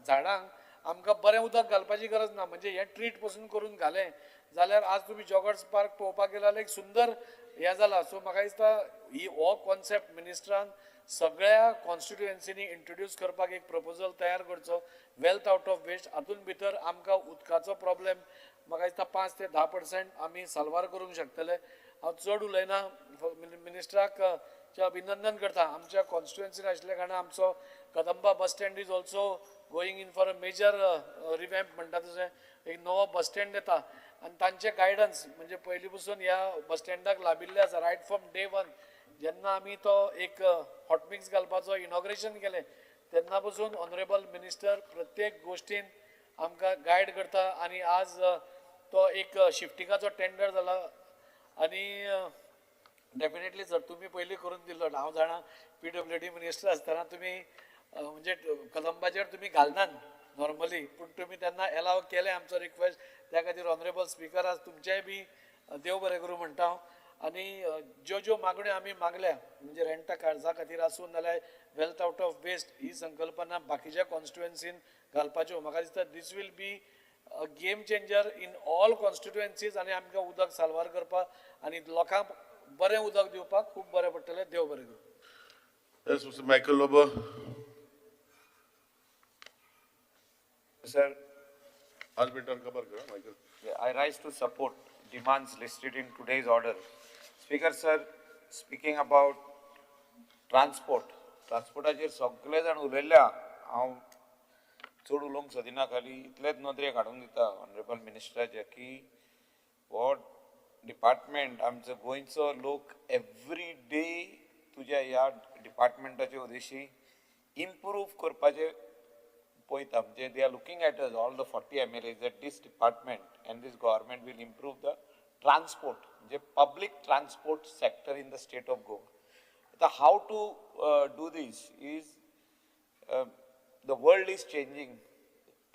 झाडांक आमकां बरें उदक घालपाची गरज ना, म्हणजे हें ट्रीट पसून करून घालें जाल्यार आज तुमी जॉगर्स पार्क पळोवपाक गेले जाल्यार एक सुंदर हें जाला. सो म्हाका दिसता ही हो कॉन्सेप्ट मिनिस्टरान सगळ्या कॉन्स्टिट्युएन्सीनी इंट्रोड्यूस करपाक एक प्रपोजल तयार करचो वेल्थ आवट ऑफ वेस्ट. हातूंत भितर आमकां उदकाचो प्रॉब्लेम म्हाका दिसता 5 ते 10% आमी साल्वार करूंक शकतले. हांव चड उलयना, मिनिस्टराक अभिनंदन करता. आमच्या कॉन्स्टिट्युएन्सीन आशिल्ल्या कारणान आमचो Kadamba bus stand is also going in for a major revamp म्हणटा तशें एक नवो बस स्टँड येता आनी तांचें गायडन्स म्हणजे पयलीं पसून ह्या बस स्टँडाक लाबिल्लें आसा रायट फ्रॉम डे वन. जेन्ना आमी तो एक हॉटमिक्स घालपाचो इनॉग्रेशन केलें तेन्ना पसून ऑनरेबल मिनिस्टर प्रत्येक गोश्टीन आमकां गायड करता आनी आज तो एक शिफ्टिंगाचो टेंडर जाला आनी डेफिनेटली सर तुमी पयलीं करून दिल्लो हांव जाणा PWD minister आसतना तुमी म्हणजे कदंबाचेर तुमी घालनात नॉर्मली, पूण तुमी तेन्ना एलाव केलें आमचो रिक्वेस्ट, त्या खातीर ऑनरेबल स्पिकर आज तुमचेंय बी देव बरें करूं म्हणटा हांव. आनी ज्यो ज्यो मागण्यो आमी मागल्या म्हणजे रेंटा कार्जा खातीर आसूं नाल्यार वेल्थ आवट ऑफ वेस्ट ही संकल्पना बाकीच्या कॉन्स्टिट्युएन्सीन घालपाच्यो म्हाका दिसता this will be a game changer in all constituencies आनी आमकां उदक साल्वार करपाक आनी लोकांक बरें उदक दिवपाक खूब बरें पडटलें. देव बरें करूं. Yes, Mr. Michael Lobo. Sir, Michael. I rise to support demands listed in today's order. Speaker sir, speaking about transport, transportaचेर सगळे जाण उलयल्ल्या हांव चड उलोवंक सोदिना, खाली इतलेच नदरेक हाडून दिता ऑनरेबल मिनिस्टराचे की हो डिपार्टमेंट आमचो गोंयचो लोक एवरी डे तुज्या ह्या डिपार्टमेंटाचे उद्देशी इम्प्रूव करपाचे पळयता. म्हणजे they are looking at us all the 40 MLAs that this department and this government will improve the transport म्हणजे public transport sector in the state of Goa. आतां how to do this is the world is changing.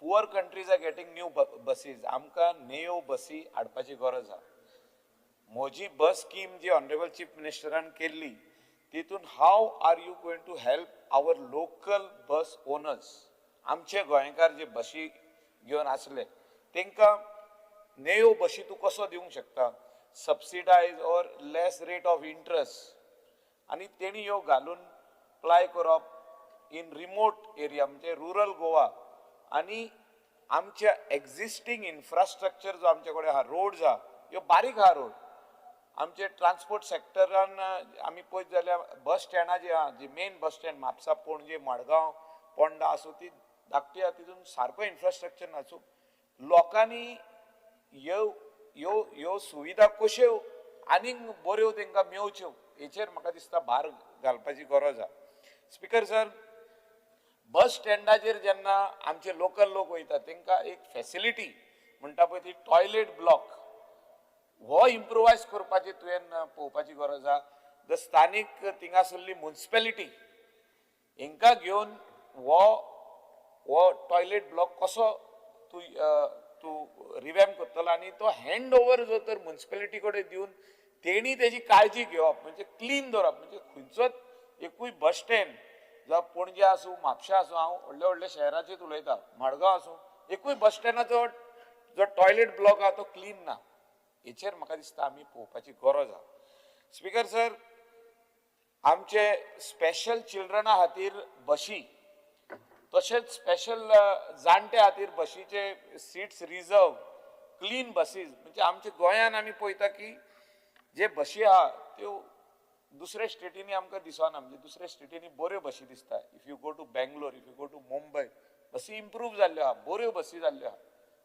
Poor countries are getting new buses. आमकां नेयो बसी हाडपाची गरज आसा. म्हजी बस scheme जी ऑनरेबल चीफ मिनिस्टरान केल्ली तितून how are you going to help our local bus owners. आमचे गोंयकार जे बशी घेवन आसले तांकां नेयो बशी तूं कसो दिवंक शकता, subsidise or less rate of interest, आनी तेणी ह्यो घालून प्लाय करप इन रिमोट एरिया म्हणजे रुरल गोवा. आनी आमच्या एक्झिस्टींग इन्फ्रास्ट्रक्चर जो आमचे कडेन आहा, रोड्स आहा, ह्यो बारीक आहा रोड. आमचे ट्रान्सपोर्ट सेक्टरान आमी पळयत जाल्यार बस स्टँडां जी आहा, जी main bus stand Mapusa, Panaji, Madgaon, Ponda आसूं ती धाकटी आहा, तितून सारको इन्फ्रास्ट्रक्चर ना. सो लोकांनी ह्यो ह्यो ह्यो सुविधा कश्यो आनीक बऱ्यो तांकां मेवच्यो हेचेर म्हाका दिसता भार घालपाची गरज आहा. स्पिकर सर, बस स्टँडाचेर जेन्ना आमचे लोकल लोक वयता तांकां एक फॅसिलिटी म्हणटा पळय ती टॉयलेट ब्लॉक हो इम्प्रोवायज करपाची तुवें पळोवपाची गरज आहा. The स्थानीक थिंगासरली मुन्सिपेलिटी हेंकां घेवन हो हो टॉयलेट ब्लॉक कसो तूं तूं रिवॅम्प करतलो आनी तो हँड ओवर जो तर मुन्सिपेलिटी कडेन दिवन तेणी तेजी काळजी घेवप, म्हणजे क्लीन दवरप. म्हणजे खंयचोच एकूय बस स्टँड जावं पणजे आसूं, म्हापशा आसूं, हांव व्हडल्या व्हडल्या शहराचेच उलयतां, मडगांव आसूं, एकूय बस स्टँडाचो जो टॉयलेट ब्लॉक आहा तो क्लीन ना. हेचेर म्हाका दिसता आमी पळोवपाची गरज आहा. स्पिकर सर, आमचे स्पेशल चिल्ड्रना खातीर बशी तशेंच स्पेशल जाणट्या खातीर बशीचे सिट्स रिजर्व, क्लीन बसीस. म्हणजे आमच्या गोंयान आमी पळयता की जे बशी आहा त्यो दुसऱ्या स्टेटींनी आमकां दिसना. म्हणजे दुसऱ्या स्टेटींनी बऱ्यो बशी दिसता. If you go to Bangalore, if you go to Mumbai, बसी इम्प्रूव जाल्ल्यो आहा, बऱ्यो बसी जाल्ल्यो आहा.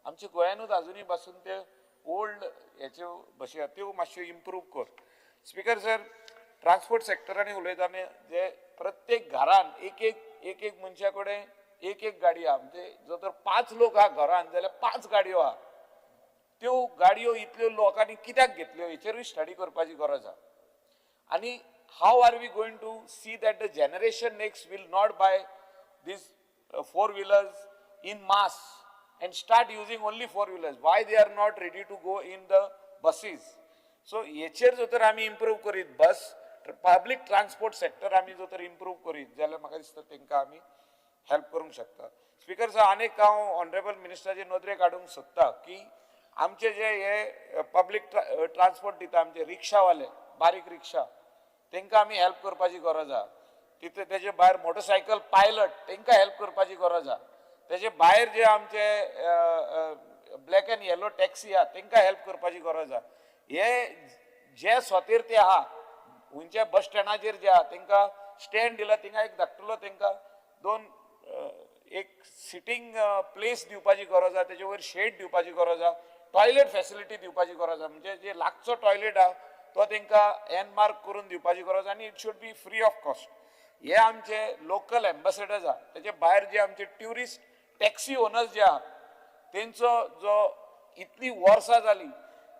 आमच्या गोंयानूच आजुनूय पासून ते ओल्ड हेच्यो बशी आहा त्यो मातश्यो इम्प्रूव कर. स्पिकर सर, ट्रान्सपोर्ट सेक्टरांनी उलयता आमी, जे प्रत्येक घरान एक एक एक एक मनशा कडेन एक एक गाडी आहा. म्हणजे जर तर 5 लोक आहा घरान जाल्यार 5 गाडयो आहा. त्यो गाडयो इतल्यो लोकांनी कित्याक घेतल्यो हेचेरूय स्टडी करपाची गरज आहा. आनी how are we going to see that the generation next will not buy these four wheelers in mass and start using only four wheelers? Why they are not ready to go in the buses? So हेचेर जर तर आमी improve करीत, बस public transport sector आमी जर तर improve करीत जाल्यार म्हाका दिसता तांकां आमी हेल्प करूंक शकता. स्पिकर सर, आनीक हांव ऑनरेबल मिनिस्टराचे नदरेक हाडूंक सोदता की आमचे जे हे पब्लीक ट्रान्सपोर्ट दिता आमचे रिक्षावाले, बारीक रिक्षा, तांकां आमी हेल्प करपाची गरज आहा. तितून तेजे भायर मोटरसायकल पायलट तांकां हेल्प करपाची गरज आहा. तेजे भायर जे आमचे ब्लॅक एंड येलो टॅक्सी आहा तांकां हेल्प करपाची गरज आहा. हे जे सोतेर ते आहा खंयच्या बस स्टँडाचेर जे आहा तांकां स्टँड दिला, थिंगा एक धाकटुलो तांकां दोन एक सिटींग प्लेस दिवपाची गरज आहा, तेजे वयर शेड दिवपाची गरज आहा, टॉयलेट फॅसिलिटी दिवपाची गरज आहा. म्हणजे जे लागचो टॉयलेट आहा तो तांकां एन मार्क करून दिवपाची गरज आनी it should be free of cost. हे आमचे लोकल एम्बेसडर्स आहा. तेजे भायर जे आमचे ट्युरिस्ट टॅक्सी ओनर्स जे आहा तेंचो जो इतली वर्सां जाली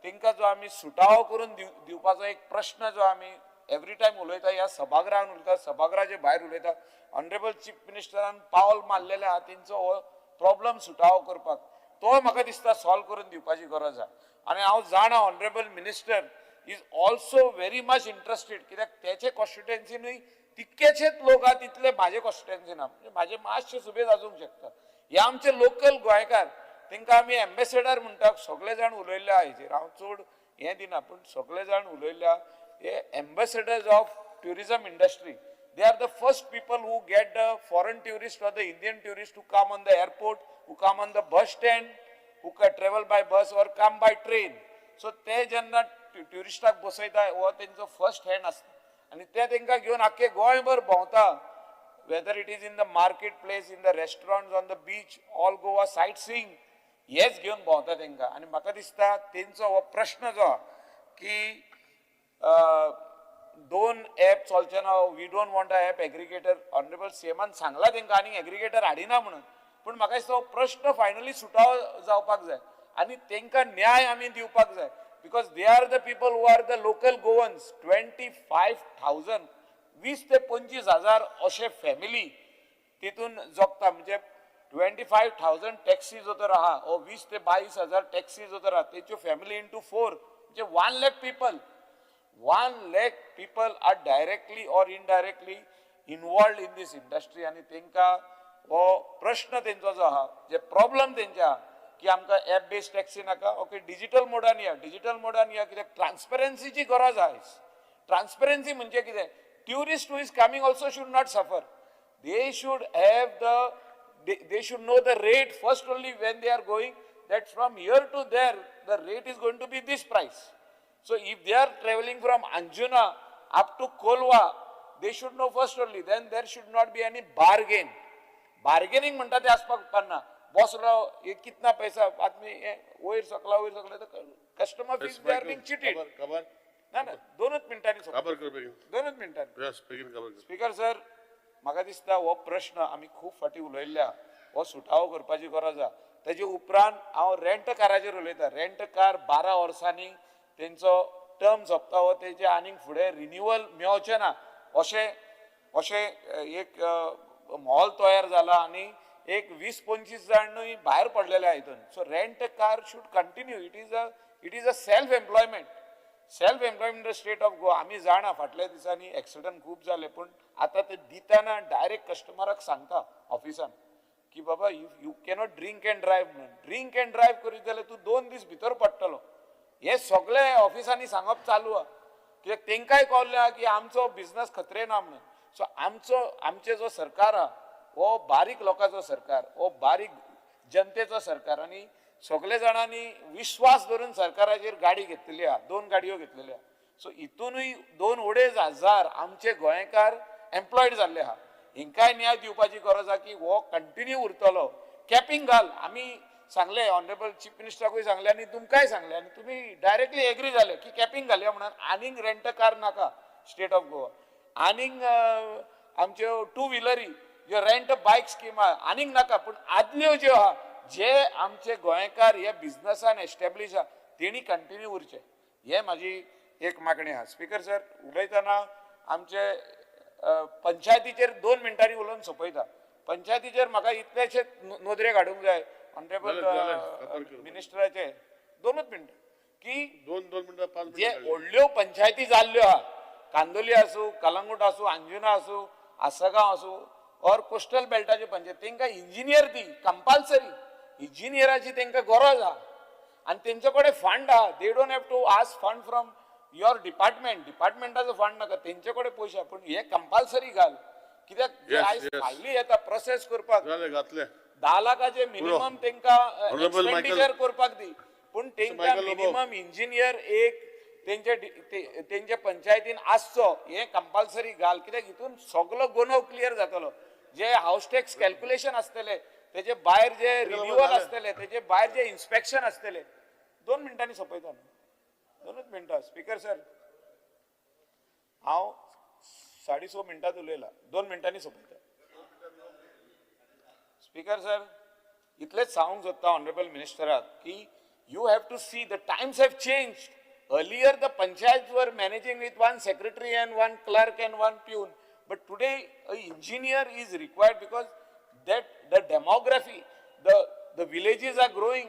तांकां जो आमी सुटावो करून दिवपाचो एक प्रश्न जो आमी एवरी टायम उलयता, ह्या सभागृहान उलयता, सभागृहाचे भायर उलयता. ऑनरेबल चीफ मिनिस्टरान पावल मारलेलें आहा तेंचो हो प्रॉब्लम सुटावो करपाक, तो म्हाका दिसता सॉल्व करून दिवपाची गरज आहा. आनी हांव जाणा honourable minister is also very much interested, कित्याक तेचे कॉन्स्टिट्युएन्सीनूय तितकेचेच लोक आहा तितले म्हाजे कॉन्स्टिट्युएन्सी ना, म्हणजे म्हाजे मातशे सुबेज आसूंक शकता. हे आमचे लोकल गोंयकार तांकां आमी एम्बेसेडर म्हणटा, सगळे जाण उलयल्ले आहा हेचेर हांव चड हें दिना, पूण सगळे जाण उलयल्ले आहा. हे ambassadors of tourism industry, they are the first people who get the foreign tourist or the Indian tourist to come on the airport, who come on the bus stand, who travel by bus or come by train. So ते जेन्ना ट्युरिस्टाक बसयता हो तेंचो first hand आसता आनी ते तेंकां घेवन आख्खे गोंयभर भोंवता, whether it is in the market place, in the restaurants, on the beach, all Goa sight seeing हेच घेवन भोंवता तेंकां. आनी म्हाका दिसता तेंचो हो प्रश्न जो आहा की दोन एप चलचे ना, we don't want a app aggregator. Honourable सीएमान सांगला तेंकां आनी एग्रिगेटर हाडिना म्हणून, पूण म्हाका दिसता हो प्रश्न फायनली सुटावो जावपाक जाय आनी तेंकां न्याय आमी दिवपाक जाय, because they are the people who are the local Goans. 25,000 20 ते 25 हजार अशे फॅमिली तितून जगता. म्हणजे 25,000 टॅक्सी जो तर आहा ओ 20 ते 22 हजार टॅक्सी जो तर आहा तेच्यो फॅमिली इंटू 4 म्हणजे 1 lakh people, 1 lakh people are directly or indirectly involved in this industry. आनी तेंकां हो प्रश्न तेंचो जो आहा, जे प्रॉब्लम तेंचे आहा की आमकां एप बेस्ड टॅक्सी नाका, ओके डिजिटल मोडान या, डिजिटल मोडान या, कित्याक ट्रान्सपरन्सीची गरज आहा. ट्रान्सपरन्सी म्हणजे कितें, tourist who is coming also should not suffer. They should have the they should know the rate first only when they are going, that from here to there the rate is going to be this price. So if they are travelling from Anjuna up to Colva, they should know first only, then there should not be any bargain. Bargaining म्हणटा ते आसपाक उपकारना. बसलो हे कितना पैसा आदमी वयर सकला वयर सकला, तर customer feels they are being cheated. खबर ना ना, दोनूच मिनटांनी, दोनूच मिनटांनी. स्पीकर सर, म्हाका दिसता हो प्रश्न आमी खूब फाटीं उलयल्ल्या, हो सुटावो करपाची गरज आहा. तेजे उपरांत हांव रेंट काराचेर उलयता. रेंट कार 12 वर्सांनी तेंचो टर्म सोंपता, हो तेजे आनीक फुडें रिन्युअल मेळचें ना अशें अशें एक मॉल तयार जाला आनी एक 20-25 जाणूय भायर पडलेले आहा हितून. So rent car should continue. It is a self employment, self employment the state of Goa. आमी जाणा फाटल्या दिसांनी एक्सिडंट खूब जाले, पूण आतां ते दितना डायरेक्ट कस्टमराक सांगता ऑफिसान की बाबा you cannot drink and drive म्हणून. ड्रिंक एंड ड्रायव्ह करीत जाल्यार तूं 2 दीस भितर पडटलो. हे सगळे ऑफिसांनी सांगप चालू आहा, कित्याक तेंकांय कळ्ळें आहा की आमचो बिजनस खतरे ना म्हणून. सो आमचो आमचें जो सरकार आहा हो बारीक लोकांचो सरकार, हो बारीक जनतेचो सरकार, आनी सगळे जाणांनी विश्वास धरून सरकाराचेर गाडी घेतलेली आहा, 2 गाडयो घेतलेल्यो आहा. सो हितूनय 2-2.5 हजार आमचे गोंयकार एम्प्लॉयड जाल्ले आहा. हिंकाय न्याय दिवपाची गरज आहा की हो कंटिन्यू उरतलो. कॅपिंग घाल, आमी सांगले ऑनरेबल चीफ मिनिस्टराकूय सांगले आनी तुमकांय सांगले, आनी तुमी डायरेक्टली एग्री जाले की कॅपिंग घालया म्हणून. आनीक रेंट कार नाका स्टेट ऑफ गोवा, आनीक आमच्यो टू व्हिलरी ज्यो रेंट बायक स्कीम आहा आनीक नाका, पूण आदल्यो ज्यो आहा जे आमचे गोंयकार हे बिजनसान एस्टेब्लीश आहा तेणी कंटिन्यू उरचे, हे म्हाजी एक मागणी आहा. स्पीकर सर, उलयतना आमचे पंचायतीचेर 2 मिनटांनी उलोवन सोंपयता. पंचायतीचेर म्हाका इतलेशे नदरेक हाडूंक जाय ऑनरेबल मिनिस्टराचे 2 मिनटां की 2 मिनटां जे व्हडल्यो पंचायती जाल्ल्यो आहा, कांदोली आसूं, कलंगूट आसूं, अंजुना आसूं, आसगांव आसूं और कोस्टल बेल्टाच्यो पंचायत, तेंकां इंजिनियर दी कंपल्सरी, इंजिनियराची तेंकां गरज आहा आनी तेंचे कडेन फंड आहा. They don't have to ask fund from your department, डिपार्टमेंटाचो fund नाका, तेंचे कडेन पयशे आहा, पूण हे कंपल्सरी घाल. कित्याक आयज फायली येता प्रोसेस करपाक 10 लाखाचे मिनिमम तेंकां एक्सपेंडिचर करपाक दी, पूण तेंकां मिनिमम इंजिनियर एक तेंचे तेंचे पंचायतीन आसचो, हे कंपल्सरी घाल. कित्याक हितून सगलो गुन्यांव क्लियर जातलो. जे हावस टॅक्स कॅल्क्युलेशन आसतले, तेजे भायर जे रिन्युअल आसतले, तेजे भायर जे इन्स्पेक्शन आसतले. 2 मिनटांनी सोंपयता, 2 मिनटां. स्पीकर सर, हांव 6.25 मिनटांत उलयला, 2 मिनटांनी सोंपयता. स्पीकर सर, इतलेंच सांगूंक सोदता ऑनरेबल मिनिस्टराक की you have to see the times have changed. Earlier the panchayats were managing with 1 secretary and 1 clerk and 1 peon, but today an engineer is required because that the demography, the villages are growing,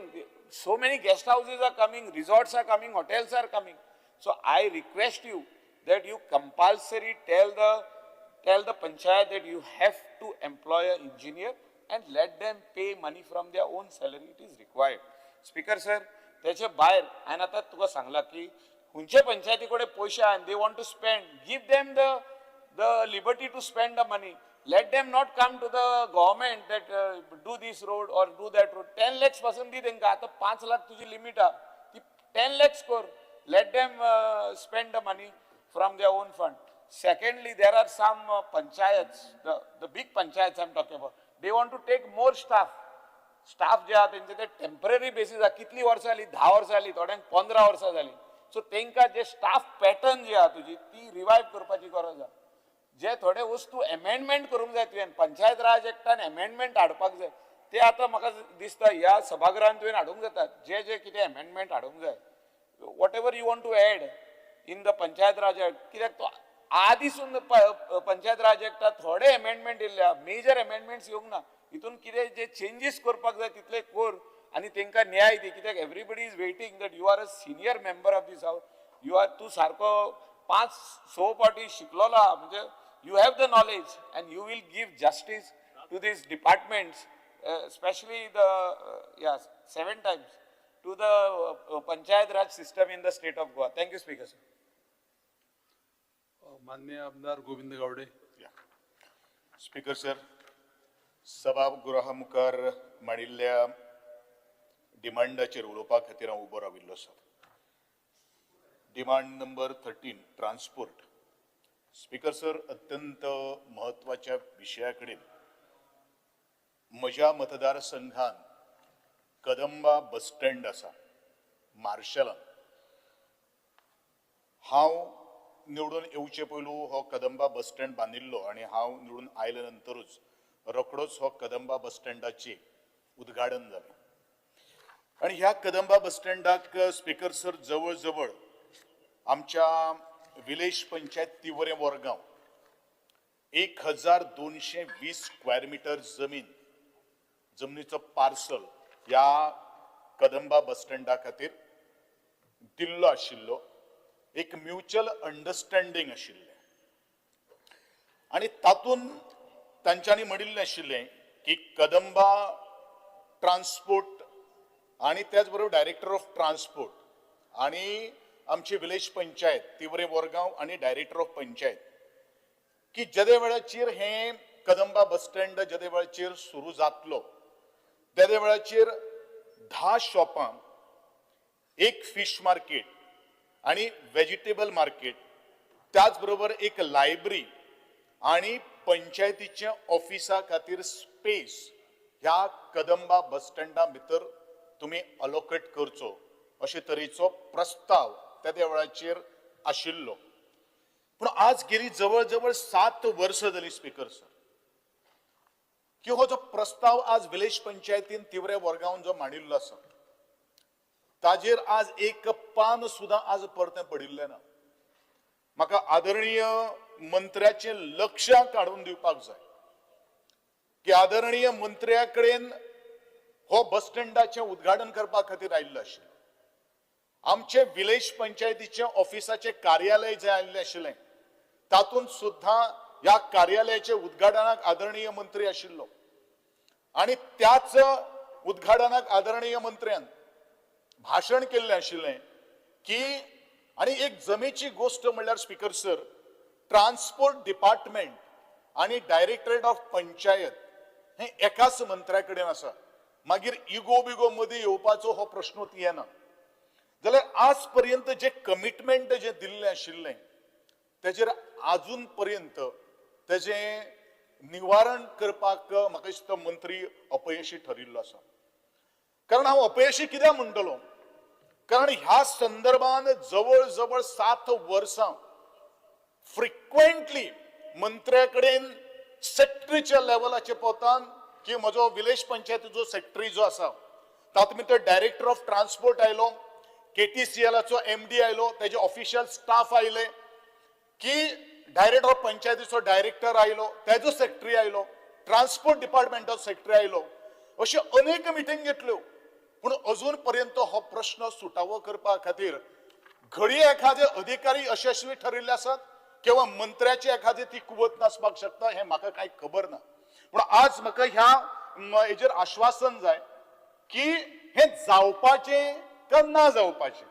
so many guest houses are coming, resorts are coming, hotels are coming. So I request you that you compulsory tell the panchayat that you have to employ an engineer and let them pay money from their own salary. It is required. Speaker sir, त्याचे भायर हांवें आतां तुका सांगलां की खंयचे पंचायती कडेन पयशे आहा, they want to spend, give them the liberty to spend the money. Let them not come to the government that do this road or do that road. 10 lakhs पासून दी तेंकां, आतां 5 लाख तुजी लिमीट आहा, ती 10 lakhs कर. Let them spend the money from their own fund. Secondly, there are some panchayats, the big panchayats I am talking about, they want to take more staff. Staff जे आहा तेंचे ते टेम्पररी बेसीस आहा, कितली वर्सां जाली, 10 वर्सां जाली, थोड्यांक 15 वर्सां जाली. सो तेंकां जे स्टाफ पॅटर्न जी आहा तुजी ती रिवायव करपाची गरज आहा. जे थोडे वस्तू एमेंडमेंट करूंक जाय, तुवें पंचायत राज एक्टान एमेंडमेंट हाडपाक जाय, ते आतां म्हाका दिसता ह्या सभागृहान तुवें हाडूंक जाता. जे जे कितें एमेंडमेंट हाडूंक जाय, whatever you want to add in the Panchayat Raj Act, कित्याक तो आदीसून पंचायत राज एक्टात थोडे एमेंडमेंट येयल्ले, मेजर एमेंडमेंट्स येवंक ना. हितून कितें जे चेंजीस करपाक जाय तितले कर आनी तांकां न्याय दी, कित्याक everybody is waiting that you are a senior member of this house, you are तूं सारको 5-6 फावटी शिकलोला, म्हणजे you have the knowledge and you will give justice to these departments, specially the 7 times to the Panchayat Raj system in the state of Goa. Thank you speaker sir. माननीय आमदार Govind Gawade. Speaker sir, सभागृहा मुखार मांडिल्ल्या डिमांडाचेर उलोवपा खातीर हांव उबो राविल्लो आसा. Demand number 13 transport. Speaker sir, अत्यंत म्हत्वाच्या विशया कडेन म्हज्या मतदारसंघान कदंबा बस स्टँड आसा मार्शलान. हांव निवडून येवचे पयलू हो कदंबा बस स्टँड बांदिल्लो आनी हांव निवडून आयले नंतरूच रोखडोच हो कदंबा बस स्टँडाचें उद्घाटन जालें. आनी ह्या कदंबा बस स्टँडाक स्पीकर सर जवळ जवळ आमच्या village panchayat Tivrem Vargaon 1220 square metre जमीन जमनीचो पार्सल ह्या कदंबा बस स्टँडा खातीर दिल्लो आशिल्लो. एक म्युच्युअल अंडरस्टँडींग आशिल्लें आनी तातूंत तांच्यांनी म्हणिल्लें आशिल्लें की कदंबा ट्रान्सपोर्ट आनी त्याच बरोबर डायरेक्टर ऑफ ट्रान्सपोर्ट आनी आमची विलेज पंचायत तिवरे बोरगांव आनी डायरेक्टर ऑफ पंचायत की जेदे वेळाचेर हें कदंबा बस स्टँड जेदे वेळाचेर सुरू जातलो तेदे वेळाचेर 10 शॉपां, एक फिश मार्केट आनी वेजिटेबल मार्केट, त्याच बरोबर एक लायब्ररी आनी पंचायतीच्या ऑफिसा खातीर स्पेस ह्या कदंबा बस स्टँडा भितर तुमी अलोकेट करचो अशे तरेचो प्रस्ताव त्या वेळाचेर आशिल्लो. पूण आज गेली जवळ जवळ 7 वर्सां जाली स्पीकर सर की हो जो प्रस्ताव आज विलेज पंचायतीन तिवरे वर्गावन जो मांडिल्लो आसा ताजेर आज एक पान सुद्दां आज परतें पडिल्लें ना. म्हाका आदरणीय मंत्र्याचें लक्ष काडून दिवपाक जाय की आदरणीय मंत्र्या कडेन हो बस स्टँडाचें उद्घाटन करपा खातीर आयिल्लो आशिल्लो. आमचे विलेज पंचायतीचें ऑफिसाचें कार्यालय जें आयिल्लें आशिल्लें तातूंत सुद्दां ह्या कार्यालयाच्या उद्घाटनाक आदरणीय मंत्री आशिल्लो आनी त्याच उद्घाटनाक आदरणीय मंत्र्यान भाशण केल्लें आशिल्लें की आनी एक जमेची गोश्ट म्हणल्यार स्पीकर सर, ट्रान्सपोर्ट डिपार्टमेंट आनी डायरेक्टरेट ऑफ पंचायत हें एकाच मंत्र्या कडेन आसा. मागीर इगो बिगो मदीं येवपाचो हो प्रश्नूच येना. जाल्यार आज पर्यंत जे कमिटमेंट जे दिल्लें आशिल्लें तेजेर आजून पर्यंत तेजें निवारण करपाक म्हाका दिसता मंत्री अपयशी ठरिल्लो आसा. कारण हांव अपयशी कित्याक म्हणटलो, कारण ह्या संदर्भान जवळ जवळ 7 वर्सां फ्रिक्वेंटली मंत्र्या कडेन सेक्रेटरीच्या लेवलाचे पोतान की म्हजो विलेज पंचायतीचो सेक्रेटरी जो आसा तातूंत भितर डायरेक्टर ऑफ ट्रान्सपोर्ट आयलो, KTCLाचो MD आयलो, तेजे ऑफिशियल स्टाफ आयले, की डायरेक्टर ऑफ पंचायतीचो डायरेक्टर आयलो, तेजो सेक्रेटरी आयलो, ट्रान्सपोर्ट डिपार्टमेंटाचो सेक्रेटरी आयलो, अश्यो अनेक मिटींग घेतल्यो. पूण अजून पर्यंत हो प्रश्न सुटावो करपा खातीर घडये एखादे अधिकारी यशस्वी ठरिल्ले आसात किंवा मंत्र्याची एखादी ती कुवत नासपाक शकता हें म्हाका कांय खबर ना. पूण आज म्हाका ह्या हेजेर आश्वासन जाय की हें जावपाचें काय ना जावपाचें.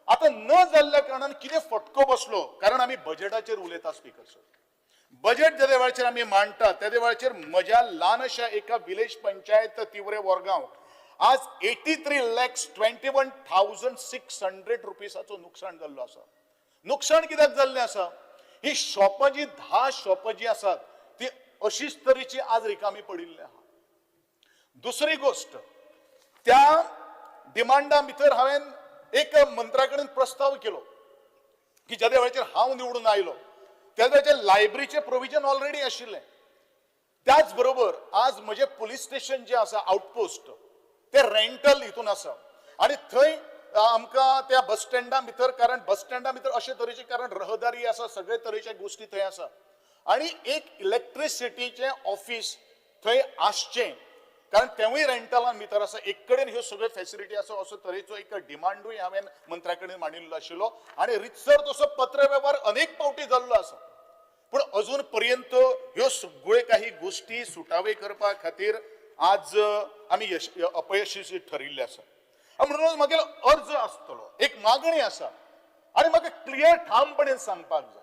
आतां न जाल्ल्या कारणान कितें फटको बसलो, कारण आमी बजेटाचेर उलयता स्पीकर सर. बजेट जेदे वेळाचेर आमी मांडटा तेदे वेळाचेर म्हज्या ल्हानशा एका विलेज पंचायत तिवरे वरगांव आज 83,21,600 रुपीसाचो नुकसान जाल्लो आसा. नुकसान कित्याक जाल्लें आसा, ही शॉपां जी 10 शॉपां जी आसात ती अशीच तरेची आज रिकामी पडिल्ली आहा. दुसरी गोश्ट, त्या डिमांडा भितर हांवें एक मंत्र्या कडेन प्रस्ताव केलो की जेदे वेळाचेर हांव निवडून आयलो त्या वेळाचेर लायब्ररीचें प्रोविजन ऑलरेडी आशिल्लें. त्याच बरोबर आज म्हजें पुलीस स्टेशन जें आसा आउटपोस्ट तें रेंटल हितून आसा आनी थंय आमकां त्या बस स्टँडा भितर, कारण बस स्टँडा भितर अशे तरेचे, कारण रहदारी आसा, सगळे तरेचे गोश्टी थंय आसा आनी एक इलेक्ट्रिसिटीचें ऑफिस थंय आसचें, कारण तेवूय रेंटलान भितर आसा. एक कडेन ह्यो सगळ्यो फेसिलिटी आसा असो तरेचो एक डिमांडूय हांवें मंत्र्या कडेन मांडिल्लो आशिल्लो आनी रितसर तसो पत्र वेव्हार अनेक फावटी जाल्लो आसा. पूण अजून पर्यंत ह्यो सगळ्यो काही गोश्टी सुटावे करपा खातीर आज आमी अपयशी ठरिल्ले आसा. म्हणून म्हगेलो अर्ज आसतलो, एक मागणी आसा आनी म्हाका क्लियर ठामपणे सांगपाक जाय,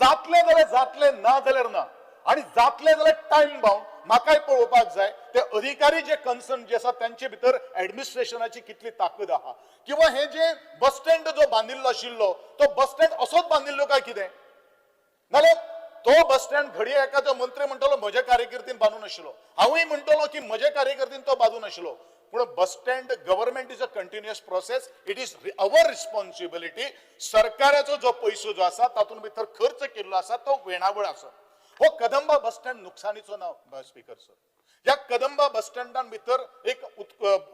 जातलें जाल्यार जातलें, ना जाल्यार ना, आनी जातलें जाल्यार टायम बाउंड म्हाकाय पळोवपाक जाय. ते अधिकारी जे कन्सर्न जे आसा त्यांचे भितर एडमिनिस्ट्रेशनाची कितली ताकद आहा, किंवा हे जे बस स्टँड जो बांदिल्लो आशिल्लो तो बस स्टँड असोच बांदिल्लो काय कितें, नाल्यार तो बस स्टँड घडये एखादो मंत्री म्हणटलो म्हज्या कार्यकर्तीन बांदून आशिल्लो, हांवूय म्हणटलो की म्हज्या कार्यकर्तीन तो बांदून आशिल्लो. पूण bus stand government is a continuous process, it is our responsibility. सरकाराचो जो पयसो जो आसा तातूंत भितर खर्च केल्लो आसा तो वेणावळ आसा. हो कदंबा बस स्टँड नुकसानीचो ना स्पीकर सर. ह्या कदंबा बस स्टँडान भितर एक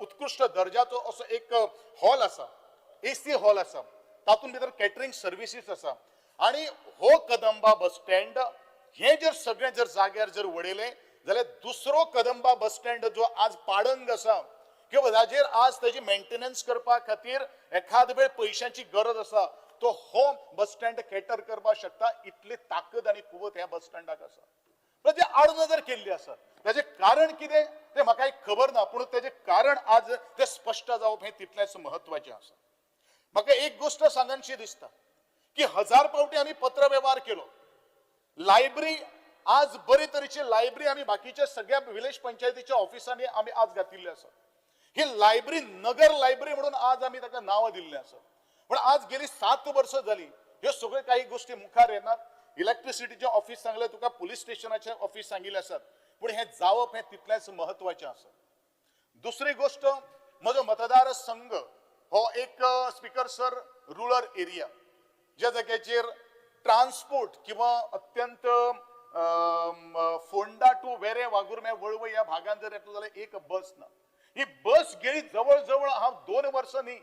उत्कृश्ट दर्जाचो असो एक हॉल आसा, एसी हॉल आसा, तातूंत भितर कॅटरिंग सर्विसीस आसा आनी हो कदंबा बस स्टँड हे जर सगळें जर जाग्यार जर वडयलें जाल्यार दुसरो कदंबा बस स्टँड जो आज पाडंग आसा किंवा ताजेर आज तेजी मेंटेनन्स करपा खातीर एखाद वेळ पयशांची गरज आसा, तो हो बस स्टँड कॅटर करपाक शकता इतली ताकद आनी कुवत ह्या बस स्टँडाक आसा. पण ते आडनदर केल्ली आसा, ताजें कारण कितें तें म्हाका एक खबर ना, पूण तेजें कारण आज तें स्पश्ट जावप हें तितलेंच म्हत्वाचें आसा. म्हाका एक गोश्ट सांगनशी दिसता की हजार फावटी आमी पत्र वेव्हार केलो, लायब्ररी आज बरे तरेची लायब्ररी आमी बाकीच्या सगळ्या विलेज पंचायतीच्या ऑफिसांनी आमी आज घातिल्ली आसा. ही लायब्ररी नगर लायब्ररी म्हणून आज आमी ताका नांवां दिल्लें आसा, पूण आज गेली 7 वर्सां जाली ह्यो सगळ्यो काही गोश्टी मुखार येनात. इलेक्ट्रिसिटीचें ऑफिस सांगलें तुका, पुलीस स्टेशनाचें ऑफिस सांगिल्लें आसात, पूण हें जावप हें तितलेंच म्हत्वाचें आसा. दुसरी गोश्ट, म्हजो मतदार संघ हो एक स्पीकर सर रुरल एरिया, ज्या जाग्याचेर ट्रान्सपोर्ट किंवा अत्यंत फोंडा टू वेरें वागुर्मे वळवय ह्या भागान जर येतलो जाल्यार एक बस ना. ही बस गेली जवळ जवळ हांव 2 वर्सां न्ही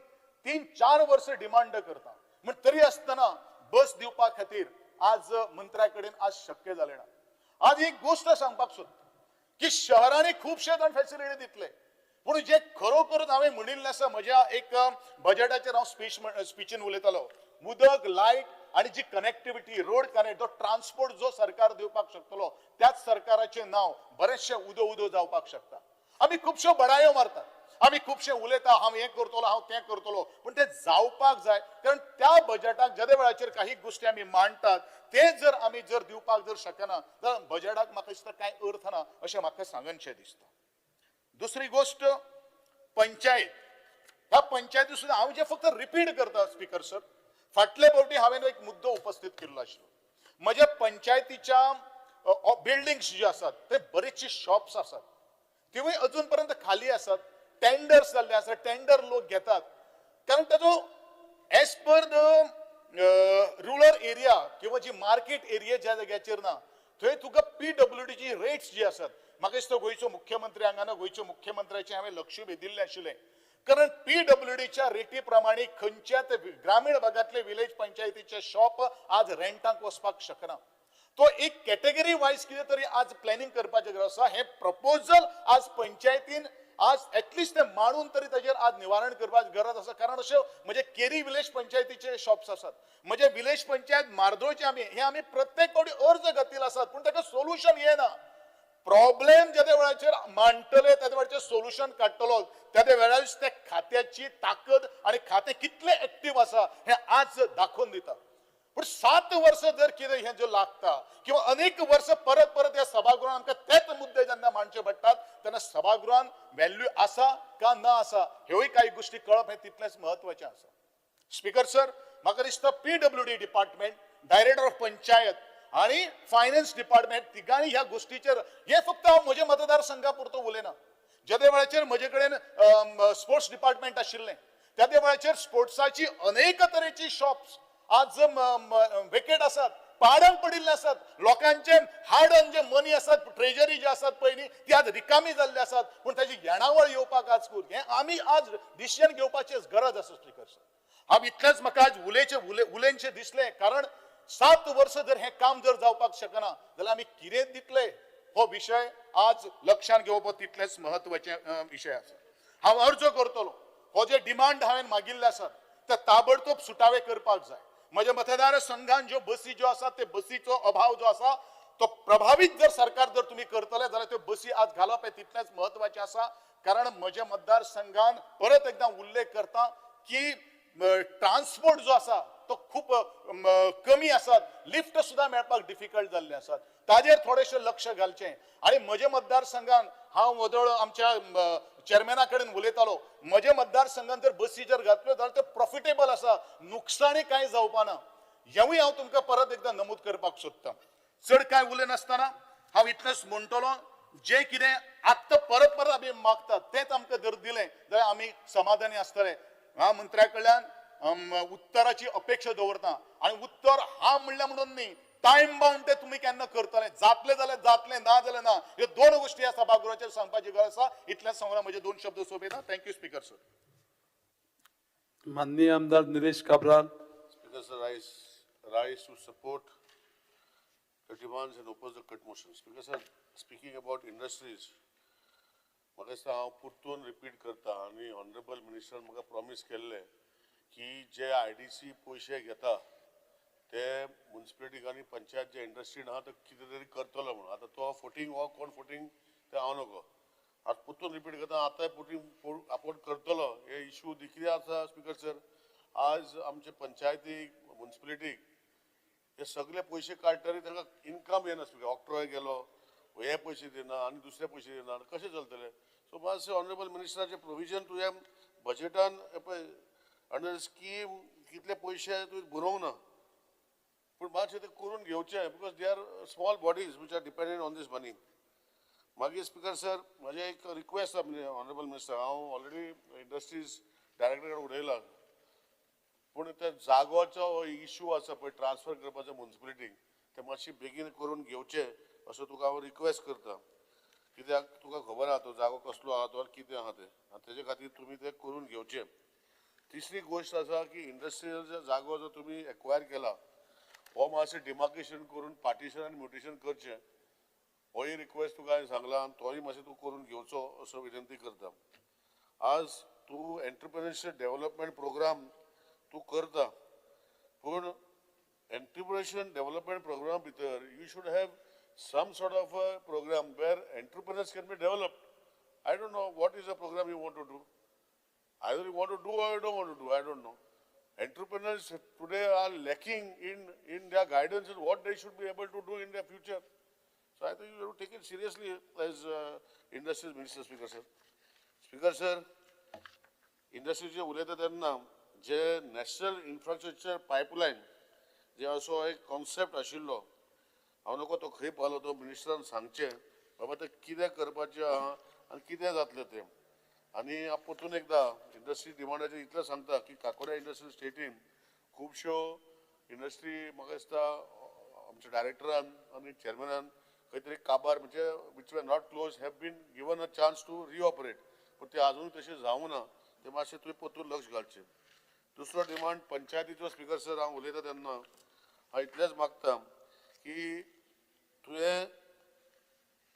3-4 वर्सां डिमांड करता, म्हण तरी आसतना बस दिवपा खातीर आज मंत्र्या कडेन आज शक्य जालें ना. आज एक गोश्ट सांगपाक सोदता की शहरांनी खुबशे जाण फेसिलिटी दितले, पूण जे खरोखरच हांवें म्हणिल्लें आसा म्हज्या एक बजेटाचेर हांव स्पिचीन उलयतालो, उदक, लायट आनी जी कनेक्टिविटी, रोड कनेक्ट, जो ट्रान्सपोर्ट जो सरकार दिवपाक शकतलो त्याच सरकाराचें नांव बरेचशें उदो उदो जावपाक शकता. आमी खुबश्यो बडायो मारतात, आमी खुबशे उलयता, हांव हें करतलो, हांव तें करतलो, पूण तें जावपाक जाय, कारण त्या बजेटाक जेदे वेळाचेर काही गोश्टी आमी मांडटात ते जर आमी जर दिवपाक जर शकना जाल्यार बजेटाक म्हाका दिसता कांय अर्थ ना अशें म्हाका सांगनशें दिसता. दुसरी गोश्ट, पंचायत. ह्या पंचायती सुद्दां हांव जे फक्त रिपीट करता स्पीकर सर, फाटले फावटी हांवें एक मुद्दो उपस्थीत केल्लो आशिल्लो. म्हज्या पंचायतीच्या बिल्डिंग्स ज्यो आसात ते बरेचशी शॉप्स आसात, तिवूय अजून पर्यंत खाली आसात, टेंडर्स जाल्ले आसात, टेंडर लोक घेतात, कारण ताजो as per the rural area किंवा जी मार्केट एरिया ज्या जाग्याचेर ना थंय तुका PWDची रेट्स जी आसात, म्हाका दिसता गोंयचो मुख्यमंत्री हांगा ना, गोंयच्या मुख्यमंत्र्याचें हांवें लक्ष वेधिल्लें आशिल्लें, कारण PWDच्या रेटी प्रमाणे खंयच्याच ग्रामीण भागांतले विलेज पंचायतीचे शॉप आज रेंटाक वचपाक शकना. तो एक कॅटेगरी वायज कितें तरी आज प्लॅनिंग करपाचें गरज आसा. हें प्रपोजल आज पंचायतीन आज एटलिस्ट ते मांडून तरी ताजेर आज निवारण करपाची गरज आसा, कारण अश्यो म्हणजे केरी विलेज पंचायतीचे शॉप्स आसात, म्हणजे विलेज पंचायत मार्दोळचे आमी हे आमी प्रत्येक फावटी अर्ज घातिल्ले आसात, पूण ताका सोल्युशन येना. प्रॉब्लेम जेदे वेळाचेर मांडटले तेदे वेळाचेर सोल्युशन काडटलो, तेदे वेळार त्या खात्याची ताकद आनी खातें कितलें एक्टीव आसा हें आज दाखोवन दिता. पूण 7 वर्सां जर कितें हें जो लागता किंवा अनेक वर्सां परत परत ह्या सभागृहान आमकां तेच मुद्दे जेन्ना मांडचे पडटात तेन्ना सभागृहान व्हॅल्यू आसा का ना आसा ह्योय कांय गोश्टी कळप हें तितलेंच म्हत्वाचें आसा. स्पीकर सर, म्हाका दिसता PWD department, director of panchayat आनी फायनान्स डिपार्टमेंट तिगांनी ह्या गोश्टीचेर, हें फक्त हांव म्हज्या मतदारसंघा पुरतो उलयना, जेदे वेळाचेर म्हजे कडेन स्पोर्ट्स डिपार्टमेंट आशिल्लें त्या वेळाचेर स्पोर्ट्साची अनेक तरेची शॉप्स आज वेकेट आसात, पाडांक पडिल्ले आसात. लोकांचे हार्ड अर्न जे मनी आसात, ट्रेजरी जे आसात पळय न्ही, ती आज रिकामी जाल्ली आसात, पूण ताची येणावळ येवपाक आज कूर हें आमी आज डिसिजन घेवपाची गरज आसा स्पीकर सर. हांव इतलेंच म्हाका आज उलयनशें दिसलें, कारण 7 वर्सां जर हें काम जर जावपाक शकना जाल्यार आमी कितें दितले हो विशय आज लक्षांत घेवप तितलेंच म्हत्वाचें विशय आसा. हांव अर्ज करतलो हो जे डिमांड हांवें मागिल्ले आसात ते ताबडतोब सुटावे करपाक जाय. म्हज्या मतदारसंघान ज्यो बसी ज्यो आसात ते बसीचो अभाव जो आसा तो प्रभावीत जर सरकार जर तुमी करतले जाल्यार त्यो बसी आज घालप हें तितलेंच म्हत्वाचें आसा. कारण म्हज्या मतदारसंघान परत एकदां उल्लेख करता की ट्रान्सपोर्ट जो आसा तो खूब कमी आसात, लिफ्ट सुद्दां मेळपाक डिफिकल्ट जाल्ले आसात, ताजेर थोडेशें लक्ष घालचें. आनी म्हज्या मतदारसंघान हांव वदळ आमच्या चेअरमॅना कडेन उलयतालो, म्हज्या मतदारसंघान जर बसी जर घातल्यो जाल्यार ते प्रॉफिटेबल आसा, नुकसाणी कांय जावपा ना. हेवूय हांव तुमकां परत एकदां नमूद करपाक सोदतां. चड कांय उलयनासतना हांव इतलेंच म्हणटलो, जें कितें आत्तां परत परत आमी मागतात तेंच आमकां जर दिलें जाल्यार आमी समाधानी आसतले. ह्या मंत्र्या कडल्यान उत्तराची अपेक्षा दवरता आनी उत्तर हा म्हणल्यार म्हणून न्ही, टायम बाउंड ते तुमी केन्ना करतले, जातले जाल्यार जातले, ना जाल्यार ना, ह्यो 2 गोश्टी आसा सभागृहाचेर सांगपाची गरज आसा. इतलेंच सांगून म्हजे 2 शब्द सोंपयता. Thank you speaker sir. माननीय आमदार Nilesh Cabral. Speaker sir, rise to support the demands and oppose the cut motion. Speaker sir, speaking about industries, म्हाका दिसता हांव परतून रिपीट करता आनी ऑनरेबल मिनिस्टरान म्हाका प्रॉमीस केल्लें की जे IDC पयशे घेता ते मुन्सिपलिटीक आनी पंचायत जे इंडस्ट्रीन आहा तो कितें तरी करतलो म्हणून. आतां तो फोटींग हो कोण फोटींग तें हांव नको, आतां परतून रिपीट करता, आतांय फोटींग आपोर्ट करतलो. हे इशू कितें आसा स्पीकर सर, आज आमचे पंचायतीक मुन्सिपलिटीक हे सगळे पयशे काडटरी तांकां इनकम येना. स्पीकर ऑक्ट्रॉय गेलो, हे पयशे दिना आनी दुसरे पयशे दिना, कशें चलतलें? सो मातशें ऑनरेबल मिनिस्टराचें प्रोविजन तुवें बजेटान पळय अंडर स्कीम कितले पयशे तुवें बरोवंक ना, पूण मातशें तें करून घेवचें, because they are small bodies which are dependent on this money. मागीर स्पीकर सर, म्हजें एक रिक्वेस्ट आसा ऑनरेबल मिनिस्टर, हांव ऑलरेडी इंडस्ट्रीज डायरेक्टर कडेन उलयलां, पूण त्या जागोचो इशू आसा पळय ट्रान्सफर करपाचो मुन्सिपलिटीक, तें मातशें बेगीन करून घेवचें असो तुका हांव रिक्वेस्ट करता. कित्याक तुका खबर आहा तो जागो कसलो आहा तो कितें आहा तें, आनी तेजे खातीर तुमी तें करून घेवचें. तिसरी गोश्ट आसा की इंडस्ट्रियल जागो जो तुमी एक्वायर केला हो मातशें डिमार्केशन करून पार्टिशन आनी म्युटेशन करचें, होय रिक्वेस्ट तुका हांवें सांगला आनी तोय मातशें तूं करून घेवचो असो विनंती करता. आज तूं एंटरप्रेन्योरशीप डेव्हलपमेंट प्रोग्राम तूं करता, पूण एंटरप्रेन्योरशीप डेव्हलपमेंट प्रोग्राम भितर you should have some sort of a program where entrepreneurs can be developed. I don't know what is the program you want to do. Either you want to do or you don't want to do, I don't know. Entrepreneurs today are lacking in their guidance and what they should be able to do in their future. So I think you have to take it seriously as Industries Minister, Speaker sir. Speaker sir, industries जे उलयता तेन्ना जे national infrastructure pipeline जे असो एक concept आशिल्लो, हांव नको तो खंय पावलो तो मिनिस्टरान सांगचें बाबा तें कितें करपाचें आहा आनी कितें जातलें तें. आनी हांव परतून एकदां इंडस्ट्री डिमांडाचेर इतलें सांगता की काकोड्या इंडस्ट्री स्टेटीन खुबश्यो इंडस्ट्री म्हाका दिसता आमच्या डायरेक्टरान आनी चेअरमॅनान खंय तरी काबार म्हणजे which were not close have been given a chance to reoperate, पूण ते आजून तशें जावंक ना, तें मातशें तुवें परतून लक्ष घालचें. दुसरो डिमांड पंचायतीचो स्पीकर सर, हांव उलयता तेन्ना हांव इतलेंच मागता की तुवें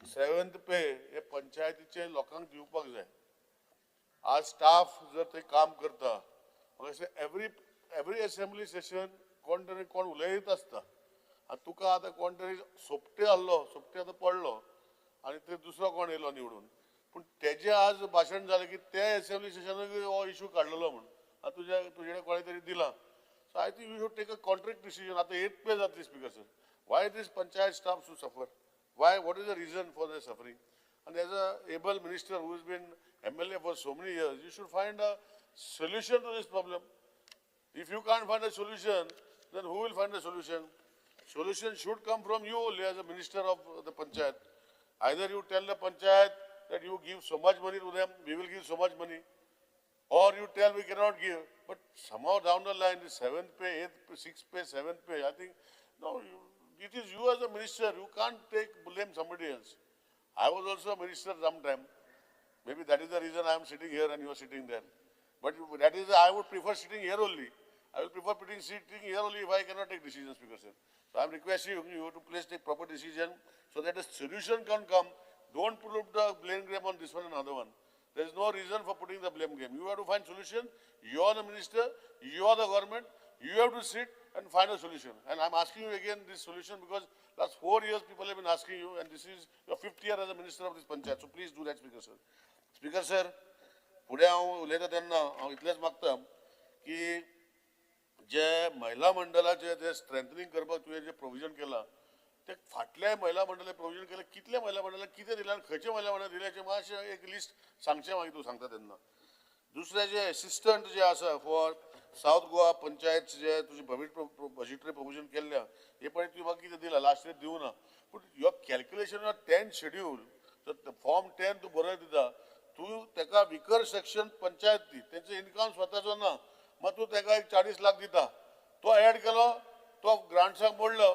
7th पे हे पंचायतीचे लोकांक दिवपाक जाय. आज स्टाफ जर थंय काम करता, म्हाका दिसता एवरी एसेंब्ली सेशन कोण तरी कोण उलयत आसता, आनी तुका आतां कोण तरी सोपटे आहलो, सोपटे आतां पडलो आनी थंय दुसरो कोण येयलो निवडून, पूण तेजें आज भाशण जालें की ते एसेंब्ली सेशनाक हो इशू काडलेलो म्हूण आतां तुजे कोणें तरी दिलां. So I think you should take a contract decision. आतां 8th पे जातली speaker sir. Why this panchayat staff to suffer? Why, what is the reason for the suffering? And as a able minister who has been MLA for so many years, you should find a solution to this problem. If you can't find a solution, then who will find a solution? Solution should come from you only as a minister of the panchayat. Either you tell the panchayat that you give so much money to them, we will give so much money, or you tell we cannot give. But somehow down the line, the 7th pay, 8th pay, 6th pay, 7th pay, I think, no, It is you as a minister, you can't take blame somebody else. I was also a minister sometime. Maybe that is the reason I am sitting here and you are sitting there. But that is, I would prefer sitting here only. I will prefer sitting here only if I cannot take decisions, Speaker sir. So I am requesting you to please take proper decision so that a solution can come. Don't put up the blame game on this one and other one. There is no reason for putting the blame game. You have to find solution. You are the minister. You are the government. You have to sit and find a solution. And I am asking you again this solution because last 4 years people have been asking you, and this is your 5th year as a minister of this panchayat. So please do that, Speaker sir. Speaker sir, फुडें हांव उलयता तेन्ना हांव इतलेंच मागता की जे महिला मंडळाचे जे स्ट्रेंथनिंग करपाक तुवें जे प्रोविजन केलां ते फाटल्या महिला मंडळान प्रोविजन केलें, कितल्या महिला मंडळान कितें दिलां आनी खंयच्या महिला मंडळान दिलें हाचें मातशें एक लिस्ट सांगचें मागीर तूं सांगता तेन्ना. दुसरें जे एसिस्टंट जे आसा फॉर सावथ गोवा पंचायत जे तुजें बजेटरी प्रोविजन केल्लें हे पळय तुवें म्हाका कितें दिलां लास्ट इयर दिवना, पूण your calculation of 10 schedule form 10 तूं बरोवन दिता, तूं ताका विकर सेक्शन पंचायत दी, तेंचो इनकम स्वताचो ना, मागीर तूं ताका एक 40 लाख दिता, तो एड केलो, तो ग्रांट्साक मोडलो,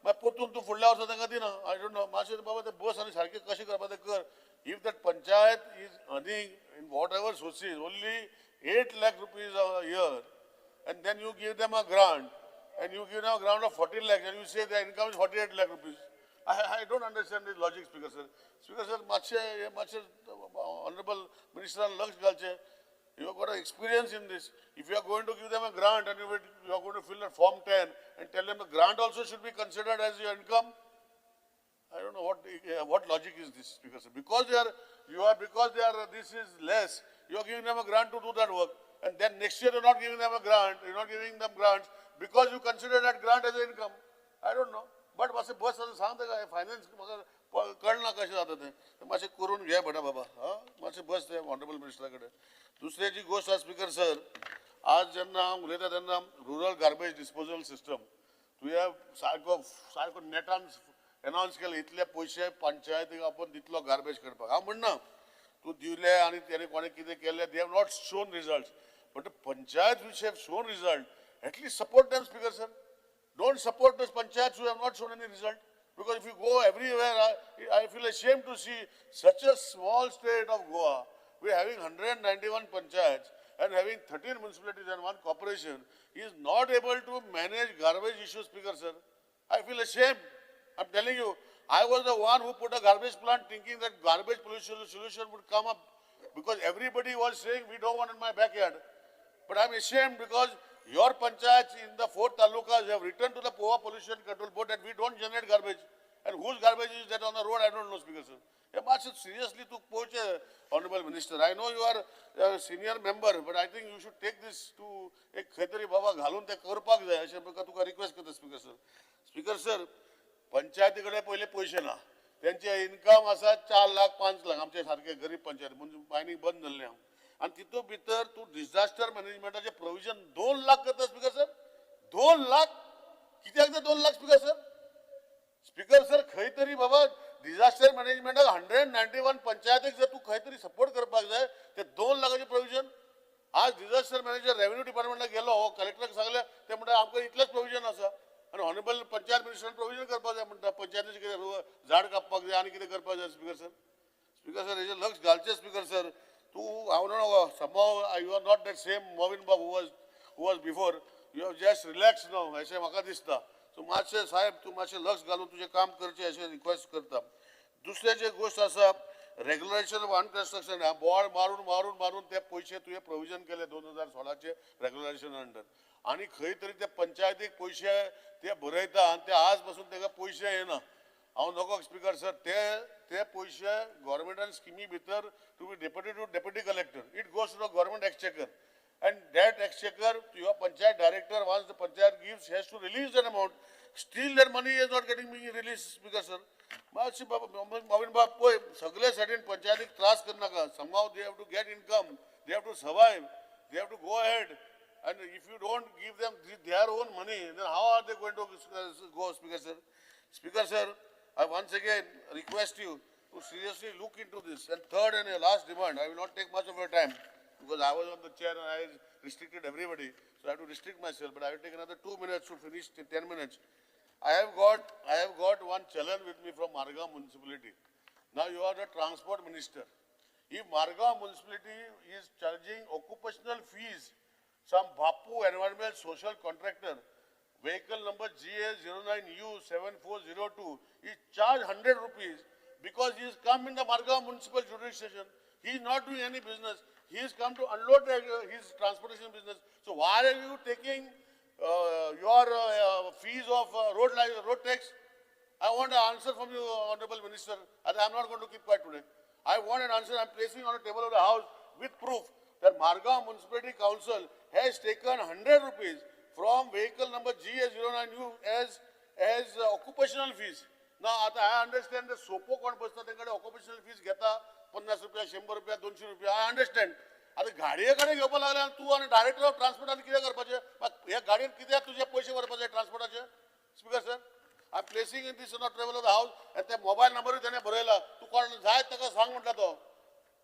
मागीर परतून तूं फुडल्या वर्सा तांकां दिना. I don't know, मातशें बाबा ते बस आनी सारकें कशें करपा तें कर. If that panchayat is earning in whatever sources only 8 lakh rupees a year, and then you give them a grant, and you give them a grant of 14 lakhs, and you say their income is 48 lakh rupees. I don't understand this logic, Speaker sir. Speaker sir, मातशें honorable minister लक्ष घालचें. You have got an experience in this. If you are going to give them a grant and you are going to fill a form 10 and tell them the grant also should be considered as your income, I don't know what logic is this, Speaker sir. Because they are this is less, you are giving them a grant to do that work, and then next year you are not giving them a grant, you are not giving them grants because you consider that grant as an income. I don't know. But मातशें बस आतां सांग ताका finance म्हाका कळना कशें जाता तें, मातशें करून घे बटा बाबा, हां मातशें बस तें ऑनरेबल मिनिस्टरा कडेन. दुसरी जी गोश्ट आसा स्पीकर सर, आज जेन्ना हांव उलयता तेन्ना रुरल गार्बेज डिस्पोजल सिस्टम तुवें सारको सारको नेटान एनावन्स केलें, इतले पयशे पंचायतीक आपूण दितलो गार्बेज करपाक. हांव म्हणना तूं दिले आनी तेणें कोणें कितें केलें, they have not shown result, but panchayat which have shown result, at least support them, Speaker sir. Don't support those panchayats who have not shown any result. Because if you go everywhere, I feel ashamed to see such a small state of Goa. We are having 191 panchayats and having 13 municipalities and 1 corporation is not able to manage garbage issues, Speaker sir. I feel ashamed. I'm telling you, I was the one who put a garbage plant thinking that garbage pollution solution would come up because everybody was saying we don't want in my backyard. But I'm ashamed because your panchayats in the 4 talukas have written to the Poa Pollution Control Board that we don't generate garbage. And whose garbage is that on the road, I don't know, Speaker sir. Seriously, to poach, Honorable Minister. I know you are a senior member, but I think you should take this to एक खंय बाबा घालून ते करपाक जाय अशें म्हाका तुका रिक्वेस्ट करता, स्पीकर सर. स्पीकर सर, पंचायती कडेन पयले पयशे ना, तेंचे इनकम आसा 4 लाख 5 लाख, आमचे सारके गरीब पंचायत म्हणून मायनींग बंद जाल्लें आहा. आनी तितूंत भितर तूं डिझास्टर मॅनेजमेंटाचें प्रोविजन 2 लाख करता, स्पीकर सर. 2 लाख कित्याक ते 2 lakh, speaker sir? Speaker sir, खंय तरी बाबा डिझास्टर मॅनेजमेंटाक 191 पंचायतीक जर तूं खंय तरी सपोर्ट करपाक जाय ते 2 लाखाचें प्रोविजन. आज डिझास्टर मॅनेजर रेव्हेन्यू डिपार्टमेंटाक गेलो, हो कलेक्टराक सांगलें, ते म्हणटा आमकां इतलेंच प्रोविजन आसा आनी ऑनरेबल पंचायत मिनिस्टरान प्रोविजन करपाक जाय म्हणटा, पंचायतीचें कितें झाड कापपाक जाय आनी कितें करपाक जाय. स्पीकर सर, स्पीकर सर हेजेर लक्ष घालचें. स्पीकर सर, तूं हांव न्हू somehow you are not that same Mauvin Bob who was before, you have just relax now अशें म्हाका दिसता. सो मातशें साहेब तूं मातशें लक्ष घालून तुजें काम करचें अशें रिक्वेस्ट करता. दुसरें जें गोश्ट आसा रेगुलरायझेशन ऑफ अनकन्स्ट्रक्शन, बोवाळ मारून मारून मारून ते पयशे तुवें प्रोविजन केले 2016 रेगुलरायझेशन अंडर, आनी खंय तरी ते पंचायतीक पयशे ते बरयता आनी ते आज पासून ताका पयशे येना. हांव नको स्पीकर सर, ते पयशे गव्हर्मेंटान स्किमी भितर to be deputy to deputy collector, it goes to the government exchequer, and that exchequer to your panchayat director, once the panchayat gives, has to release that amount. Still that money is not getting being released, Speaker sir. मातशें बाबा मोविन बाब पळय, सगळे सायडीन पंचायतीक त्रास करनाका. Somehow they have to get income, they have to survive, they have to go ahead, and if you don't give them their own money, then how are they going to go, Speaker sir? Speaker sir, I once again request you to seriously look into this. And third and last demand, I will not take much of your time because I was on the chair and I restricted everybody, so I have to restrict myself, but I will take another 2 minutes to finish 10 minutes. I have got one challan with me from Margao municipality. Now you are the transport minister. If Margao municipality is charging occupational fees, some Bapu environmental social contractor, vehicle number GA09U7402 is charged 100 rupees because he has come in the Margao municipal jurisdiction. He is not doing any business. He has come to unload his transportation business. So why are you taking your fees of road tax? I want an answer from you, Honorable Minister. And I am not going to keep quiet today. I want an answer. I am placing on the table of the house with proof that Margao Municipality Council has taken 100 rupees from vehicle number GA09U as occupational fees. Now, I understand the sopo कोण बसता तेंकडे occupational fees घेता 50 रुपया, 100 रुपया, 200 रुपया. I understand. आतां गाडये कडेन घेवपाक लागले आनी तूं आनी डायरेक्टर ऑफ ट्रान्सपोर्टान कितें करपाचें? ह्या गाडयेन कित्याक तुजे पयशे भरपाचे ट्रान्सपोर्टाचे? Speaker sir, I am placing in this on table of the house आनी ते मोबायल नंबरूय तेणें बरयला. तूं कोण जाय ताका सांग म्हणटा तो,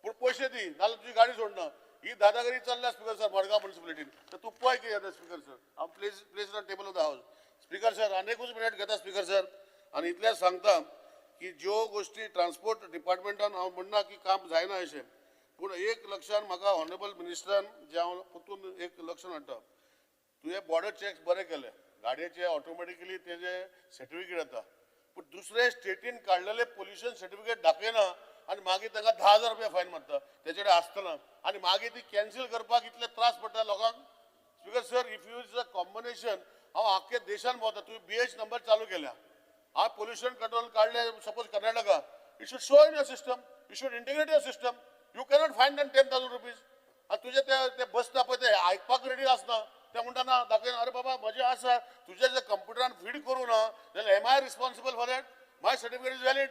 पूण पयशे दी नाल्यार तुजी गाडी सोडना. ही दादागिरी चल्ल्या स्पीकर सर मडगांव म्युनिसिपलिटीन. तर तूं पळय कितें जाता स्पीकर सर. हांव place on table of the house. Speaker sir, आनी एकूच मिनट घेता स्पीकर सर आनी इतलेंच सांगता की ज्यो गोश्टी ट्रान्सपोर्ट डिपार्टमेंटान हांव म्हणना की काम जायना अशें, पूण एक लक्षान म्हाका ऑनरेबल मिनिस्टरान जें हांव परतून एक लक्षान हाडटा, तुवें बॉर्डर चॅक्स बरे केले, गाडयेचे ऑटोमॅटिकली तेजे सर्टिफिकेट येता, पूण दुसरे स्टेटीन काडलेले पोल्युशन सर्टिफिकेट दाखयना आनी मागीर तांकां 10,000 रुपया फायन मारता तेचे कडेन आसतना, आनी मागीर ती कॅन्सील करपाक इतले त्रास पडटा लोकांक. Speaker sir, if you is a combination, हांव आख्खे देशान भोंवता. तुवें BH number चालू केल्या, हांव पोल्युशन कंट्रोल काडले suppose Karnataka, you should show in your system, you should integrate your system. You cannot find them 10,000 rupees. आनी तुजे ते बसता पळय ते आयकपाक रेडी आसना, ते म्हणटा ना दाखयना. अरे बाबा म्हजें आसा, तुजें जर कंप्युटरान फीड करूं ना जाल्यार am I responsible for that? My certificate is valid.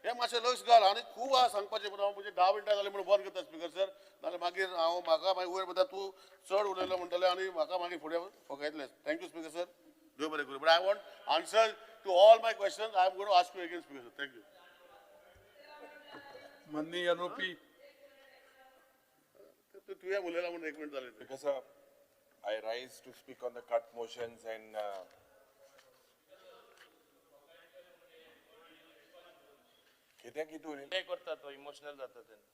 हें मातशें लक्ष घाल. आनी खूब आसा सांगपाचें, पूण हांव म्हजें 10 मिनटां जालीं म्हणून बंद करता स्पीकर सर, नाल्यार मागीर हांव म्हाका मागीर वयर म्हणटा तूं चड उलयलो म्हणटलें आनी म्हाका मागीर फुडें फकायतलें. Thank you speaker sir. देव बरें करूं. But I want answer to all my questions. I am going to ask you again speaker sir. Thank you. माननीय अनुपी, तुवें उलयला म्हणून एक मिनट जालें. Speaker sir, I rise to speak on the cut motions and कितें कितें उलयलें करता तो इमोशनल जाता तेन्ना.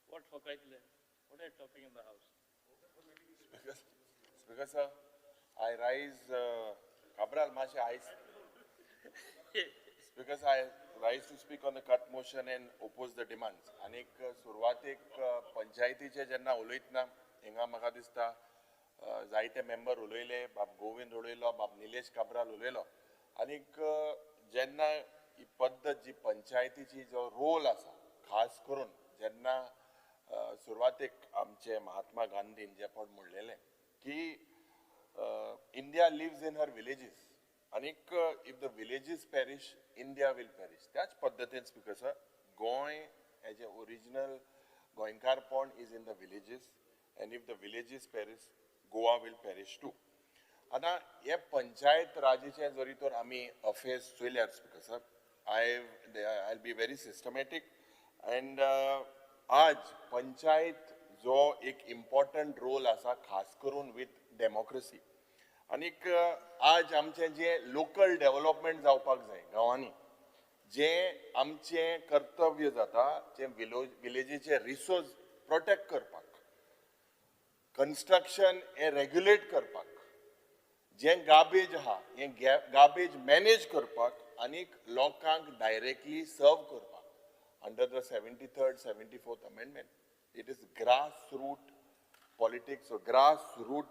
What फकायतले? What are you talking in the house? Speaker sir, I rise Cabral मातशें आयज. Speaker sir, I rise to speak on the cut motion and oppose the demands. आनीक सुरवातेक पंचायतीचे जेन्ना उलयतना हिंगा म्हाका दिसता जायते मेंबर उलयले, बाब गोविंद उलयलो, बाब निलेश काब्राल उलयलो. आनीक जेन्ना ही पद्दत जी पंचायतीची जो रोल आसा, खास करून जेन्ना सुरवातेक आमचे महात्मा गांधीन जे पण म्हणलेलें की India lives in her villages, आनीक if the villages perish, India will perish. त्याच पद्दतीन speaker sir, Goa as a original गोंयकारपण is in the villages, and if the villages perish, Goa will perish too. आतां हे पंचायत राजीचें जरी तर आमी affairs चोयल्यार speaker sir, I will be very systematic. And आज पंचायत जो एक इम्पॉर्टंट रोल आसा, खास करून विथ डेमोक्रेसी, आनीक आज आमचें जें लोकल डेवलपमेंट जावपाक जाय गांवांनी, जें आमचें कर्तव्य जाता जें विलेजीचे रिसोर्स प्रोटेक्ट करपाक, कन्स्ट्रक्शन हें रेग्युलेट करपाक, जें गार्बेज आहा हें गार्बेज मॅनेज करपाक आनीक लोकांक डायरेक्टली सर्व करपाक. Under the 73rd 74th amendment, it is grass root politics or grass root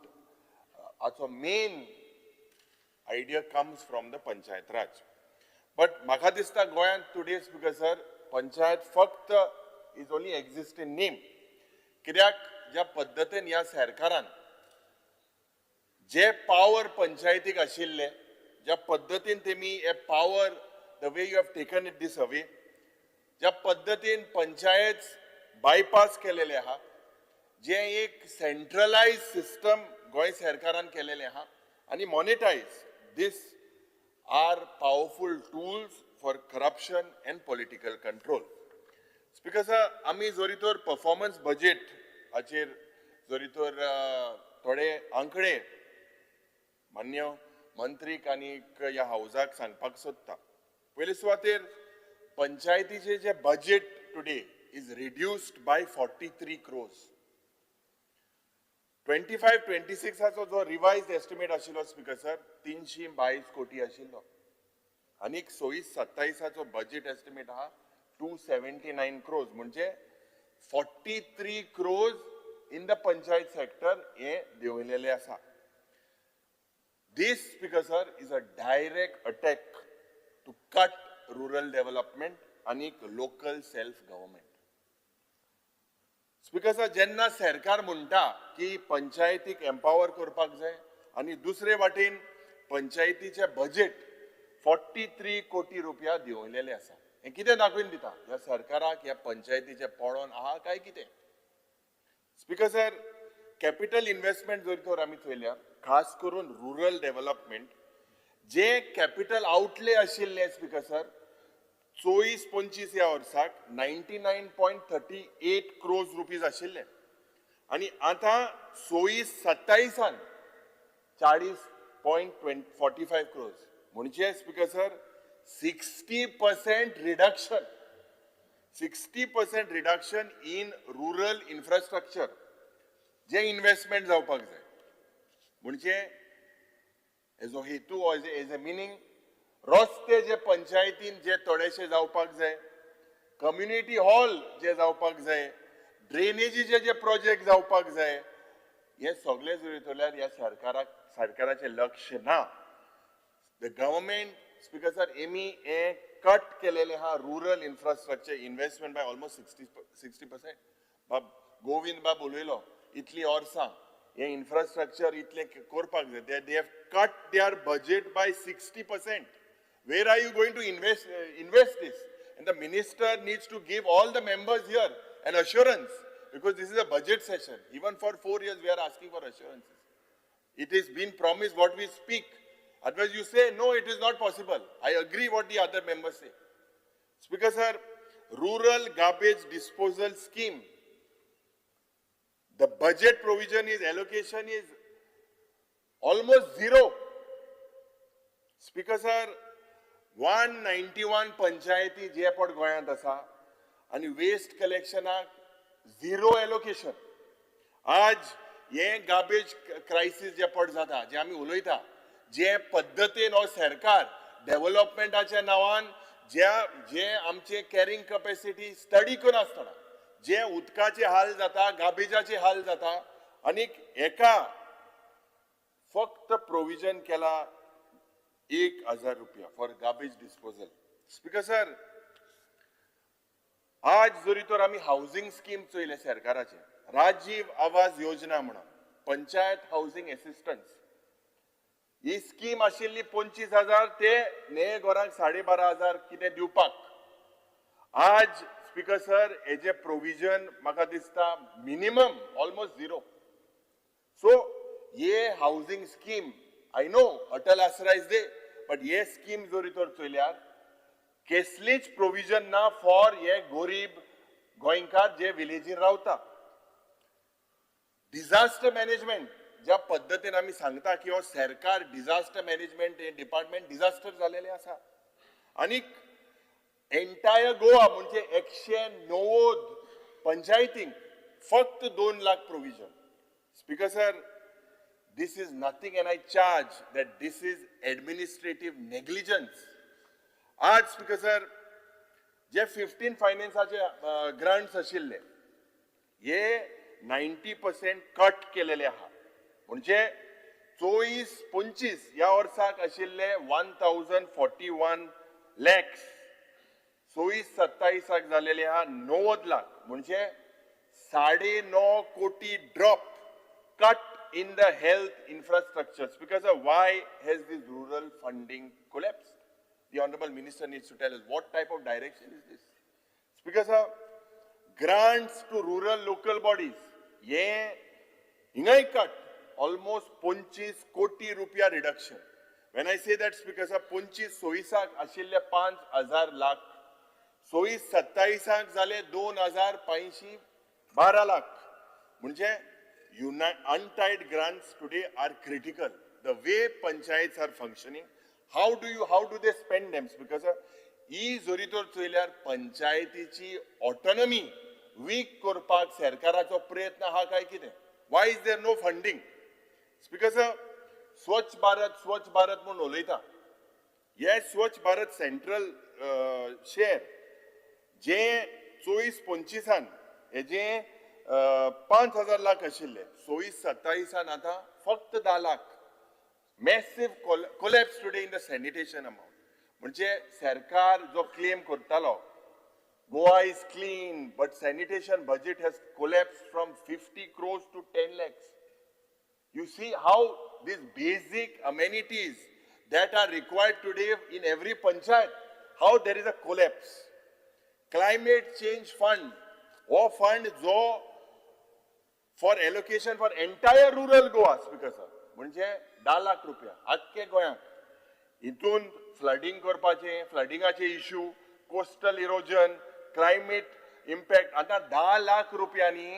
हाचो main idea comes from the Panchayat Raj. But म्हाका दिसता गोंयांत टुडे स्पीकर सर, पंचायत फक्त is only exist in name. कित्याक ज्या पद्दतीन ह्या सरकारान जे पावर पंचायतीक आशिल्ले, ज्या पद्दतीन तेमी हे power, the way you have taken it this away, ज्या पद्दतीन पंचायत बायपास केलेले आहा, जे एक सेंट्रलायज सिस्टम गोंय सरकारान केलेले आहा आनी monetise, this are powerful tools for corruption and political control. Speaker sir, आमी जरी तर परफॉर्मन्स बजेट हाचेर जरी तर थोडे आंकडे मान्य मंत्रीक आनी ह्या हावजाक सांगपाक सोदता. पयले सुवातेर पंचायतीचे जे budget today is reduced by 43 crores. 25-26 जो रिवायज एस्टिमेट आशिल्लो स्पीकर सर 322 कोटी आशिल्लो आनी 26-27 बजेट एस्टिमेट आहा 279 क्रोर्स, म्हणजे 43 crores in the panchayat sector हे देंवयलेले आसा. This, Speaker sir, is a direct attack to cut rural development आनी local self government. Speaker sir, जेन्ना सरकार म्हणटा की पंचायतीक एम्पावर करपाक जाय आनी दुसरे वाटेन पंचायतीचे बजेट 43 कोटी रुपया देंवयलेले आसा, हें कितें दाखोवन दिता ह्या सरकाराक ह्या पंचायतीचे पडोन आहा काय कितें? स्पीकर सर, कॅपिटल इन्व्हेस्टमेंट जर तर आमी चोयल्या, खास करून रुरल डेव्हलपमेंट जे कॅपिटल आउटले आशिल्ले स्पीकर सर 24-25 ह्या वर्साक 99.38 क्रोर्स रुपीज आशिल्ले आनी आतां 26-27 40.45 क्रोर्स, म्हणजे speaker sir 60% reduction, 60% reduction in rural infrastructure J investment जावपाक जाय. म्हणजे हेजो हेतू एज ए मिनींग रस्ते जे पंचायतीन जे थोडेशे जावपाक जाय, कम्युनिटी हॉल जे जावपाक जाय, ड्रेनेजीचे जे प्रोजेक्ट जावपाक जाय, हे सगळे जरी चोयल्यार ह्या सरकाराक सरकाराचें लक्ष ना. The government speaker sir Amy हे कट केलेले आहा rural infrastructure investment by almost 60%. बाब गोविंद बाब उलयलो इतली वर्सां हे इन्फ्रास्ट्रक्चर इतलें करपाक जाय, they have cut their budget by 60%. Where are you going to invest this? And the minister needs to give all the members here an assurance, because this is a budget session. Even for 4 years we are asking for assurances. It is been promised what we speak. Otherwise you say, no, it is not possible. I agree what the other members say. Speaker sir, rural garbage disposal scheme, the budget provision is, allocation is almost zero. Speaker sir, 191 पंचायती जे पट गोंयांत आसा आनी waste कलेक्शनाक zero allocation. आज हे garbage crisis जे पट जाता, जे आमी उलयता, जे पद्दतीन हो सरकार डेव्हलपमेंटाच्या नांवान ज्या जे आमचे कॅरिंग कपॅसिटी स्टडी करिनासतना जे उदकाचे हाल जाता, गार्बेजाचे हाल जाता, आनी एका फक्त प्रोविजन केला 1,000 रुपया for garbage disposal. Speaker sir, आज जरी तर आमी हावजींग स्कीम चोयले सरकाराचे, राजीव आवास योजना म्हणून पंचायत हावजींग एसिस्टन्स ही स्कीम आशिल्ली 25,000 ते ने घरांक 12,500 कितें दिवपाक. आज स्पीकर सर हेजे प्रोविजन म्हाका दिसता मिनिमम ऑलमोस्ट झिरो. सो हे housing scheme, I know Atal Aasra is there, but हे स्कीम जरी तर चोयल्यार कसलीच प्रोविजन ना फॉर हे गोरीब गोंयकार जे विलेजीन रावता. डिझास्टर मॅनेजमेंट ज्या पद्दतीन आमी सांगता की हो सरकार डिझास्टर मॅनेजमेंट हे डिपार्टमेंट डिझास्टर जालेले आसा आनी एंटायर गोवा म्हणजे 190 पंचायतींक फक्त 2 lakh provision. Speaker sir, this is nothing and I charge that this is administrative negligence. आज स्पीकर सर जे 15 फायनान्साचे ग्रांट्स आशिल्ले हे 90% कट केलेले आहा, म्हणजे 24-25 ह्या वर्साक आशिल्ले 1,041 लॅक्स 26-27 जालेले आहा 90 लाख, म्हणजे 9.5 कोटी drop cut in the health infrastructure. Because of why has this rural funding collapsed? The Honorable Minister needs to tell us what type of direction is this. Because of grants to rural local bodies, ye hingai cut almost 25 कोटी रुपया reduction. When I say that, because of 25-26 आशिल्ले 5,000 लाख, 26-27 जाले 2,512 लाख, म्हणजे Untied grants today are critical. The way panchayats are functioning, how do they spend them? Because ही जरी तर चोयल्यार पंचायतीची autonomy week करपाक सरकाराचो प्रयत्न आहा काय कितें? Why is there no funding? Speaker sir, Swachh Bharat Swachh Bharat म्हूण उलयता. हे स्वच्छ भारत सेंट्रल शेअर जे 24-25 हेजे 5,000 लाख आशिल्ले, 26-27 आतां फक्त 10 lakh. Massive collapse today in the sanitation amount. म्हणजे सरकार जो क्लेम करतालो Goa is clean, but sanitation budget has collapsed from 50 crores to 10 lakhs. You see how these basic amenities that are required today in every panchayat, how there is a collapse. Climate change fund, हो fund जो for allocation for entire rural Goa, Speaker sir, म्हणजे 10 लाख रुपया आख्खे गोंयांक. हितून flooding करपाचें, फ्लडिंगाचे issue, coastal erosion, climate impact. आतां 10 लाख रुपयांनी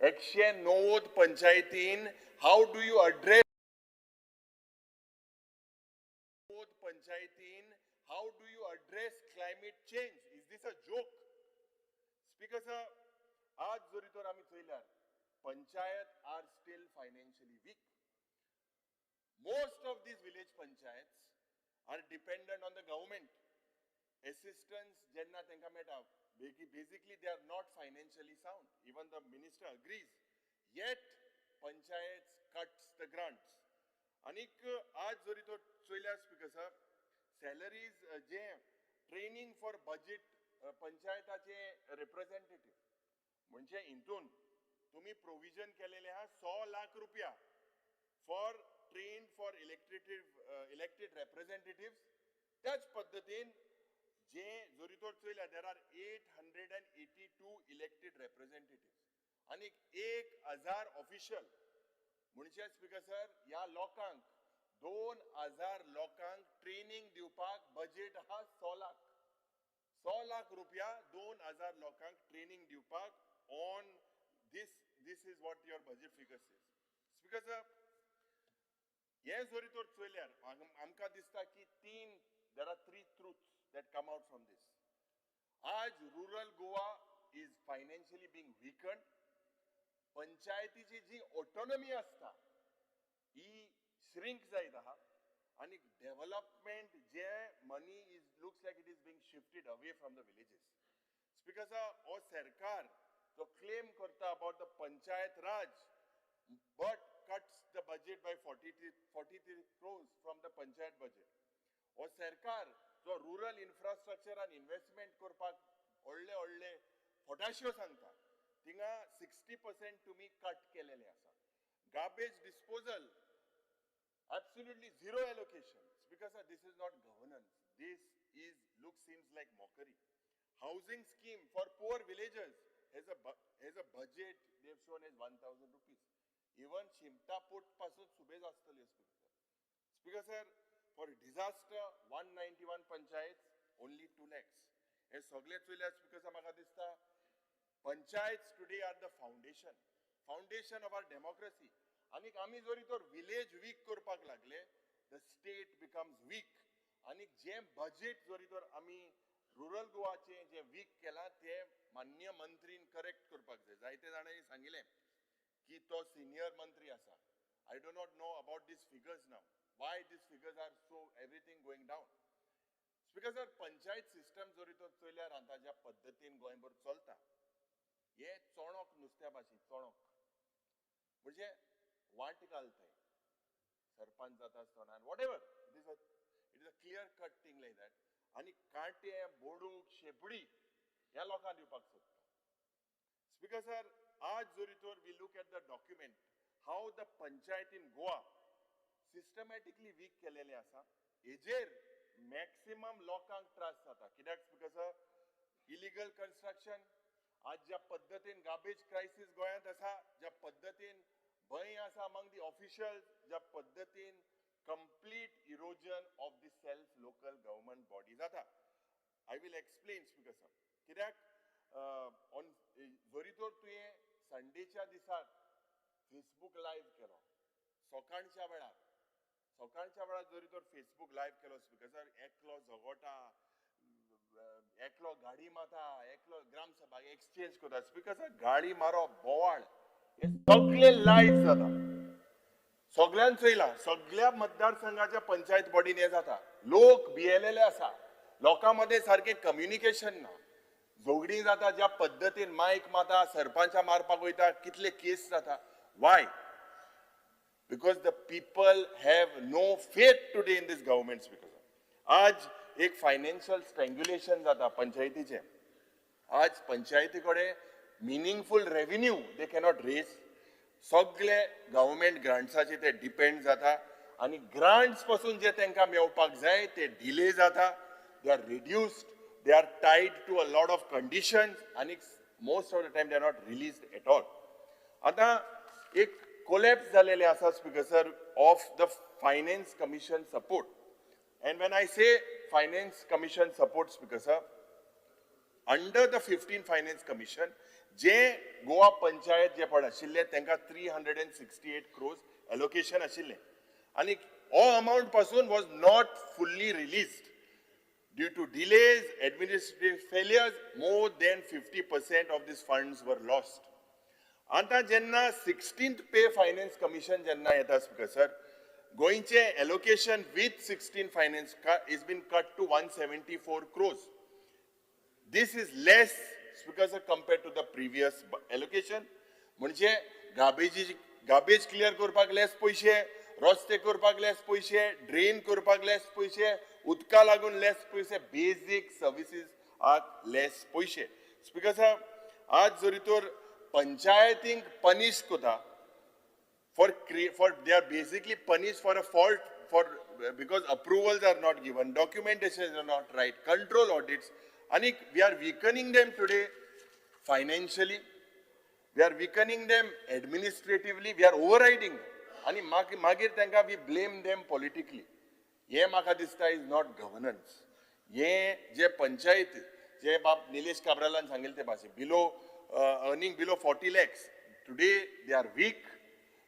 190 पंचायतीन how do you address पंचायतीन how do you address climate change? Is this a joke? Speaker sir, आज जरी तर आमी चोयल्यार panchayat are still financially weak. Most of these village panchayats are dependent on the government assistance. Jenna tenka meta, basically they are not financially sound. Even the minister agrees. Yet panchayats cuts the grants. Anik aaj jori to choyla Speaker sir, salaries je training for budget panchayatache representative म्हणजे intun तुम्ही provision केलेले हा 100 लाख रुपया for trained for elected representatives. त्याच पद्धतीन जे जरी तर चोयल्या there are 882 elected representatives आनी 1000 ऑफिशियल. म्हणजे स्पीकर सर, ह्या लोकांक 2000 लोकांक ट्रेनिंग दिवपाक बजेट आहा 100 लाख. 100 लाख रुपया 2000 लोकांक ट्रेनिंग दिवपाक on this. This is what your budget figures is. Speaker sir, हे जरी तर चोयल्यार आमकां दिसता की there are three truths that come out from this. आज rural Goa is financially being weakened. पंचायतीची जी ऑटोनॉमी आसता ही श्रिंक जायत आहा आनी development J money is looks like it is being shifted away from the villages. Speaker sir, हो सरकार जो claim करता about the panchayat raj but cuts the budget by 43 crores from the panchayat budget. हो सरकार जो rural infrastructure आनी investment करपाक व्हडले व्हडले फटाश्यो सांगता, थिंगा 60% तुमी कट केलेले आसा. Garbage disposal absolutely zero allocation. Speaker sir, this is not governance. This is seems like mockery. Housing scheme for poor villagers has a budget they have shown as 1,000 rupees. Even Shimtaput पासून सुबेज आसतली. Speaker sir, for disaster 191 panchayats only 2 lakhs. हे सगळे चोयल्यार speaker sir म्हाका दिसता panchayats today are the foundation of our democracy. आनीक आमी जरी तर विलेज वीक करपाक लागले, the state becomes weak. आनीक जें बजेट जरी तर आमी रुरल गोवाचें जें वीक केलां तें माननीय मंत्रीन करेक्ट करपाक जाय. जायते जाणांनी सांगिल्लें की तो सिनियर मंत्री आसा. I do not know about these figures now. Why these figures are so everything going down? Speaker sir, panchayat system जरी तर चोयल्यार आतां ज्या पद्दतीन गोंयभर चलता, हे चोणक नुस्त्या भाशेन चोणक म्हणजे वाट घालताय सरपंच जाता आसतना whatever. It is a clear cut thing like that. आनी कांटे बोडूक शेपडी ह्या लोकांक दिवपाक सोदता. स्पीकर सर, आज जरी तर we look at the document how the panchayat in Goa systematically weak केलेले आसा, हेजेर मॅक्सिमम लोकांक त्रास जाता. कित्याक स्पीकर सर, इलिगल कन्स्ट्रक्शन, आज ज्या पद्दतीन गार्बेज क्रायसीस गोंयांत आसा, ज्या पद्दतीन भंय आसा अमंग दी ऑफिशियल्स, ज्या पद्दतीन complete erosion of the self local government body जाता. I will explain speaker sir. कित्याक ऑन जरी तर तुवें संडेच्या दिसाक फेसबूक लायव्ह केलो सकाळच्या वेळार. सकाळच्या वेळार जरी तर फेसबूक लायव्ह केलो स्पीकर सर, एकलो झगोटा, एकलो गाडी मारता, एकलो ग्रामसभा एक्सचेंज करता. स्पीकर सर, गाडी मारप, बोवाळ, हे सगळे लायव्ह जाता, सगळ्यान चोयला, सगळ्या मतदारसंघाच्या पंचायत बॉडीन हे जाता. लोक भियेलेले आसा, लोकां मदें सारकें कम्युनिकेशन ना, झगडीं जाता, ज्या पद्दतीन मायक मारता, सरपंचा मारपाक वयता, कितले केस जाता. Why? Because the people have no faith today in this government. Speaker, आज एक फायनान्शियल स्ट्रँग्युलेशन जाता पंचायतीचें. आज पंचायती कडेन meaningful revenue they cannot raise. सगळे गव्हर्मेंट ग्रांट्साचे ते डिपेंड जाता आनी ग्रांट्स पासून जे तांकां मेळपाक जाय ते डिले जाता. They are reduced, they are tied to a lot of conditions आनी most of the time they are not released at all. आतां एक कोलॅप्स जालेलें आसा speaker sir of the finance commission support. And when I say finance commission support speaker sir, under the 15 finance commission जे गोवा पंचायत जे पण आशिल्ले तांकां 368 crores allocation आशिल्लें आनी हो amount पासून was not fully released due to delays, administrative failures. More than 50% of these funds were lost. आतां जेन्ना 16th pay finance commission जेन्ना येता स्पीकर सर, गोंयचें allocation with 16 finance is been cut to 174 crores. This is less speaker sir compared to the previous allocation. म्हणजे garbage clear करपाक less पयशे, रस्ते करपाक लेस पयशे, ड्रेन करपाक लेस पयशे, उदका लागून लेस पयशे, बेजीक सर्विसीस आक लेस पयशे. स्पीकर सर, आज जरी तर पंचायतींक पनिश करता for they are basically punish for a fault for because approvals are not given, documentation are not right, control audits, आनी we are weakening them today financially, we are weakening them administratively, we are overriding, आनी मागीर तांकां we blame them politically. हें म्हाका दिसता is not governance. हें जे पंचायत जे बाब निलेश काब्रालान सांगिल्लें ते भाशेन below earning below 40 lakhs today they are weak.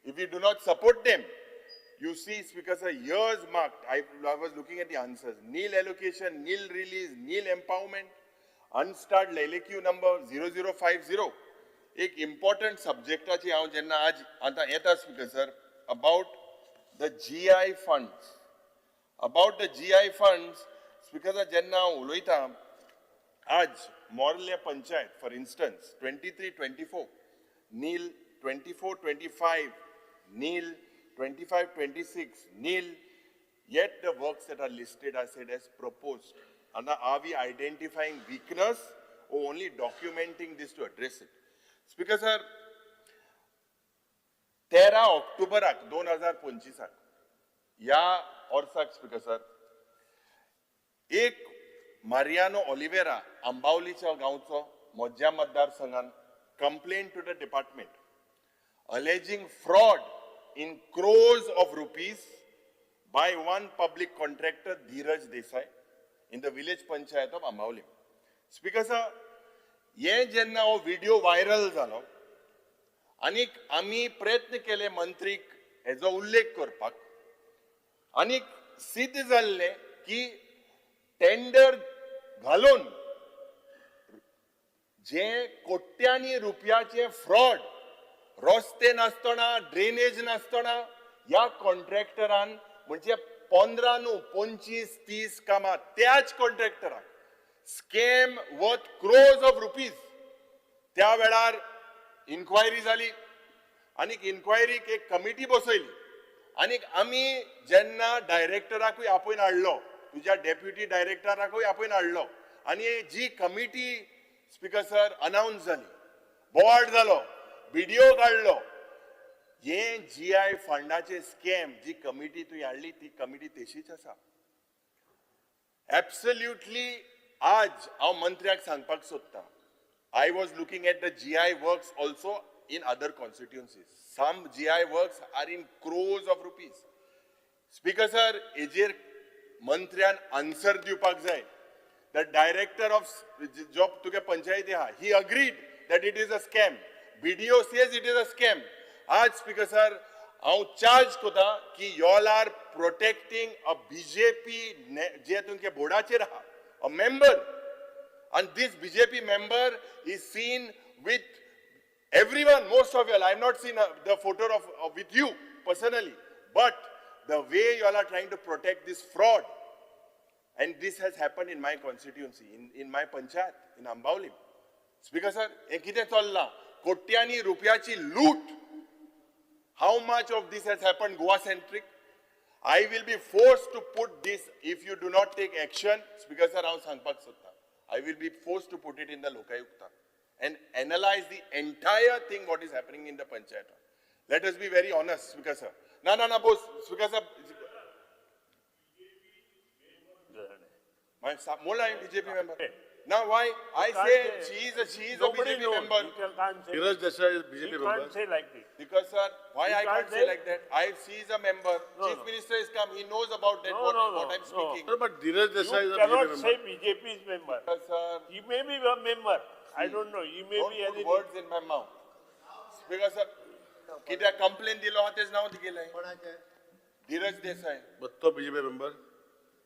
If you do not support them, you see speaker sir, years marked, I was looking at the answers, nil allocation, nil release, nil empowerment, unstarred LAQ number 0050. एक important सब्जेक्टाची हांव जेन्ना आज आतां येता speaker sir, about the GI funds, about the GI funds speaker sir, जेन्ना हांव उलयतां आज Morlem panchayat for instance 23-24 nil, 24-25 nil, 25-26 nil, yet the works that are listed are said as proposed. And are we identifying weakness or only documenting this to address it? Speaker sir, 13 ऑक्टोबराक 2025 ह्या वर्साक speaker sir, एक Mariano Oliveira आंबावलीच्या गांवचो म्हज्या मतदारसंघान complain to the department alleging fraud in crores of rupees by one public contractor Dheeraj Desai in the village panchayat of Ambavali. Speaker sir, हे जेन्ना हो video viral जालो आनीक आमी प्रयत्न केले मंत्रीक हेजो उल्लेख करपाक, आनीक सिद्ध जाल्लें की टेंडर घालून जे कोट्यांनी रुपयाचे फ्रॉड, रस्ते नासतना, ड्रेनेज नासतना ह्या कॉन्ट्रॅक्टरान म्हणजे 15 न्हू 25 30 कामां त्याच कॉन्ट्रॅक्टराक scam worth crores of rupees. त्या वेळार इन्क्वायरी जाली आनीक इन्क्वायरीक एक कमिटी बसयली आनीक आमी जेन्ना डायरेक्टराकूय आपोवन हाडलो, तुज्या डेप्युटी डायरेक्टराकूय आपोवन हाडलो आनी जी कमिटी स्पीकर सर अनाउन्स जाली, बोवाळ जालो, व्हिडिओ काडलो, हे जीआय फंडाचे स्कॅम जी कमिटी तुवें हाडली ती कमिटी तशीच आसा. एब्सोल्युटली आज हांव मंत्र्याक सांगपाक सोदता, I was looking at the GI works also in other constituencies. Some GI works are in crores of rupees. Speaker sir, हेजेर मंत्र्यान आन्सर दिवपाक जाय. The director of जो तुगे पंचायती आहा, he agreed that it is a scam. BDO says it is a scam. आज speaker sir हांव चार्ज करता की y'all are protecting a BJP जे तुमच्या बोर्डाचेर आहा अ मेंबर, आनी this BJP member is seen with everyone, most of y'all. I have not seen the photo of with you personally, but the way y'all are trying to protect this fraud, and this has happened in my constituency, in my panchayat, in Ambaulim. Speaker sir, हे कितें चल्लां? कोट्यांनी रुपयाची लूट. How much of this has happened Goa centric? I will be forced to put this if you do not take action. Speaker sir, हांव सांगपाक सोदता, I will be forced to put it in the Lokayukta and analyze the entire thing what is happening in the panchayat. Let us be very honest, Speaker sir. Na na na boss, Speaker sir. Mola I am BJP member. Now why? I say she is a BJP member. Dheeraj Desai is BJP member. You can't say like this. Because sir, why I can't say like that? I she is a member. No, Chief no. Minister is come. He knows about that. No, what, no, no, what I'm speaking. No, but Dheeraj Desai is a You cannot BJP member. say BJP's member. Because, sir, he may be a member. I don't know. He may don't be put anything. Words in my mouth. Because sir, कित्याक complaint दिलो आहा तेच नांव दिलें. धीरज Desai. But तो BJP member.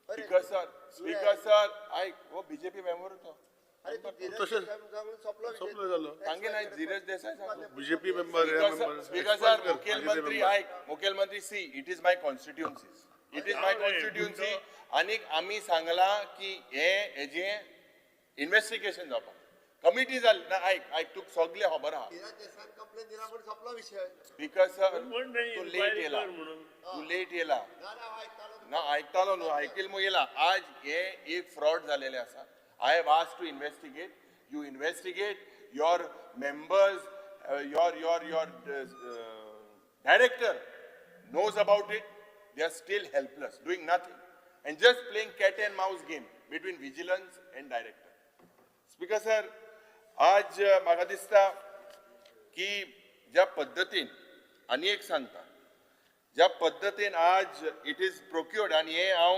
Because sir, Speaker sir, I हो BJP member होतो. सोपलो जालो. सांगे ना धीरज देसाई सांगलो. BJP member. Speaker sir, मुखेलमंत्री आयक, मुखेलमंत्री see, it is my constituency. It is my constituency. आनीक आमी सांगला की हे हेजें इन्वेस्टिगेशन जावपाक कमिटी जाली ना. आयक आयक, तुका सगळें खबर आहा. स्पीकर सर, तूं लेट येयला, तूं लेट येयला ना. आयकतालो न्हू, आयकील मग येयला. आज हे एक फ्रॉड जालेलें आसा. I have asked to investigate. You investigate your members, your director knows about it. They are still helpless, doing nothing and just playing cat and mouse game between vigilance and director. Speaker sir, आज म्हाका दिसता की ज्या पद्दतीन, आनी एक सांगता, ज्या पद्दतीन आज it is procured, आनी हें हांव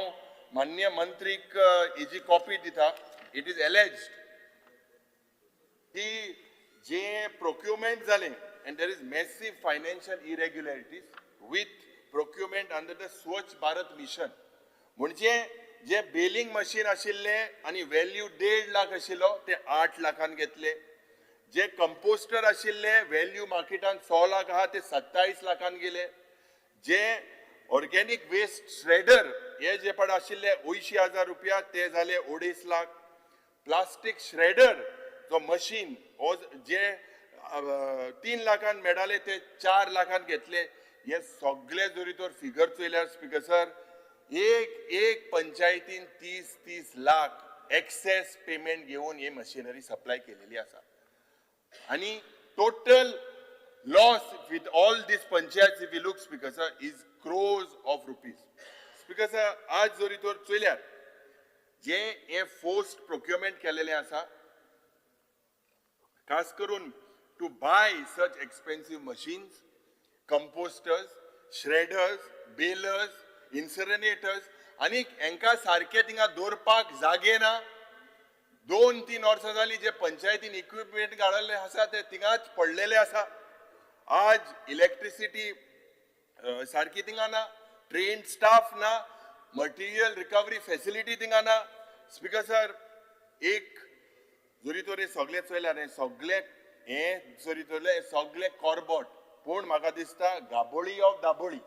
माननीय मंत्रीक हेजी कॉपी दिता. It is alleged की जे प्रोक्युरमेंट जालें, and there is massive financial irregularities with procurement under the Swachh Bharat mission. म्हणजे जे बेलिंग मशीन आशिल्लें आनी व्हॅल्यू 1.5 लाख आशिल्लो ते 8 लाखान घेतले. जे कंपोस्टर आशिल्ले व्हॅल्यू मार्केटान 100 लाख आहा ते 27 लाखान गेले. जे ऑर्गेनीक वेस्ट श्रेडर हे जे पण आशिल्ले 80,000 रुपया ते जाले 2.5 लाख. प्लास्टीक श्रेडर जो मशीन हो जे 3 लाखान मेळाले ते 4 लाखान घेतले. हे सगळे जरी तर फिगर चोयल्यार स्पीकर सर, एक एक पंचायतीन 30-30 लाख एक्सेस पेमेंट घेवन ही मशिनरी सप्लाय केलेली आसा. आनी total loss with all this panchayat if you look speaker sir is crores of rupees. Speaker sir, आज जरी तर चोयल्यार जे हे फोर्स्ड प्रोक्युरमेंट केलेलें आसा, खास करून to buy such expensive machines, composters, shredders, balers, incinerators, आनी हेंकां सारकें थिंगा दवरपाक जागे ना. 2-3 वर्सां जालीं जे पंचायतीन इक्विपमेंट घाडिल्ले आसा ते थिंगाच पडलेले आसा. आज इलेक्ट्रिसिटी सारकी थिंगा ना, ट्रेन्ड स्टाफ ना, मटेरियल रिकवरी फॅसिलिटी थिंगा ना. स्पीकर सर, एक जरी तर सगळें चोयल्यार हें सगळें हें जरी चोयल्यार हें सगळें कॉर्बोट, पूण म्हाका दिसता गाबोळी ऑफ दाबोळी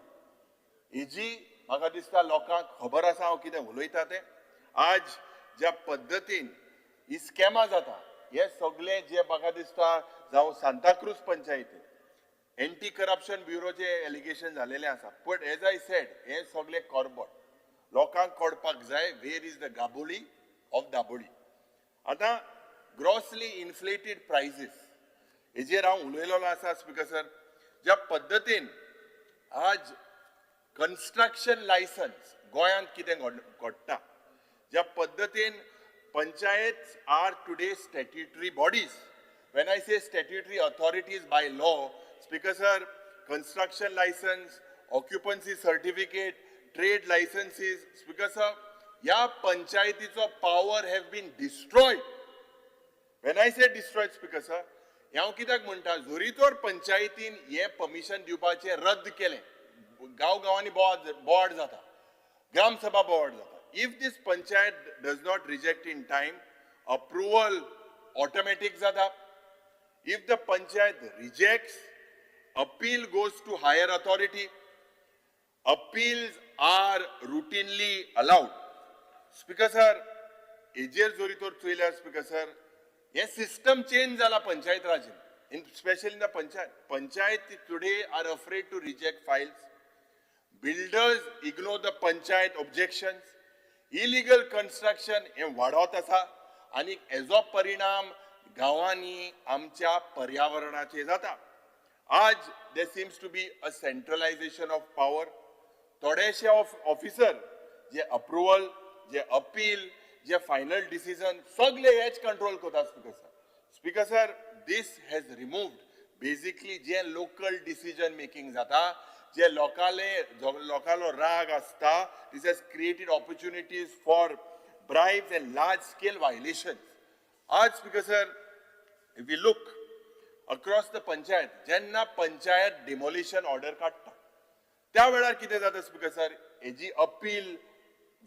हेजी म्हाका दिसता लोकांक खबर आसा हांव कितें उलयता तें. आज ज्या पद्दतीन ही स्कॅमां जाता हे सगळे जे म्हाका दिसता, जावं सांताक्रूज पंचायतीन एंटी करप्शन ब्युरोचे एलिगेशन जालेलें आसा. पण एज I said, हे सगळे कॉर्बोट लोकांक कळपाक जाय where is the Gaboli of Dabolim. आतां ग्रॉसली इन्फ्लेटेड प्रायसीस हेजेर हांव उलयलेलो आसा. स्पीकर सर, ज्या पद्दतीन आज कन्स्ट्रक्शन लायसन्स गोंयांत कितें घडटा, ज्या पद्दतीन panchayat are today statutory bodies. When I say statutory authorities by law, speaker sir, construction licence, occupancy certificate, trade licences, speaker sir, ह्या पंचायतीचो power have been destroyed. When I say destroyed, speaker sir, हें हांव कित्याक म्हणटा, जरी तर पंचायतीन हें permission दिवपाचें रद्द केलें, गांव गांवांनी बोवाळ जाता, ग्रामसभा बोवाळ जाता. If this panchayat does not reject in time, approval automatic जाता. If the panchayat rejects, appeal goes to higher authority. Appeals are routinely allowed. Speaker sir, हेजेर जरी तर चोयल्यार स्पीकर सर, हे सिस्टम चेंज जाला panchayat राजीन, in specially in the panchayat. Panchayat today are afraid to reject files. Builders ignore the panchayat objections. Illegal construction हे वाडत आसा आनी हेजो परिणाम गांवांनी आमच्या पर्यावरणाचेर जाता. आज there seems to be a centralization of power. थोडेशे ऑफिसर जे अप्रुवल, जे अपील, जे फायनल डिसिजन सगळे हेच कंट्रोल करता speaker sir. Speaker sir, this has removed basically J local decision making जाता, जे लोकांलो राग आसता, this has created opportunities for bribes and large scale violation. आज speaker sir, if we look across the panchayat, जेन्ना panchayat demolition order काडटा त्या वेळार कितें जाता स्पीकर सर, हेजी अपील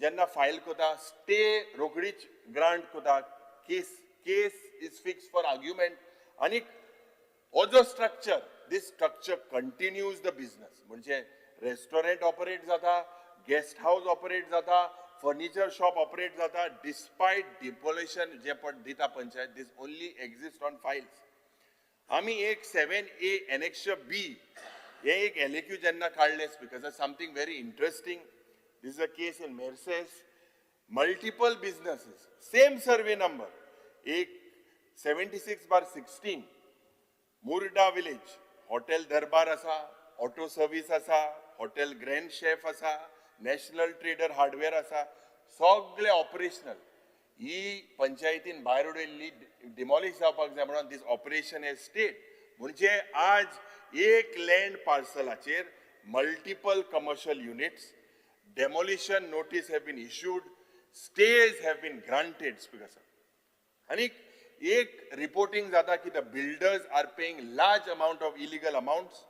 जेन्ना फायल करता, स्टे रोखडीच ग्रांट करता, case is fix for argument. आनी हो जो structure, this structure continues the business. म्हणजे रेस्टॉरंट ऑपरेट जाता, गेस्ट हावज ऑपरेट जाता, फर्निचर शॉप ऑपरेट जाता, डिस्पायट डिमोलिशन जे पण दिता panchayat, this only exist on files. आमी एक 7A annexure B हे एक LAQ जेन्ना काडलें speaker sir, something very interesting. This is a case in Merces, multiple businesses, same survey number, एक 76/16, मुर्डा विलेज, हॉटेल दरबार आसा, ऑटो सर्वीस आसा, हॉटेल ग्रँड शेफ आसा, नॅशनल ट्रेडर हार्डवेअर आसा, सगळे ऑपरेशनल. ही पंचायतीन भायर उडयल्ली, डिमॉलिश जावपाक जाय म्हणून दीस ऑपरेशन एज स्टेट. म्हणजे आज एक land पार्सलाचेर multiple commercial units, demolition notice have been issued, stays have been granted. Speaker sir, आनी एक रिपोर्टिंग जाता की the builders are paying large amount of illegal amounts.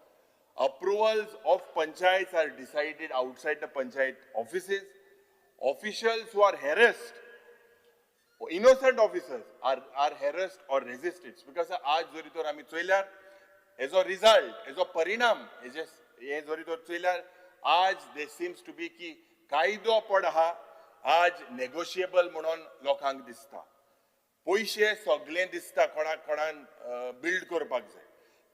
Approvals of panchayats are decided outside the panchayat offices. Officials who are harassed, innocent officers are harassed or resisted. Because आज जरी तर आमी चोयल्यार हेजो result, हेजो परिणाम, हे जरी तर चोयल्यार आज दे सिम्स टू बी की कायदो पड आहा आज नेगोशिएबल म्हणून लोकांक दिसता. पयशे सगळे दिसता कोणाक कोणान बिल्ड करपाक जाय.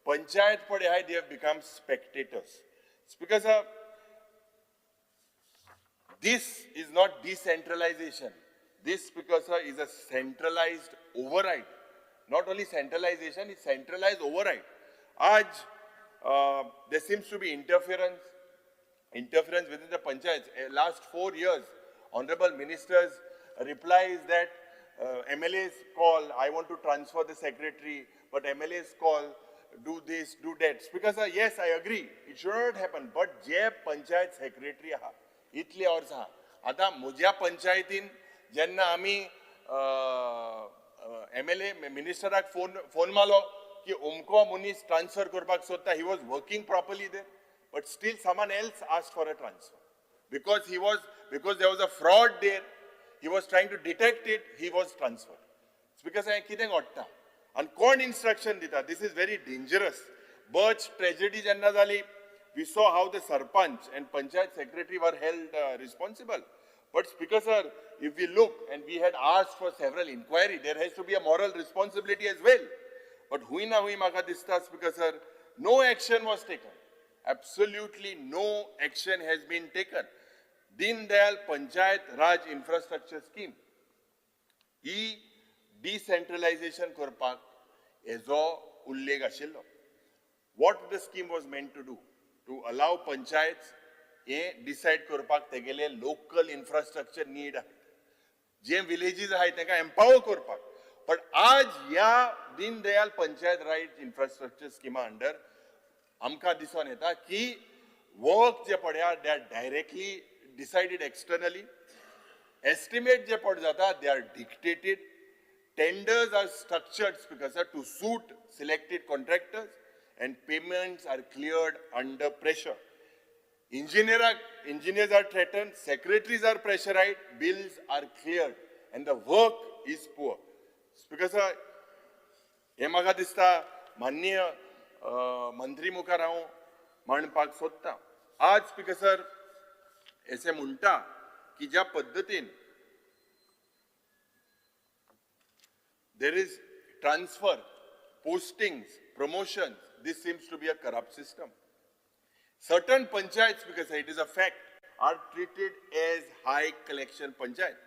पंचायत पडे आहाय, they have become spectators. Speaker sir, this is not decentralization. This, Speaker sir, is a centralized override. Not only centralization, it's centralized override. Aaj, there seems to be interference within the panchayats. Last 4 years, honorable ministers' reply is that MLAs call, I want to transfer the secretary, but MLAs call, do this, do that. Speaker sir, yes, I agree. It should not happen. But je panchayat secretary aha, itle वर्सां आहा. आतां म्हज्या पंचायतीन जेन्ना आमी MLA मिनिस्टराक phone मारलो की अमको मनीस ट्रान्सफर करपाक सोदता, he was working properly there, but still someone else asked for a transfer because there was a fraud there, he was trying to detect it, he was transferred. Speaker sir, हें कितें घडटा आनी कोण instruction दिता? This is very dangerous. Birch tragedy जेन्ना जाली, we saw how the sarpanch and panchayat secretary were held responsible. But Speaker sir, if we look, and we had asked for several inquiry, there has to be a moral responsibility as well. But hui na hui maka dista, Speaker sir, no action was taken. Absolutely no action has been taken. Deen Dayal Panchayat Raj Infrastructure Scheme, he decentralization करपाक हेजो उल्लेख आशिल्लो. What the scheme was meant to do? To allow panchayats हे decide करपाक तेगेले local infrastructure need आहात, जे villages आहात तांकां एम्पावर करपाक. बट आज ह्या दीनदयाल पंचायत राज इन्फ्रास्ट्रक्चर स्किमा अंडर आमकां दिसून येता की वर्क जे पळया they are directly decided externally, estimate जे पड जाता they are dictated, tenders are structured, Speaker sir, to suit selected contractors and payments are cleared under pressure. Engineers are threatened, secretaries are pressurized, bills are cleared, and the work is poor. Speaker sir, हे म्हाका दिसता माननीय मंत्री मुखार हांव मांडपाक सोदता. आज स्पीकर सर अशें म्हणटा की ज्या पद्दतीन there is transfer, postings, promotions, this seems to be a corrupt system. Certain panchayats, because it is a fact, are treated as high collection panchayat.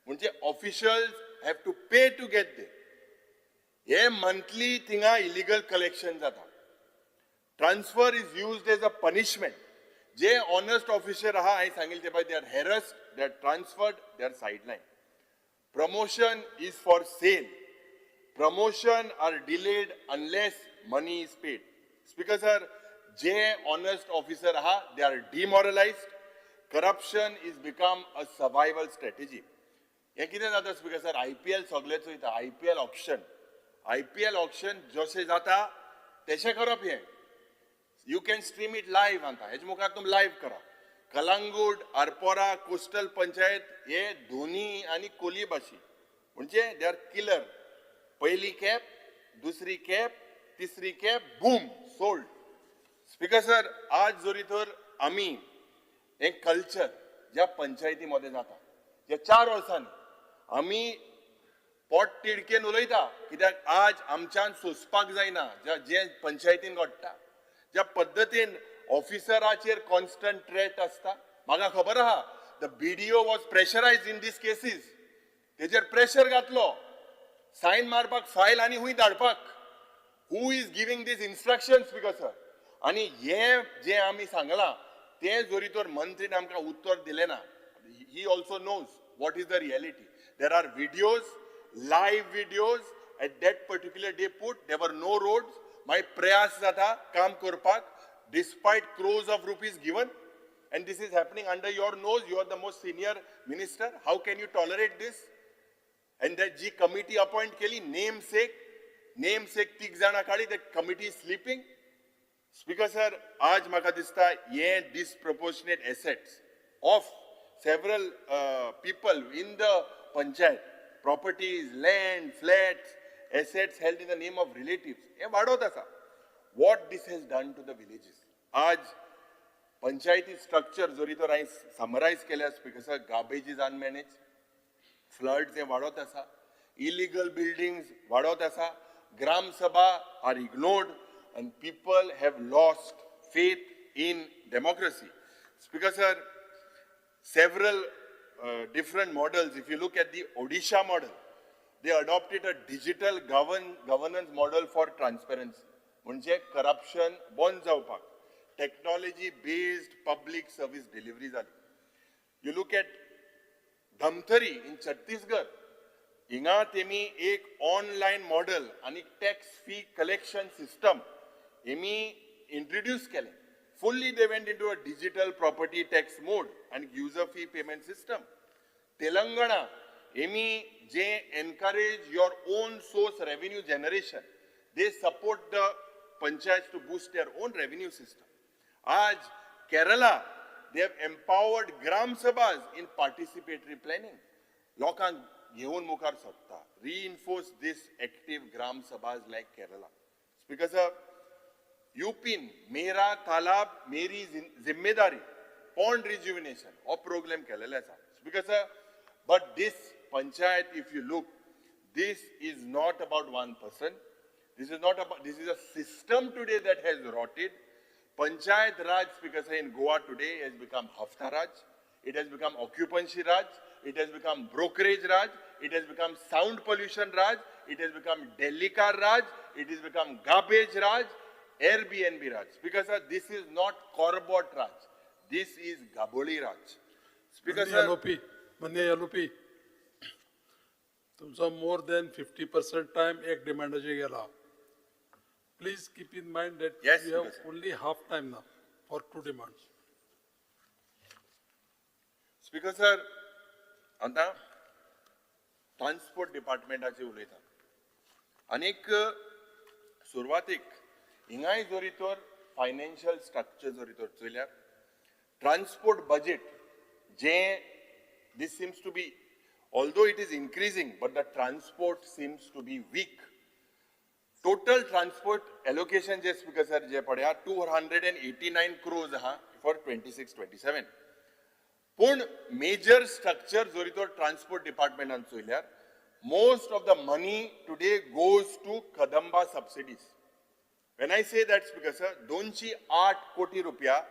म्हणजे officials have to pay to get there. हे monthly थिंगा illegal collection जाता. Transfer is used as a punishment. J honest officer आहा हांवें सांगिल्लें ते पळय, they are harassed, they are transferred, they are sidelined. Promotion is for sale. Promotion are delayed unless money is paid. Speaker sir, J honest officer aha, they are demoralized. Corruption is become a survival strategy. हे कितें जाता speaker sir, IPL सगळेच वयता, IPL auction. IPL auction जशें जाता तशें करप हें. You can stream it live आतां, हेजे मुखार तुमी लायव्ह करा. कलांगूट, आरपोरा, कोस्टल पंचायत हे धोनी आनी कोली भाशी म्हणजे they are killer. पयली कॅप, दुसरी कॅप, तिसरी cap, boom, sold. Speaker sir, आज जरी तर आमी हें कल्चर ज्या पंचायती मदें जाता ज्या 4 वर्सांनी आमी पोट तिडकेन उलयता, कित्याक आज आमच्यान सोंसपाक जायना ज्या जे पंचायतीन घडटा, ज्या पद्दतीन ऑफिसराचेर कॉन्स्टंट थ्रेट आसता. म्हाका खबर आहा the BDO was pressurise in these cases. तेजेर प्रेशर घातलो सायन मारपाक, फायल आनी खूंय धाडपाक. Who is giving these instruction speaker sir? आनी हें जें आमी सांगलां तें जरी तर मंत्रीन आमकां उत्तर दिलें ना, he also knows what is the reality. There are videos, live videos at that particular day put, there were no roads. मागीर प्रयास जाता काम करपाक despite crores of rupees given, and this is happening under your nose. You are the most senior minister. How can you tolerate this? And that G committee appoint केली, name sake 3 जाणां काडली, that committee is sleeping. Speaker sir, आज म्हाका दिसता हे disproportionate assets of several people in the panchayat, properties, land, flats, assets held in the name of relatives, हे वाडत आसा. What this has done to the villages. आज पंचायती structure जरी तर हांवें समरायज केल्या speaker sir, garbage is unmanage, floods हे वाडत आसा, इलिगल बिल्डिंग्स वाडत आसा, gram sabha are ignored, and people have lost faith in democracy. Speaker sir, several different models. If you look at the Odisha model, they adopted a digital governance model for transparency. म्हणजे corruption बंद जावपाक technology based public service delivery जाली. You look at Dhamtari in Chhattisgarh, हिंगा तेमी एक online model आनी tax fee collection system हेमी introduce केलें. Fully they went into a digital property tax mode and user fee payment system. Telangana हेमी जे encourage your own source revenue generation, they support the panchayat to boost their own revenue system. आज Kerala, they have empowered gram sabhas in participatory planning. लोकांक घेवन मुखार सोदता. Reinforce this active gram sabhas like Kerala. Speaker sir, UPin Mera Talab Meri Zimmedari pond rejuvenation हो programme केलेलो आसा. Speaker sir, but this panchayat, if you look, this is not about one person. This is not about, this is a system today that has rotted. Panchayat Raj, Speaker sir, in Goa today has become Hafta Raj. It has become occupancy Raj. It has become brokerage Raj. It has become sound pollution Raj. It has become Delhi car Raj. It has become garbage Raj, Airbnb Raj. Speaker sir, this is not Corbett Raj. This is Gaboli Raj. Speaker sir, Manya LOP, तुमचो more than 50% time एक डिमांडाचेर गेला. Please keep in mind that yes, we have only half time now for 2 demands. Speaker sir, आतां transport डिपार्टमेंटाचेर उलयता. आनीक सुरवातीक हिंगाय जरी तर फायनान्शियल स्ट्रक्चर जरी तर चोयल्यार ट्रान्सपोर्ट बजेट जें this seems to be, although it is increasing, but the transport seems to be weak. Total transport allocation J speaker sir जे पळया 289 crores आहा फॉर 26-27. पूण मेजर स्ट्रक्चर जरी तर transport डिपार्टमेंटान चोयल्यार most of the money today goes to Kadamba subsidies. When I say that, Speaker sir, 208 कोटी रुपया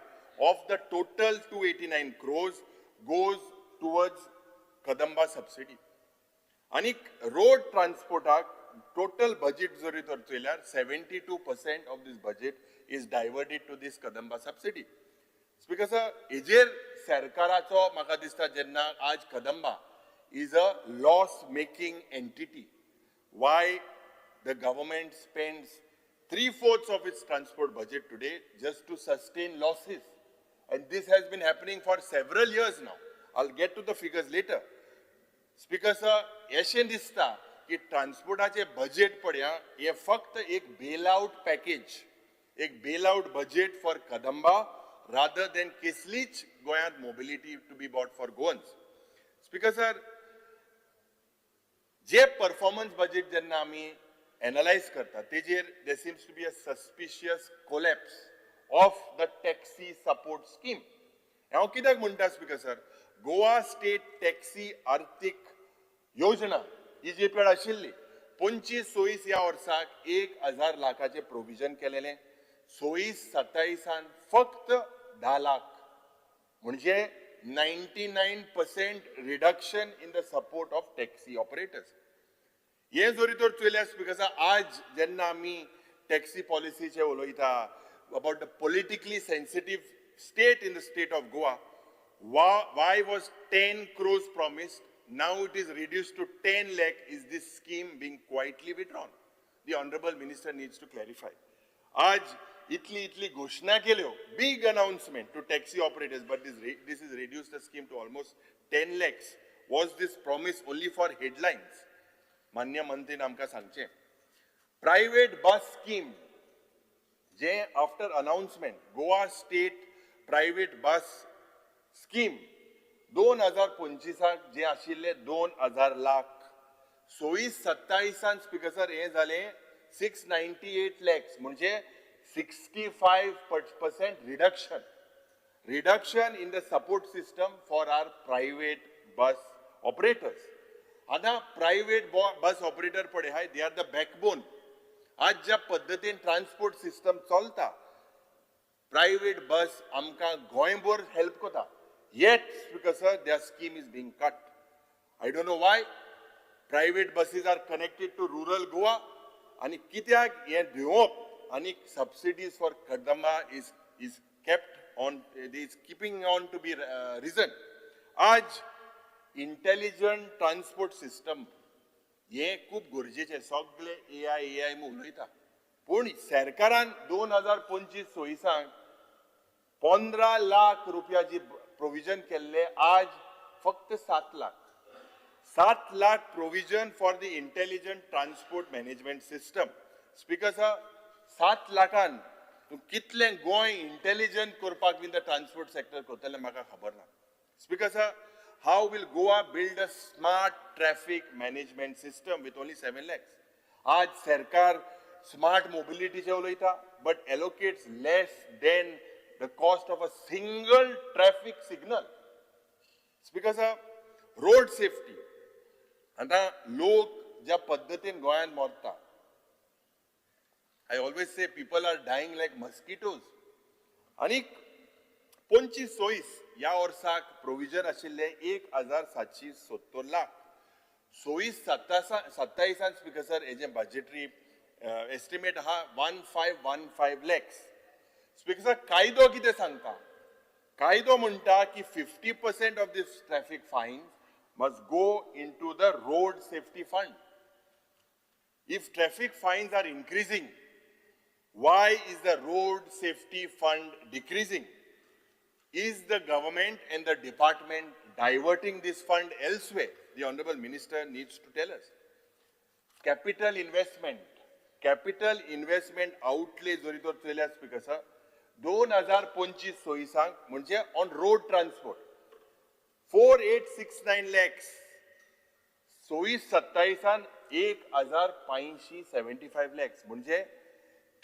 of the total 289 crores goes towards Kadamba subsidy. आनी road ट्रान्सपोर्टाक total budget जरी तर चोयल्यार 72% of this budget is diverted to this Kadamba subsidy. Speaker sir, हेजेर सरकाराचो म्हाका दिसता जेन्ना आज Kadamba is a loss making entity, why the government spends 3/4 of its transport budget today just to sustain losses? And this has been happening for several years now. I'll get to the figures later. Speaker sir, अशें दिसता की ट्रान्सपोर्टाचे budget पळया हे फक्त एक bail out package, एक bail out budget for Kadamba rather than कसलीच गोंयांत mobility to be bought for Goans. Speaker sir, J performance budget जेन्ना आमी एनालायज करता तेजेर there seems to be a suspicious collapse of the taxi support scheme. हांव कित्याक म्हणटा speaker sir, Goa state taxi आर्थीक योजना ही जी पळ आशिल्ली 25-26 ह्या वर्साक 1,000 लाखाचें प्रोविजन केलेलें, 26-27 फक्त 10 लाख, म्हणजे 99% reduction in the support of taxi operators. हे जरी तर चोयल्यार स्पीकर सर, आज जेन्ना आमी टॅक्सी पॉलिसीचे उलयता about the politically sensitive state in the state of Goa, why was 10 crores promised? Now it is reduced to 10 lakh. Is this scheme being quietly withdrawn? The Honorable Minister needs to clarify. आज इतली इतली घोषणा केल्यो, big announcement to taxi operators, but this is reduced the scheme to almost 10 lakhs. Was this promise only for headlines? मान्य मंत्रीन आमकां सांगचें. Private बस scheme जे after announcement Goa state private bus scheme 2025 जे आशिल्ले 2,000 lakh, 26-27 speaker sir हे जालें 698 lakhs, म्हणजे 65% reduction in the support system for our private bus operators. आतां private bus operator पळय आहाय, they are the backbone. आज ज्या पद्दतीन ट्रान्सपोर्ट सिस्टम चलता, प्रायव्हेट बस आमकां गोंयभर हेल्प करता. Yet, Speaker sir, their scheme is being cut. I don't know why. Private buses are connected to rural Goa. आणि कित्याक हें दिवप आनी subsidies for Kadamba is kept on, is keeping on to be reason. आज intelligent transport system हें खूब गरजेचें, सगळे AI म्हूण उलयता, पूण सरकारान 2025-26 15 लाख रुपया जी प्रोविजन केल्ले, आज फक्त 7 lakh, 7 lakh provision for the intelligent transport management system. Speaker sir, 7 लाखान तूं कितलें गोंय इंटेलिजंट करपाक बीन the transport sector करतलें म्हाका खबर ना. Speaker sir, how will Goa build a smart traffic management system with only 7 lakhs? आज सरकार स्मार्ट मोबिलिटीचे उलयता, but allocates less than the cost of a single traffic signal. Speaker sir, road safety. आतां लोक ज्या पद्दतीन गोंयांत मरता, I always say people are dying like mosquitoes. आनी 25-26 ह्या वर्साक प्रोविजन आशिल्लें 1,770 लाख, 26-27 स्पीकर सर हेजें बजेटरी एस्टिमेट आहा 1,515 lakhs. Speaker sir, कायदो कितें सांगता? कायदो म्हणटा की 50% of this traffic fine must go into the road safety fund. If traffic fines are increasing, why is the road safety fund decreasing? Is the government and the department diverting this fund elsewhere? The Honorable Minister needs to tell us. Capital investment, capital investment outlay जरी तर चोयल्यार speaker sir 2025-26 म्हणजे on road transport 4869 lakhs, 26-27 1575 lakhs. म्हणजे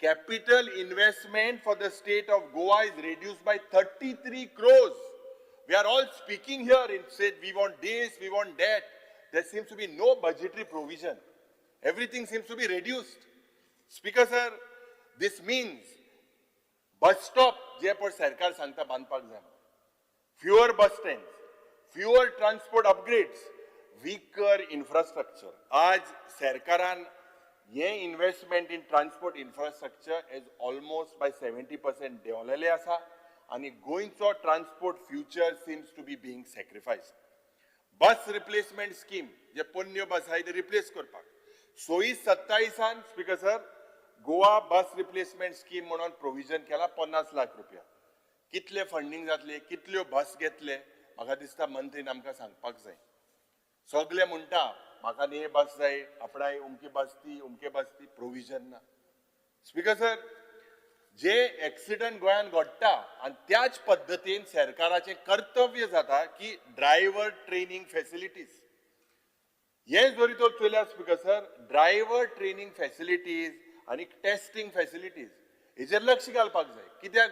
capital investment for the state of Goa is reduced by 33 crores. We are all speaking here and said we want this, we want that. There seems to be no budgetary provision. Everything seems to be reduced. Speaker sir, this means bus stop जे पळय सरकार सांगता बांदपाक जाय, fewer bus stands, fewer transport upgrades, weaker infrastructure. आज सरकारान हे investment in transport infrastructure is almost by 70% देंवलेले आसा आनी गोंयचो transport future seems to be being sacrificed. Bus replacement scheme जे पोन्न्यो बस आहाय ते रिप्लेस करपाक 26-27 speaker sir Goa bus replacement scheme म्हणून प्रोविजन केला 50 लाख रुपया. कितले फंडींग जातले, कितल्यो बस घेतले, म्हाका दिसता मंत्रीन आमकां सांगपाक जाय. सगळे म्हणटा म्हाका न्ही बस जाय, आपणाय उमकी बस ती उमके बस ती, प्रोविजन ना. स्पीकर सर जे एक्सिडंट गोंयांत घडटा आनी त्याच पद्दतीन सरकाराचें कर्तव्य जाता की ड्रायव्हर ट्रेनिंग फॅसिलिटीज हे जरी तर चोयल्यार speaker sir driver training facilities आनी टेस्टिंग फॅसिलिटीज हेजेर लक्ष घालपाक जाय. कित्याक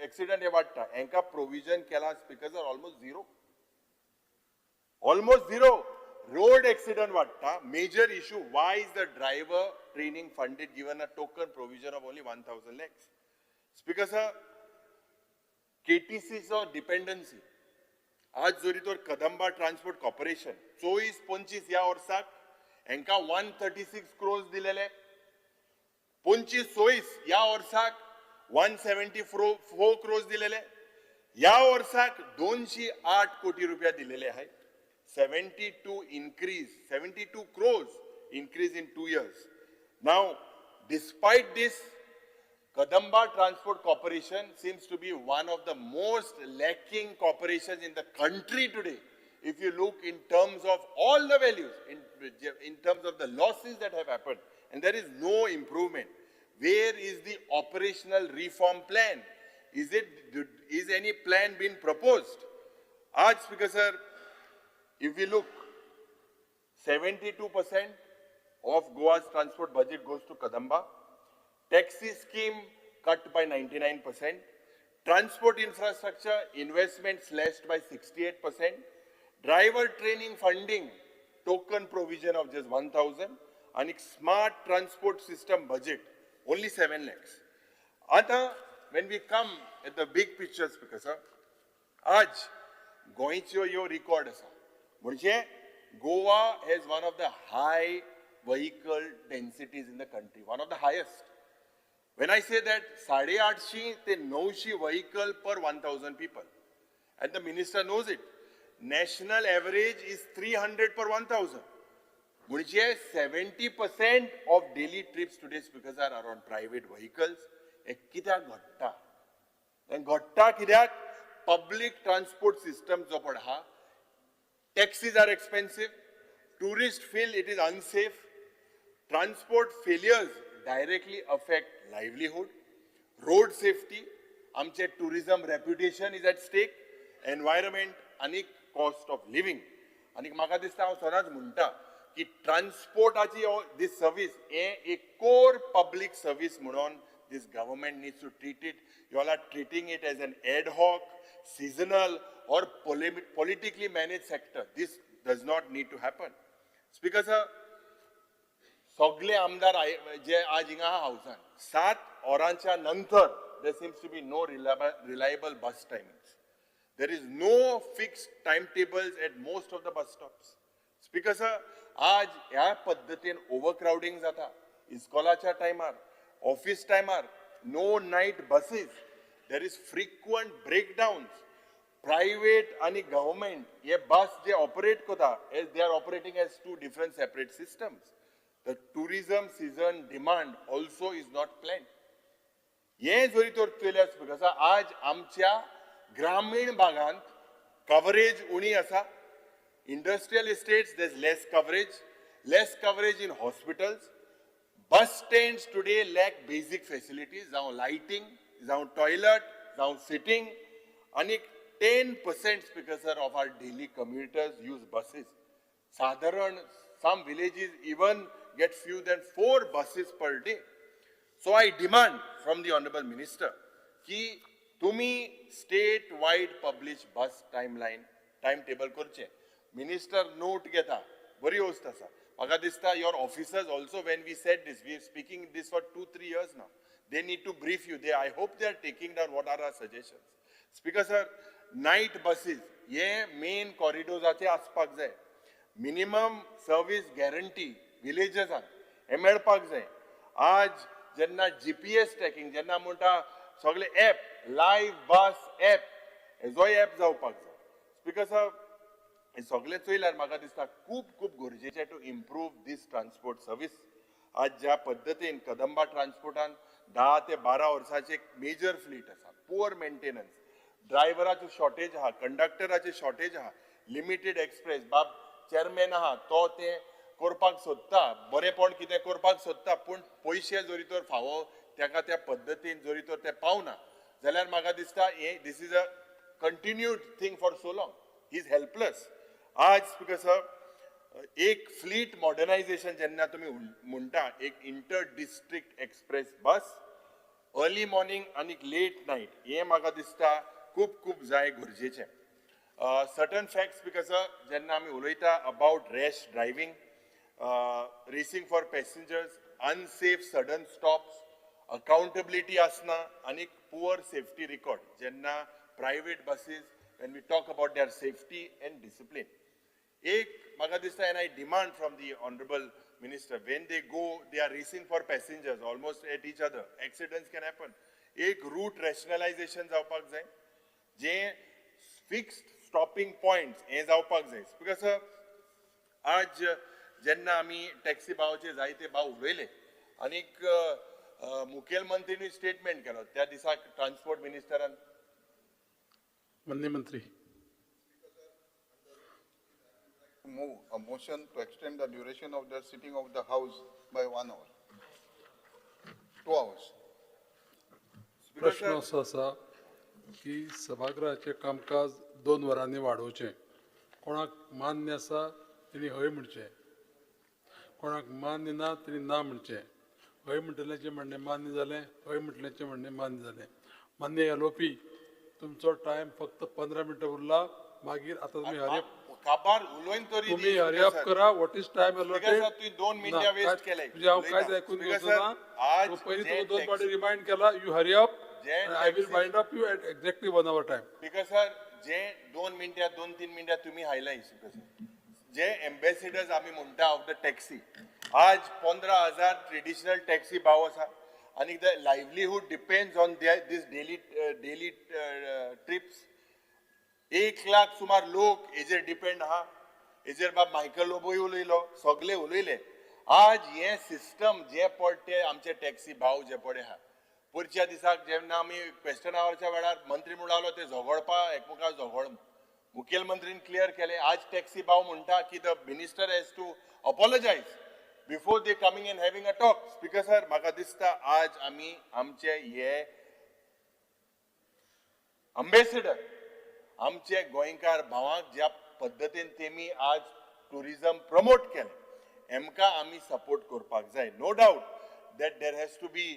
एक्सिडंट हे वाडटा, हेंकां प्रोविजन केलां speaker sir almost zero, almost zero. Road accident वाडटा, major issue. Why is the driver training funded given a token provision of only 1000 lakhs? Speaker sir केटीसीचो dependency आज जरी तर कदंबा ट्रान्सपोर्ट कॉर्पोरेशन 24-25 ह्या वर्साक हेंकां 136 क्रोर्स दिलेले, 25-26 ह्या वर्साक 174 क्रोर्स दिलेले, ह्या वर्साक 208 कोटी रुपया दिलेले आहाय. 72 crores increase in 2 years. Now, despite this, Kadamba Transport Corporation seems to be one of the most lacking corporations in the country today. If you look in terms of all the values, in terms of the losses that have happened, and there is no improvement. Where is the operational reform plan? Is any plan been proposed? Aaj, Speaker sir, if we look, 72% of Goa's transport budget goes to Kadamba. Taxi scheme cut by 99%. Transport infrastructure investment slashed by 68%. Driver training funding, token provision of just 1,000. And smart transport system budget, only 7 lakhs. Ata, when we come at the big picture, Speaker sir, aaj गोंयचो ह्यो record आसा. म्हणजे Goa has one of the high vehicle densities in the country, one of the highest. When I say that 850 ते 900 vehicle per 1000 people, and the minister knows it. National average is 300 per 1000. म्हणजे 70% of daily trips today, speakers, are on private vehicles. हे कित्याक घडटा? हें घडटा कित्याक public transport system जो पळय आहा, taxis are expensive, tourist feel it is unsafe, transport failures directly affect livelihood, road safety, आमचे tourism reputation is at stake, environment आनी कॉस्ट ऑफ लिव्हिंग. आनी म्हाका दिसता हांव सदांच म्हणटा की ट्रान्सपोर्टाची दीस सर्वीस हें एक कोर पब्लीक सर्वीस म्हणून this government needs to treat it. You all are treating it as an ad hoc, seasonal or politically managed sector. This does not need to happen. Speaker sir, सगळे आमदार जे आज हिंगा हावसान 7 वरांच्या नंतर there seems to be no reliable bus timings. There is no fixed timetables at most of the bus stops. Speaker sir, आज ह्या पद्दतीन ओव्हरक्रावडींग जाता. इस्कॉलाच्या टायमार, ऑफिस टायमार, no night buses, there is frequent breakdowns. Private आनी गव्हर्मेंट हे बस जे operate करता, as they are operating as two different separate systems. The tourism season demand also is not planned. हे जरी तर चोयल्यार स्पीकर सर, आज आमच्या ग्रामीण भागांत कवरेज उणी आसा. Industrial estates there is less coverage, less coverage in hospitals. Bus stands today lack basic facilities, जावं लायटींग, जावं टॉयलट, जावं सिटींग. आनी 10%, Speaker sir, of our daily commuters use buses. सादारण some villages even get few than four buses per day. So I demand from the honourable minister की तुमी state wide publish bus timeline, time table करचें. Minister note घेता, बरी वस्त आसा. म्हाका दिसता your officers also, when we said this, we are speaking this for 2-3 years now, they need to brief you. They, I hope they are taking down what are our suggestions. Speaker sir, night buses हे main कॉरिडोर्साचे आसपाक जाय. Minimum service guarantee विलेजसांक हें मेळपाक जाय. आज जेन्ना GPS tracking जेन्ना म्हणटा, सगळे एप, लायव्ह बस एप, हेजोय एप जावपाक जाय. स्पीकर सर, हें सगळें चोयल्यार म्हाका दिसता खूब खूब गरजेचें to improve this transport service. आज ज्या पद्दतीन कदंबा ट्रान्सपोर्टान 10 ते 12 वर्सांची एक मेजर फ्लीट आसा, पुअर मेंटेनन्स, ड्रायव्हराचो शॉर्टेज आहा, कंडक्टराचे शॉर्टेज आहा, लिमिटेड एक्सप्रेस. बाब चेअरमॅन आहा तो ते करपाक सोदता, बरेपण कितें करपाक सोदता, पूण पयशे जरी तर फावो ताका त्या पद्दतीन जरी तर ते पावना जाल्यार म्हाका दिसता हे this is a continued thing for so long, he is helpless. आज स्पीकर सर, एक फ्लीट मॉडर्नायझेशन जेन्ना तुमी म्हणटा, एक inter district express bus early morning आनी लेट नायट, हें म्हाका दिसता खूब खूब जाय, गरजेचें. सर्टन फॅक्ट्स, because जेन्ना आमी उलयता about rash driving, racing for passengers, unsafe sudden stops, accountability आसना आनी पुअर सेफ्टी रिकॉर्ड, जेन्ना private buses, when we talk about their safety and discipline, एक म्हाका दिसता, and I demand from the honourable minister, when they go, they are racing for passengers almost at each other, accidents can happen. एक route rationalisation जावपाक जाय, जे fixed stopping points हे जावपाक जाय. Because आज जेन्ना आमी टॅक्सी भावाचे जायते भाव उलयले आनीक मुखेलमंत्रीनी स्टेटमेंट केलो त्या दिसाक ट्रान्सपोर्ट मिनिस्टरान माननीय मंत्री. Move a motion to extend the duration of the sitting of the house by one hour. 2 hours. प्रश्न असो आसा की सभागृहाचें कामकाज 2 वरांनी वाडोवचें. कोणाक मान्य आसा तेणी हय म्हणचें, कोणाक मान्य ना तेणी ना म्हणचें. हय म्हणटल्याचें म्हणणें मान्य जालें, हय म्हणटल्याचें म्हणणें मान्य जालें. मान्य एलओपी, तुमचो टायम फक्त 15 मिनटां उरला. मागीर आतां तुमी हरी काबार उलोवन तरी. तुमी हरी अप करा. What is time allotted? तुवें 2 मिनटां वेस्ट केले. म्हणजे हांव कांयच आयकून घेवचो ना. पयलीं तुका दोन फावटी रिमायंड केला. You hurry up. I will wind up you at exactly one hour time. Because sir, जे 2 मिनटां, 2-3 मिनटां तुमी हायलायट, स्पीकर सर, जे एम्बेसिडर्स आमी म्हणटा ऑफ the taxi, आज 15,000 ट्रेडिशनल टॅक्सी भाव आसा आनी the livelihood depends on this daily trips. 1 lakh सुमार लोक हेजेर डिपेंड आहा. हेजेर बाब मायकल लोबोय उलयलो, सगळे उलयले. आज हे सिस्टम जे पडटे आमचे टॅक्सी भाव जे पडे आहा, पुरच्या दिसाक जेन्ना आमी क्वेश्चन आवरच्या वेळार मंत्री म्हणलो ते झगडपा एकमेकां झगड, मुखेलमंत्रीन क्लियर केले. आज टॅक्सी भाव म्हणटा की the minister has to apologise before they coming and having a talk. Speaker sir, म्हाका दिसता आज आमी आमचे हे अम्बेसिडर, आमचे गोंयकार भावांक ज्या पद्दतीन तेमी आज टुरिजम प्रमोट केलें, हेमकां आमी सपोर्ट करपाक जाय. No doubt that there has to be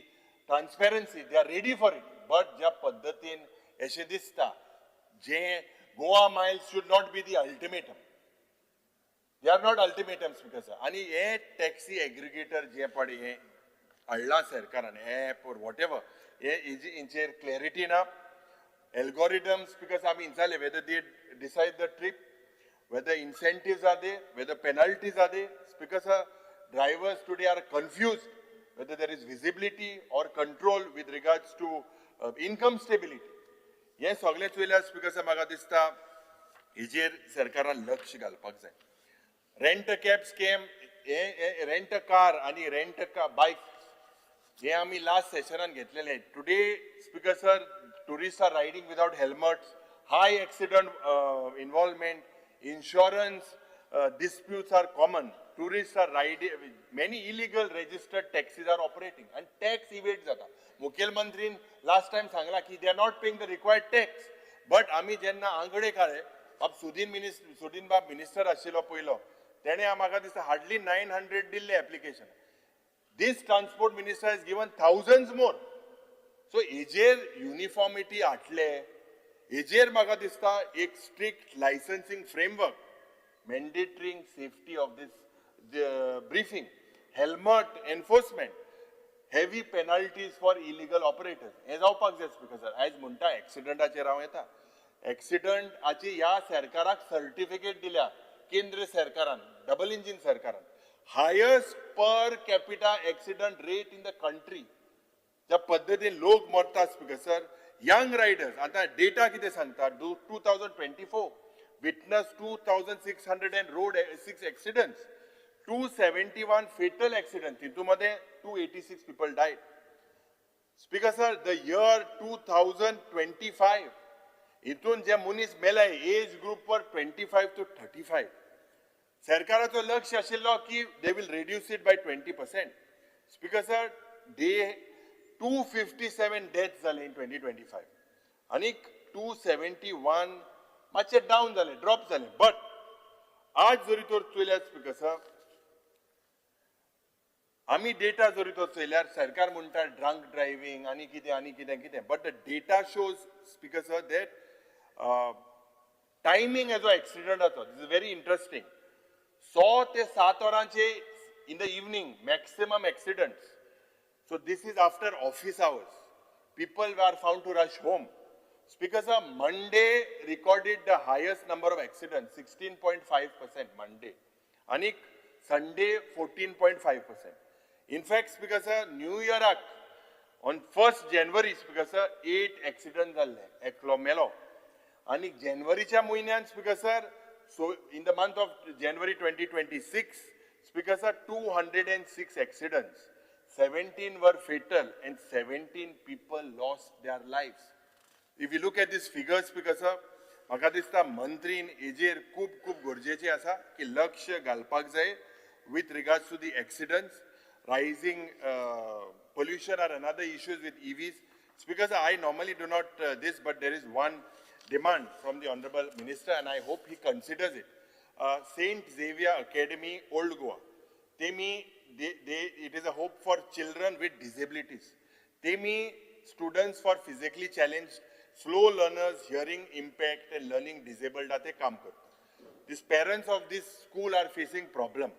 transparency, they are ready for it, but ज्या पद्दतीन अशें दिसता जे Goa Miles should not be the ultimatum. They are not ultimatum, Speaker sir. आनी हे टॅक्सी एग्रिगेटर जे पळय हे हाडलां सरकारान, एप ऑर what ever, हे हेंचेर क्लॅरिटी ना. Algorithms, because आमी विचारले whether they decide the trip, whether incentives are there, whether penalties are there. Because drivers today are confused whether there is visibility or control with regards to income stability. हे सगळें चोयल्यार, speaker, म्हाका दिसता हेजेर सरकारान लक्ष घालपाक जाय. रेंट कॅब स्कॅम, हे रेंट कार आनी रेंट बायक हे आमी लास्ट सेशनान घेतलेले. Today, Speaker sir, tourist are riding without helmets, high accident involvement, insurance disputes are common. Tourists are riding, many illegal registered taxis are operating and tax evade जाता. मुखेलमंत्रीन last time सांगला की they are not paying the required tax. But आमी जेन्ना आंगडे काडले, बाब सुदीन बाब minister आशिल्लो पयलो, तेणे म्हाका दिसता हार्डली 900 दिल्ले application. This transport minister has given thousands more. So हेजेर युनिफॉर्मिटी हाडले, हेजेर म्हाका दिसता एक strict licensing framework, mandatory safety of this briefing, helmet enforcement, heavy penalties for illegal operators. हें जावपाक जाय स्पीकर सर. आयज म्हणटा एक्सिडंटाचेर हांव येता. एक्सिडंटाची ह्या सरकाराक सर्टिफिकेट दिल्या केंद्र सरकारान, डबल इंजीन सरकारान. Highest per capita accident rate in the country. ज्या पद्दतीन लोक मरता स्पीकर सर, यंग रायडर्स. आतां डेटा कितें सांगता, 2024 witness 2600 and road 6 accidents, 271 fatal accidents, तितून मध्ये 286 people died. Speaker sir, the year 2025 हितून जे मनीस मेले एज ग्रुप वर 25 to 35. सरकाराचो लक्ष आशिल्लो की they will reduce it by 20%. Speaker sir, they 257 death जाले इन 2025 आनी 271 मातशे डावन जाले, ड्रॉप जाले. बट आज जरी तर चोयल्यार स्पीकर सर, आमी डेटा जरी तर चोयल्यार सरकार म्हणटा ड्रंक ड्रायव्हिंग आनी कितें आनी कितें कितें, but the data shows speaker sir that timing हेजो एक्सिडंटाचो this is very interesting. 100 ते 7 वरांचे in the evening maximum accidents. So this is after office hours. People were found to rush home. Speaker sir, Monday recorded the highest number of accidents, 16.5% Monday. Anik Sunday 14.5%. In fact, Speaker sir, New Year on 1st January, Speaker sir, 8 accidents जाल्ले, एकलो मेलो. Anik Januaryच्या म्हयन्यान Speaker sir, so in the month of January 2026, Speaker sir, 206 accidents. 17 were fatal and 17 people lost their lives. If you look at these figures, Speaker sir, म्हाका दिसता मंत्रीन हेजेर खूब खूब गरजेचें आसा की लक्ष घालपाक जाय with regards to the accidents. Rising pollution are another issues with EVs. Speaker sir, I normally do not this, but there is one demand from the Honorable Minister and I hope he considers it. Saint Xavier Academy, Old Goa. It is a hope for children with disabilities. Temi students for physically challenged, slow learners, hearing impact and learning disabled ते काम करता. These parents of this school are facing problem.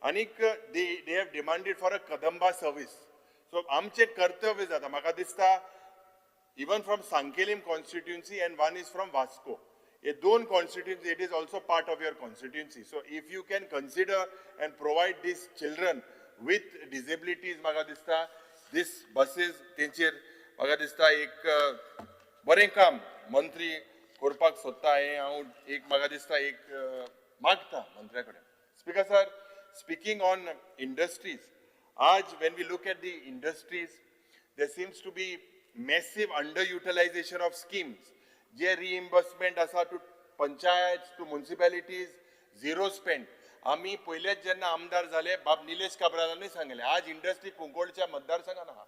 Anik they have demanded for a Kadamba service. So आमचे कर्तव्य जाता म्हाका दिसता even from Sanquelim constituency and one is from Vasco. A दोन constituency, it is also part of your constituency. So if you can consider and provide these children with disabilities, म्हाका दिसता this buses तेंचेर म्हाका दिसता एक बरें काम मंत्री करपाक सोदता हें हांव एक म्हाका दिसता एक मागता मंत्र्या कडेन. Speaker sir, speaking on industries, आज when we look at the industries, there seems to be massive underutilization of schemes. J reimbursement आसा to panchayat, to municipalities, zero spend. आमी पयलेच जेन्ना आमदार जाले बाब निलेश काब्रालानूय सांगलें आज इंडस्ट्री कुंकळच्या मतदारसंघान आहा,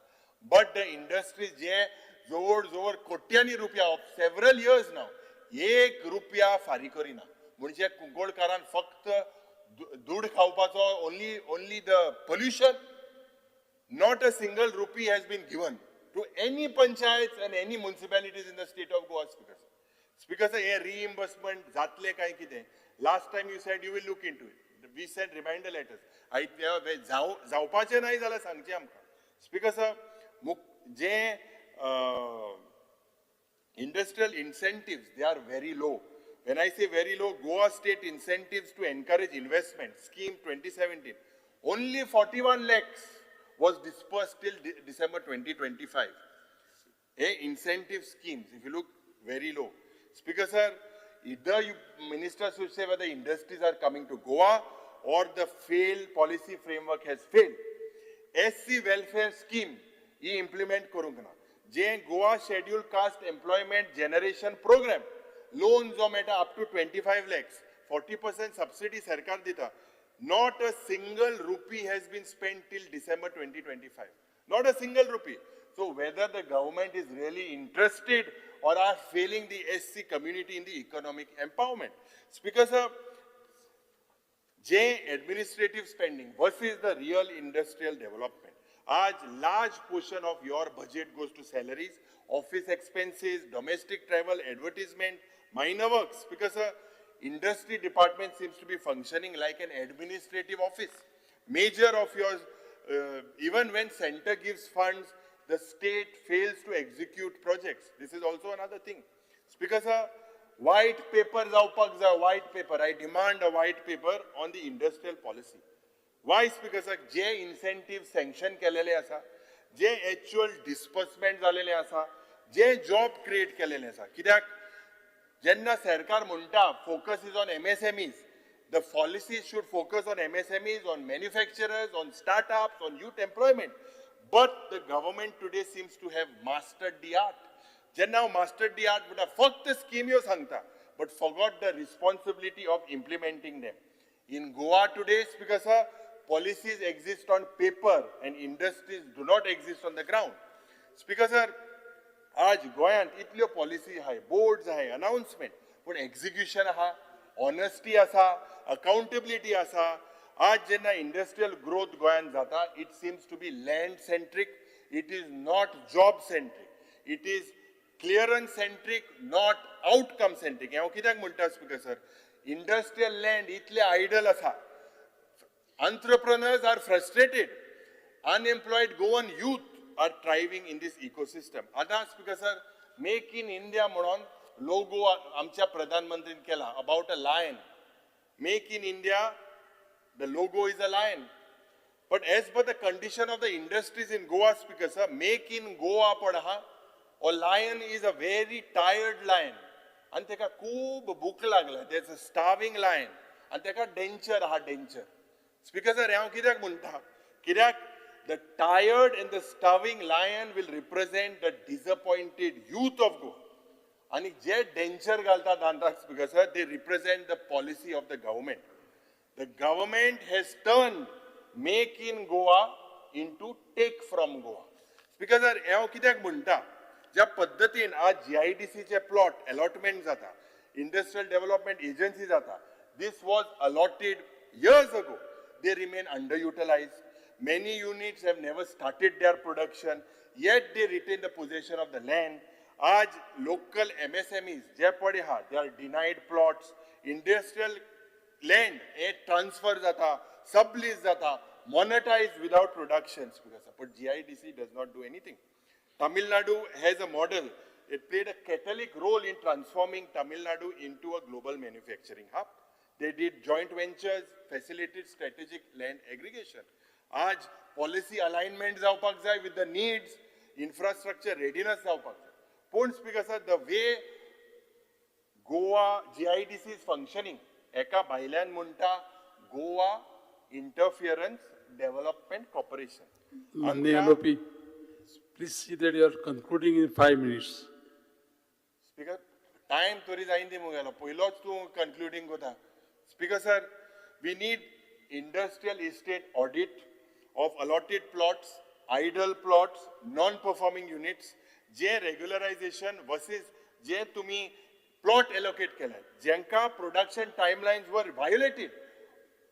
बट the industry जे जवळ जवळ कोट्यांनी रुपया ऑफ सेवरल इयर्स नाव एक रुपया फारीक करिना. म्हणजे कुंकळकारान फक्त दूड खावपाचो, only the pollution, not a single rupee has been given to any panchayats and any municipalities in the state of Goa. Speaker sir, Speaker sir, hey reimbursement जातलें काय कितें? Last time you said you will look into it. We sent reminder letters. जावपाचें नाय जाल्यार सांगचें आमकां. Speaker sir, J industrial incentives, they are very low. When I say very low, Goa state incentives to encourage investment scheme 2017, only 41 lakhs was dispersed till December 2025. Incentive schemes, if you look, very low. Speaker sir, either you minister should say whether industries are coming to Goa or the failed policy framework has failed. SC welfare scheme he implement करूंक ना. जे Goa scheduled caste employment generation program, loan जो मेळटा up to 25 lakhs 40% subsidy सरकार दिता. Not a single rupee has been spent till December 2025. Not a single rupee. So whether the government is really interested or are failing the SC community in the economic empowerment. Speaker sir, J administrative spending versus the real industrial development. Aaj large portion of your budget goes to salaries, office expenses, domestic travel, advertisement, minor works. Because sir, industry department seems to be functioning like an administrative office. Major of your, even when center gives funds, the state fails to execute projects. This is also another thing. Speaker sir, white paper जावपाक जाय, white paper. I demand a white paper on the industrial policy. Why? Speaker sir, J incentive sanction केलेले आसा, जे actual disbursement जालेले आसा, जे job create केलेले आसा. कित्याक जेन्ना सरकार म्हणटा focus is on MSMEs, the policy should focus on MSMEs, on manufacturers, on startups, on youth employment. But the government today seems to have mastered the art. जेन्ना हांव मास्टर्ड the art म्हणटा, फक्त स्किम्यो सांगता, but forgot the responsibility of implementing them. In Goa today, Speaker sir, policies exist on paper and industries do not exist on the ground. Speaker sir, आज गोंयांत इतल्यो policy आहाय, boards आहाय, announcement, पूण execution आहा, ऑनेस्टी आसा, accountability आसा. आज जेन्ना इंडस्ट्रियल ग्रोथ गोंयांत जाता, it seems to be land centric, it is not job centric, it is clearance centric, not outcome centric. हांव कित्याक म्हणटा स्पीकर सर, इंडस्ट्रियल लँड इतले आयडल आसा, entrepreneurs are frustrated, unemployed Goan youth are thriving in this ecosystem. आतां Speaker sir, make in India म्हणून logo आमच्या प्रधानमंत्रीन केला about a lion. Make in India, the logo is a lion. But as per the condition of the industries in Goa, Speaker sir, make in Goa पड आहा, O lion is a very tired lion. आनी तेका खूब भूक लागला, that's a starving lion. आनी तेका denture आहा, डेंचर. स्पीकर सर, हांव कित्याक म्हणटा, कित्याक the tired and the starving lion will represent the disappointed youth of Goa. आनी जे डेंचर घालता दांताक, Speaker sir, they represent the policy of the government. The government has turn make in Goa into take from Goa. Speaker sir, हांव कित्याक म्हणटा, ज्या पद्दतीन आज GIDC plot allotment जाता, industrial development agency जाता, this was allotted years ago, they remain under utilized. Many units have never started their production, yet they retain the possession of the land. आज local MSMEs जे पडे आहा, they are denied plots. Industrial land hey transfer जाता, sublease जाता, monetized without production. But GIDC does not do anything. Tamil Nadu has a model. It played a catalytic role in transforming Tamil Nadu into a global manufacturing hub. They did joint ventures, facilitated strategic land aggregation. आज policy alignment जावपाक जाय with the needs, infrastructure readiness जावपाक जाय. पूण Speaker sir, the way Goa GIDC is functioning, एका भायल्यान म्हणटा Goa इंटरफियरन्स development corporation. माननीय MOP, please see that you are concluding in 5 minutes. Speaker, time तरी जायन दी मुगेलो, पयलोच तूं कंक्लुडींग कोता. Speaker sir, we need industrial estate audit of allotted plots, idle plots, non-performing units, J regularization versus जे तुम्ही plot allocate केले, जेंका production timelines were violated,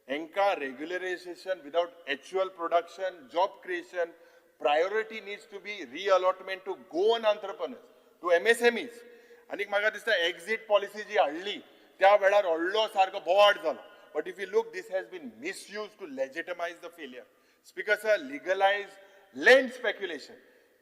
हेंका regularization without actual production, job creation, priority needs to be reallotment to Goan entrepreneurs, to MSMEs. आनीक म्हाका दिसता exit policy जी हाडली त्या वेळार व्हडलो सारको बोवाळ जालो. But if you look, this has been misused to legitimize the failure. Speaker sir, legalize land speculation.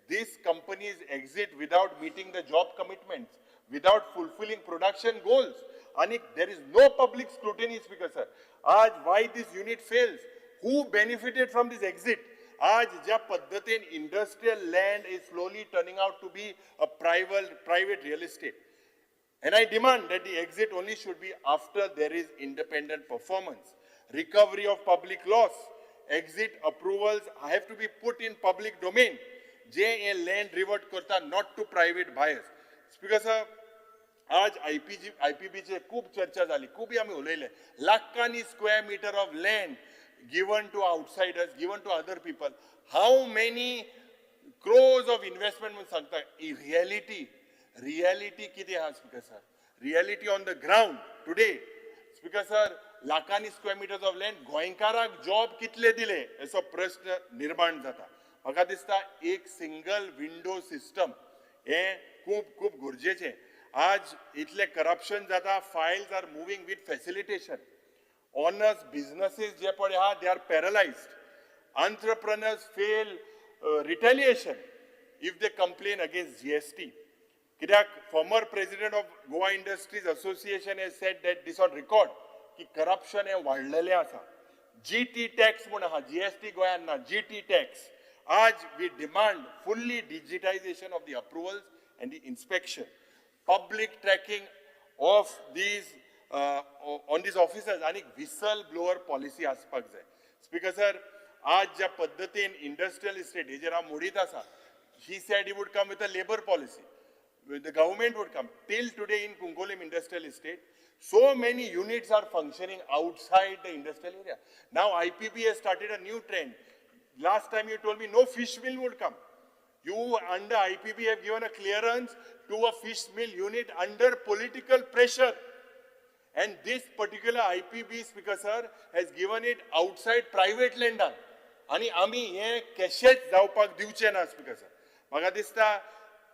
These companies exit without meeting the job commitments, without fulfilling production goals. And there is no public scrutiny, Speaker sir. Aaj, why this unit fails? Who benefited from this exit? Aaj, ज्या पद्धतीन industrial land is slowly turning out to be a private real estate. And I demand that the exit only should be after there is independent performance, recovery of public loss, exit approvals have to be put in public domain. J A land revert karta, not to private buyers. Speaker sir, आज आयपीबीचे खूब चर्चा जाली, खूब आमी उलयले. लाखांनी square meter of land given to outsiders, given to other people. How many crores of investment म्हणून सांगता. रियलिटी रियलिटी कितें आहा speaker sir? Reality on the ground today, speaker sir, लाखांनी स्क्वेअर मिटर्स ऑफ लँड गोंयकाराक job कितले दिले असो प्रश्न निर्माण जाता. म्हाका दिसता एक सिंगल विंडो सिस्टम हें खूब खूब गरजेचें. आज इतलें करप्शन जाता, files are moving with facilitation. Honest businesses जे पळय आहा they are paralysed. Entrepreneurs face retaliation if they complain against GST. कित्याक former president of Goa Industries Association has said that this on record की corruption हें वाडलेलें आसा. GT tax म्हूण आहा, GST गोंयांत ना, जीटी टॅक्स. आज we demand fully digitisation of the approvals and the inspection, public tracking of these on these officers आनी व्हिसल ब्लोअर पॉलिसी आसपाक जाय. स्पीकर सर, आज ज्या पद्दतीन इंडस्ट्रियल इस्टेट हेजेर हांव मोडीत आसा, he said he would come with a labour policy, the government would come. Till today in Cuncolim Industrial Estate, so many units are functioning outside the industrial area. Now IPB has started a new trend. Last time you told me no fish mill would come. You under IPB have given a clearance to a fish mill unit under political pressure. And this particular IPB, Speaker sir, has given it outside private land. आनी आमी हे केशेच जावपाक दिवचे ना speaker sir. म्हाका दिसता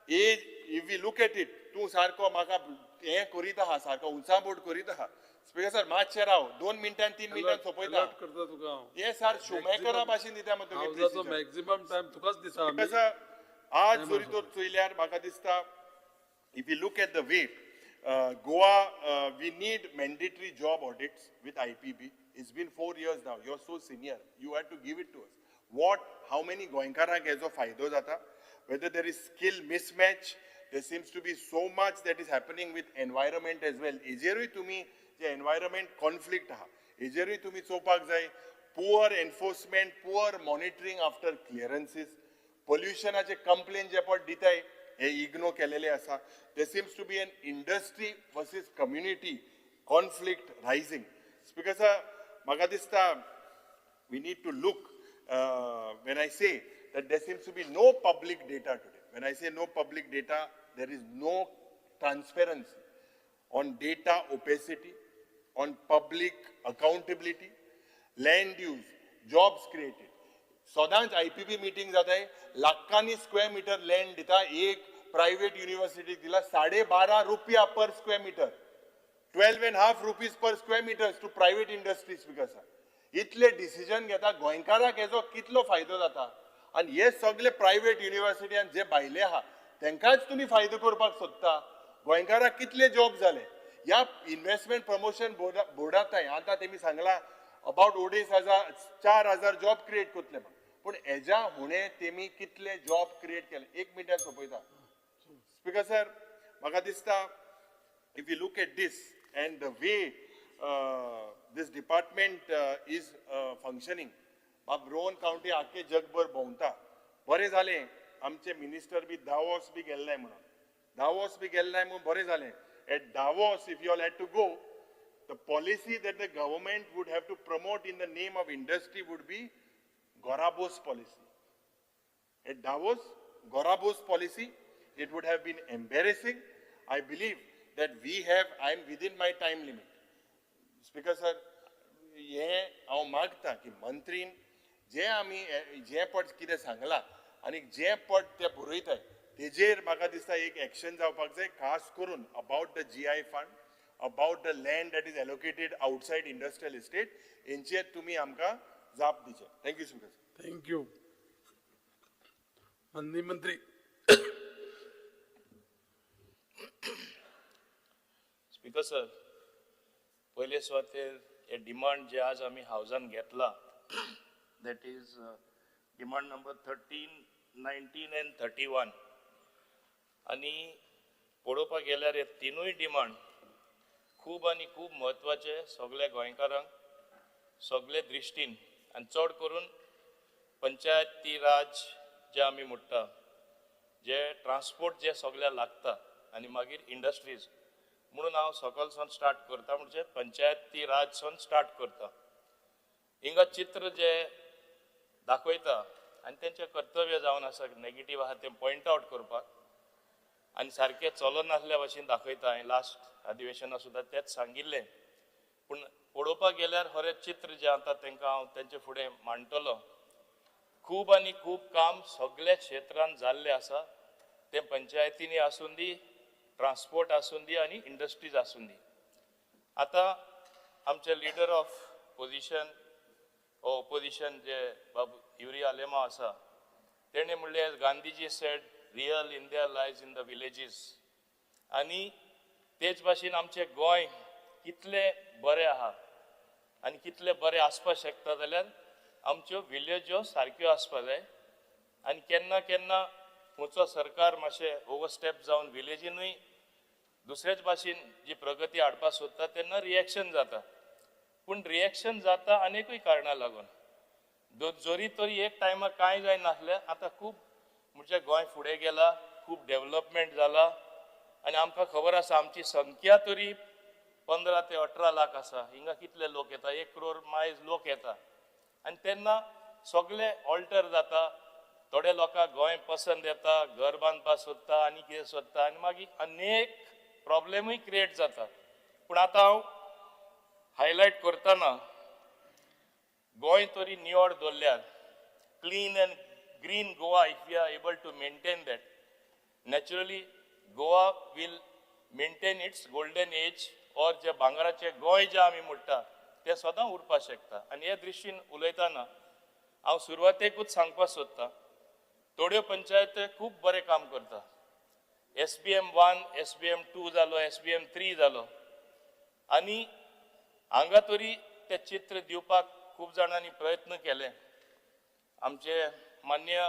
as if we look at it, तूं सारको म्हाका हें करीत आहा, सारको उंचाबोट करीत आहा. स्पीकर सर मातशें राव, 2 मिनटां 3 मिनटां सोंपयता. करता तुका हांव. हे सर शुमेकरा भाशेन दिता हावजाचो मॅक्झिमम टायम तुकाच दिता. स्पीकर सर, आज जरी तर चोयल्यार म्हाका दिसता if you look at the way Goa, we need mandatory job audits with IPB. It's been 4 years now. You're so senior. You had to give it to us. What, how many गोंयकारांक हेजो फायदो जाता? Whether there is skill mismatch, there seems to be so much that is happening with environment as well. हेजेरूय तुमी जे environment conflict आहा, हेजेरूय तुमी चोवपाक जाय. Poor enforcement, poor monitoring after clearances, पोल्युशनाचे complain जे पळ दिताय हे इग्नोर केलेले आसा. There seems to be an industry versus community conflict rising. Speaker sir, म्हाका दिसता we need to look, when I say that there seems to be no public data today. When I say no public data, there is no transparency on data opacity, on public accountability, land use, jobs created. सदांच IPB meeting जाताय, लाखांनी square metre land दिता. एक private युनिव्हर्सिटीक दिला 12.5 रुपया per square meter, 12.5 rupees per square meters to private industries. Speaker sir, इतले decision घेता, गोंयकाराक हेजो कितलो फायदो जाता? आनी हे सगळे प्रायव्हेट युनिव्हर्सिटी आनी जे भायले आहा तेंकांच तुमी फायदो करपाक सोदता. गोंयकाराक कितले जॉब जाले? ह्या इन्व्हेस्टमेंट प्रमोशन बोर्डांत आतां तेमी सांगला अबाउट 2,500 4,000 जॉब क्रिएट करतले म्हणून, पूण हेज्या हुणे तेमी कितले जॉब क्रिएट केले? 1 मिनटान सोंपयता. स्पीकर सर, म्हाका दिसता if you look at this and the way this department is functioning, बाब रोहन कावंटी आख्खे जगभर भोंवता. बरें जालें आमचे मिनिस्टर बी दावोस बी गेल्ले म्हणून, दावोस बी गेल्ले म्हणून बरें जालें. At Davos if you all had to go, the policy that the government would have to promote in the name of industry would be Gorabos policy. At Davos, Gorabos policy, it would have been embarrassing. I believe that we have, I am within my time limit. Speaker sir, हे हांव मागता की मंत्रीन जे आमी जे पट कितें सांगलां आनी जे पट ते बरयताय तेजेर म्हाका दिसता एक एक्शन जावपाक जाय, खास करून about the GI fund, about the land that is allocated outside industrial estate. हेंचेर तुमी आमकां जाप दिवचे. Thank you speaker sir. Thank you. माननीय मंत्री. स्पीकर सर, पयले सुवातेर हे डिमांड जे आज आमी हावजान घेतला, that is demand number 13, 19 and 31. आनी पळोवपाक गेल्यार हे तिनूय डिमांड खूब आनी खूब म्हत्वाचे सगल्या गोंयकारांक, सगळे दृश्टीन, आनी चड करून पंचायती राज जे आमी म्हणटा, जे ट्रान्सपोर्ट जे सगळ्या लागता, आनी मागीर इंडस्ट्रीज. म्हणून हांव सकलसून स्टार्ट करता, म्हणजे पंचायती राजसून स्टार्ट करता. हिंगा चित्र जे दाखयता आनी तेंचें कर्तव्य जावन आसा नेगेटीव आहा तें पॉयंट आवट करपाक आनी सारकें चलनासल्या भशेन दाखयता. हांवें लास्ट अधिवेशना सुद्दां तेंच सांगिल्लें, पूण पळोवपाक गेल्यार खरें चित्र जें आतां तांकां हांव तेंचे फुडें मांडटलो. खूब आनी खूब काम सगळ्या क्षेत्रांत जाल्लें आसा, तें पंचायतींनी आसूं दी, ट्रान्सपोर्ट आसूं दी आनी इंडस्ट्रीज आसूं दी. आतां आमचे लिडर ऑफ पोजिशन ओपोजिशन जे बाबू युरी आलेमा आसा तेणें म्हणलें, Gandhiji said real India lies in the villages. आनी तेच भाशेन आमचें गोंय कितलें बरें आहा आनी कितलें बरें आसपाक शकता जाल्यार आमच्यो विलेज्यो सारक्यो आसपा जाय. आनी केन्ना केन्ना खंयचो सरकार मातशें ओवरस्टेप जावन विलेजीनूय दुसरेच भाशेन जी प्रगती हाडपाक सोदता तेन्ना रिएक्शन जाता. पूण रिएक्शन जाता आनीकूय कारणां लागून. जरी तरी एक टायमार कांय जायनासलें, आतां खूब म्हणजे गोंय फुडें गेला, खूब डेवलपमेंट जाला आनी आमकां खबर आसा आमची संख्या तरी 15 ते 18 लाख आसा. हिंगा कितले लोक येता, 1 करोड मायज लोक येता आनी तेन्ना सगळे ऑल्टर जाता. थोडे लोकांक गोंय पसंद येता, घर बांदपाक सोदता आनी कितें सोदता आनी मागीर अनेक प्रॉब्लेमूय क्रिएट जाता. पूण आतां हांव हायलायट करतना गोंय तरी निवळ दवरल्यार, clean and green Goa, if we are able to maintain that, naturally Goa will maintain its golden age or जे भांगराचें गोंय जें आमी म्हणटा तें सदां उरपाक शकता. आनी हे दृश्टीन उलयतना हांव सुरवातेकूच सांगपाक सोदतां, थोड्यो पंचायत खूब बरें काम करता. SBM 1, SBM 2 जालो, SBM 3 जालो आनी हांगा तरी तें चित्र दिवपाक खूब जाणांनी प्रयत्न केले. आमचे मान्य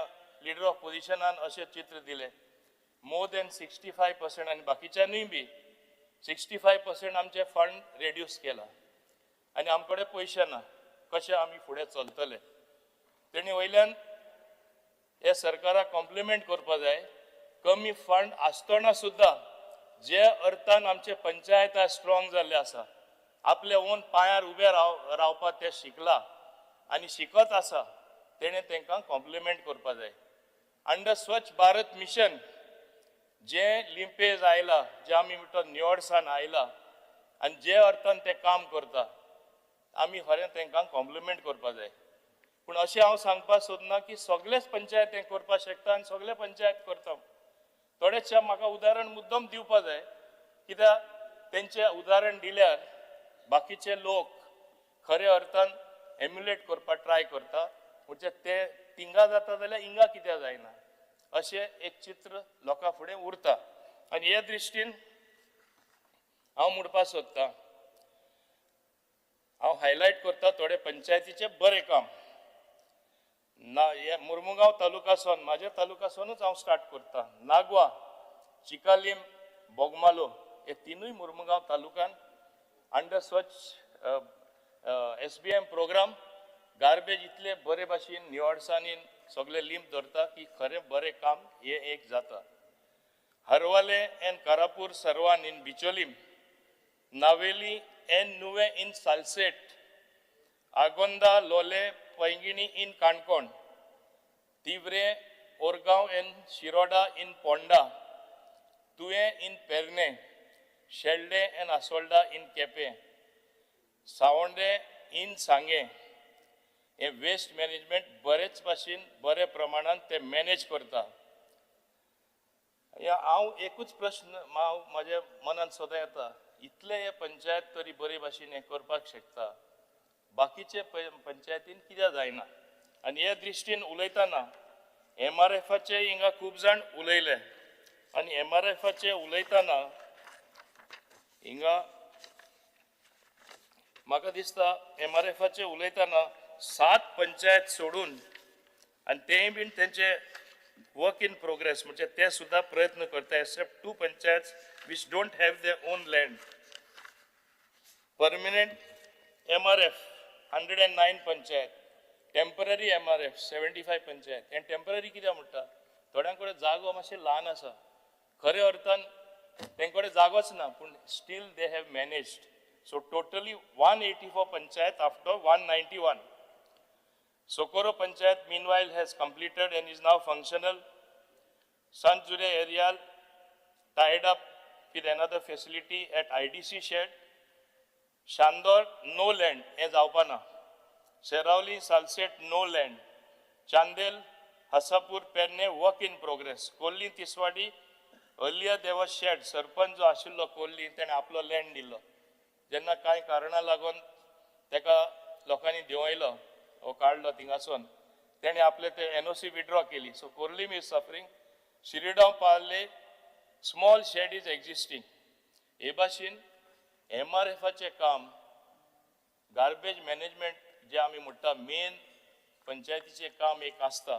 लिडर ऑफ पोजिशनान अशें चित्र दिलें, मोर दॅन 65% आनी बाकीच्यानूय बी 65% आमचे फंड रेड्यूस केला आनी आमचे कडेन पयशे ना, कशें आमी फुडें चलतले. तेणी वयल्यान हे सरकाराक कॉम्प्लिमेंट करपा जाय, कमी फंड आसतना सुद्दां जे अर्थान आमचे पंचायत स्ट्रॉंग जाल्ले आसा, आपले ओन पांयार उबे रावपाक ते शिकला आनी शिकत आसा, तेणें तांकां कॉम्प्लिमेंट करपा जाय. अंडर स्वच्छ भारत मिशन जे लिंपेज आयला, जे आमी म्हणटा निवळसाण आयला आनी जे अर्थान ते काम करता, आमी खरें तांकां कॉम्प्लिमेंट करपा जाय. पूण अशें हांव सांगपाक सोदना की सगळेच पंचायत हें करपाक शकता आनी सगळे पंचायत करता. थोडेशें म्हाका उदाहरण मुद्दम दिवपा जाय, कित्याक तेंचें उदाहरण दिल्यार बाकीचे लोक खरे अर्थान एम्युलेट करपाक ट्राय करता. म्हणजे ते तिंगा जाता जाल्यार हिंगा कित्याक जायना अशें एक चित्र लोकां फुडें उरता. आनी हे दृश्टीन हांव म्हणपाक सोदतां, हांव हायलायट करता थोडे पंचायतीचें बरें काम. ना हे मुर्मुगांव तालुकासून, म्हाज्या तालुकासूनच हांव स्टार्ट करता. नागवा, चिकालीम, बोगमालो हे तिनूय मुर्मुगांव तालुकान under Swachh SBM programme garbage इतले बरे भाशेन निवळसाणीन सगळे लिंप धरता की खरें बरें काम हें एक जाता. Harvalem and Karapur Sarvan in Bicholim, Navelim and Nuvem in Salcete, Agonda, Lolem, Poinguinim in Canacona, Tivre, Orgaon and Shiroda in Ponda, Tuem in Pernem, Shelde and Assolda in Quepem, Savonde in Sanguem. हे waste management बरेच भाशेन बरे प्रमाणान ते manage करता. हांव एकूच प्रश्न म्हाज्या मनान सदां येता, इतले हे पंचायत तरी बरे भाशेन हें करपाक शकता, बाकीचे पंचायतीन कित्याक जायना. आनी हे दृश्टीन उलयतना MRFाचे हिंगा खूब जाण उलयले आनी MRFाचे उलयतना हिंगा म्हाका दिसता MRFाचे उलयतना 7 पंचायत सोडून आनी तेंय बीन तेंचे वर्क इन प्रोग्रेस, म्हणजे ते सुद्दां प्रयत्न करता, except 2 panchayat which don't have their own land. Permanent MRF 109 panchayat, temporary MRF 75 panchayat. आनी टेंपररी कित्याक म्हणटा, थोड्यां कडेन जागो मातशें ल्हान आसा, खऱ्या अर्थान तेंचे कडेन जागोच ना, पूण still they have managed. So totally 184 panchayat after 191. Socorro Panchayat meanwhile has completed and is now functional. Sant Jure area tied up with another facility at IDC shed. Shandor, no land, हें जावपा ना. Seraulim, Salcete, no land. Chandel, Hasapur, Pernem, work in progress. Khorlim, Tiswadi, earlier there was shed. Sarpanch जो आशिल्लो कोल्ली तेणें आपलो land दिल्लो. जेन्ना कांय कारणां लागून तेका लोकांनी देंवयलो वो काडलो थिंगासून, तेणें आपले ते एनओसी विड्रॉ केली. So Khorlim is suffering. Shiridao Palolem small shed is existing. हे भाशेन एमआरएफाचें काम, गार्बेज मॅनेजमेंट जे आमी म्हणटा मेन पंचायतीचें काम एक आसता,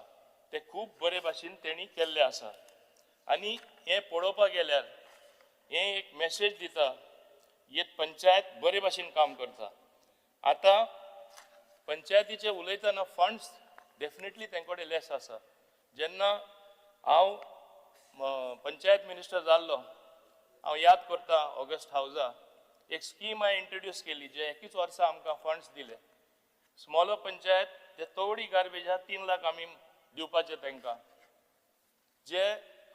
तें खूब बरे भाशेन तेणी केल्लें आसा. आनी हें पळोवपाक गेल्यार हें एक मॅसेज दिता, हे पंचायत बरे भाशेन काम करता. आतां पंचायतीचें उलयतना फंड्स डेफिनेटली तेंचे कडेन लेस आसा. जेन्ना हांव पंचायत मिनिस्टर जाल्लो, हांव याद करता ऑगस्ट हावजा एक स्कीम हांवें इंट्रोड्यूस केली, जे एकूच वर्सा आमकां फंड्स दिले. स्मॉलर पंचायत जे थोडी गार्बेज आहा 3 लाख आमी दिवपाचे तांकां, जे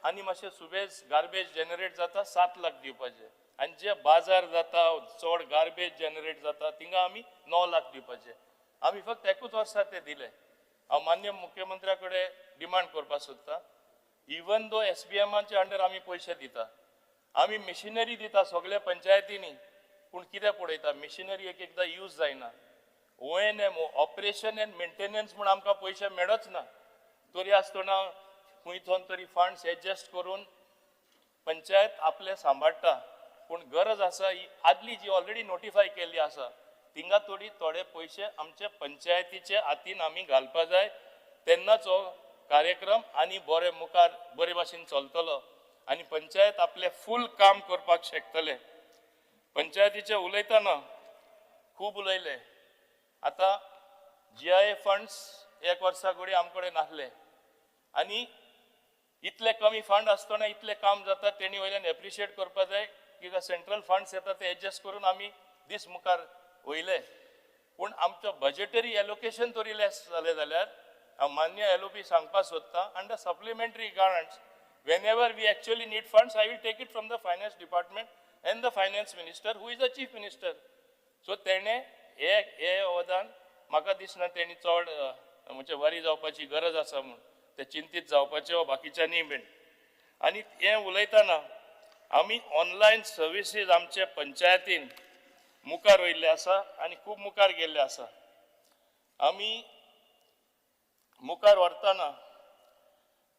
आनी मातशें सुबेज गार्बेज जनरेट जाता 7 लाख दिवपाचे, आनी जे बाजार जाता चड गार्बेज जनरेट जाता थिंगा आमी 9 लाख दिवपाचे. आमी फक्त एकूच वर्सा ते दिले. हांव मान्य मुख्यमंत्र्या कडेन डिमांड करपाक सोदता, इवन दो एसबीएमाच्या अंडर आमी पयशे दिता, आमी मशिनरी दिता सगळ्या पंचायतींनी, पूण कितें पळयता मशिनरी एक एकदां यूज जायना. ONM operation and maintenance म्हूण आमकां पयशे मेळच ना, तरी आसतना खंय थोन तरी फंड्स एडजस्ट करून पंचायत आपले सांबाळटा. पूण गरज आसा ही आदली जी ऑलरेडी नोटिफाय केल्ली आसा थिंगा थोडी थोडे पयशे आमचे पंचायतीचे हातीन आमी घालपा जाय, तेन्नाच हो कार्यक्रम आनी बरे मुखार बरे भाशेन चलतलो आनी पंचायत आपलें फूल काम करपाक शकतले. पंचायतीचे उलयतना खूब उलयले. आतां GIA funds एक वर्सा कडेन आमचे कडेन नासले आनी इतले कमी फंड आसतना इतलें काम जाता, तेणी वयल्यान एप्रिशिएट करपा जाय की सेंट्रल फंड्स येता ते एडजस्ट करून आमी दीस मुखार वयले. पूण आमचो बजेटरी एलोकेशन तरी लेस जालें जाल्यार हांव मान्य LOP सांगपाक सोदता, under supplementary grants whenever we actually need funds I will take it from the finance department and the finance minister who is the chief minister. So तेणें हे अवदान म्हाका दिसना तेणी चड म्हणजे वरी जावपाची गरज आसा म्हूण, ते चिंतीत जावपाचें वा बाकीच्यांनी बीन. आनी हें उलयतना आमी ऑनलायन सर्विसीज आमचे पंचायतीन मुखार वयल्ले आसा आनी खूब मुखार गेल्ले आसा. आमी मुखार व्हरतना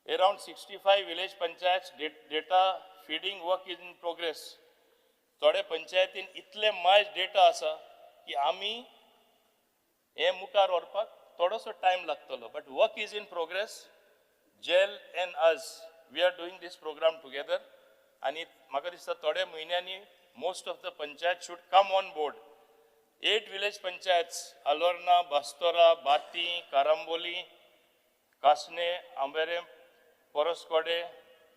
around 65 village panchayat data feeding work is in progress. थोडे पंचायतीन इतले मायज डेटा आसा की आमी हें मुखार व्हरपाक थोडोसो टायम लागतलो, but work is in progress. GeL and us we are doing this program together आनी म्हाका दिसता थोड्या म्हयन्यांनी most of the panchayat should come on board. 8 village panchayats Alorna, Bastora, Bati, Karamboli, Kasne, Amberem, Poroscode,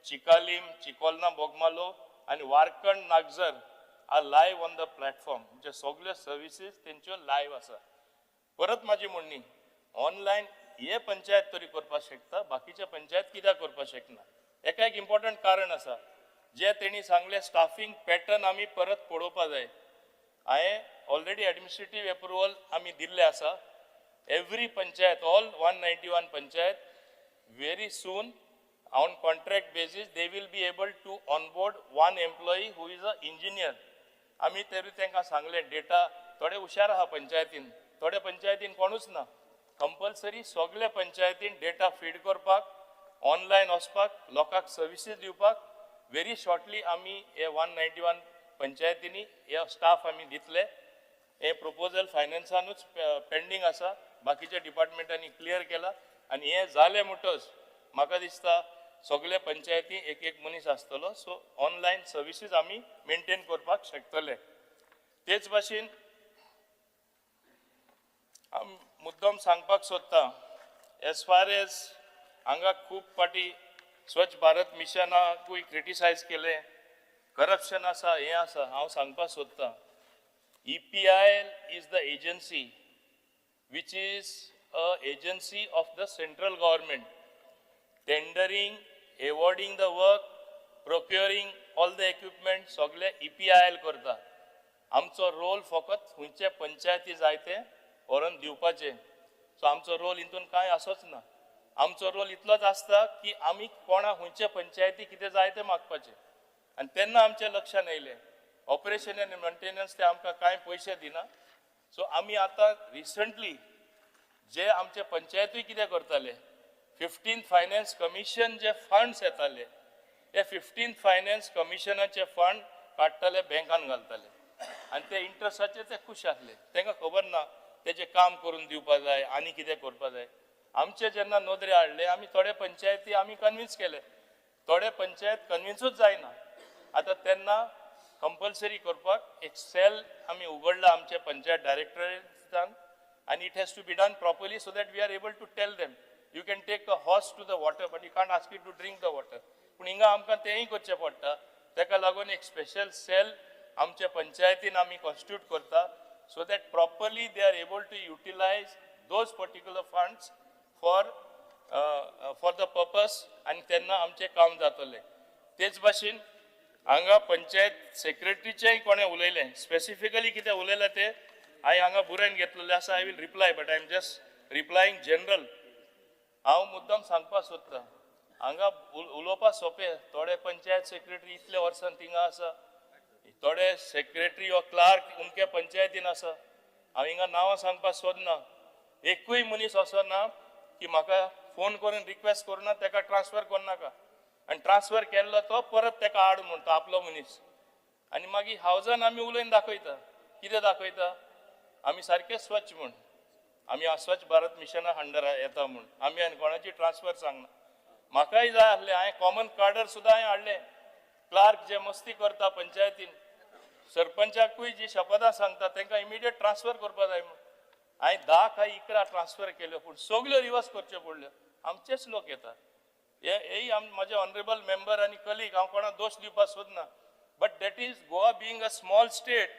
Chicalim, Chicolna, Bogmalo आनी Warkand Nagzar are live on the platform. म्हणजे सगळ्यो services तेंच्यो live आसा. परत म्हाजी म्हणणी, ऑनलायन हे पंचायत तरी करपाक शकता, बाकीच्या पंचायत कित्याक करपाक शकना? हेका एक इम्पॉर्टंट कारण आसा, जे तेणी सांगलें स्टाफींग पॅटर्न आमी परत पळोवपा जाय. हांवें ऑलरेडी एडमिनिस्ट्रेटीव एप्रुवल आमी दिल्लें आसा. Every panchayat, all 191 panchayat, very soon on contract basis they will be able to onboard one employee who is a engineer. आमी तरी तांकां सांगलें डेटा थोडे हुशार आहा पंचायतीन, थोडे पंचायतीन कोणूच ना. कंपल्सरी सगळे पंचायतीन डेटा फीड करपाक, ऑनलायन वचपाक, लोकांक सर्विसीस दिवपाक व्हेरी शॉर्टली आमी हे 191 पंचायतींनी हे स्टाफ आमी दितले. हे प्रपोजल फायनान्सानूच पेंडींग आसा, बाकीच्या डिपार्टमेंटांनी क्लियर केला आनी हें जालें म्हणटच म्हाका दिसता सगळे पंचायती एक एक मनीस आसतलो. सो ऑनलायन सर्विसीस आमी मेनटेन करपाक शकतले. तेच भाशेन मुद्दम सांगपाक सोदता, एज फार एज हांगा खूब फावटी स्वच्छ भारत मिशनाकूय क्रिटिसायज केलें, करप्शन आसा, हें आसा, हांव सांगपाक सोदतां, EPIL is the agency which is a agency of the central government, tendering, awarding the work, procuring all the equipment सगळे EPIL करता. आमचो रोल फकत खंयचे पंचायती जाय ते व्हरोन दिवपाचें. सो आमचो रोल हितून कांय आसोच ना. आमचो रोल इतलोच आसता की आमी कोणा खंयचे पंचायती कितें जाय तें मागपाचें. आनी तेन्ना आमच्या लक्षान येयलें ऑपरेशन आनी मेंटेनन्स ते आमकां कांय पयशे दिना. सो आमी आतां रिसंटली जे आमचे पंचायतूय कितें करताले, 15th finance commission जे फंड्स येताले ते 15th finance कमिशनाचे फंड काडटाले, बँकान घालताले आनी ते इंट्रस्टाचेर ते खूश आसले. तांकां खबर ना तेजें काम करून दिवपा जाय आनी कितें करपा जाय. आमचे जेन्ना नदरे हाडले आमी थोडे पंचायती आमी कन्विन्स केले, थोडे पंचायत कन्विन्सूच जायना. आतां तेन्ना कंपल्सरी करपाक एक सेल आमी उगडला आमच्या पंचायत डायरेक्टरेटान आनी it has to be done properly so that we are able to tell them you can take a horse to the water but you can't ask it to drink the water. पूण हिंगा आमकां तेंय करचें पडटा. ताका लागून एक special sale आमच्या पंचायतीन आमी कॉन्स्टिट्यूट करता so that properly they are able to utilize those particular funds for the purpose आनी तेन्ना आमचें काम जातलें. तेच भाशेन हांगा पंचायत सेक्रेटरीचेंय कोणें उलयलें, स्पेसिफिकली कितें उलयलें तें हांवें हांगा बरोवन घेतलेलें आसा. I will reply but I am just replying general. हांव मुद्दम सांगपाक सोदतां, हांगा उलोवपाक सोंपें, थोडे पंचायत सेक्रेटरी इतले वर्सां थिंगा आसा, थोडे सेक्रेटरी वा क्लार्क उमके पंचायतीन आसा. हांव हिंगा नांवां सांगपाक सोदना. एकूय मनीस असो ना की म्हाका फोन करून रिक्वेस्ट करुना ताका ट्रान्सफर करनाका, आनी ट्रान्सफर केल्लो तो परत ताका हाड म्हणटा आपलो मनीस. आनी मागीर हावजान आमी उलोवन दाखयता, कितें दाखयता, आमी सारके स्वच्छ म्हूण, आमी स्वच्छ भारत मिशना अंडर येता म्हूण, आमी आनी कोणाची ट्रान्सफर सांगना. म्हाकाय जाय आसलें, हांवें कॉमन कार्डर सुद्दां हांवें हाडलें. क्लार्क जे मस्ती करता पंचायतीन, सरपंचाकूय जी शपथां सांगता तांकां इमिडिएट ट्रान्सफर करपा जाय म्हूण. हांवें 10 काय 11 ट्रान्सफर केल्यो पूण सगल्यो रिवर्स करच्यो पडल्यो. आमचेच लोक येतात. हे म्हजे ऑनरेबल मेंबर आनी कलीग, हांव कोणाक दोश दिवपाक सोदना, but that is Goa being a small state,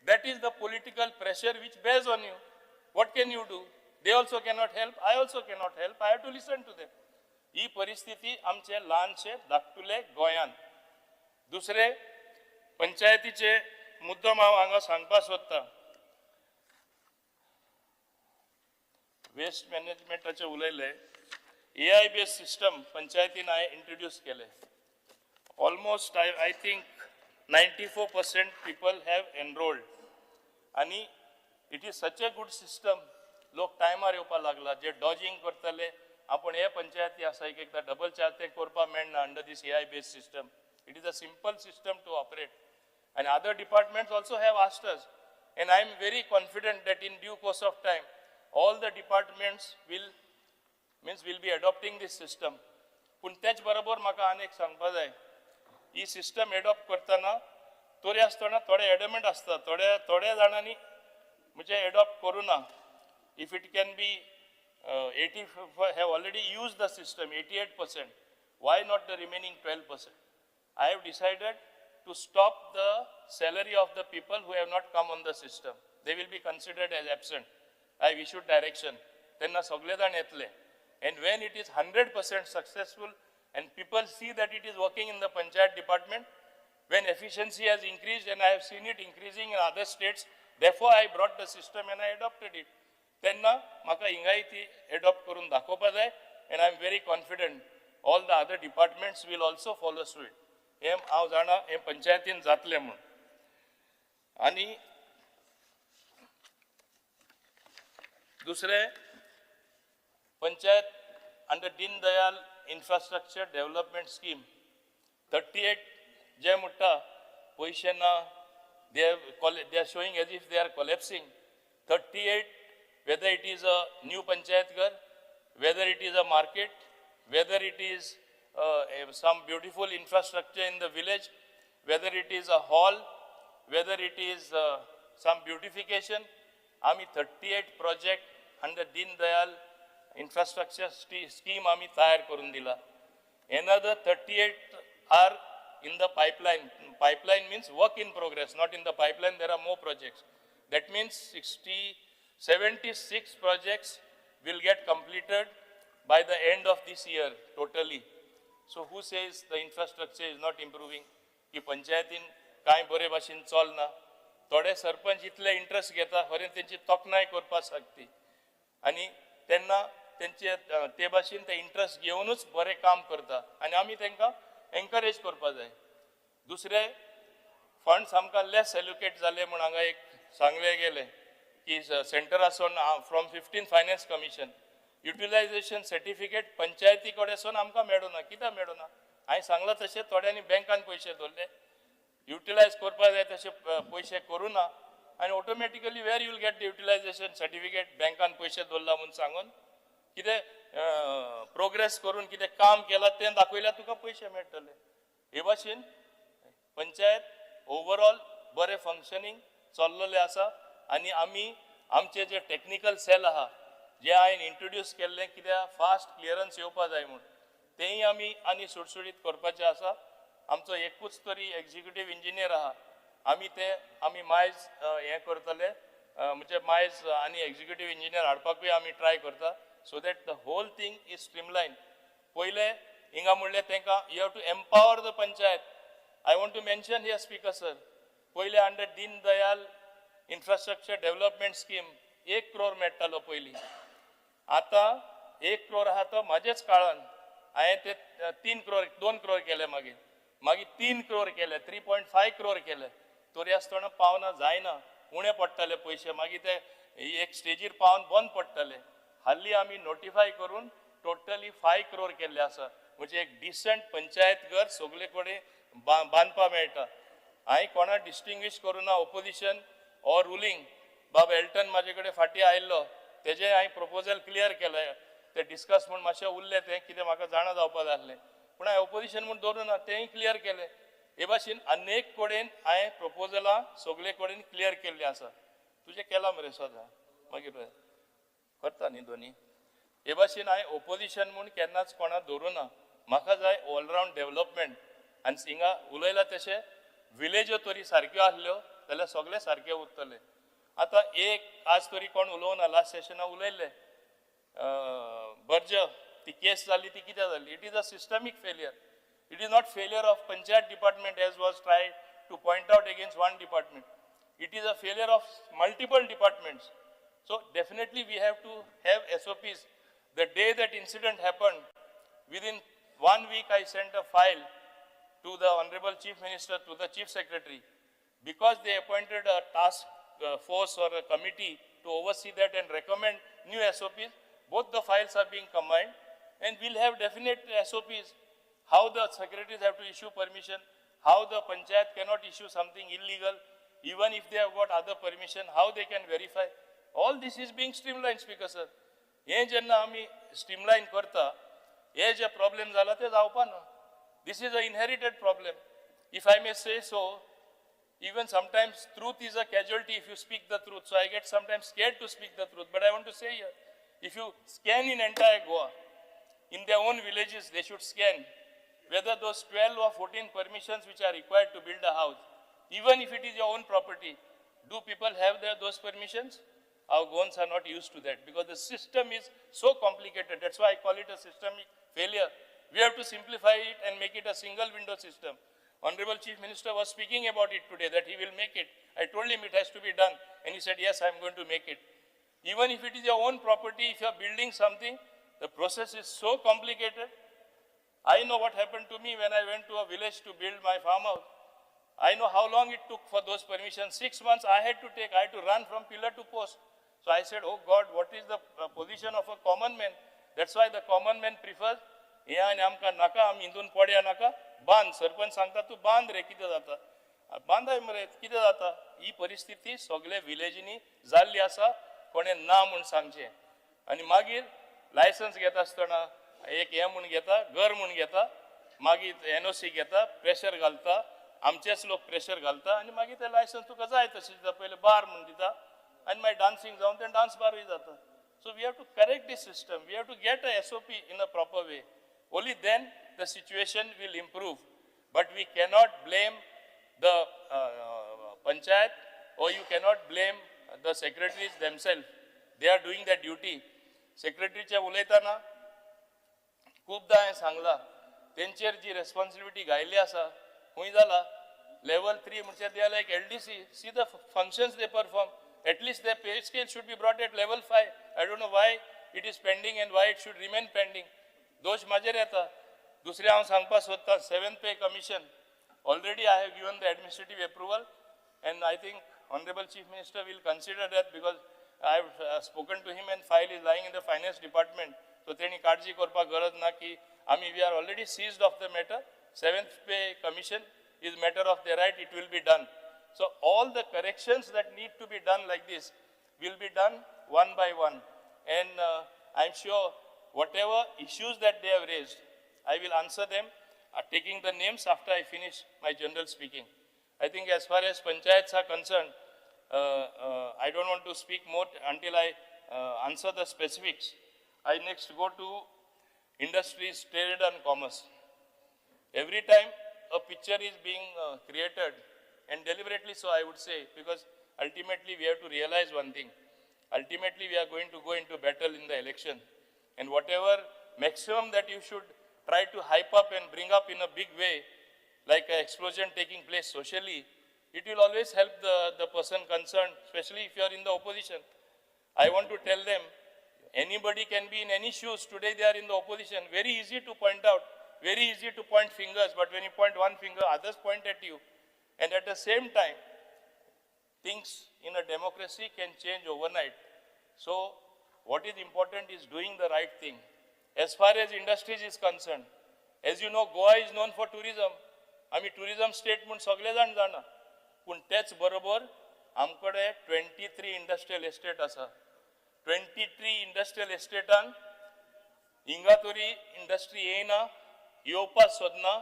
that is the political pressure which bears on you. What can you do? They also cannot help, I also cannot help, I have to listen to them. ही परिस्थिती आमचे ल्हानशे धाकटुले गोंयांत. दुसरे पंचायतीचे मुद्दम हांव हांगा सांगपाक सोदतां. वेस्ट मॅनेजमेंटाचे उलयले, AI based system पंचायतीन हांवें इंट्रोड्यूस केले. Almost I think 94% people have enrolled आनी it is such a good system. लोक टायमार येवपाक लागला, जे डॉजिंग करतले आपूण हे पंचायती आसा एक एकदां डबल चार्ज ते करपाक मेळना under this AI based system. It is a simple system to operate आनी other departments also have asked us and I am very confident that in due course of time all the departments will be adopting this system. पूण तेच बरोबर म्हाका आनी एक सांगपा जाय, ही system adopt करतना तरी आसतना थोडे एडमेंट आसता, थोडे थोड्या जाणांनी म्हणजे एडॉप्ट करूं ना. If it can be 85 have already use the system 88%, why not the remaining 12%? I have decided to stop the salary of the people who have not come on the system. They will be considered as absent. I issued direction. तेन्ना सगळे जाण येतले. And when it is 100% successful and people see that it is working in the panchayat department, when efficiency has increased, and I have seen it increasing in other states, therefore I brought the system and I adopted it. तेन्ना म्हाका हिंगाय ती adopt करून दाखोवपा जाय and I am very confident all the other departments will also follow suit. हें हांव जाणा हें पंचायतीन जातलें म्हूण. आनी दुसरें, panchayat under Deen Dayal infrastructure development scheme 38 जे म्हणटा पयशे ना, they are showing as if they are collapsing. 38, whether it is a new panchayat ghar, whether it is a market, whether it is some beautiful infrastructure in the village, whether it is a hall, whether it is some beautification, आमी 38 project under Deen Dayal infrastructure scheme आमी तयार करून दिला. Another 38 are in the pipeline. Pipeline means work in progress, not in the pipeline, there are more projects. That means 76 projects will get completed by the end of this year totally. So who says the infrastructure is not improving? की पंचायतीन कांय बरे भाशेन चलना. थोडे सरपंच इतले interest घेता खरें तेंची तोखणाय करपाक शकती आनी तेन्ना तेंचे ते भाशेन ते इंट्रस्ट घेवनूच बरें काम करता आनी आमी तांकां एनकरेज करपा जाय. दुसरे फंड्स आमकां लेस एलोकेट जाले म्हूण हांगा एक सांगलें गेलें की सेंटरासून from 15 finance commission utilisation certificate पंचायती कडेसून आमकां मेळना. कित्याक मेळना? हांवें सांगलां तशें थोड्यांनी बँकान पयशे दवरले, युटिलायज करपाक जाय तशे पयशे करूं ना आनी automatically where you will get the utilisation certificate? बँकान पयशे दवरला म्हूण सांगून कितें प्रोग्रेस करून कितें काम केलां तें दाखयल्यार तुका पयशे मेळटले. हे भाशेन पंचायत ओवरऑल बरें फंक्शनींग चल्लेलें आसा आनी आमी आमचे जे टॅक्निकल सेल आहा जे हांवें इंट्रोड्यूस केल्लें कित्याक फास्ट क्लियरन्स येवपा जाय म्हूण तेंय आमी आनी सुटसुटीत करपाचें आसा. आमचो एकूच तरी एक्झिक्युटीव इंजिनियर आहा, आमी ते आमी मायज हें करतले, म्हणजे मायज आनी एक्झिक्युटीव इंजिनियर हाडपाकूय आमी ट्राय करता so that the whole thing is streamline. पयले हिंगा म्हणलें तांकां you have to empower the panchayat. I want to mention here speaker sir, पयले under Deen Dayal infrastructure development scheme 1 crore मेळटालो पयलीं, आतां 1 क्रोर आहा तो म्हाजेच काळान हांवें ते 3 क्रोर 2 क्रोर केले, मागीर मागीर 3 क्रोर केले, 3.5 क्रोर केले. तरी आसतना पावना जायना, उणें पडटाले पयशे, मागीर ते एक स्टेजीर पावन बंद पडटाले. हाल्ली आमी नोटिफाय करून टोटली 5 क्रोर केल्ले आसा, म्हणजे एक डिसंट पंचायत घर सगळे कडेन बांदपाक मेळटा. हांवें कोणाक डिस्टिंग्वीश करूं ना ओपोजिशन ऑर रुलींग. बाब एल्टन म्हाजे कडेन फाटीं आयिल्लो, तेजें हांवें प्रपोजल क्लियर केलें, ते डिस्कस म्हूण मातशें उरलें तें कितें म्हाका जाणा जावपा जाय आसलें, पूण हांवें ओपोजिशन म्हूण दवरूं ना, तेंय क्लियर केलें. हे भाशेन अनेक कडेन हांवें प्रपोजलां सगळे कडेन क्लियर केल्लीं आसा. तुजें केलां मरे सदां, मागीर करता न्ही दोनी. हे भाशेन हांवें ओपोजिशन म्हूण केन्नाच कोणाक दवरूं ना. म्हाका जाय ऑलरावंड डेवलपमेंट आनी हिंगा उलयलां तशें विलेज्यो तरी सारक्यो आसल्यो जाल्यार सगळे सारके उरतले. आतां एक आज तरी कोण उलोवना, लास्ट सेशना उलयल्ले बर्ज ती केस जाली ती कित्याक जाली? It is a systemic failure. It is not failure of panchayat department as was try to point out against one department. It is a failure of multiple departments. So definitely we have to have SOPs. The day that incident happened, within 1 week I sent a file to the Honorable Chief Minister, to the Chief Secretary, because they appointed a task force or a committee to oversee that and recommend new SOPs. Both the files are being combined and we'll have definite SOPs, how the secretaries have to issue permission, how the panchayat cannot issue something illegal, even if they have got other permission, how they can verify. All this is being streamlined, Speaker sir. हे जेन्ना आमी स्ट्रीमलायन करता, हे जे problem जाला ते जावपा ना. This is a inherited problem. If I may say so, even sometimes truth is a casualty if you speak the truth. So I get sometimes scared to speak the truth. But I want to say here, if you scan in entire Goa, in their own villages, they should scan whether those 12 or 14 permissions which are required to build a house, even if it is your own property, do people have those permissions? Our Goans are not used to that because the system is so complicated. That's why I call it a systemic failure. We have to simplify it and make it a single window system. Honorable Chief Minister was speaking about it today, that he will make it. I told him it has to be done. And he said, yes, I am going to make it. Even if it is your own property, if you are building something, the process is so complicated. I know what happened to me when I went to a village to build my farmhouse. I know how long it took for those permissions. 6 months I had to take. I had to run from pillar to post. So I said, oh God, what is the position of a common man? That's why the common man prefers, हे आनी आमकां नाका, आमी हिंदून पडया नाका, बांद. सरपंच सांगता तूं बांद रे, कितें जाता, बांदाय मरे, कितें जाता. ही परिस्थिती सगळे विलेजींनी जाल्ली आसा, कोणें ना म्हूण सांगचें. आनी मागीर लायसन्स घेता आसतना एक हें म्हूण घेता, घर म्हूण घेता, मागीर एनओसी घेता, प्रेशर घालता, आमचेच लोक प्रेशर घालता आनी मागीर ते लायसन्स तुका जाय तशें दिता. पयलें बार म्हूण दिता आनी मागीर डान्सींग जावन तें डान्स बारूय जाता. So we have to correct this system. We have to get a SOP in a proper way. Only then the situation will improve. But we We cannot blame the panchayat or you cannot blame the secretaries themselves. They are doing their duty. सेक्रेटरीचे उलयतना खुबदां हांवें सांगलां, तेंचेर जी responsibility घायल्ली आसा, खंय जाला level 3 म्हणजे they are like LDC. See the functions they perform. At least the pay scale should be brought at level 5. I don't know why it is pending and why it should remain pending. दोश म्हाजेर येता. दुसरें हांव सांगपाक सोदतां, 7th pay commission already I have given the administrative approval and I think honourable chief minister will consider that because I have spoken to him and file is lying in the finance department. So तेणी काळजी करपाक गरज ना की आमी we are already seized of the matter. 7th pay commission is matter of the right, it will be done. So all the corrections that need to be done like this will be done one by one. And I am sure whatever issues that they have raised, I will answer them, taking the names after I finish my general speaking. I think as far as panchayats are concerned, I don't want to speak more until I answer the specifics. I next go to industries, trade and commerce. Every time a picture is being created, and deliberately so I would say, because ultimately we have to realize one thing. Ultimately we are going to go into battle in the election. And whatever maximum that you should try to hype up and bring up in a big way, like an explosion taking place socially, it will always help the person concerned, especially if you are in the opposition. I want to tell them, anybody can be in any shoes. Today they are in the opposition. Very easy to point out, very easy to point fingers, but when you point one finger, others point at you. And at the same time, things in a democracy can change overnight. So what is important is doing the right thing. As far as industries is concerned, as you know, Goa is known for tourism. आमी tourism state म्हूण सगळे जाण जाणा, पूण तेच बरोबर आमकडे 23 industrial estate आसा. 23 industrial एस्टेटान हिंगा तरी इंडस्ट्री येयना, येवपाक सोदना.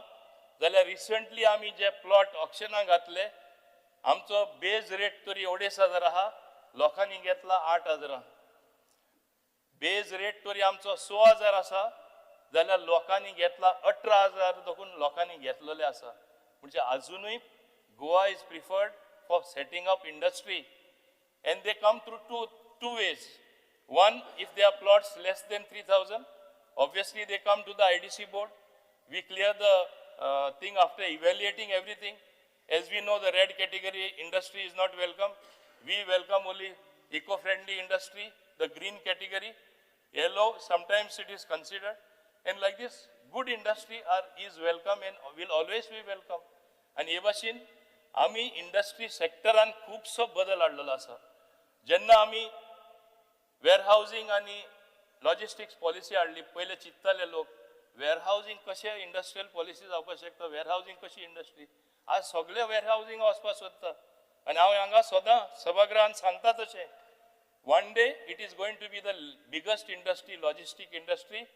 जाल्यार रिसंटली आमी जे प्लॉट ऑक्शनाक घातले, आमचो बेज रेट तरी 2,500 आहा, लोकांनी घेतला 8,000. बेज रेट तरी आमचो 6,000 आसा, जाल्यार लोकांनी घेतला 18,000 देखून लोकांनी घेतलेले आसा. म्हणजे आजुनूय Goa is preferred for setting up industry, and they come through two ways. One, if there are plots less than 3,000, obviously they come to the IDC board. We clear the thing after evaluating everything. As we know, the red category industry is not welcome. We welcome only eco-friendly industry, the green category. Yellow, sometimes it is considered. And like this, good industry is welcome and will always be welcome. And हे भाशेन आमी industry सेक्टरान खुबसो बदल हाडलेलो आसा. जेन्ना आमी वेअरहावजींग आनी logistics policy हाडली, पयले चिंतताले लोक वेअरहावजींग कशें इंडस्ट्रियल पॉलिसी जावपाक शकता, वेअरहावजींग कशी इंडस्ट्री. आज सगळे वेअरहावजींग वचपाक सोदता. आनी हांव हांगा सदां सभागृहान सांगता तशें, one day it is going to be the biggest industry, logistic industry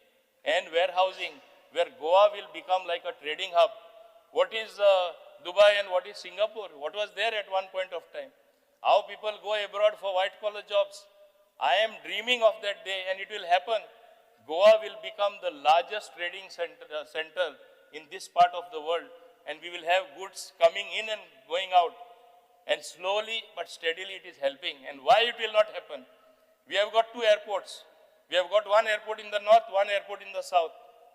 and warehousing, where Goa will become like a trading hub. What is Dubai and what is Singapore? What was there at one point of time? How people go abroad for white collar jobs. I am dreaming of that day, and it will happen. Goa will become the largest trading center in this part of the world, and we will have goods coming in and going out. And slowly but steadily it is helping. And why it will not happen? We have got 2 airports. We have got one airport in the north, one airport in the south.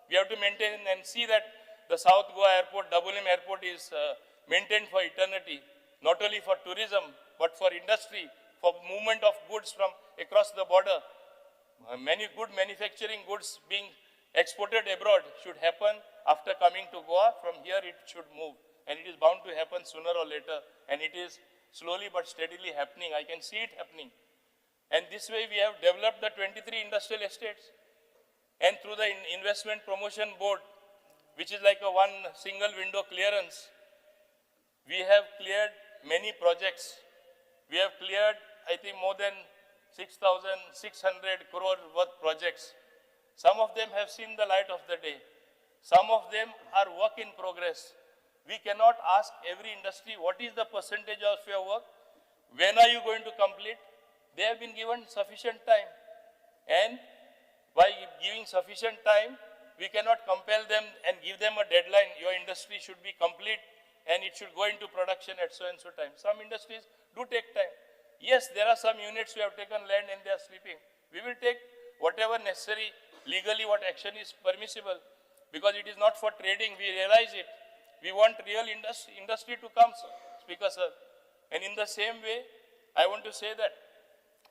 We have to maintain and see that the South Goa Airport, Dabolim Airport is maintained for eternity, not only for tourism, but for industry, for movement of goods from across the border. Many good manufacturing goods being exported abroad should happen after coming to Goa. From here it should move, and it is bound to happen sooner or later, and it is slowly but steadily happening. I can see it happening. And this way we have developed the 23 industrial estates, and through the Investment Promotion Board, which is like a one single window clearance, we have cleared many projects. We have cleared, I think, more than 6,600 crore worth projects. Some of them have seen the light of the day. Some of them are work in progress. We cannot ask every industry, what is the percentage of your work? When are you going to complete? They have been given sufficient time. And by giving sufficient time, We cannot compel them and give them a deadline. Your industry should be complete and it should go into production at so and so time. Some industries do take time. Yes, there are some units who have taken land and they are sleeping. We will take whatever necessary, legally what action is permissible, because it is not for trading, we realize it. We want real industry to come, Speaker sir. And in the same way, I want to say that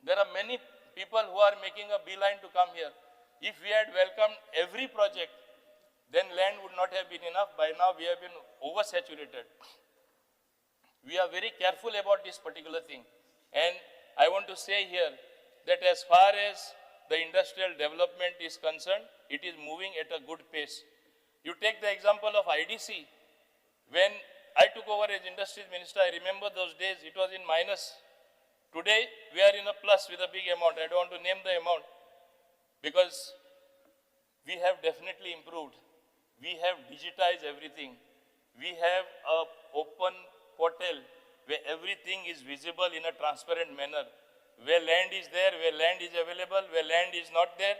there are many people who are making a beeline to come here. If we had welcomed every project, then land would not have been enough. By now, we have been oversaturated. We are very careful about this particular thing. And I want to say here that as far as the industrial development is concerned, it is moving at a good pace. You take the example of IDC. When I took over as industries minister, I remember those days, it was in minus. Today, we are in a plus with a big amount. I don't want to name the amount because we have definitely improved. We have digitized everything. We have an open portal where everything is visible in a transparent manner. Where land is there, where land is available, where land is not there,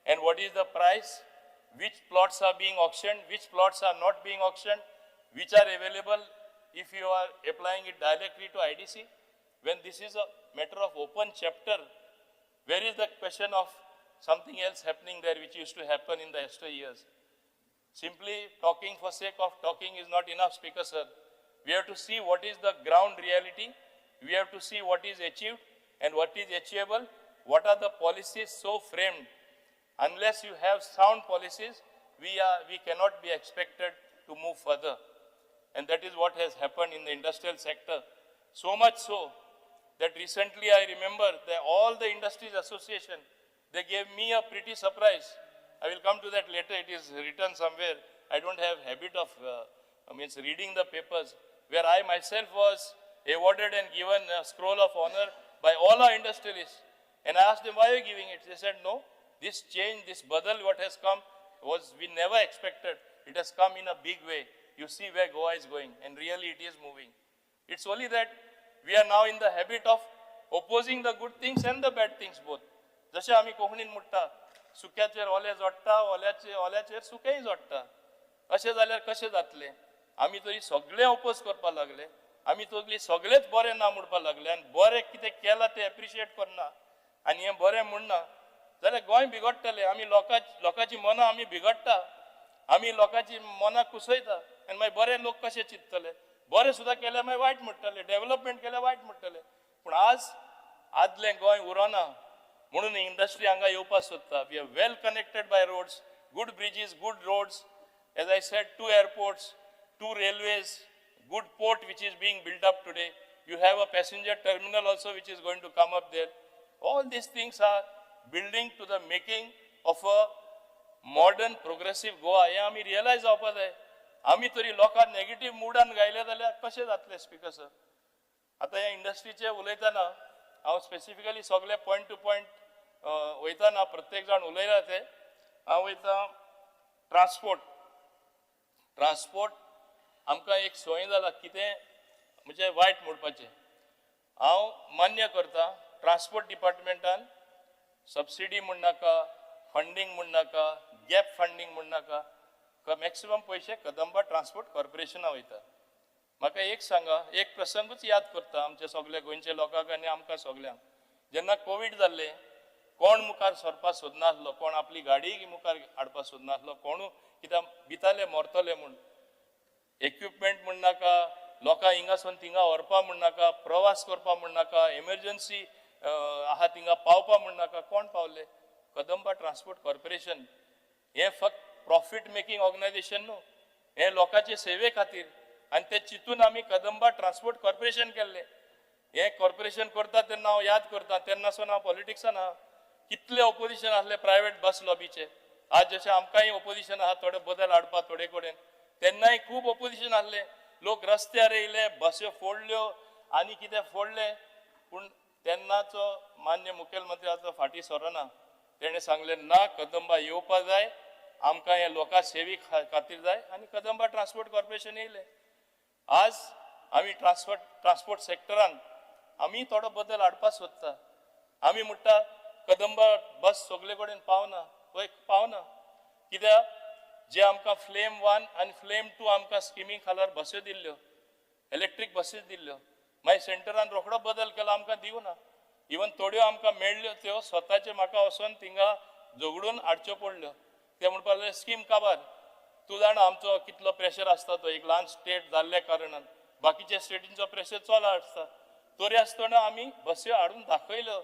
and what is the price, which plots are being auctioned, which plots are not being auctioned, which are available if you are applying it directly to IDC. When this is a matter of open chapter, where is the question of something else happening there which used to happen in the yesteryears? Simply talking for sake of talking is not enough, Speaker sir. We have to see what is the ground reality. We have to see what is achieved and what is achievable. What are the policies so framed? Unless you have sound policies, we cannot be expected to move further. And that is what has happened in the industrial sector. So much so that recently I remember that all the industries association, they gave me a pretty surprise. I will come to that later. It is written somewhere. I don't have habit of reading the papers, where I myself was awarded and given a scroll of honor by all our industrialists. And I asked them, why are you giving it? They said, no, this change, this badal, what has come was we never expected. It has come in a big way. You see where Goa is going, and really it is moving. It's only that we are now in the habit of opposing the good things and the bad things both. जशें आमी कोंकणीन म्हणटा, सुक्याचेर ओलें जोडटा, ओल्याचेर सुकेंय जोडटा. अशें जाल्यार कशें जातलें? आमी तरी सगळें ओपोज करपाक लागले, आमी तरी सगळेच बरें ना म्हणपाक लागले, आनी बरें कितें केलां तें एप्रिशिएट करना आनी हें बरें म्हणना जाल्यार गोंय बिगडटलें. आमी लोकांची मनां आमी बिगडटा, आमी लोकांची मनां कुसयता, आनी मागीर बरे लोक कशे चिंततले? बरें सुद्दां केल्यार मागीर वायट म्हणटले, डेवलपमेंट केल्यार वायट म्हणटले. पूण आज आदलें गोंय उरोना म्हणून इंडस्ट्री हांगा येवपाक सोदता. We are well connected by roads, good bridges, good roads, as I said, 2 airports, 2 railways, good port which is being built up today. You have a passenger terminal also which is going to come up there. All these things are building to the making of a modern progressive Goa. हें आमी realise जावपा जाय. आमी तरी लोकांक negative मुडान गायले जाल्यार कशें जातलें स्पीकर सर? आतां ह्या इंडस्ट्रीचें उलयतना हांव स्पेसिफिकली सगळे पॉयंट टू पॉयंट वयतना प्रत्येक जाण उलयला ते हांव वयता. ट्रान्सपोर्ट, ट्रान्सपोर्ट आमकां एक संवय जाला कितें म्हणजे वायट म्हणपाचें. हांव मान्य करता ट्रान्सपोर्ट डिपार्टमेंटान सबसिडी म्हणनाका, फंडींग म्हणनाका, गॅप फंडींग म्हणनाका, मॅक्सिमम पयशे कदंबा ट्रान्सपोर्ट कॉर्पोरेशना वयता. म्हाका एक सांगा, एक प्रसंगूच याद करता आमच्या सगल्या गोंयच्या लोकांक आनी आमकां सगल्यांक. जेन्ना कोवीड जाल्लें, कोण मुखार सरपाक सोदनासलो, कोण आपली गाडी मुखार हाडपाक सोदनासलो, कोणू कित्याक भिताले मरतले म्हूण. इक्विपमेंट म्हणनाका, लोकांक हिंगासून थिंगा व्हरपा म्हणनाका, प्रवास करपा म्हणनाका, एमर्जन्सी आहा थिंगा पावपा म्हणनाका, कोण पावले? कदंबा ट्रान्सपोर्ट कॉर्पोरेशन हें फक्त प्रॉफीट मेकिंग ऑर्गनायझेशन न्हू, हें लोकांचे सेवे खातीर. आनी ते चिंतून आमी कदंबा ट्रान्सपोर्ट कॉर्पोरेशन केल्लें. हें कॉर्पोरेशन करता तेन्ना हांव याद करता, तेन्नासून हांव पॉलिटिक्सान आहा. कितले ओपोजिशन आसले प्रायवेट बस लॉबीचे. आज जशें आमकांय ओपोजिशन आहा थोडे बदल हाडपा थोडे कडेन, तेन्नाय खूब ओपोजिशन आसलें. लोक रस्त्यार येयले, बस्यो फोडल्यो आनी कितें फोडलें. पूण तेन्नाचो मान्य मुखेलमंत्री आतां फाटीं सरना. तेणें सांगलें ना, कदंबा येवपा जाय, आमकां हें लोकां सेवी खातीर जाय, आनी कदंबा ट्रान्सपोर्ट कॉर्पोरेशन येयलें. आज आमी ट्रान्सपोर्ट सेक्टरान आमी थोडो बदल हाडपाक सोदता. आमी म्हणटा कदंबा बस सगळे कडेन पावना, वय पावना, कित्याक जे आमकां फ्लेम 1 आनी फ्लेम 2 आमकां स्किमी खालार बस्यो दिल्ल्यो, इलेक्ट्रीक बसीस दिल्ल्यो, मागीर सेंटरान रोखडो बदल केलो, आमकां दिवना. इवन थोड्यो आमकां मेळ्ळ्यो त्यो स्वताचे म्हाका वचोन थिंगा झगडून हाडच्यो पडल्यो. ते म्हणपाक लागले स्कीम काबार, तूं जाणा आमचो कितलो प्रेशर आसता तो, एक ल्हान स्टेट जाल्ल्या कारणान बाकीच्या स्टेटींचो प्रेशर चड आसता. तरी आसतना आमी बस्यो हाडून दाखयल्यो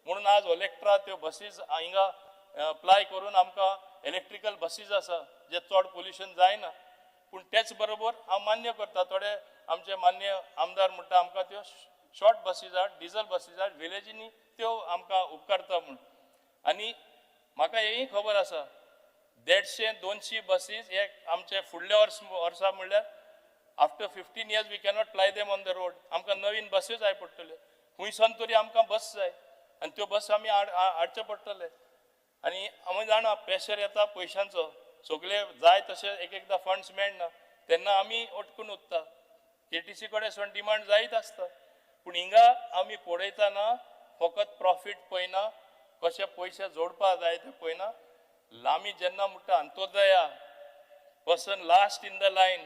म्हणून आज ओलेक्ट्रा त्यो बसीस हिंगा अप्लाय करून आमकां इलेक्ट्रिकल बसीस आसा जे चड पोल्युशन जायना. पूण तेच बरोबर हांव मान्य करता थोडे आमचे मान्य आमदार म्हणटा आमकां त्यो शॉर्ट बसीस आहात, डिजल बसीस आहात, विलेजींनी त्यो आमकां उपकारता म्हूण. आनी म्हाका हेंय खबर आसा 150-200 बसीस हे आमचे फुडल्या वर्सा म्हणल्यार after 15 years we cannot ply them on the road. आमकां नवीन बस्यो जाय पडटल्यो, खुंयसान तरी आमकां बस जाय आनी त्यो बस आमी हाडचे पडटले. आनी आमी जाणा प्रेशर येता पयशांचो, सगळे जाय तशें एक एकदां फंड्स मेळना तेन्ना आमी अटकून उरता. केटीसी कडेन सून डिमांड जायत आसता, पूण हिंगा आमी पळयतना फकत प्रॉफीट पळयना, कशे पयशे जोडपा जाय ते पळयना. आमी जेन्ना म्हणटा Antyodaya, person last in the line,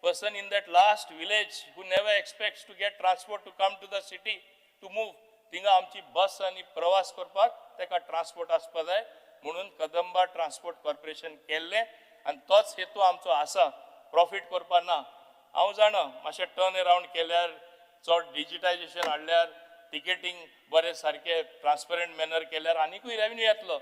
person in that last village who never expects to get transport to come to the city to move, थिंगा आमची बस आनी प्रवास करपाक तेका ट्रान्सपोर्ट आसपा जाय म्हणून कदंबा ट्रान्सपोर्ट कॉर्पोरेशन केल्लें आनी तोच हेतू आमचो आसा, प्रॉफीट करपा ना. हांव जाणा मातशें टर्न अरावंड केल्यार, चड डिजिटायजेशन हाडल्यार, टिकेटींग बरें सारकें ट्रान्सपरंट मॅनर केल्यार आनिकूय रेवेन्यू येतलो.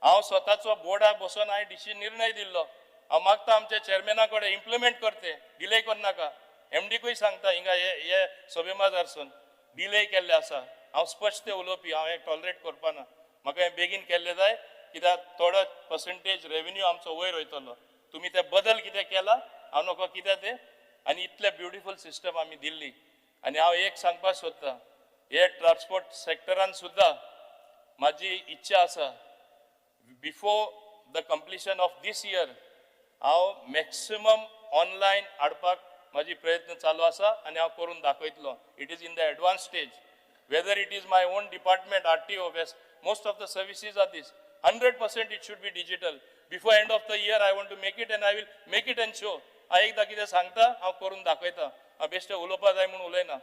हांव स्वताचो बोर्डाक बसून हांवें डिसिजन निर्णय दिल्लो. हांव मागता आमच्या चेअरमॅना कडेन इम्प्लिमेंट करते, डिले करनाका. एमडीकूय सांगता हिंगा हे सभेमाजारसून डिले केल्ले आसा. हांव स्पश्ट उलोवपी, हांव हें टॉलरेट करपा ना. म्हाका हें बेगीन केल्लें जाय कित्याक थोडो पर्संटेज रेवेन्यू आमचो वयर वयतलो. तुमी ते बदल कितें केला हांव नको कित्याक ते, आनी इतले ब्युटिफूल सिस्टम आमी दिल्ली. आनी हांव एक सांगपाक सोदतां, हे ट्रान्सपोर्ट सेक्टरान सुद्दां म्हाजी इच्छा आसा before the completion of this year हांव मॅक्सिमम ऑनलायन हाडपाक म्हाजी प्रयत्न चालू आसा आनी हांव करून दाखयतलो. It is in the advance stage. Whether it is my own department RTO, most of the services are this 100% it should be digital. Before end of the year I want to make it and I will make it and show. हांव एकदां कितें सांगता हांव करून दाखयता, हांव बेश्टें उलोवपा जाय म्हूण उलयना.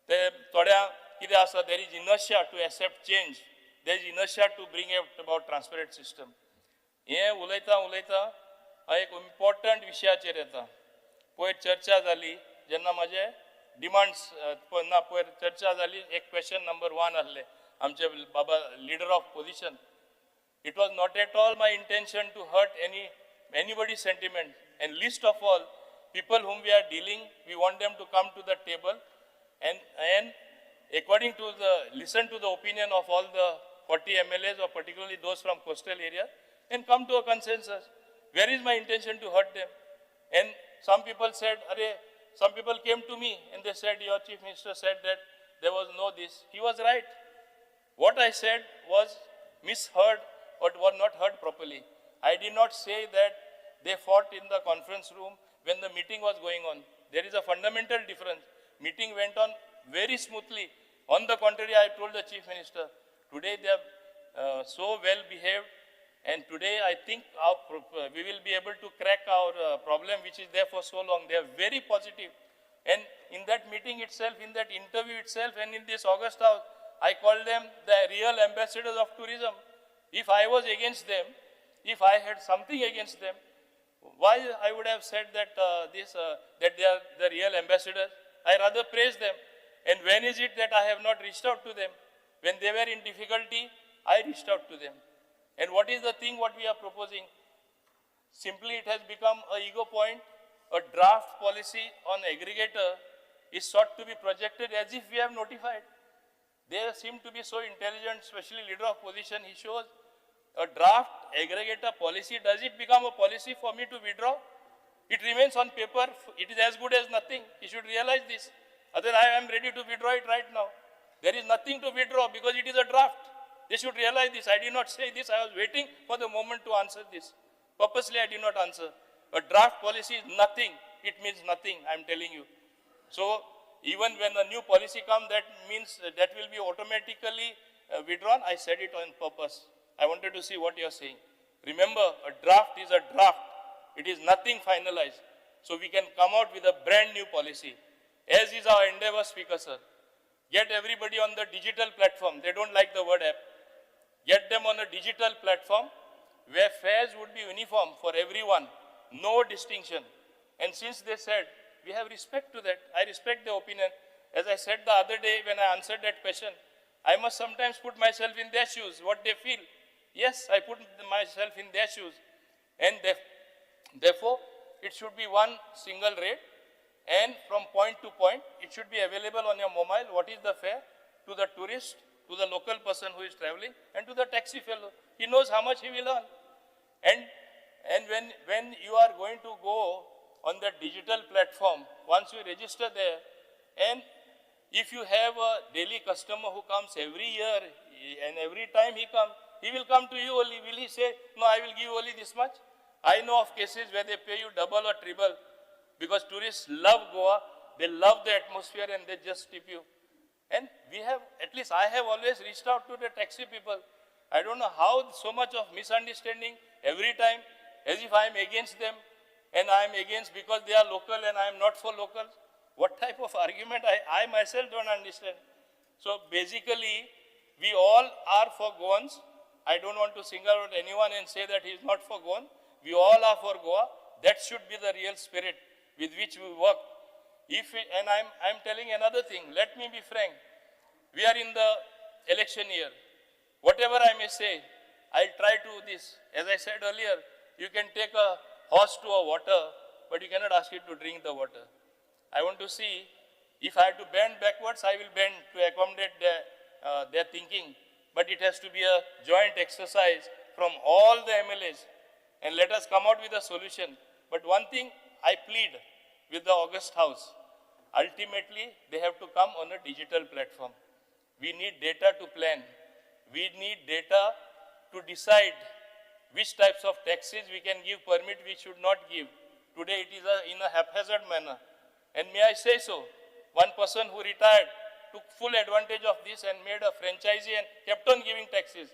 ते थोड्या कितें आसा, there is inertia to accept change, there is inertia to bring about transparent system. हें उलयता उलयता हांव एक इम्पॉर्टंट विशयाचेर येता. पयर चर्चा जाली जेन्ना म्हाजे डिमांड्स ना, पयर चर्चा जाली एक क्वेश्चन नंबर 1 आसलें आमचे बाबा leader of position. It was not at all my intention to hurt anybody's sentiment, and least of all people whom we are dealing, we want them to come to the table and according to the, listen to the opinion of all the 40 MLAs or particularly those from coastal area and come to a consensus. Where is my intention to hurt them? And some people said, Arey, some people came to me and they said, your chief minister said that there was no this. He was right. What I said was misheard or was not heard properly. I did not say that they fought in the conference room when the meeting was going on. There is a fundamental difference. Meeting went on very smoothly. On the contrary, I told the chief minister, today they are so well behaved, and today I think we will be able to crack our problem which is there for so long. They are very positive. And in that meeting itself, in that interview itself, and in this August house, I called them the real ambassadors of tourism. If I was against them, if I had something against them, why I would have said that that they are the real ambassadors? I rather praise them. And when is it that I have not reached out to them? When they were in difficulty, I reached out to them. And what is the thing what we are proposing? Simply it has become an ego point. A draft policy on aggregator is sought to be projected as if we have notified. They seem to be so intelligent, especially leader of opposition. He shows a draft aggregator policy. Does it become a policy for me to withdraw? It remains on paper. It is as good as nothing. He should realize this. Otherwise, I am ready to withdraw it right now. There is nothing to withdraw because it is a draft. They should realize this. I did not say this. I was waiting for the moment to answer this. Purposely, I did not answer. A draft policy is nothing. It means nothing, I am telling you. So, even when a new policy comes, that means that will be automatically withdrawn. I said it on purpose. I wanted to see what you are saying. Remember, a draft is a draft. It is nothing finalized. So we can come out with a brand new policy. As is our endeavor, Speaker sir. Get everybody on the digital platform. They don't like the word app. Get them on a digital platform where fares would be uniform for everyone. No distinction. And since they said, we have respect to that. I respect their opinion. As I said the other day when I answered that question, I must sometimes put myself in their shoes, what they feel. Yes, I put myself in their shoes. And therefore, it should be one single rate. And from point to point, it should be available on your mobile. What is the fare to the tourist, to the local person who is traveling, and to the taxi fellow. He knows how much he will earn. And when you are going to go on the digital platform, once you register there, and if you have a daily customer who comes every year, and every time he comes, he will come to you only. Will he say, no, I will give you only this much? I know of cases where they pay you double or triple because tourists love Goa, they love the atmosphere, and they just tip you. And we have, at least I have always reached out to the taxi people. I don't know how so much of misunderstanding every time, as if I am against them, and I am against because they are local and I am not for locals. What type of argument I myself don't understand. So basically, we all are for Goans. I don't want to single out anyone and say that he is not for Goan. We all are for Goa. That should be the real spirit with which we work. And I'm telling another thing. Let me be frank. We are in the election year. Whatever I may say, I'll try to this. As I said earlier, you can take a horse to a water, but you cannot ask it to drink the water. I want to see if I have to bend backwards, I will bend to accommodate their thinking. But it has to be a joint exercise from all the MLAs. And let us come out with a solution. But one thing I plead with the August House, ultimately they have to come on a digital platform. We need data to plan. We need data to decide which types of taxes we can give permit, we should not give. Today it is in a haphazard manner. And may I say so, one person who retired took full advantage of this and made a franchisee and kept on giving taxes.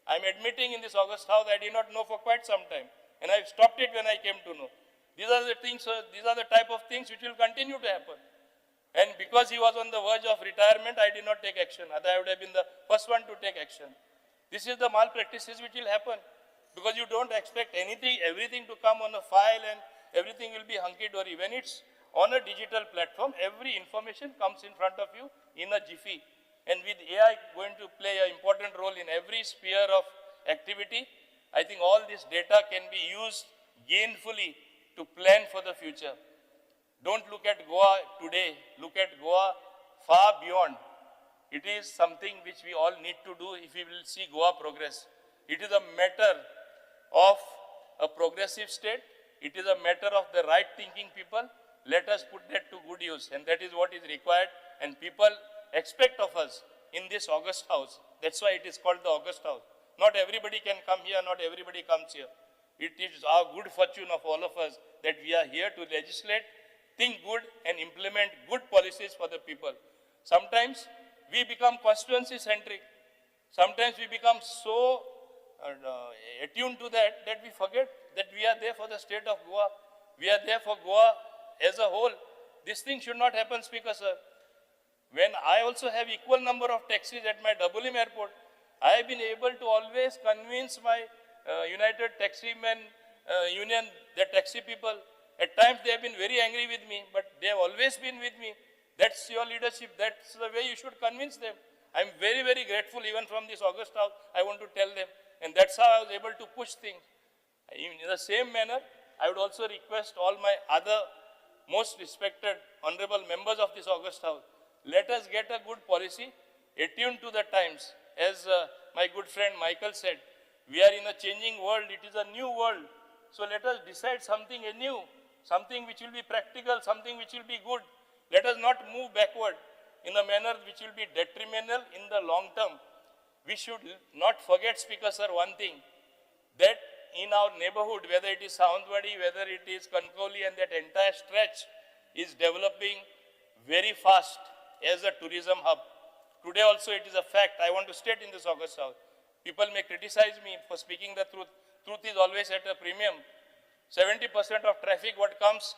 I'm admitting in this August House, I did not know for quite some time. And I stopped it when I came to know. These are the things, these are the type of things which will continue to happen. And because he was on the verge of retirement, I did not take action. Otherwise, I would have been the first one to take action. This is the malpractices which will happen. Because you don't expect anything, everything to come on a file and everything will be hunky-dory. When it's on a digital platform, every information comes in front of you in a jiffy. And with AI going to play an important role in every sphere of activity, I think all this data can be used gainfully to plan for the future. Don't look at Goa today, look at Goa far beyond. It is something which we all need to do if we will see Goa progress. It is a matter of a progressive state. It is a matter of the right thinking people. Let us put that to good use, and that is what is required, and people expect of us in this August House. That's why it is called the August House. Not everybody can come here, not everybody comes here. It is our good fortune of all of us that we are here to legislate, think good, and implement good policies for the people. Sometimes we become constituency-centric. Sometimes we become so attuned to that that we forget that we are there for the state of Goa. We are there for Goa as a whole. This thing should not happen, Speaker sir. When I also have equal number of taxis at my Dabolim airport, I have been able to always convince my United Taximen Union, the taxi people. At times they have been very angry with me, but they have always been with me. That's your leadership. That's the way you should convince them. I'm very, very grateful even from this August House. I want to tell them. And that's how I was able to push things. In the same manner, I would also request all my other most respected honorable members of this August House, let us get a good policy attuned to the times. As my good friend Michael said, we are in a changing world. It is a new world. So let us decide something anew, something which will be practical, something which will be good. Let us not move backward in a manner which will be detrimental in the long term. We should not forget, Speaker sir, one thing, that in our neighborhood, whether it is Sawantwadi, whether it is Kankoli, and that entire stretch is developing very fast as a tourism hub. Today also it is a fact. I want to state in this August House. People may criticize me for speaking the truth. Truth is always at a premium. 70% of traffic what comes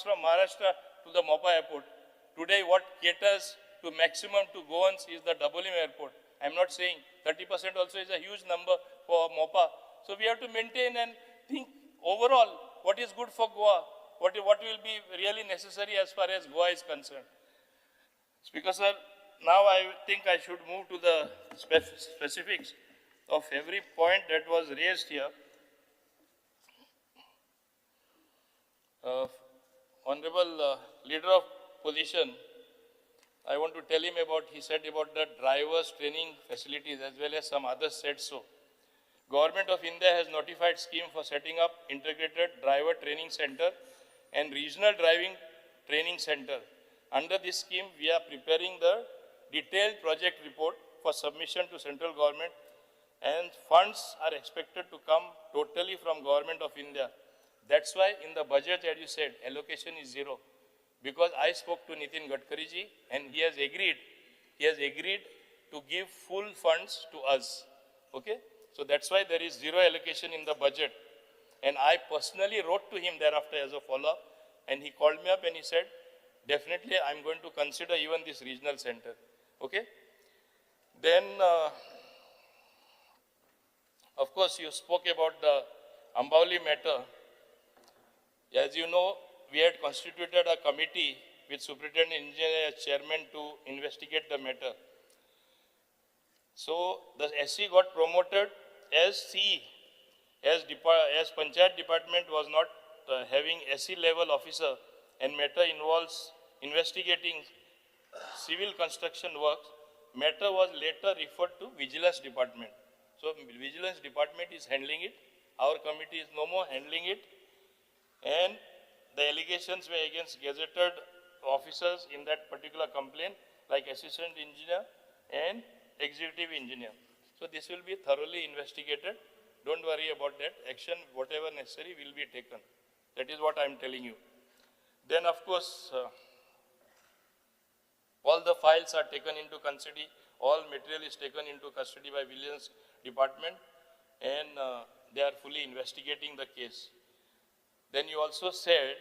from Maharashtra to the Mopa airport. Today what caters to maximum to Goans is the Dabolim airport. I'm not saying 30% also is a huge number for Mopa. So we have to maintain and think overall what is good for Goa, what will be really necessary as far as Goa is concerned. Speaker sir, now I think I should move to the specifics of every point that was raised here. Honorable Leader of Opposition, I want to tell him about, he said about the drivers training facilities as well as some others said so. Government of India has notified scheme for setting up integrated driver training center and regional driving training center. Under this scheme, we are preparing the detailed project report for submission to central government, and funds are expected to come totally from Government of India. That's why in the budget, as you said, allocation is zero. Because I spoke to Nitin Gadkari ji and he has agreed to give full funds to us. Okay? So that's why there is zero allocation in the budget. And I personally wrote to him thereafter as a follow-up, and he called me up and he said, definitely I'm going to consider even this regional center. Okay? Then, of course, you spoke about the Ambavali matter. As you know, we had constituted a committee with Superintendent Engineer as chairman to investigate the matter. So the SC got promoted as CE, as Panchayat Department was not having SC level officer, and matter involves investigating civil construction works. Matter was later referred to Vigilance Department. So Vigilance Department is handling it. Our committee is no more handling it. And the allegations were against gazetted officers in that particular complaint, like assistant engineer and executive engineer. So this will be thoroughly investigated. Don't worry about that. Action, whatever necessary, will be taken. That is what I am telling you. Then, of course, all the files are taken into custody. All material is taken into custody by Vigilance Department, and they are fully investigating the case. Then you also said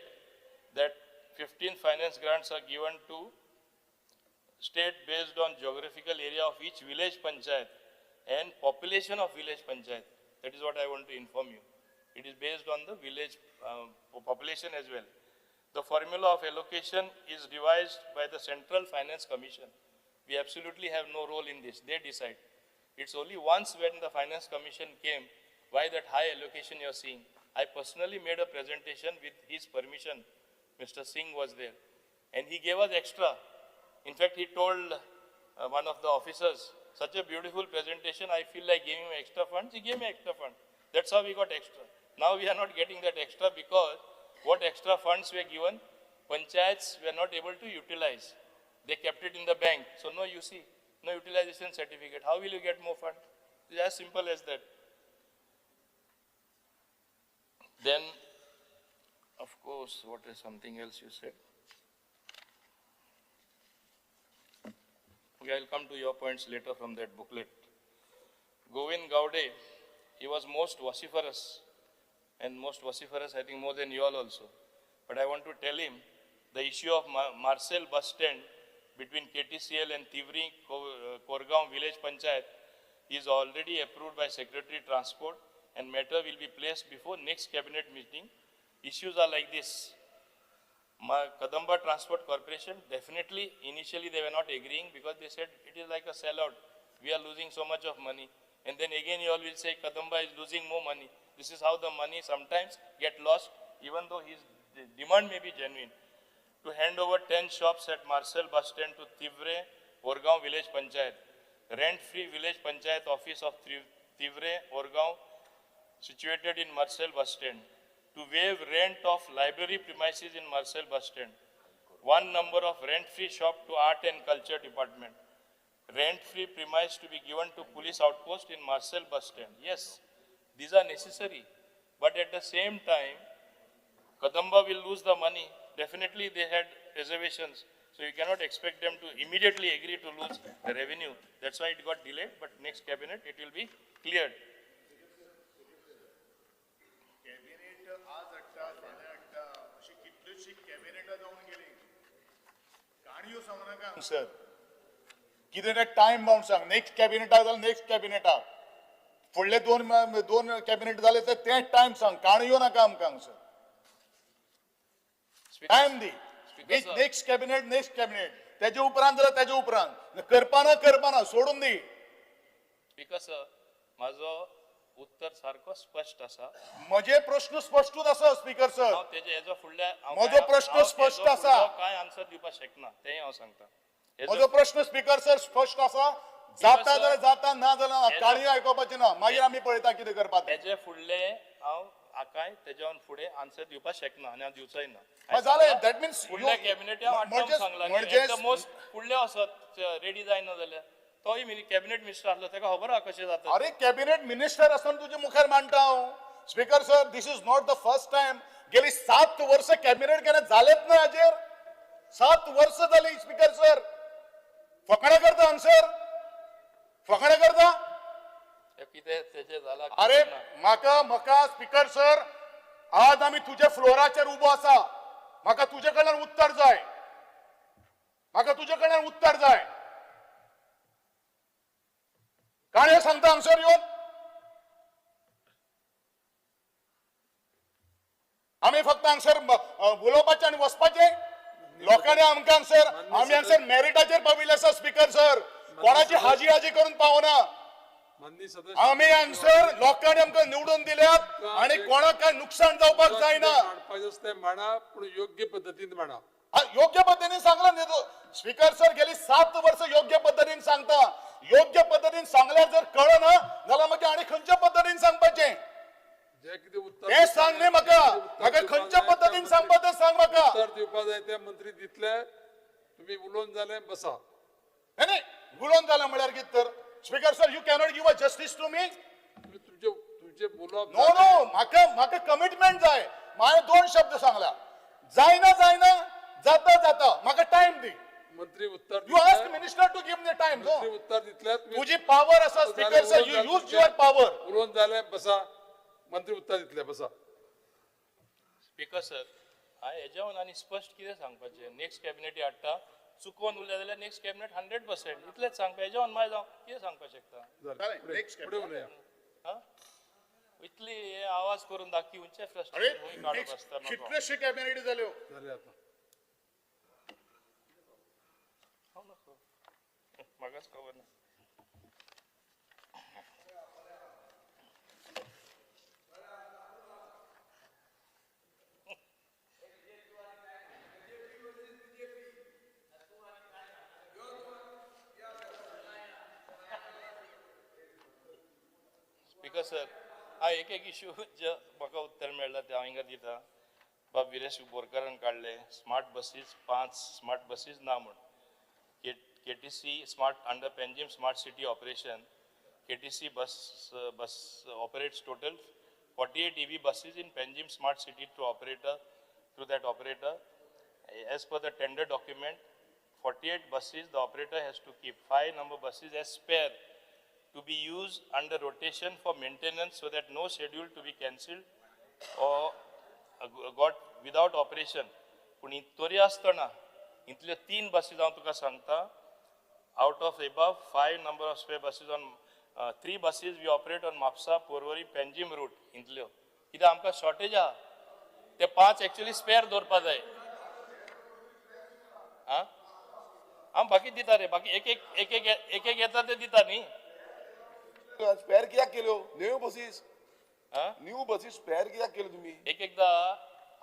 that 15 finance grants are given to state based on geographical area of each village panchayat and population of village panchayat. That is what I want to inform you. It is based on the village population as well. The formula of allocation is devised by the Central Finance Commission. We absolutely have no role in this. They decide. It's only once when the Finance Commission came, why that high allocation you are seeing. I personally made a presentation with his permission. Mr. Singh was there. And he gave us extra. In fact, he told one of the officers, such a beautiful presentation, I feel like giving him extra funds. He gave me extra fund. That's how we got extra. Now we are not getting that extra because what extra funds were given, panchayats were not able to utilize. They kept it in the bank. So no UC, no utilization certificate. How will you get more fund? It's as simple as that. Then, of course, what is something else you said? Okay, I'll come to your points later from that booklet. Govind Gaude, he was most vociferous, and most vociferous, I think, more than you all also. But I want to tell him the issue of Marcel bus stand between KTCL and Tivri Korgaon village panchayat is already approved by Secretary Transport, and matter will be placed before next cabinet meeting. Issues are like this. Kadamba Transport Corporation, definitely initially they were not agreeing because they said it is like a sellout. We are losing so much of money. And then again you all will say Kadamba is losing more money. This is how the money sometimes get lost, even though his demand may be genuine. To hand over 10 shops at Marcel bus stand to Tivre, Orgaon village panchayat. Rent-free village panchayat office of Tivre, Orgaon, situated in Marcel bus stand. To waive rent of library premises in Marcel bus stand. One number of rent-free shop to Art and Culture Department. Rent-free premise to be given to police outpost in Marcel bus stand. Yes, these are necessary. But at the same time, Kadamba will lose the money. Definitely they had reservations. So you cannot expect them to immediately agree to lose the revenue. That's why it got delayed, but next cabinet it will be cleared. कॅबिनेटां जावन गेली. काणयो सांगू नाका sir, कितें तें time bound सांग. Next कॅबिनेटाक जाल्यार next कॅबिनेटाक, फुडले दोन दोन कॅबिनेट जाले तर ते टायम सांग. काणयो नाका आमकां हांगसर, टायम दी. नेक्स्ट कॅबिनेट, नेक्स्ट कॅबिनेट, तेजे उपरांत जाल्यार तेजे उपरांत, करपाना करपाना सोडून दी. स्पीकर सर, म्हाजो उत्तर सारको स्पश्ट आसा. म्हजे प्रश्न स्पश्टूच आसा स्पीकर सर. हांव तेजे हेजो फुडल्या, म्हजो प्रश्न स्पश्ट आसा. काय आन्सर दिवपाक शकना तेंय हांव सांगता. म्हजो प्रश्न स्पीकर सर स्पश्ट आसा. जाता जाल्यार जाता, ना जाल्यार काणयो आयकुपाची ना. मागीर आमी पळयता कितें करपाक. तेजे फुडले हांव आकाय तेज्यान फुडें आन्सर दिवपाक शकना आनी हांव दिवचोय ना. जालें, that means फुडल्या कॅबिनेटाक सांगला मोस्ट फुडले वचत रेडी जायना जाल्यार तोय कॅबिनेट मिनिस्टर आसलो ताका खबर आहा कशें जाता. अरे कॅबिनेट मिनिस्टर आसतना तुजे मुखार मांडटा हांव. Speaker sir, this is not the first time. गेली 7 वर्सां कॅबिनेट केन्ना जालेच ना हाजेर. 7 वर्सां जाली स्पीकर सर. फकाणां करता हांगसर, फकाणां करता. कितें जाला? अरे म्हाका म्हाका स्पीकर सर, आज आमी तुज्या फ्लोराचेर उबो आसा. म्हाका तुजे कडल्यान उत्तर जाय, म्हाका तुजे कडल्यान उत्तर जाय. काणयो सांगता हांगसर येवन. आमी फक्त हांगसर उलोवपाचें आनी वचपाचें. लोकांनी आमकां हांगसर, आमी हांगसर मेरिटाचेर पाविल्ले आसा स्पीकर सर. कोणाची हाजी हाजी करून पावना. आमी हांगसर लोकांनी आमकां निवडून दिल्यात आनी कोणाक काय नुकसान जावपाक जायना. मांडा, पूण योग्य पद्दतीन मांडा. योग्य पद्दतीन सांगला न्ही स्पीकर सर. गेली 7 वर्सां योग्य पद्दतीन सांगता. योग्य पद्दतीन सांगल्यार जर कळना जाल्यार मागीर आनी खंयच्या पद्दतीन सांगपाचें तें सांग न्ही म्हाका. म्हाका खंयच्या पद्दतीन सांगपा तें सांग म्हाका. उत्तर दिवपा जाय ते मंत्री दितले. तुमी उलोवन जालें बसा. न्ही उलोवन जालें म्हळ्यार कितें तर? Speaker sir, you cannot give a justice to me. तुमचे बोलप नो नो, म्हाका म्हाका कमिटमेंट जाय. हांवें 2 शब्द सांगला. जायना जायना, जाता जाता. म्हाका टायम दी. मंत्री उत्तर, you ask minister to give me time. मंत्री उत्तर दितले. तुजी पावर आसा speaker sir, you use your power. उलोवन जालें बसा. मंत्री उत्तर दितले, बसा. स्पीकर सर, हांवें हेज्यावन आनी स्पश्ट कितें सांगपाचें? नेक्स्ट कॅबिनेट हाडटा, चुकोवन उरले जाल्यार नेक्स्ट कॅबिनेट 100% इतलेंच सांगपा. हेज्यावन मागीर हांव कितें सांगपाक शकता? इतली हे आवाज करून दाखी उंचे फ्रस्ट्रेशन काडप आसता. कितलेशे कॅबिनेट जाल्यो. म्हाकाच खबर ना. स्पीकर सर, हा एक एक इश्यू जे म्हाका उत्तर मेळ्ळा तें हांव हिंगा दिता. बाब विरेश बोरकारान काडले स्मार्ट बसीस, 5 स्मार्ट बसीस ना म्हूण. KTC smart under Panjim smart city operation, KTC bus bus operates total 48 EV buses in Panjim smart city through operator, through that operator. As per the tender document, 48 buses the operator has to keep 5 number buses as spare to be used under rotation for maintenance so that no schedule to be cancelled or got without operation. पूण तरी आसतना इतल्यो 3 बसीस हांव तुका सांगता, out of above 5 number of spare buses on 3 buses we operate on Mapusa, Porvorim, Panjim route. इतल्यो कित्याक आमकां शॉर्टेज आहा. ते 5 एक्चुअली स्पेअर दवरपा जाय. आं हांव बाकी दिता रे, बाकी एक एक एक एक एक एक येता ते दिता न्ही. स्पेअर कित्याक केल्यो न्यू बसीस? न्यू बसीस स्पेअर कित्याक केल्यो तुमी? एक एकदा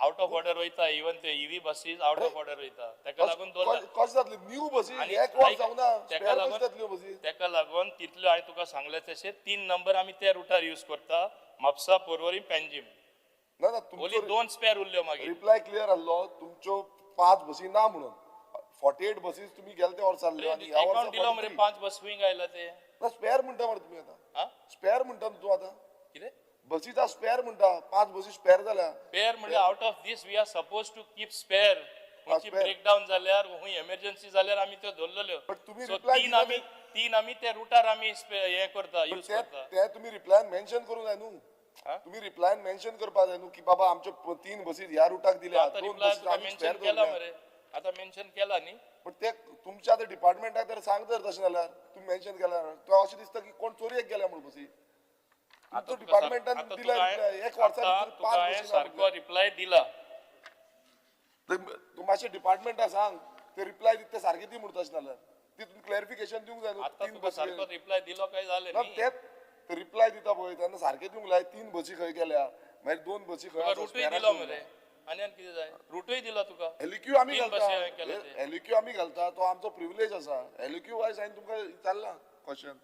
आउट ऑफ ऑर्डर वयता. इवन ते EV buses out of order वयता, ताका लागून कशें जातले न्यू बसीस? एक वर्स जावना, स्पेअर कशें जातल्यो बसीस? ताका लागून तितल्यो हांवें तुका सांगलें तशें 3 नंबर आमी त्या रुटार यूज करता, म्हापसा, पोरवरी, पेंजीम. ना ना, ओनली 2 स्पेअर उरल्यो. मागीर रिप्लाय क्लियर आहलो, तुमच्यो 5 बसी ना म्हणून. 48 बसीस तुमी गेले ते वर्सा आहल्यो आनी ह्या वर्सा दिलो मरे 5 बस खंय आयला ते. ना स्पेअर म्हणटा मरे तुमी आतां. स्पेअर म्हणटा तूं आतां कितें? बसीचा स्पेअर म्हणटा, 5 बसी स्पेअर जाल्या. स्पेअर म्हणजे out of this we are suppose to keep spare. खंयची ब्रेकडावन जाल्यार, खंय एमर्जन्सी जाल्यार आमी त्यो दवरलेल्यो. तुमी 3 आमी त्या रुटार आमी हें करता, यूज करता. ते तुमी रिप्लायन मेन्शन करूंक जाय न्हू. तुम्ही रिप्लायन मेन्शन करपा जाय न्हू की बाबा आमच्यो 3 बसी ह्या रुटाक दिल्या, 2 बसी आमी स्पेअर दवरल्या. आतां मेन्शन केला न्ही, पण ते तुमच्या आतां डिपार्टमेंटाक तर सांग तर तशें जाल्यार तुमी मेन्शन केल्या तुका अशें दिसता की कोण चोरयेक गेल्या म्हूण बसी. तुमचो डिपार्टमेंटान दिल्या एक वर्सा भितर 5 बसी सारको रिप्लाय दिला. तूं मातशें डिपार्टमेंटाक सांग ते रिप्लाय दिता ते सारके दी म्हूण तशें जाल्यार ती तुमी क्लॅरिफिकेशन दिवंक जाय न्हू. 3 बसी सारको रिप्लाय दिलो काय जालें न्ही, तेच रिप्लाय दिता पळय तेन्ना सारके दिवंक लाय. 3 बसी खंय गेल्या, मागीर 2 बसी खंय रुटूय दिलो मरे, आनी आनी कितें जाय, रुटूय दिलो तुका. एलक्यू आमी घालता, एलक्यू आमी घालता, तो आमचो प्रिविलेज आसा. एलक्यू वायज हांवें तुमकां विचारलां क्वेश्चन.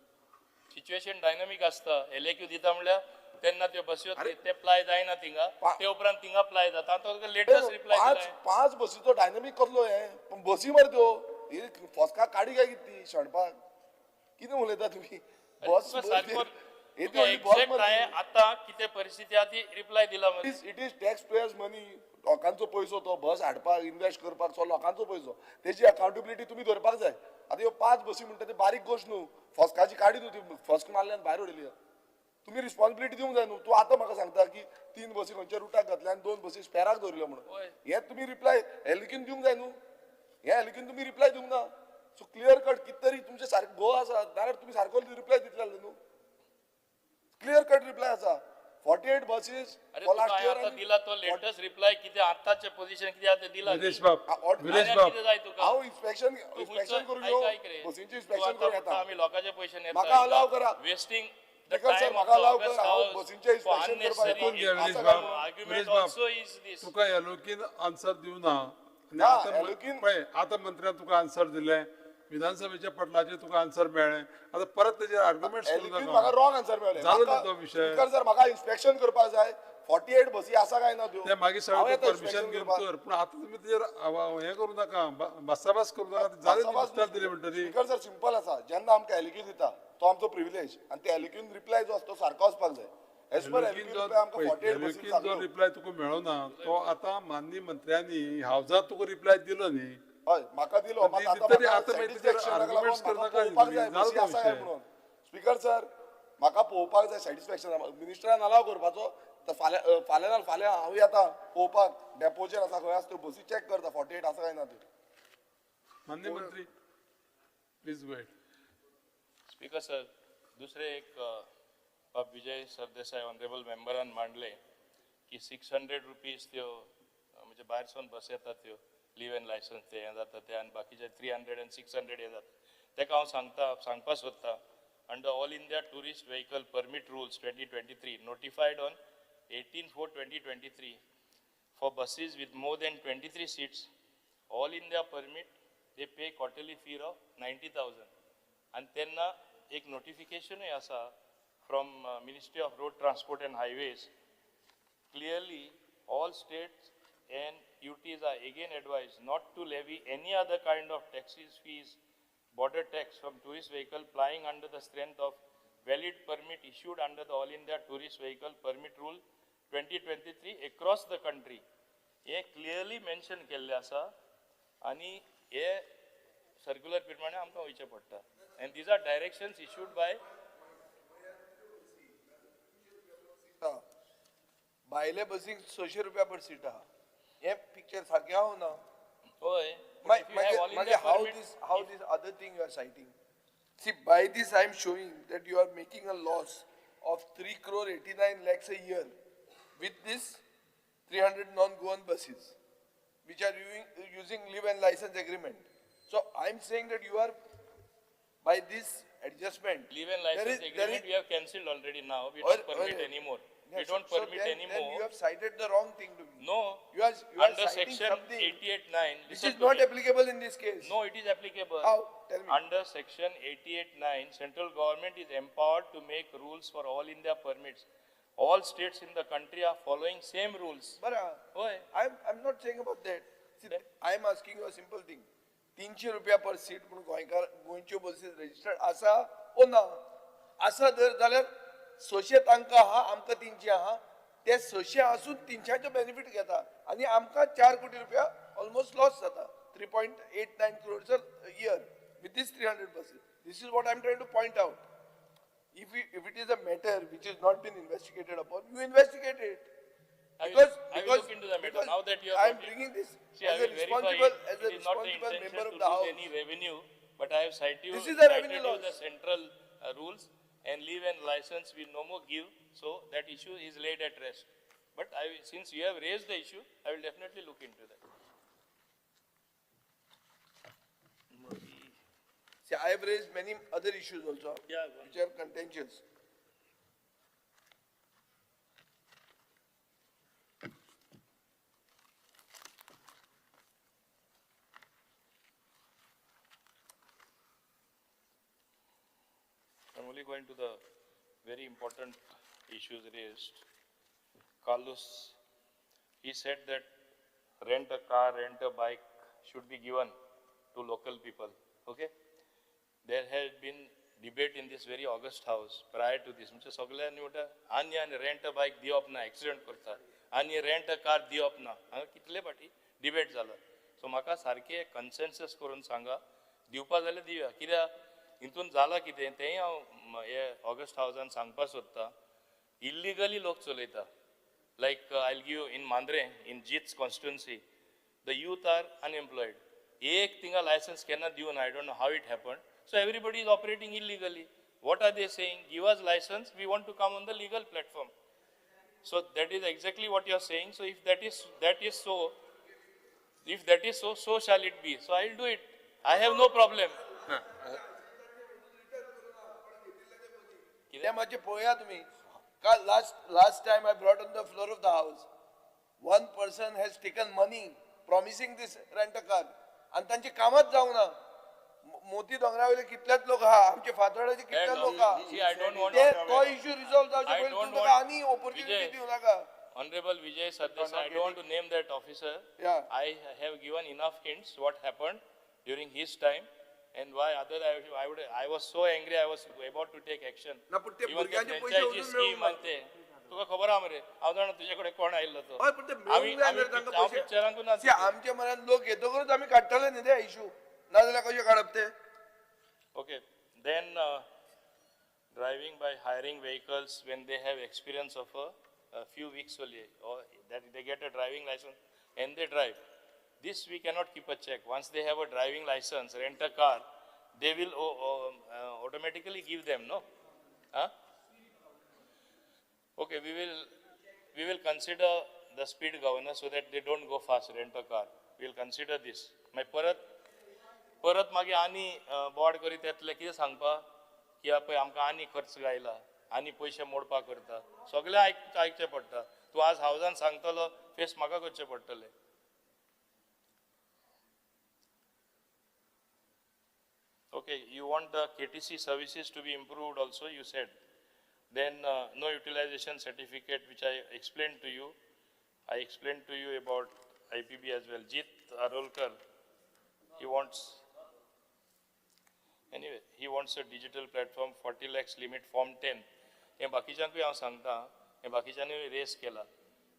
सिच्युएशन डायनामीक आसता. एलक्यू दिता म्हणल्यार तेन्ना त्यो बसयो ते प्लाय जायना थिंगा, ते उपरांत थिंगा प्लाय जाता. आतां लेटस्ट रिप्लाय 5 बसीचो डायनामीक कसलो हें, पूण बसी मरे त्यो फस्का काडी काय कितें ती शेणपाक कितें उलयता तुमी. बस आतां कितें परिस्थिती आहा ती रिप्लाय दिला. It is tax payers money, लोकांचो पयसो तो बस हाडपाक इन्वेस्ट करपाक सो लोकांचो पयसो, तेजी अकाउंटेबिलिटी तुमी धरपाक जाय. आतां ह्यो 5 बसी म्हणटा ते बारीक गोश्ट न्हू, फस्काची काडी न्हू, ती फस्क मारल्यान भायर उडयली. तुमी रिस्पॉन्सिबिलिटी दिवंक जाय न्हू. तूं आतां म्हाका सांगता की 3 बसी खंयच्या रुटाक घातल्या आनी 2 बसी स्पेराक दवरल्यो म्हणून, हें तुमी रिप्लाय एलिक्यून दिवंक जाय न्हू. हें एलिक्यून तुमी रिप्लाय दिवंक ना. सो क्लियर कट कितें तरी तुमचें सारकें गो आसा नाल्यार तुमी सारको रिप्लाय दितले जालें न्हू. क्लियर कट रिप्लाय आसा. 48 buses for last year दिला तो लेटेस्ट रिप्लाय कितें आतांचे पोझिशन कितें आसा दिला. विरेश बाब, विरेश बाब, हांव इन्स्पेक्शन इन्स्पेक्शन करूंक यो, बसींची इन्स्पेक्शन करूंक येता. आमी लोकांचे पयशे नेता, म्हाका अलाव करा. वेस्टिंग सर, म्हाका अलाव कर, हांव बसींचें इन्स्पेक्शन करपाक. विरेश बाब, तुका एलोकीन आन्सर दिवना. पळय आतां मंत्र्यान तुका आन्सर दिलें, विधानसभेच्या पटलाचेर तुका आन्सर मेळ्ळें, आतां परत तेजेर आर्ग्युमेंट म्हाका रॉंग आन्सर मेळ्ळें. जालो न्ही तो विशय. सर म्हाका इन्स्पेक्शन करपाक जाय, 48 बसी आसा काय ना त्यो, ते मागीर सगळें परमिशन घेवन कर. पूण आतां तुमी तेजेर हें करूं नाका, भासाभास करूं नाका. जालें उत्तर दिलें म्हणटरी. स्पीकर सर सिंपल आसा, जेन्ना आमकां एलक्यू दिता तो आमचो प्रिविलेज आनी ते एलक्यून रिप्लाय जो आसा तो सारको वचपाक जाय. एलक्यून जो रिप्लाय तुका मेळना तो आतां माननीय मंत्र्यांनी हावजांत तुका रिप्लाय दिलो न्ही. हय म्हाका दिलो. स्पीकर सर म्हाका पळोवपाक जाय सॅटिस्फॅक्शन. मिनिस्टरान अलाव करपाचो तर फाल्यां फाल्यां ना फाल्यां हांव येता पळोवपाक, डेपोचेर आसा खंय आसा त्यो बसी चॅक करता 48 आसा काय ना त्यो. माननीय मंत्री प्लीज वेट. स्पीकर सर, दुसरे एक बाब विजय सरदेसाय ऑनरेबल मेंबरान मांडले की 600 रुपीज त्यो म्हणजे भायर सावन बस येता त्यो लिव एंड लायसन्स ते हें जाता ते आनी बाकीचे 300 आनी 600 हें जाता. तेका हांव सांगता, सांगपा सोदता under all India tourist vehicle permit rules 2023 notified on 18/4/2023 for buses with more than 23 seats all India permit they pay quarterly fee of 90,000. आनी तेन्ना एक नोटिफिकेशनूय आसा from Ministry of Road Transport and Highways. Clearly all states and UTs are again advised not to levy any other kind of taxes, fees, border tax from tourist vehicle plying under the strength of valid permit issued under the All India Tourist Vehicle Permit Rule 2023 across the country. हे clearly mention केल्लें आसा आनी हे circular प्रमाणे आमकां वयचें पडटा. And these are directions issued by भायले बसीक 600 रुपया पर सीट आहा. हे पिक्चर सारकें हांव ना. हय. मागीर how this other thing you are citing? See, by this I am showing that you are making a loss of 3 crore 89 lakhs a year with this 300 non-Goan buses which are using leave and license agreement. So I am saying that you are, by this adjustment, leave and license agreement we have cancelled already now. We don't permit anymore. We don't permit anymore. Then you have cited the wrong thing to me. No. You are under citing section something 88(9). Which is not applicable in this case. No, it is applicable. How? Tell me. Under section 88(9), central government is empowered to make rules for all India permits. All states in the country are following same rules. But I'm not saying about that. See, I'm asking you a simple thing. 300 रुपया पर seat म्हणून गोंयकार गोंयच्यो बसीस registered आसा ओ ना? आसा जर जाल्यार 600 तांकां आहा, आमकां 300 आहा. ते 600 आसून 300चो बेनिफीट घेता आनी आमकां 4 कोटी रुपया ऑलमोस्ट लॉस जाता. 3.89 crores a year with this 300 buses. This is what I am trying to point out. If it is a matter which is not been investigated upon, you investigate it. Because I will look into the matter. Now that you have, I am bringing this see, as a responsible, as a responsible member of the house. Any revenue, but I have cited you. This is a revenue loss. The central rules and leave and license we no more give, so that issue is laid at rest. But since you have raised the issue, I will definitely look into that. See, I have raised many other issues also, which are contentious. I'm only going to the very important issues raised. Carlos, he said that rent a car, rent a bike should be given to local people. Okay? There has been debate in this very august house prior to this. म्हणजे सगळ्यांनी म्हणटा आनी आनी rent a bike दिवप ना, accident करता, आनी rent a car दिवप ना. हांगा कितले फाटी डिबेट जाला. सो म्हाका सारकें कन्सेन्सस करून सांगा, दिवपा जाल्यार दिवया. कित्याक हितून जाला कितें तेंय हांव हे ऑगस्ट हावजान सांगपाक सोदता. इल्लिगली लोक चलयता. Like I will give in Mandrem, in Jeet's constituency, the youth are unemployed. एक थिंगा लायसन्स केन्ना दिवना. I don't know how it happen. So everybody is operating illegally. What are they saying? Give us license, we want to come on the legal platform. So that is exactly what you are saying. So if that is so, if that is so, so shall it be. So I will do it. I have no problem. ते मातशें पळया तुमी. काल last time I brought on the floor of the house, one person has taken money promising this rent a car आनी तांची कामाच जावंक ना. मोती दोंगरा वयले कितलेच लोक आहा, आमचे फातोर्डाचे कितले लोक आहा, ते तो इश्यू रिजॉल्व जावचे पयलीं तुमी ताका आनी ऑपॉर्च्युनिटी दिवं नाका. Honorable Vijay Sardesai, I don't want to name that officer. Yeah. I have given enough hints what happened during his time and why other I was so angry, I was about to take action. ना, पण ते Even the भुरग्यांचे पयशे franchise अजून scheme मेळूंक ना. आणि ते तुका खबर आहा मरे, हांव जाणा तुजे कडेन कोण आयिल्लो तो. हय, पण ते मेळूंक जाय मरे तांकां हांव पयशे. पिक्चरांकूच ना. See, आमच्या मनान लोक येतकूच आमी काडटले न्ही ते इश्यू, नाजाल्यार कशें काडप ते? Okay, then driving by hiring vehicles when they have experience of a few weeks only, or that they get a driving license and they drive. This we cannot keep a check. Once they have a driving license, rent a car, they will automatically give them, no? Huh? Okay, we will consider the speed governor so that they don't go fast, rent a car. We will consider this. My परत परत मागीर आनी board करीत येतले कितें सांगपा की पळय आमकां आनी खर्च गायला, आनी पयशे मोडपाक करता, सगळें आयकचें पडटा. तूं आज हावजान सांगतलो, फेस म्हाका करचें पडटलें. Okay, you want the KTC services to be improved also, you said. Then no utilization certificate, which I explained to you. I explained to you about IPB as well. Jeet Arolkar, he wants, anyway, he wants a digital platform, 40 lakhs limit, form 10. हे बाकीच्यांकूय हांव सांगता, हे बाकीच्यांनी race केला.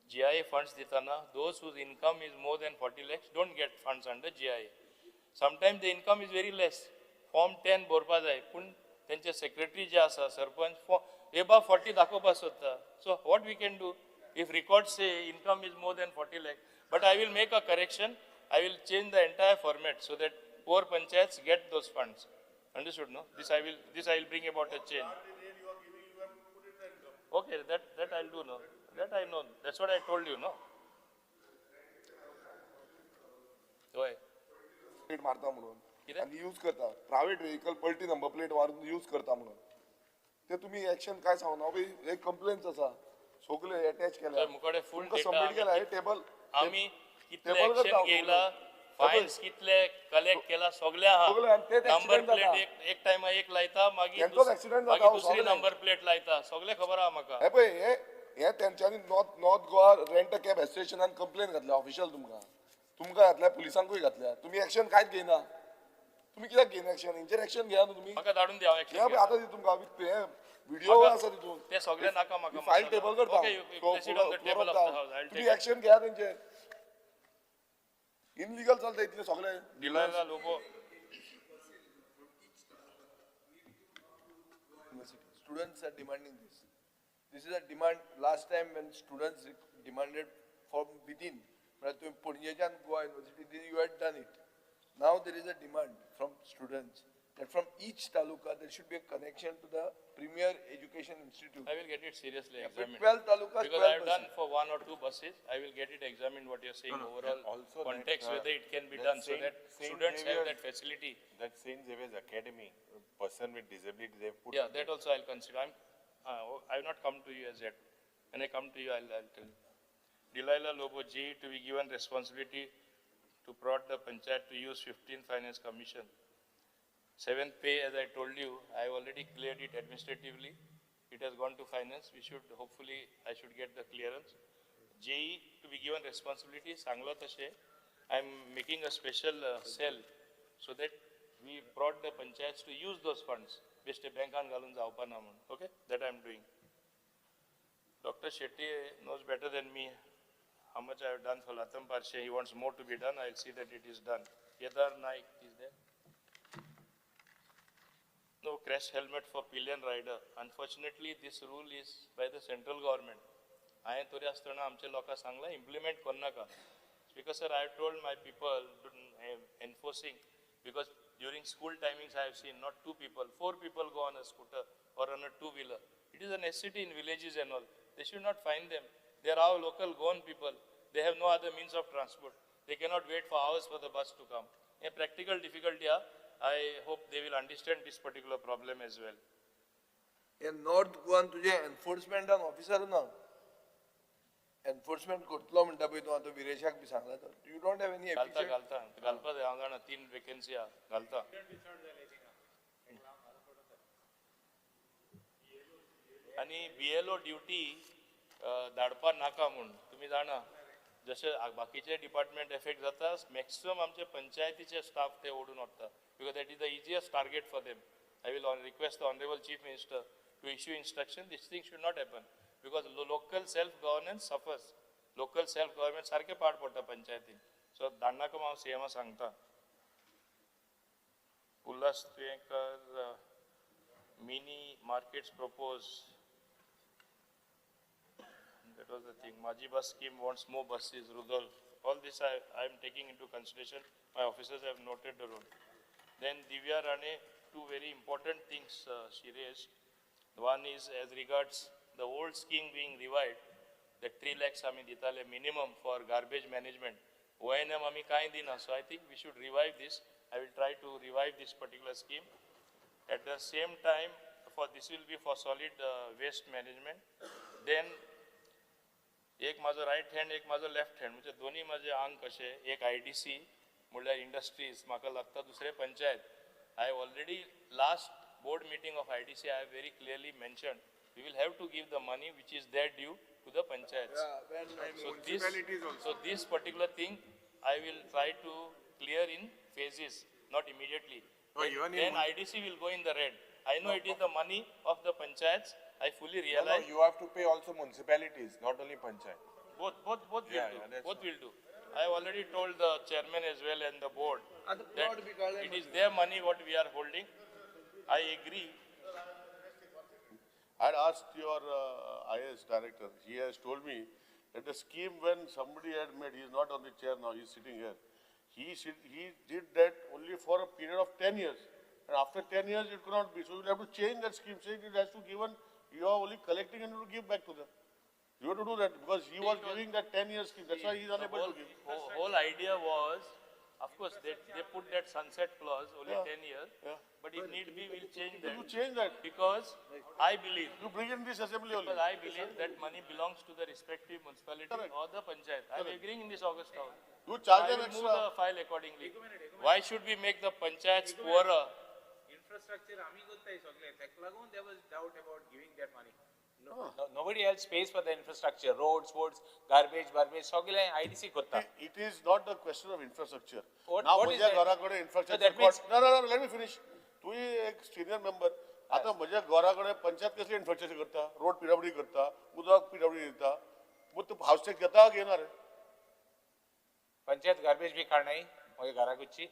GIA funds दितना, those whose income is more than 40 lakhs don't get funds under GIA. Sometimes the income is very less. Form 10 भरपा जाय, पूण तेंचे सेक्रेटरी जे आसा, सरपंच, एबा 40 दाखोवपा सोदता. So what we can do if records say income is more than 40 lakh? But I will make a correction. I will change the entire format so that poor panchayats get those funds. Understood, no? This I will bring about a change. Okay, that I'll do, no? That I know. That's what I told you, no? Why? Plate मारता म्हणून आनी use करता private vehicle पलटी number plate मारून use करता म्हणून ते तुम्ही ऍक्शन काय सांगना. एक कंप्लेंट्स आसा सगळे अटॅच केल्या, मुकडे फुल सबमिट केला हे टेबल. आमी कितले ऍक्शन घेयला, फायन्स कितले कलेक्ट केला, सगळे आहा. नंबर प्लेट एक टायमा एक लायता, मागीर दुसरी नंबर प्लेट लायता, सगळे खबर आहा म्हाका. हे पळय, हे तेंच्यांनी नॉर्थ गोवा रेंट कॅब एसोसिएशनान कंप्लेन घातल्या ऑफिशियल, तुमकां तुमकां घातल्या, पुलिसांकूय घातल्या. तुमी एक्शन कांयच घेयना. तुमी कित्याक घेयना एक्शन? हेंचेर एक्शन घेया न्हू तुमी. म्हाका धाडून द्या एक्शन. आतां दी तुमकां हे व्हिडिओ आसा तितून, ते सगळे नाका म्हाका. फायल टेबल करता, तुमी एक्शन घेया तेंचेर. इनलिगल चलता इतले सगळे Delilah logo. Students are demanding this. This is a demand last time when students demanded from within. म्हळ्यार तुवें पणजेच्यान Goa university you had done it. Now there is a demand from students that from each taluka there should be a connection to the premier education institute. I will get it seriously examined. 12 talukas, because 12 I have done buses. for 1 or 2 buses, I will get it examined what you are saying, No, overall also context, that, whether it can be that done so that Saint students have Xavier's that facility. That St. Xavier's Academy, person with disability, they put. Yeah, that also I'll consider. I have not come to you as yet. When I come to you, I'll tell you. Delilah Lobo G to be given responsibility to prod the panchayat to use 15 Finance Commission. 7th pay, as I told you, I have already cleared it administratively. It has gone to finance. We should, hopefully, I should get the clearance. JE to be given responsibility, Sangla Tashe. I am making a special cell so that we brought the panchayats to use those funds. Best bank on galun javpa na mun. Okay, that I am doing. Dr. Shetty knows better than me how much I have done for Latam Parshe. He wants more to be done. I will see that it is done. Kedar Naik is there. No crash helmet for pillion rider. Unfortunately, this rule is by the central government. हांवें तरी आसतना आमच्या लोकांक सांगलां implement करनाका. Because sir, I have told my people enforcing, because during school timings I have seen not 2 people, 4 people go on a scooter or on a 2-wheeler. It is a necessity in villages and all. They should not find them. They are our local Goan people. They have no other means of transport. They cannot wait for hours for the bus to come. A practical difficulty, I hope they will understand this particular problem as well. In North Goa, तुझे enforcement and officer ना. Enforcement करतलो म्हणटा पळय तूं आतां विरेशाक बी सांगला तर. You don't have any efficient. घालता घालता घालपा हांव जाणा 3 vacancy आहा घालता. आनी BLO duty धाडपा नाका म्हूण तुमी जाणा जशे बाकीचे डिपार्टमेंट एफेक्ट जाता मॅक्सिमम आमचे पंचायतीचे स्टाफ ते ओडून वता because that is the easiest target for them. I will request the honourable chief minister to issue instruction this thing should not happen because local self governance suffers. Local self government सारकें पाड पडटा पंचायतीन. So धाडनाका हांव सीएमा सांगता. Ulhas Tuyenkar mini markets propose. That was the thing. Maji bus scheme wants more buses, Rudolph. All this I am taking into consideration. My officers have noted the role. Then Divya Rane, 2 very important things she raised. One is as regards the old scheme being revived, that 3 lakhs ami ditale minimum for garbage management. O&M ami kai dina. So I think we should revive this. I will try to revive this particular scheme. At the same time, for this will be for solid waste management. Then एक माझो right hand एक माझो left hand म्हणजे दोन्ही माझे आंग कशे एक IDC म्हणल्यार इंडस्ट्रीज म्हाका लागता दुसरे panchayat. I have already last board meeting of IDC I have very clearly mentioned we will have to give the money which is their due to the panchayats. So this particular thing I will try to clear in phases, not immediately. Then IDC will go in the red. I know it is the money of the panchayats. I fully realize. No, you have to pay also municipalities, not only panchayat. Both will do. Both will do. I have already told the chairman as well and the board that it is their money what we are holding. I agree. I had asked your IAS director. He has told me that the scheme when somebody had made, he is not on the chair now, he is sitting here. He did that only for a period of 10 years. And after 10 years, it could not be. So you will have to change that scheme, saying it has to given, you are only collecting and you will give back to them. You have to do that because he was giving that 10-year scheme. That's why he is unable to give. Whole idea was, of course, they put that sunset clause only 10 years. Yeah. But if need be, we'll change that. You change that. Because I believe. You bring in this assembly only. Because I believe that money belongs to the respective municipality or the panchayat. I am agreeing in this August house. You charge them extra. Move the file accordingly. Why should we make the panchayats poorer? Infrastructure, ami kottai sogle. There was doubt about giving that money. No. No, nobody else pays for the infrastructure, roads, garbage, sogle IDC kotta. It is not the question of infrastructure. Now, what is that? Infrastructure. So that means, no, let me finish. Tu ek senior member. आता म्हज्या घरा कडेन पंचायत कसली infrastructure करता, road PWD करता, उदक PWD दिता, मग तूं हावस टॅक्स घेता घेणार? पंचायत गार्बेज बी काडनाय म्हज्या घरा कुच्ची.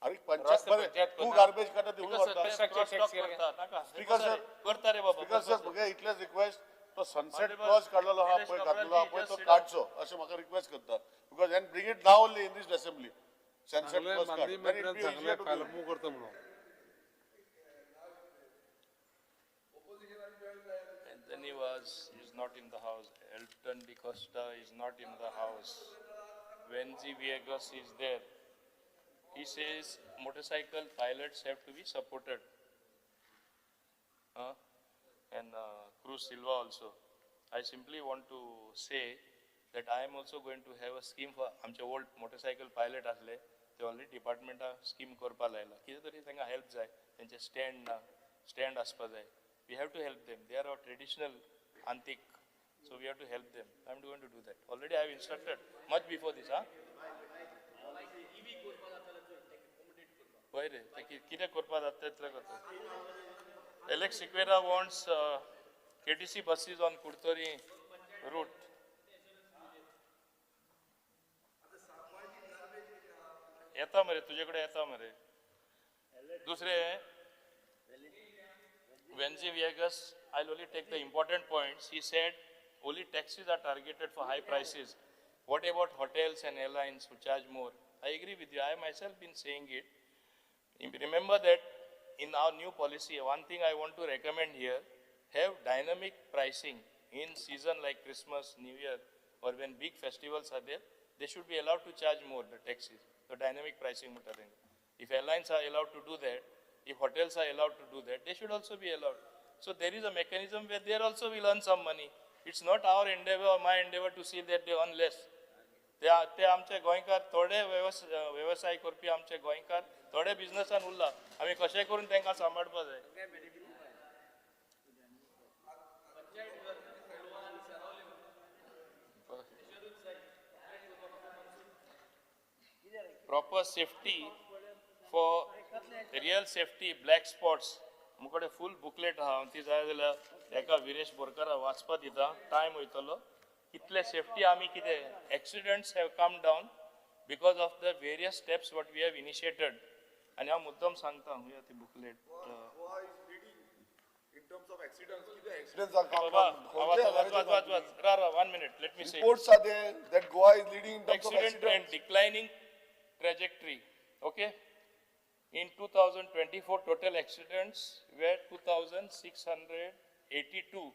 आनी पंचायत बरें तूं गार्बेज काडटा ते व्हरता. स्पीकर सर करता रे बाबा. स्पीकर सर म्हगे इतलेच रिक्वेस्ट, तो सनसेट क्लॉज काडलेलो आहा पळय, घातलेलो आहा पळय, तो काडचो अशें म्हाका रिक्वेस्ट करता. Because and bring it now only in this assembly. Sunset clause काड. करता म्हणून Anthony Vaz is not in the house. Elton D'Costa is not in the house. Venzi Viegas is there. He says motorcycle pilots have to be supported. And Cruz Silva also. I simply want to say that I am also going to have a scheme for आमचे old motorcycle pilot आसले ते already department scheme करपा लायला. कितें तरी तांकां help जाय, तेंचे stand ना, stand आसपा जाय. We have to help them. They are our traditional antique, so we have to help them. I am going to do that. Already I have instructed much before this. Huh? पळय रे कितें करपा जाता तितलें करता. Alex Sequeira wants KTC buses on Curtorim route. येता मरे तुजे कडेन येता मरे. दुसरें Venzi Viegas, I'll only take the important points. He said only taxis are targeted for high prices. What about hotels and airlines who charge more? I agree with you. I myself been saying it. Remember that in our new policy, one thing I want to recommend here, have dynamic pricing in season like Christmas, New Year, or when big festivals are there, they should be allowed to charge more, the taxis, the dynamic pricing. If airlines are allowed to do that, if hotels are allowed to do that, they should also be allowed. So there is a mechanism where they also will earn some money. It's not our endeavor or my endeavor to see that they earn less. ते आमचे गोंयकार थोडे वेवसाय करपी आमचे गोंयकार थोडे बिझनसान उरला, आमी कशें करून तांकां सांबाळपा जाय. Proper safety for real safety black spots. आमचे कडेन फूल बुकलेट आहा, ती जाय जाल्यार एका विरेश बोरकारा वाचपा दिता, टायम वयतलो. कितले सेफ्टी आमी कितें accidents have come down because of the various steps what we have initiated. आनी हांव मुद्दम सांगता हुया ती booklet. One minute, let me say. Reports are there that Goa is leading in terms of accident trend declining trajectory. Okay. In 2024, total accidents were 2,682.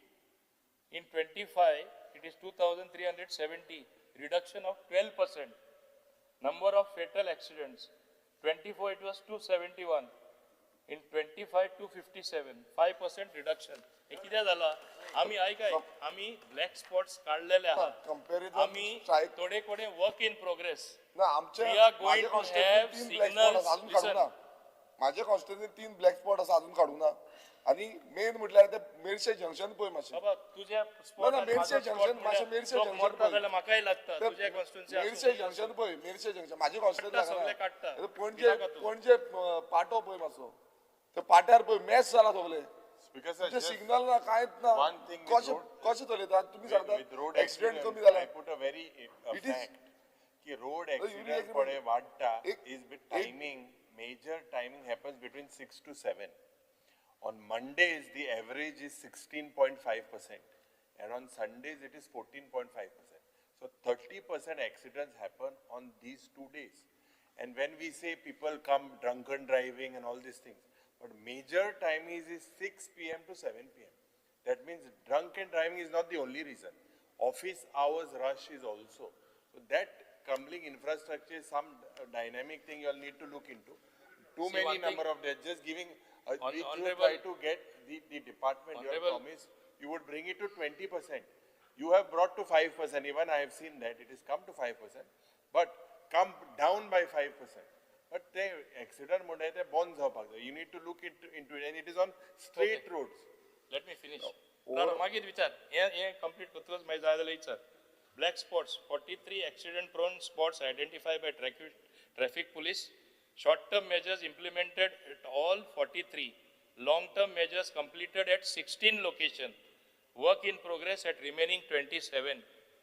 In 25, it is 2,370, reduction of 12%. Number of fatal accidents, 24 it was 271. In 25, 257, 5% reduction. हे कितें जाला, आमी आयकाय, आमी black spots काडलेले आहा, आमी थोडे कडेन वर्क इन प्रोग्रेस. ना, आमचे माझ्या कॉन्स्टिट्युएन्सीन 3 ब्लॅक स्पॉट आसा अजून काडूंक ना. आनी मेन म्हटल्यार ते मेरशे जंक्शन पळय मातशें. बाबा तुझ्या स्पॉट मेरशे जंक्शन मातशें, मेरशे जंक्शन पळय म्हाकाय लागता. तुझ्या कॉन्स्टिट्युएन्सी मेरशे जंक्शन पळय, मेरशे जंक्शन माझ्या कॉन्स्टिट्युएन्सी सगळे काडटा. पणजे पणजे पाटो पळय मातसो, ते पाट्यार पळय मॅच जाला सगळे. सिग्नल ना कांयच ना, कशें कशें चलयतात तुमी सांगता एक्सिडेंट कमी जाला. की रोड एक्सिडेंट पळय वाडटा is with timing. Major timing happens between 6 to 7. On Mondays, the average is 16.5%, and on Sundays, it is 14.5%. So 30% accidents happen on these 2 days. And when we say people come drunken driving and all these things, but major time is 6 p.m. to 7 p.m. That means drunken driving is not the only reason. Office hours rush is also. So that crumbling infrastructure is some dynamic thing you all need to look into. Too many number of deaths. Just giving, we try to get the department, you have promised you would bring it to 20%. You have brought to 5%. Even I have seen that it has come to 5%, but come down by 5%. But the accident म्हणटा ते बंद जावपाक जाय. You need to look into it, and it is on straight roads. Let me finish. मागीर विचार हे complete करतकच मागीर जाय जाल्यार विचार. Black spots, 43 accident prone spots identified by traffic police. Short term measures implemented at all 43. Long term measures completed at 16 location. Work in progress at remaining 27.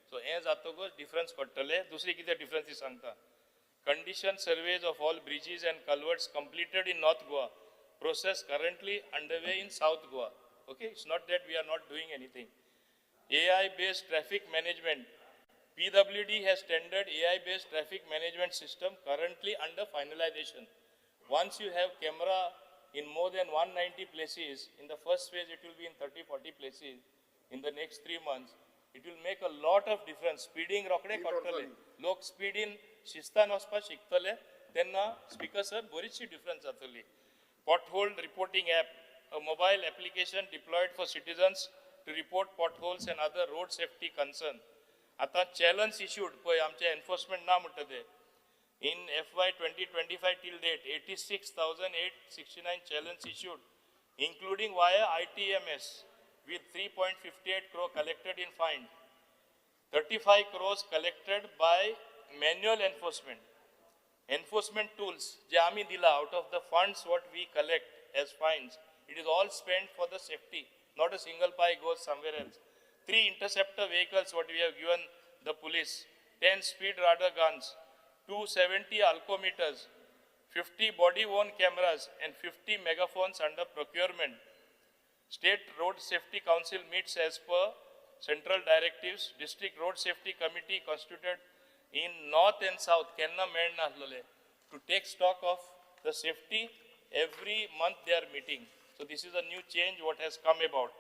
So हे जातकच डिफरन्स पडटले. दुसरी कितें डिफरन्स ती सांगता. Condition surveys of all bridges and culverts completed in North Goa. Process currently underway in South Goa. Okay, it's not that we are not doing anything. AI-based traffic management. PWD has tendered AI-based traffic management system currently under finalization. Once you have camera in more than 190 places, in the first phase it will be in 30-40 places in the next 3 months. It will make a lot of difference. Speeding रोकडे कळटले, लोक speeding शिस्तान वचपाक शिकतले, तेन्ना speaker sir बरीचशी difference जातली. Pothole reporting app, a mobile application deployed for citizens to report potholes and other road safety concern. आतां चॅलन्ज issued पळय आमचें एनफोर्समेंट ना म्हणटा ते. In FY 2025 till date, 86,869 challans issued, including via ITMS, with 3.58 crore collected in fine, 35 crores collected by manual enforcement. Enforcement tools, जे आमी दिला out of the funds what we collect as fines, it is all spent for the safety, not a single pie goes somewhere else. 3 interceptor vehicles what we have given the police, 10 speed radar guns, 270 alcometers, 50 body-worn cameras and 50 megaphones under procurement. State Road Safety Council meets as per central directives. District Road Safety Committee constituted in North and South, Kenna Melna Ahlole, to take stock of the safety. Every month they are meeting. So this is a new change what has come about.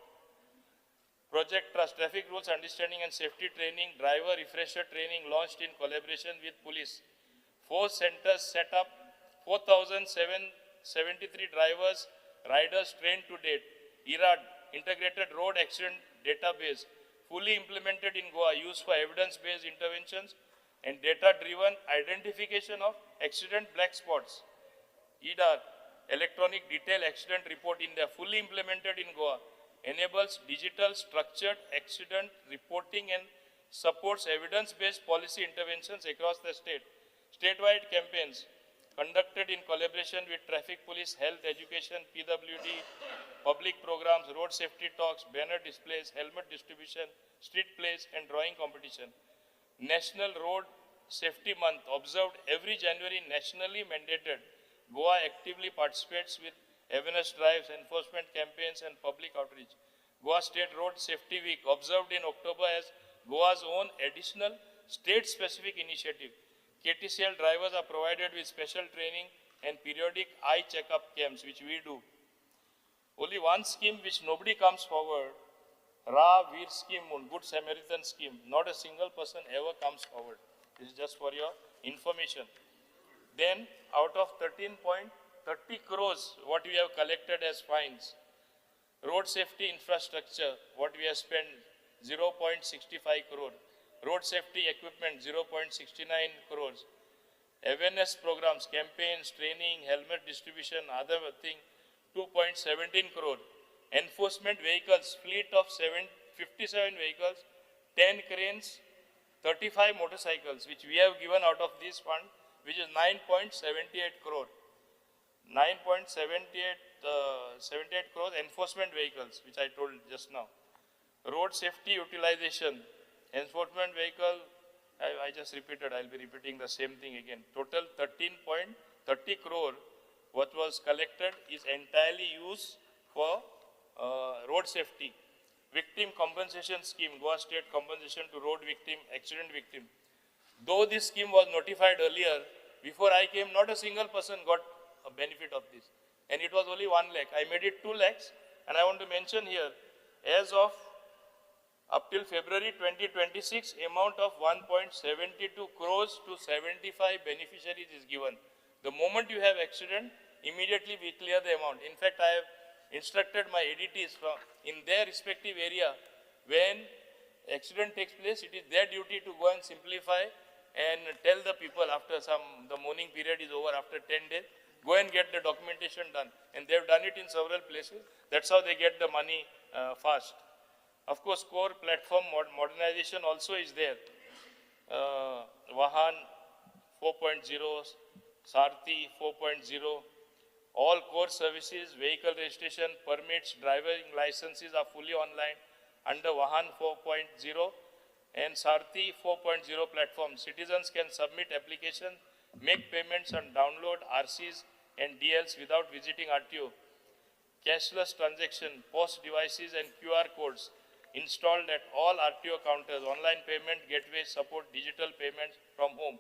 Project Trust, traffic rules understanding and safety training, driver refresher training launched in collaboration with police. 4 centers set up, 4,773 drivers, riders trained to date. IRAD, Integrated Road Accident Database, fully implemented in Goa, used for evidence-based interventions and data-driven identification of accident black spots. EDAR, Electronic Detail Accident Report India, fully implemented in Goa, enables digital structured accident reporting and supports evidence-based policy interventions across the state. Statewide campaigns conducted in collaboration with traffic police, health, education, PWD, public programs, road safety talks, banner displays, helmet distribution, street plays, and drawing competition. National Road Safety Month, observed every January, nationally mandated. Goa actively participates with awareness drives, enforcement campaigns, and public outreach. Goa State Road Safety Week, observed in October as Goa's own additional state-specific initiative. KTCL drivers are provided with special training and periodic eye checkup camps, which we do. Only one scheme which nobody comes forward, Ra Veer scheme, Good Samaritan scheme, not a single person ever comes forward. This is just for your information. Then, out of 13.30 crores, what we have collected as fines, road safety infrastructure, what we have spent, 0.65 crore. Road safety equipment, 0.69 crores. Awareness programs, campaigns, training, helmet distribution, other thing, 2.17 crore. Enforcement vehicles, fleet of 57 vehicles, 10 cranes, 35 motorcycles, which we have given out of this fund, which is 9.78 crore. 9.78 crores enforcement vehicles, which I told just now. Road safety utilization, enforcement vehicle, I just repeated, I'll be repeating the same thing again. Total 13.30 crore, what was collected is entirely used for road safety. Victim compensation scheme, Goa State compensation to road victim, accident victim. Though this scheme was notified earlier, before I came, not a single person got a benefit of this. And it was only 1 lakh. I made it 2 lakhs. And I want to mention here, as of up till February 2026, amount of 1.72 crores to 75 beneficiaries is given. The moment you have accident, immediately we clear the amount. In fact, I have instructed my ADTs from in their respective area, when accident takes place, it is their duty to go and simplify and tell the people after some, the mourning period is over after 10 days, go and get the documentation done. And they have done it in several places. That's how they get the money fast. Of course, core platform modernization also is there. Vahan 4.0, Sarthi 4.0, all core services, vehicle registration, permits, driving licenses are fully online under Vahan 4.0 and Sarthi 4.0 platform. Citizens can submit application make payments and download RCs and DLs without visiting RTO. Cashless transaction, POS devices and QR codes installed at all RTO counters, online payment gateways support digital payments from home.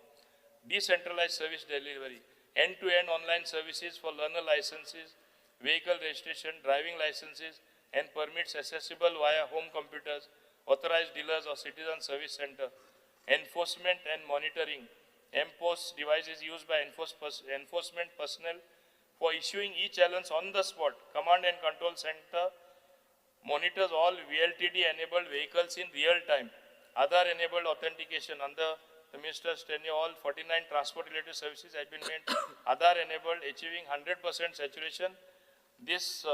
Decentralized service delivery, end-to-end online services for learner licenses, vehicle registration, driving licenses, and permits accessible via home computers, authorized dealers or citizen service center. Enforcement and monitoring, MPOS devices used by enforcement personnel for issuing e-challans on the spot. Command and control center monitors all VLTD-enabled vehicles in real time. Aadhaar-enabled authentication under the minister's tenure, all 49 transport-related services have been made Aadhaar-enabled, achieving 100% saturation. This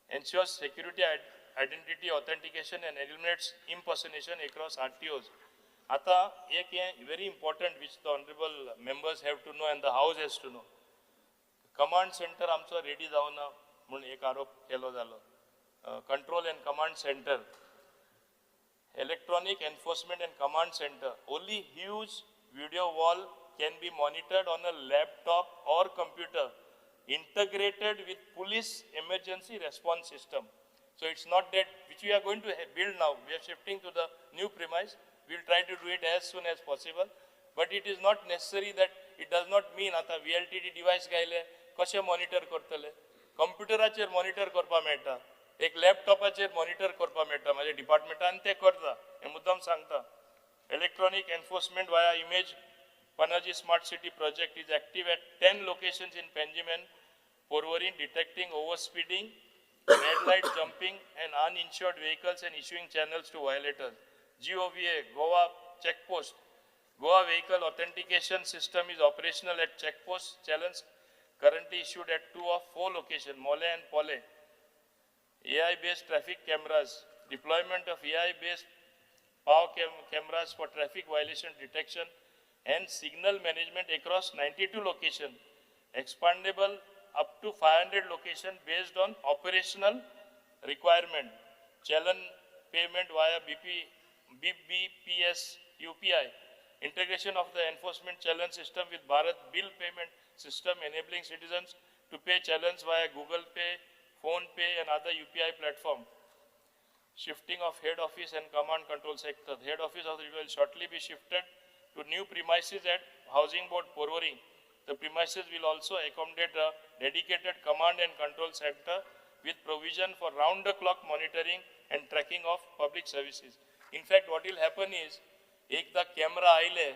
ensures security, identity authentication, and eliminates impersonation across RTOs. Ata, ek very important which the honorable members have to know and the house has to know. Command center आमचो ready जावना म्हूण एक आरोप केलो जालो. Control and command center, electronic enforcement and command center. Only huge video wall can be monitored on a laptop or computer integrated with police emergency response system. So it's not that which we are going to build now. We are shifting to the new premise. We will try to do it as soon as possible. But it is not necessary that it does not mean आता VLTD device गायले कशें monitor करतले, कंप्युटराचेर monitor करपाक मेळटा, एक लॅपटॉपाचेर monitor करपाक मेळटा. म्हाज्या डिपार्टमेंटान ते करता, हें मुद्दम सांगता. Electronic enforcement via image. Panaji Smart City project is active at 10 locations in Panjim and Porvorim, detecting overspeeding, red light jumping and uninsured vehicles and issuing channels to violators. GOVA, Goa checkpost. Goa vehicle authentication system is operational at checkpost. Challenge currently issued at 2 of 4 locations, Mole and Pole. AI-based traffic cameras. Deployment of AI-based power cameras for traffic violation detection and signal management across 92 locations, expandable up to 500 locations based on operational requirement. Challan payment via BBPS UPI. Integration of the enforcement challan system with Bharat bill payment system, enabling citizens to pay challans via Google Pay, Phone Pay and other UPI platform. Shifting of head office and command control sector. The head office of the will shortly be shifted to new premises at Housing Board Porvorim. The premises will also accommodate a dedicated command and control center with provision for round-the-clock monitoring and tracking of public services. In fact, what will happen is, ekda camera aile,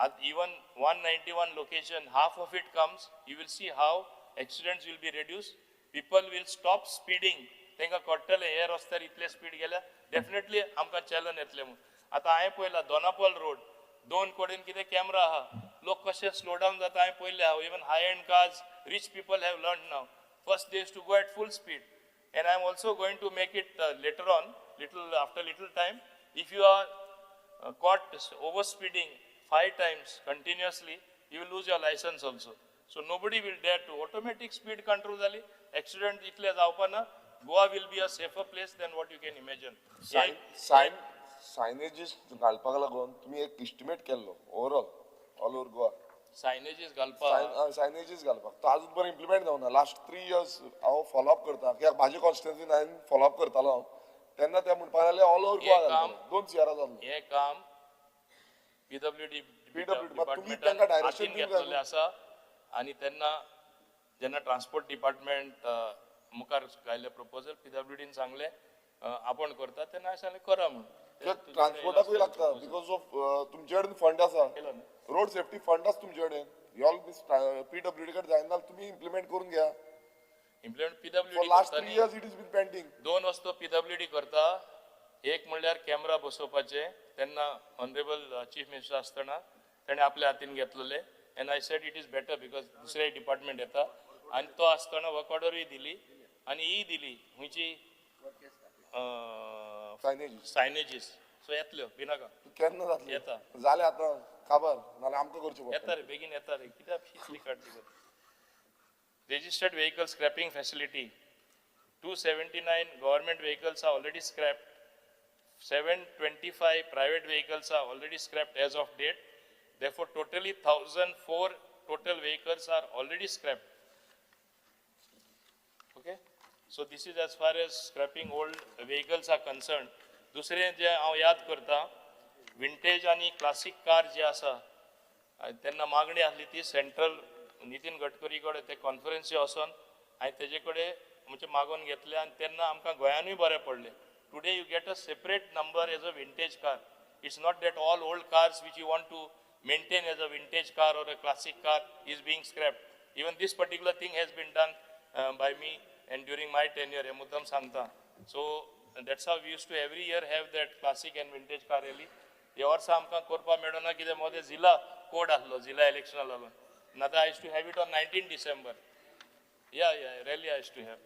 at even 191 location, half of it comes, you will see how accidents will be reduced. People will stop speeding. तेंका कळटलें हे रस्त्यार इतले speed गेल्यार definitely आमकां चॅलन येतलें म्हूण. आतां हांवें पळयलां दोनापोल रोड, दोन कडेन कितें कॅमरा आहा, लोक कशे स्लो डावन जाता हांवें पळयलें आहा. Even high end cars, rich people have learn now. First they used to go at full speed. And I am also going to make it later on, little after little time, if you are caught over speeding 5 times continuously, you will lose your license also. So nobody will dare to. Automatic speed control जाली, accident इतले जावपा ना. Goa will be a safer place than what you can imagine. Signages घालपाक लागून तुम्ही एक estimate केल्लो overall all over Goa. Signages घालपाक, सायनेजीस घालपाक तो आजून पर्यंत इम्प्लिमेंट जावना. लास्ट 3 इयर्स हांव फॉलो अप करता, कित्याक म्हाजे कॉन्स्टिट्युएन्सीन हांवें फॉलो अप करतालो हांव तेन्ना ते म्हणपाक लागले ऑल ओवर गोवा 2 CR जाल्लो. हें काम पीडब्ल्यूडी डिपार्टमेंटान हातीन घेतलेलें आसा आनी तेन्ना जेन्ना ट्रान्सपोर्ट डिपार्टमेंट मुखार घायल्लें प्रपोजल, पीडब्ल्यूडीन सांगलें आपण करता, तेन्ना हांवें सांगलें करा म्हूण. ट्रान्सपोर्टाकूय लागता because of तुमचे कडेन फंड आसा, रोड सेफ्टी फंड आसा तुमचे कडेन. ऑल पीडब्ल्यूडी कडेन जायना जाल्यार तुमी इम्प्लिमेंट करून घ्या. Implement PWD last 3 years it is been pending. 2 वस्तू पीडब्ल्यूडी करता, एक म्हणल्यार कॅमरा बसोवपाचे, तेन्ना ऑनरेबल चीफ मिनिस्टर आसतना तेणें आपल्या हातीन घेतलेले. And I said it is better because दुसरे डिपार्टमेंट येता आनी तो आसतना वर्क ऑर्डरूय दिली आनी ही दिली खंयची सायनेजीस. सो येतल्यो भिनाका, केन्ना जातलें येता जालें आतां काबार नाल्यार आमकां करचें पडटा. येता रे बेगीन येता रे, कित्याक इतली काडली. Registered vehicle scrapping facility, 279 government vehicles are already scrapped, 725 private vehicles are already scrapped as of date. Therefore, totally 1,004 total vehicles are already scrapped. Okay? So this is as far as scrapping old vehicles are concerned. दुसरें जे हांव याद करता, vintage आनी classic car जे आसा, तेन्ना मागणी आसली ती सेंट्रल नितीन गडकरी कडेन ते कॉन्फरन्सी वचोन हांवें तेजे कडेन म्हणजे मागोवन घेतले आनी तेन्ना आमकां गोंयानूय बरें पडलें. Today you get a separate number as a vintage car. It's not that all old cars which you want to maintain as a vintage car or a classic car is being scrapped. Even this particular thing has been done by me and during my tenure, हे मुद्दम सांगता. So that's how we used to every year have that classic and vintage car rally. हे वर्सा आमकां करपाक मेळना कित्याक मदें जिल्ला कोड आसलो, जिल्ला इलेक्शना लागून. नातर I used to have it on 19 December. Yeah, rally I used to have.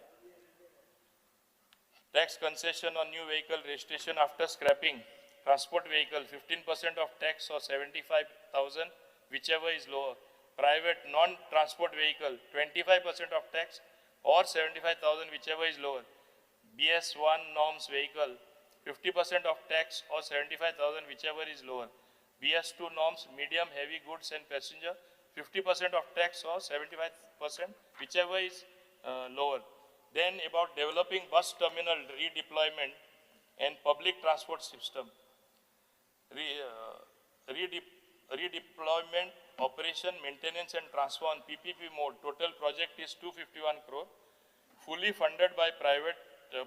Tax concession on new vehicle registration after scrapping. Transport vehicle, 15% of tax or 75,000, whichever is lower. Private non-transport vehicle, 25% of tax or 75,000, whichever is lower. BS1 norms vehicle, 50% of tax or 75,000, whichever is lower. BS2 norms medium heavy goods and passenger, 50% of tax or 75%, whichever is lower. Then about developing bus terminal redeployment and public transport system. Redeployment, operation, maintenance and transfer on PPP mode. Total project is 251 crore. Fully funded by private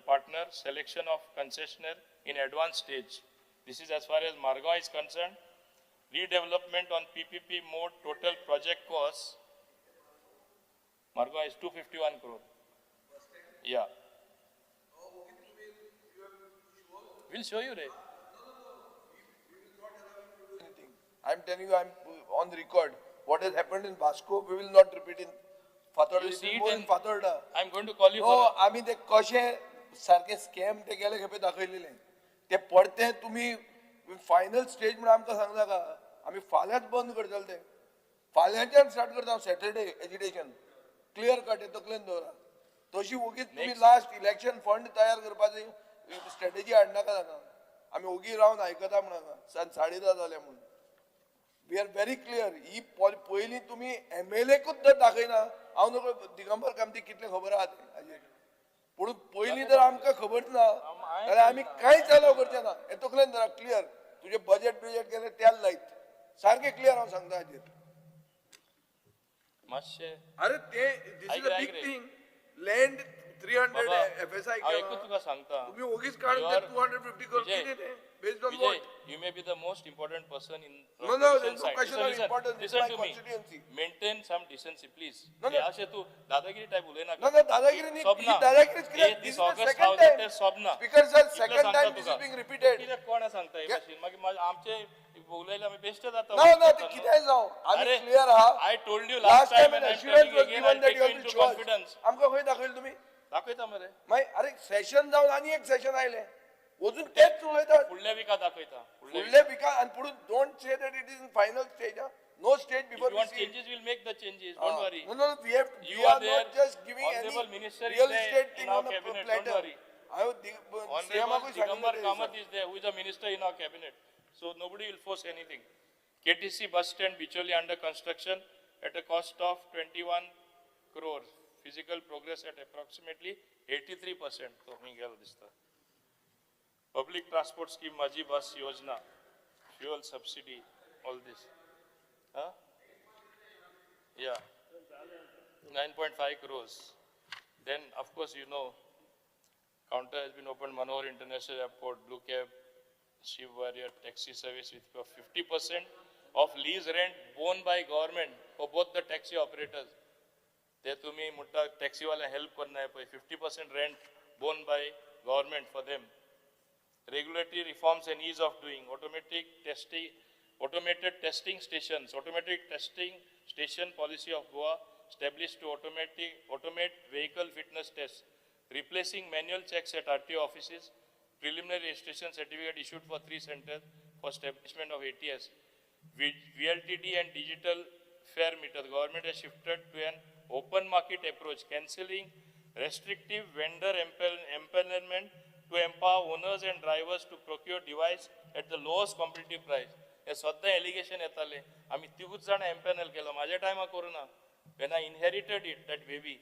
partner, selection of concessionaire in advanced stage. This is as far as Margao is concerned. Redevelopment on PPP mode, total project cost, Margao is 251 crore. Yeah. We'll show you, Ray. I'm telling you, I'm on record. What has happened in Vasco, we will not repeat in Fatorda. You see it in Fatorda. I'm going to call you. No, I mean, the कशे सारखे scam ते गेले खेपे दाखयलेले ते परते तुम्ही final stage म्हणून आमकां सांगनाका. आमी फाल्यांच बंद करतले ते. फाल्यांच्यान स्टार्ट करता सॅटर्डे एजिटेशन. क्लियर कट हे तकलेन दवरा. तशी ओगीच तुम्ही लास्ट इलेक्शन फंड तयार करपाची स्ट्रॅटेजी हाडनाका सांगा. आमी ओगी रावन आयकता म्हणून 10:30 जाले म्हणून. We are very clear. ही पयलीं तुमी एमएलएकूच जर दाखयना, हांव नकळो दिगंबर कामती कितलें खबर आहा तें हाजेर. पूण पयलीं जर आमकां खबर ना जाल्यार आमी कांयच अलाव करचे ना. हें तकलेन धरा क्लियर. तुजें बजेट बिजेट गेलें तेल लायत सारकें क्लियर हांव सांगता हाजेर. मातशें अरे ते this is a big thing. Land 300 FSI हांव एकूच तुका सांगता, तुमी ओगीच काडून ते 250 करोड कितें तें? Based on what? You may be the most important person in No, no, there's no question of importance. Listen to me. Maintain some decency, please. No, no. अशें तूं दादागिरी टायप उलयनाका. No, no, दादागिरी न्ही. ही दादागिरीच कित्याक? This is the second time. Speaker sir, second time this is being repeated. कित्याक कोण सांगता हे भाशेन? मागीर आमचे उलयले आमी बेश्टे जाता. No, no, ते कितेंय जावं, आमी क्लियर आहा. I told you last time and assurance was given that you will show us. आमकां खंय दाखयलें तुमी? दाखयता मरे. मागीर अरे सेशन जावन आनी एक सेशन आयलें, वचून तेच उलयतात. फुडल्या विका दाखयता. फुडल्या विका. आनी पुणून don't say that it is in final stage. No stage before we see changes, we'll make the changes. Don't worry. No, no, we have, we are not just giving any real estate thing on a platter. Don't worry. Honorable Digambar Kamath is there, who is a minister in our cabinet. So nobody will force anything. KTC bus stand Bicholi under construction at a cost of 21 crore. Physical progress at approximately 83%. So public transport scheme, Maji Bus Yojana, fuel subsidy, all this. Huh? Yeah, 9.5 crores. Then, of course, you know, counter has been opened, Manohar International Airport, Blue Cab, Shiv Warrior taxi service with 50% of lease rent borne by government for both the taxi operators. They to me, mutta taxi wala help karna hai, 50% rent borne by government for them. Regulatory reforms and ease of doing, automated testing stations, automatic testing station policy of Goa established to automate vehicle fitness tests, replacing manual checks at RTO offices, preliminary registration certificate issued for 3 centers for establishment of ATS, VLTD and digital fare meter. The government has shifted to an open market approach, cancelling restrictive vendor empanelment to empower owners and drivers to procure device at the lowest competitive price. हे सद्दां allegation येताले. आमी तिगूच जाणां empanel केलो. म्हाज्या टायमार करूं ना. When I inherited it, that baby,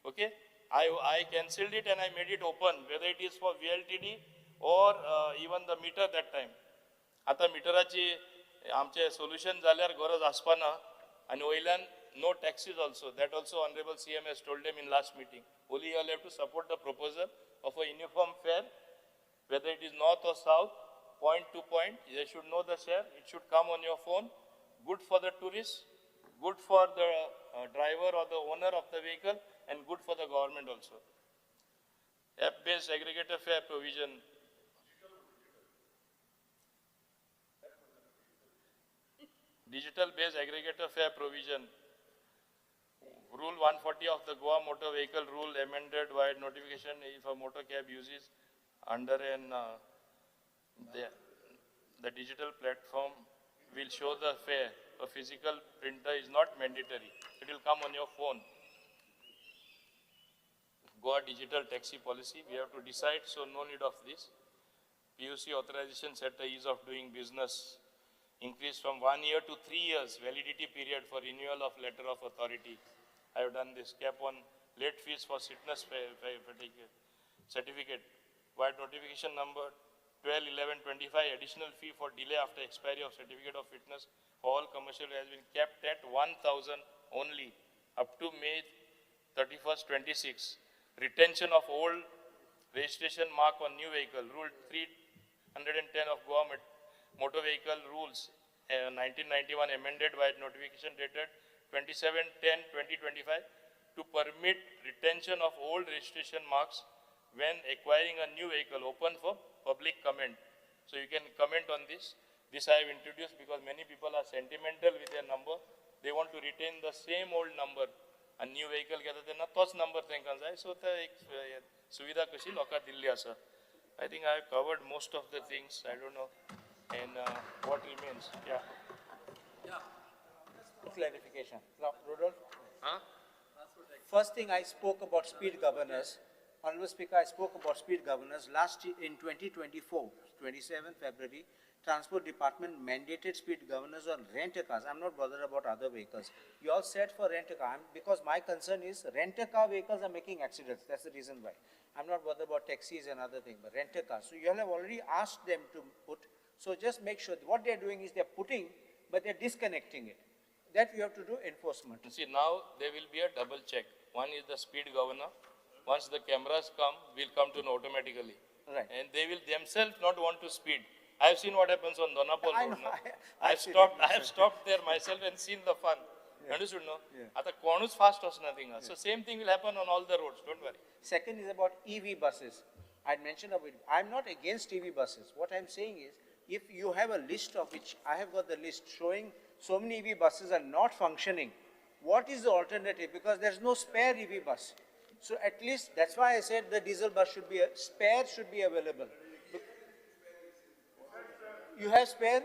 okay, I cancelled it and I made it open, whether it is for VLTD or even the meter that time. आतां मिटराची आमचें सोल्युशन जाल्यार गरज आसपाना आनी वयल्यान no taxes also. That also Honorable CM has told them in last meeting. Only you all have to support the proposal of a uniform fare, whether it is north or south, point to point. They should know the share. It should come on your phone. Good for the tourists, good for the driver or the owner of the vehicle, and good for the government also. App-based aggregator fare provision. Digital-based aggregator fare provision. Rule 140 of the Goa Motor Vehicle Rule amended by notification if a motor cab uses under an the digital platform will show the fare. A physical printer is not mandatory. It will come on your phone. Goa digital taxi policy, we have to decide, so no need of this. PUC authorization set the ease of doing business. Increase from 1 year to 3 years validity period for renewal of letter of authority. I have done this. Cap on late fees for fitness certificate. By notification number 12/11/25, additional fee for delay after expiry of certificate of fitness for all commercial has been capped at 1,000 only up to May 31st, 26. Retention of old registration mark on new vehicle. Rule 310 of Goa Motor Vehicle Rules 1991 amended by notification dated 27/10/2025 to permit retention of old registration marks when acquiring a new vehicle, open for public comment. So you can comment on this. This I have introduced because many people are sentimental with their number. They want to retain the same old number. A new vehicle घेता तेन्ना तोच number तांकां जाय. So ते एक सुविधा कशी लोकांक दिल्ली आसा. I think I have covered most of the things. I don't know. And what remains? Yeah. Clarification. Now, Rudolph? Huh? First thing, I spoke about speed governors. Honorable Speaker, I spoke about speed governors. Last year, in 2024, 27 February, Transport Department mandated speed governors on rent-a-cars. I'm not bothered about other vehicles. You all said for rent-a-car, because my concern is rent-a-car vehicles are making accidents. That's the reason why. I'm not bothered about taxis and other things, but rent-a-cars. So you all have already asked them to put. So just make sure what they're doing is they're putting, but they're disconnecting it. That we have to do enforcement. See, now there will be a double check. One is the speed governor. Once the cameras come, we'll come to know automatically. Right. And they will themselves not want to speed. I have seen what happens on Dona Paula Road. No? I have stopped there myself and seen the fun. Yeah. Understood, no? Yeah. Ata konus fast was nothing. So same thing will happen on all the roads. Don't worry. Second is about EV buses. I mentioned about it. I'm not against EV buses. What I'm saying is, if you have a list of which I have got the list showing so many EV buses are not functioning, what is the alternative? Because there's no spare EV bus. So at least that's why I said the diesel bus should be, spare should be available. You have spare?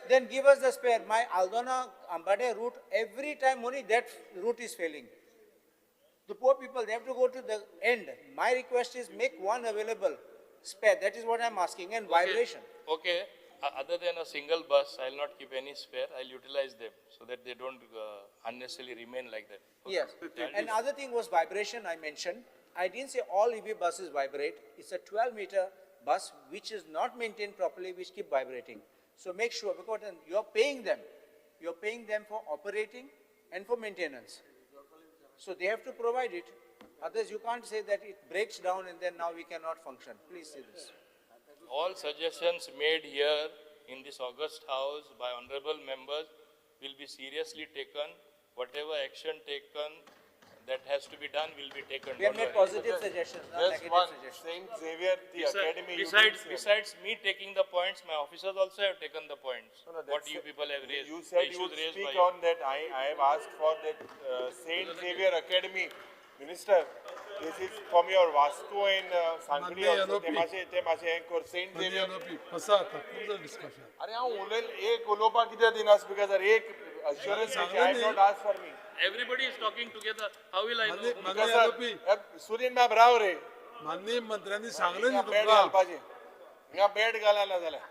Then give us the spare. My Aldona Ambade route, every time only that route is failing. The poor people, they have to go to the end. My request is make one available spare. That is what I'm asking. And okay. Vibration. Okay. Other than a single bus, I'll not keep any spare. I'll utilize them so that they don't unnecessarily remain like that. Okay. Yes. And other thing was vibration I mentioned. I didn't say all EV buses vibrate. It's a 12-meter bus which is not maintained properly, which keep vibrating. So make sure, because you're paying them. You're paying them for operating and for maintenance. So they have to provide it. Otherwise, you can't say that it breaks down and then now we cannot function. Please say this. All suggestions made here in this august house by honorable members will be seriously taken. Whatever action taken that has to be done will be taken. We have made positive suggestions, not negative suggestions. Saint Xavier, the academy. Besides me taking the points, my officers also have taken the points. No, no, what you people have raised. You said you would speak on that. I have asked for that Saint Xavier Academy. Minister, this is from your Vasco and Sangli also. Te mache Saint Xavier. अरे हांव उलयल एक उलोवपाक कित्याक दिना speaker sir, एक assurance I have not asked for me. Everybody is talking together. How will I know? Surin बाब राव रे. माननीय मंत्र्यांनी सांगले न्ही तुमकां. बेड घालपाचें. हिंगा बेड घाला ना जाल्यार.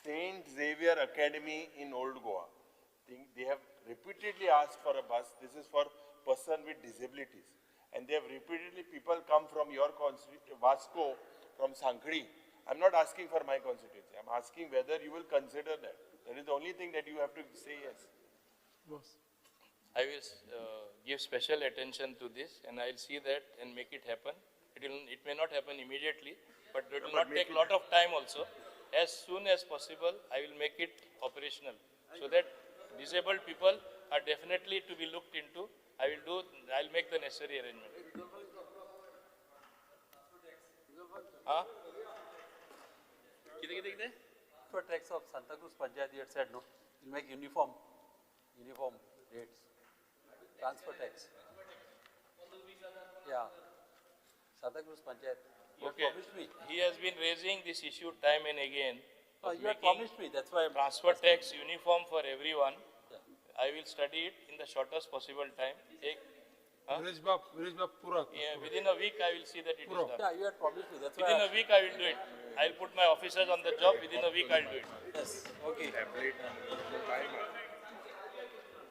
Saint Xavier Academy in Old Goa. They have repeatedly asked for a bus. This is for person with disabilities. And they have repeatedly, people come from your Vasco, from Sankhali. I'm not asking for my constituency. I'm asking whether you will consider that. That is the only thing that you have to say yes. I will give special attention to this, and I will see that and make it happen. It may not happen immediately, but it will not take a lot of time also. As soon as possible, I will make it operational so that disabled people are definitely to be looked into. I'll make the necessary arrangement. Huh? Kite? For tax of Santa Cruz Panchayat, you had said no. You'll make uniform rates. Transfer tax. Yeah. Santa Cruz Panchayat. You okay. Promised me. He has been raising this issue time and again. You had promised me. That's why I'm transfer tax uniform for everyone. Yeah. I will study it in the shortest possible time. Yeah, within a week I will see that it is done. Yeah, you had promised me. That's within why a week I will do it. I will put my officers on the job. Within a week I will do it. Yes. Okay.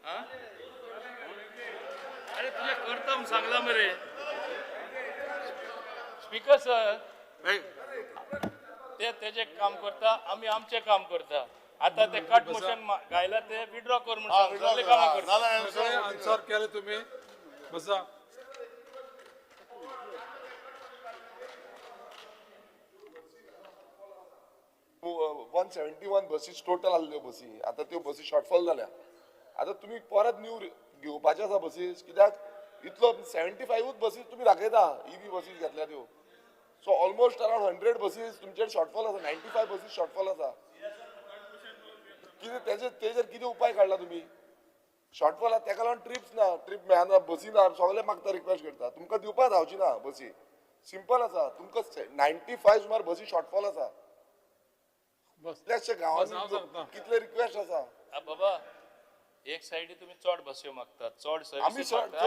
Huh? अरे तुझे करता सांगला मरे. Speaker sir, ते तेजे काम करता, आमी आमचे काम करता. आता ते कट मोशन गायला ते विड्रॉ कर म्हणून सगळे काम करता. आन्सर केले तुम्ही. बसा. One 71 buses total आसल्यो बसी. आतां त्यो बसी शॉर्टफॉल जाल्या. आतां तुमी परत न्यू घेवपाचे आसा बसीस, कित्याक इतलो 75 बसीस तुमी दाखयता EV buses घेतल्या त्यो. सो ऑलमोस्ट अरावंड 100 बसीस तुमचेर शॉर्टफॉल आसा, 95 बसीस शॉर्टफॉल आसा. कितें तेजेर कितें उपाय काडला तुमी? शॉर्टफॉल आसा तेका लागून ट्रिप्स ना, ट्रीप मेळना, बसी ना, सगळे मागता रिक्वेस्ट करता. तुमकां दिवपाक जावची ना बसी. सिंपल आसा, तुमकां 95 सुमार बसी शॉर्टफॉल आसा. कितल्याशे गांवांनी कितले रिक्वेस्ट आसा. बाबा एक सायडी तुम्ही चड बस्यो मागतात, चड सर्विस मागतात.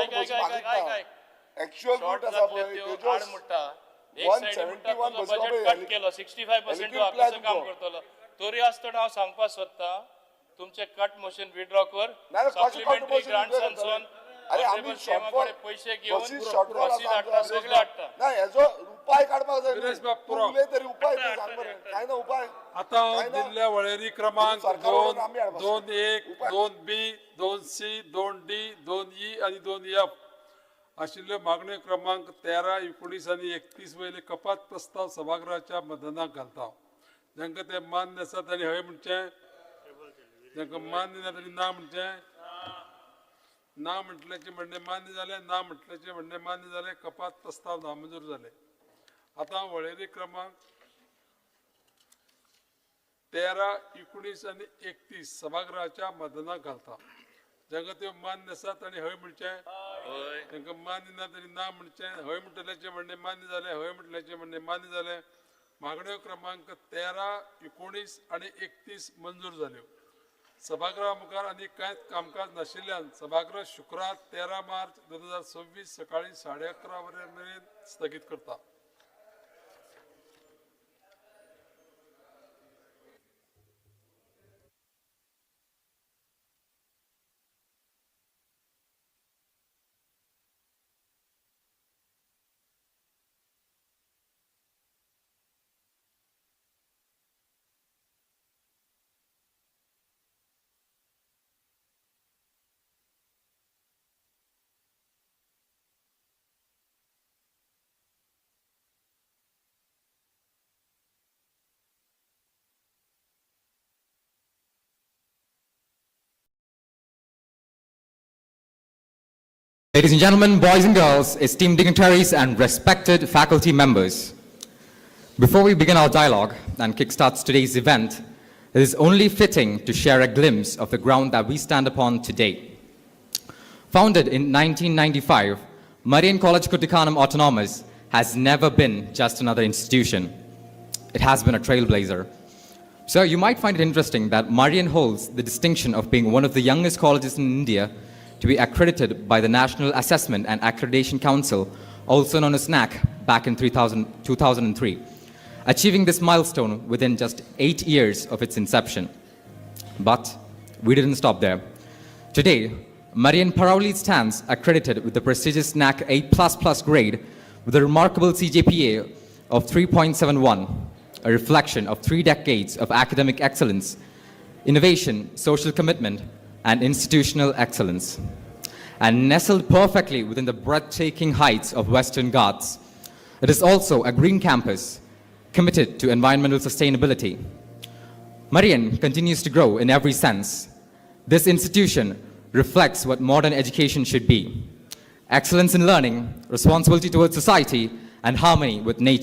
एक्चुअल रूट आसा पळय तेजो म्हणटा एक सायडी म्हणटा तुजो बजेट कट केलो 65% कसो काम करतलो. तरी आसतना हांव सांगपाक सोदता तुमचे कट मोशन विड्रॉ कर, सप्लिमेंटरी ग्रांट्स आनी अरे आमी शॉर्टफॉल पैसे घेवन बसी हाडटा, सगळे हाडटा. ना हेजो उपाय काडपाक जाय. उलय तरी उपाय सांग बरें, काय ना उपाय. आतां दिल्ल्या वळेरी क्रमांक 2, 2 1, 2 B, 2 C, 2 D, 2 E आनी 2 F आशिल्ल्यो मागण्यो क्रमांक 13, 19 आनी 31 वयले कपात प्रस्ताव सभागृहाच्या मतदानाक घालता. जांकां ते मान्य आसा तांणी हय म्हणचें, जांकां मान्य ना तांणी ना म्हणचें. ना म्हटल्याचें म्हणणें मान्य जालें, ना म्हटल्याचें म्हणणें मान्य जालें. कपात प्रस्ताव नामंजूर जाले. आतां वळेरी क्रमांक 13, 19 आनी 31 सभागृहाच्या मतदानाक घालता. जांकां त्यो मान्य आसा तांणी हय म्हणचें, तांकां मान्य ना तांणी ना म्हणचें. हय म्हटल्याचें म्हणणें मान्य जालें, हय म्हटल्याचें म्हणणें मान्य जालें. मागण्यो क्रमांक 13, 19 आनी 31 मंजूर जाल्यो. सभागृहा मुखार आनी कांयच कामकाज नाशिल्ल्यान सभागृह शुक्रार 13 मार्च 2026 सकाळी 11:30 वरां मेरेन स्थगीत करता. Ladies and gentlemen, boys and girls, esteemed dignitaries and respected faculty members, before we begin our dialogue and kickstart today's event, it is only fitting to share a glimpse of the ground that we stand upon today. Founded in 1995, Marian College Kuttikkanam Autonomous has never been just another institution. It has been a trailblazer. So you might find it interesting that Marian holds the distinction of being one of the youngest colleges in India to be accredited by the National Assessment and Accreditation Council, also known as NAC, back in 2003. achieving this milestone within just 8 years of its inception. But we didn't stop there. Today, Marian Parauli stands accredited with the prestigious NAAC A++ grade with a remarkable CGPA of 3.71, a reflection of 3 decades of academic excellence, innovation, social commitment, and institutional excellence. And nestled perfectly within the breathtaking heights of Western Ghats, it is also a green campus committed to environmental sustainability. Marian continues to grow in every sense. This institution reflects what modern education should be: excellence in learning, responsibility towards society, and harmony with nature.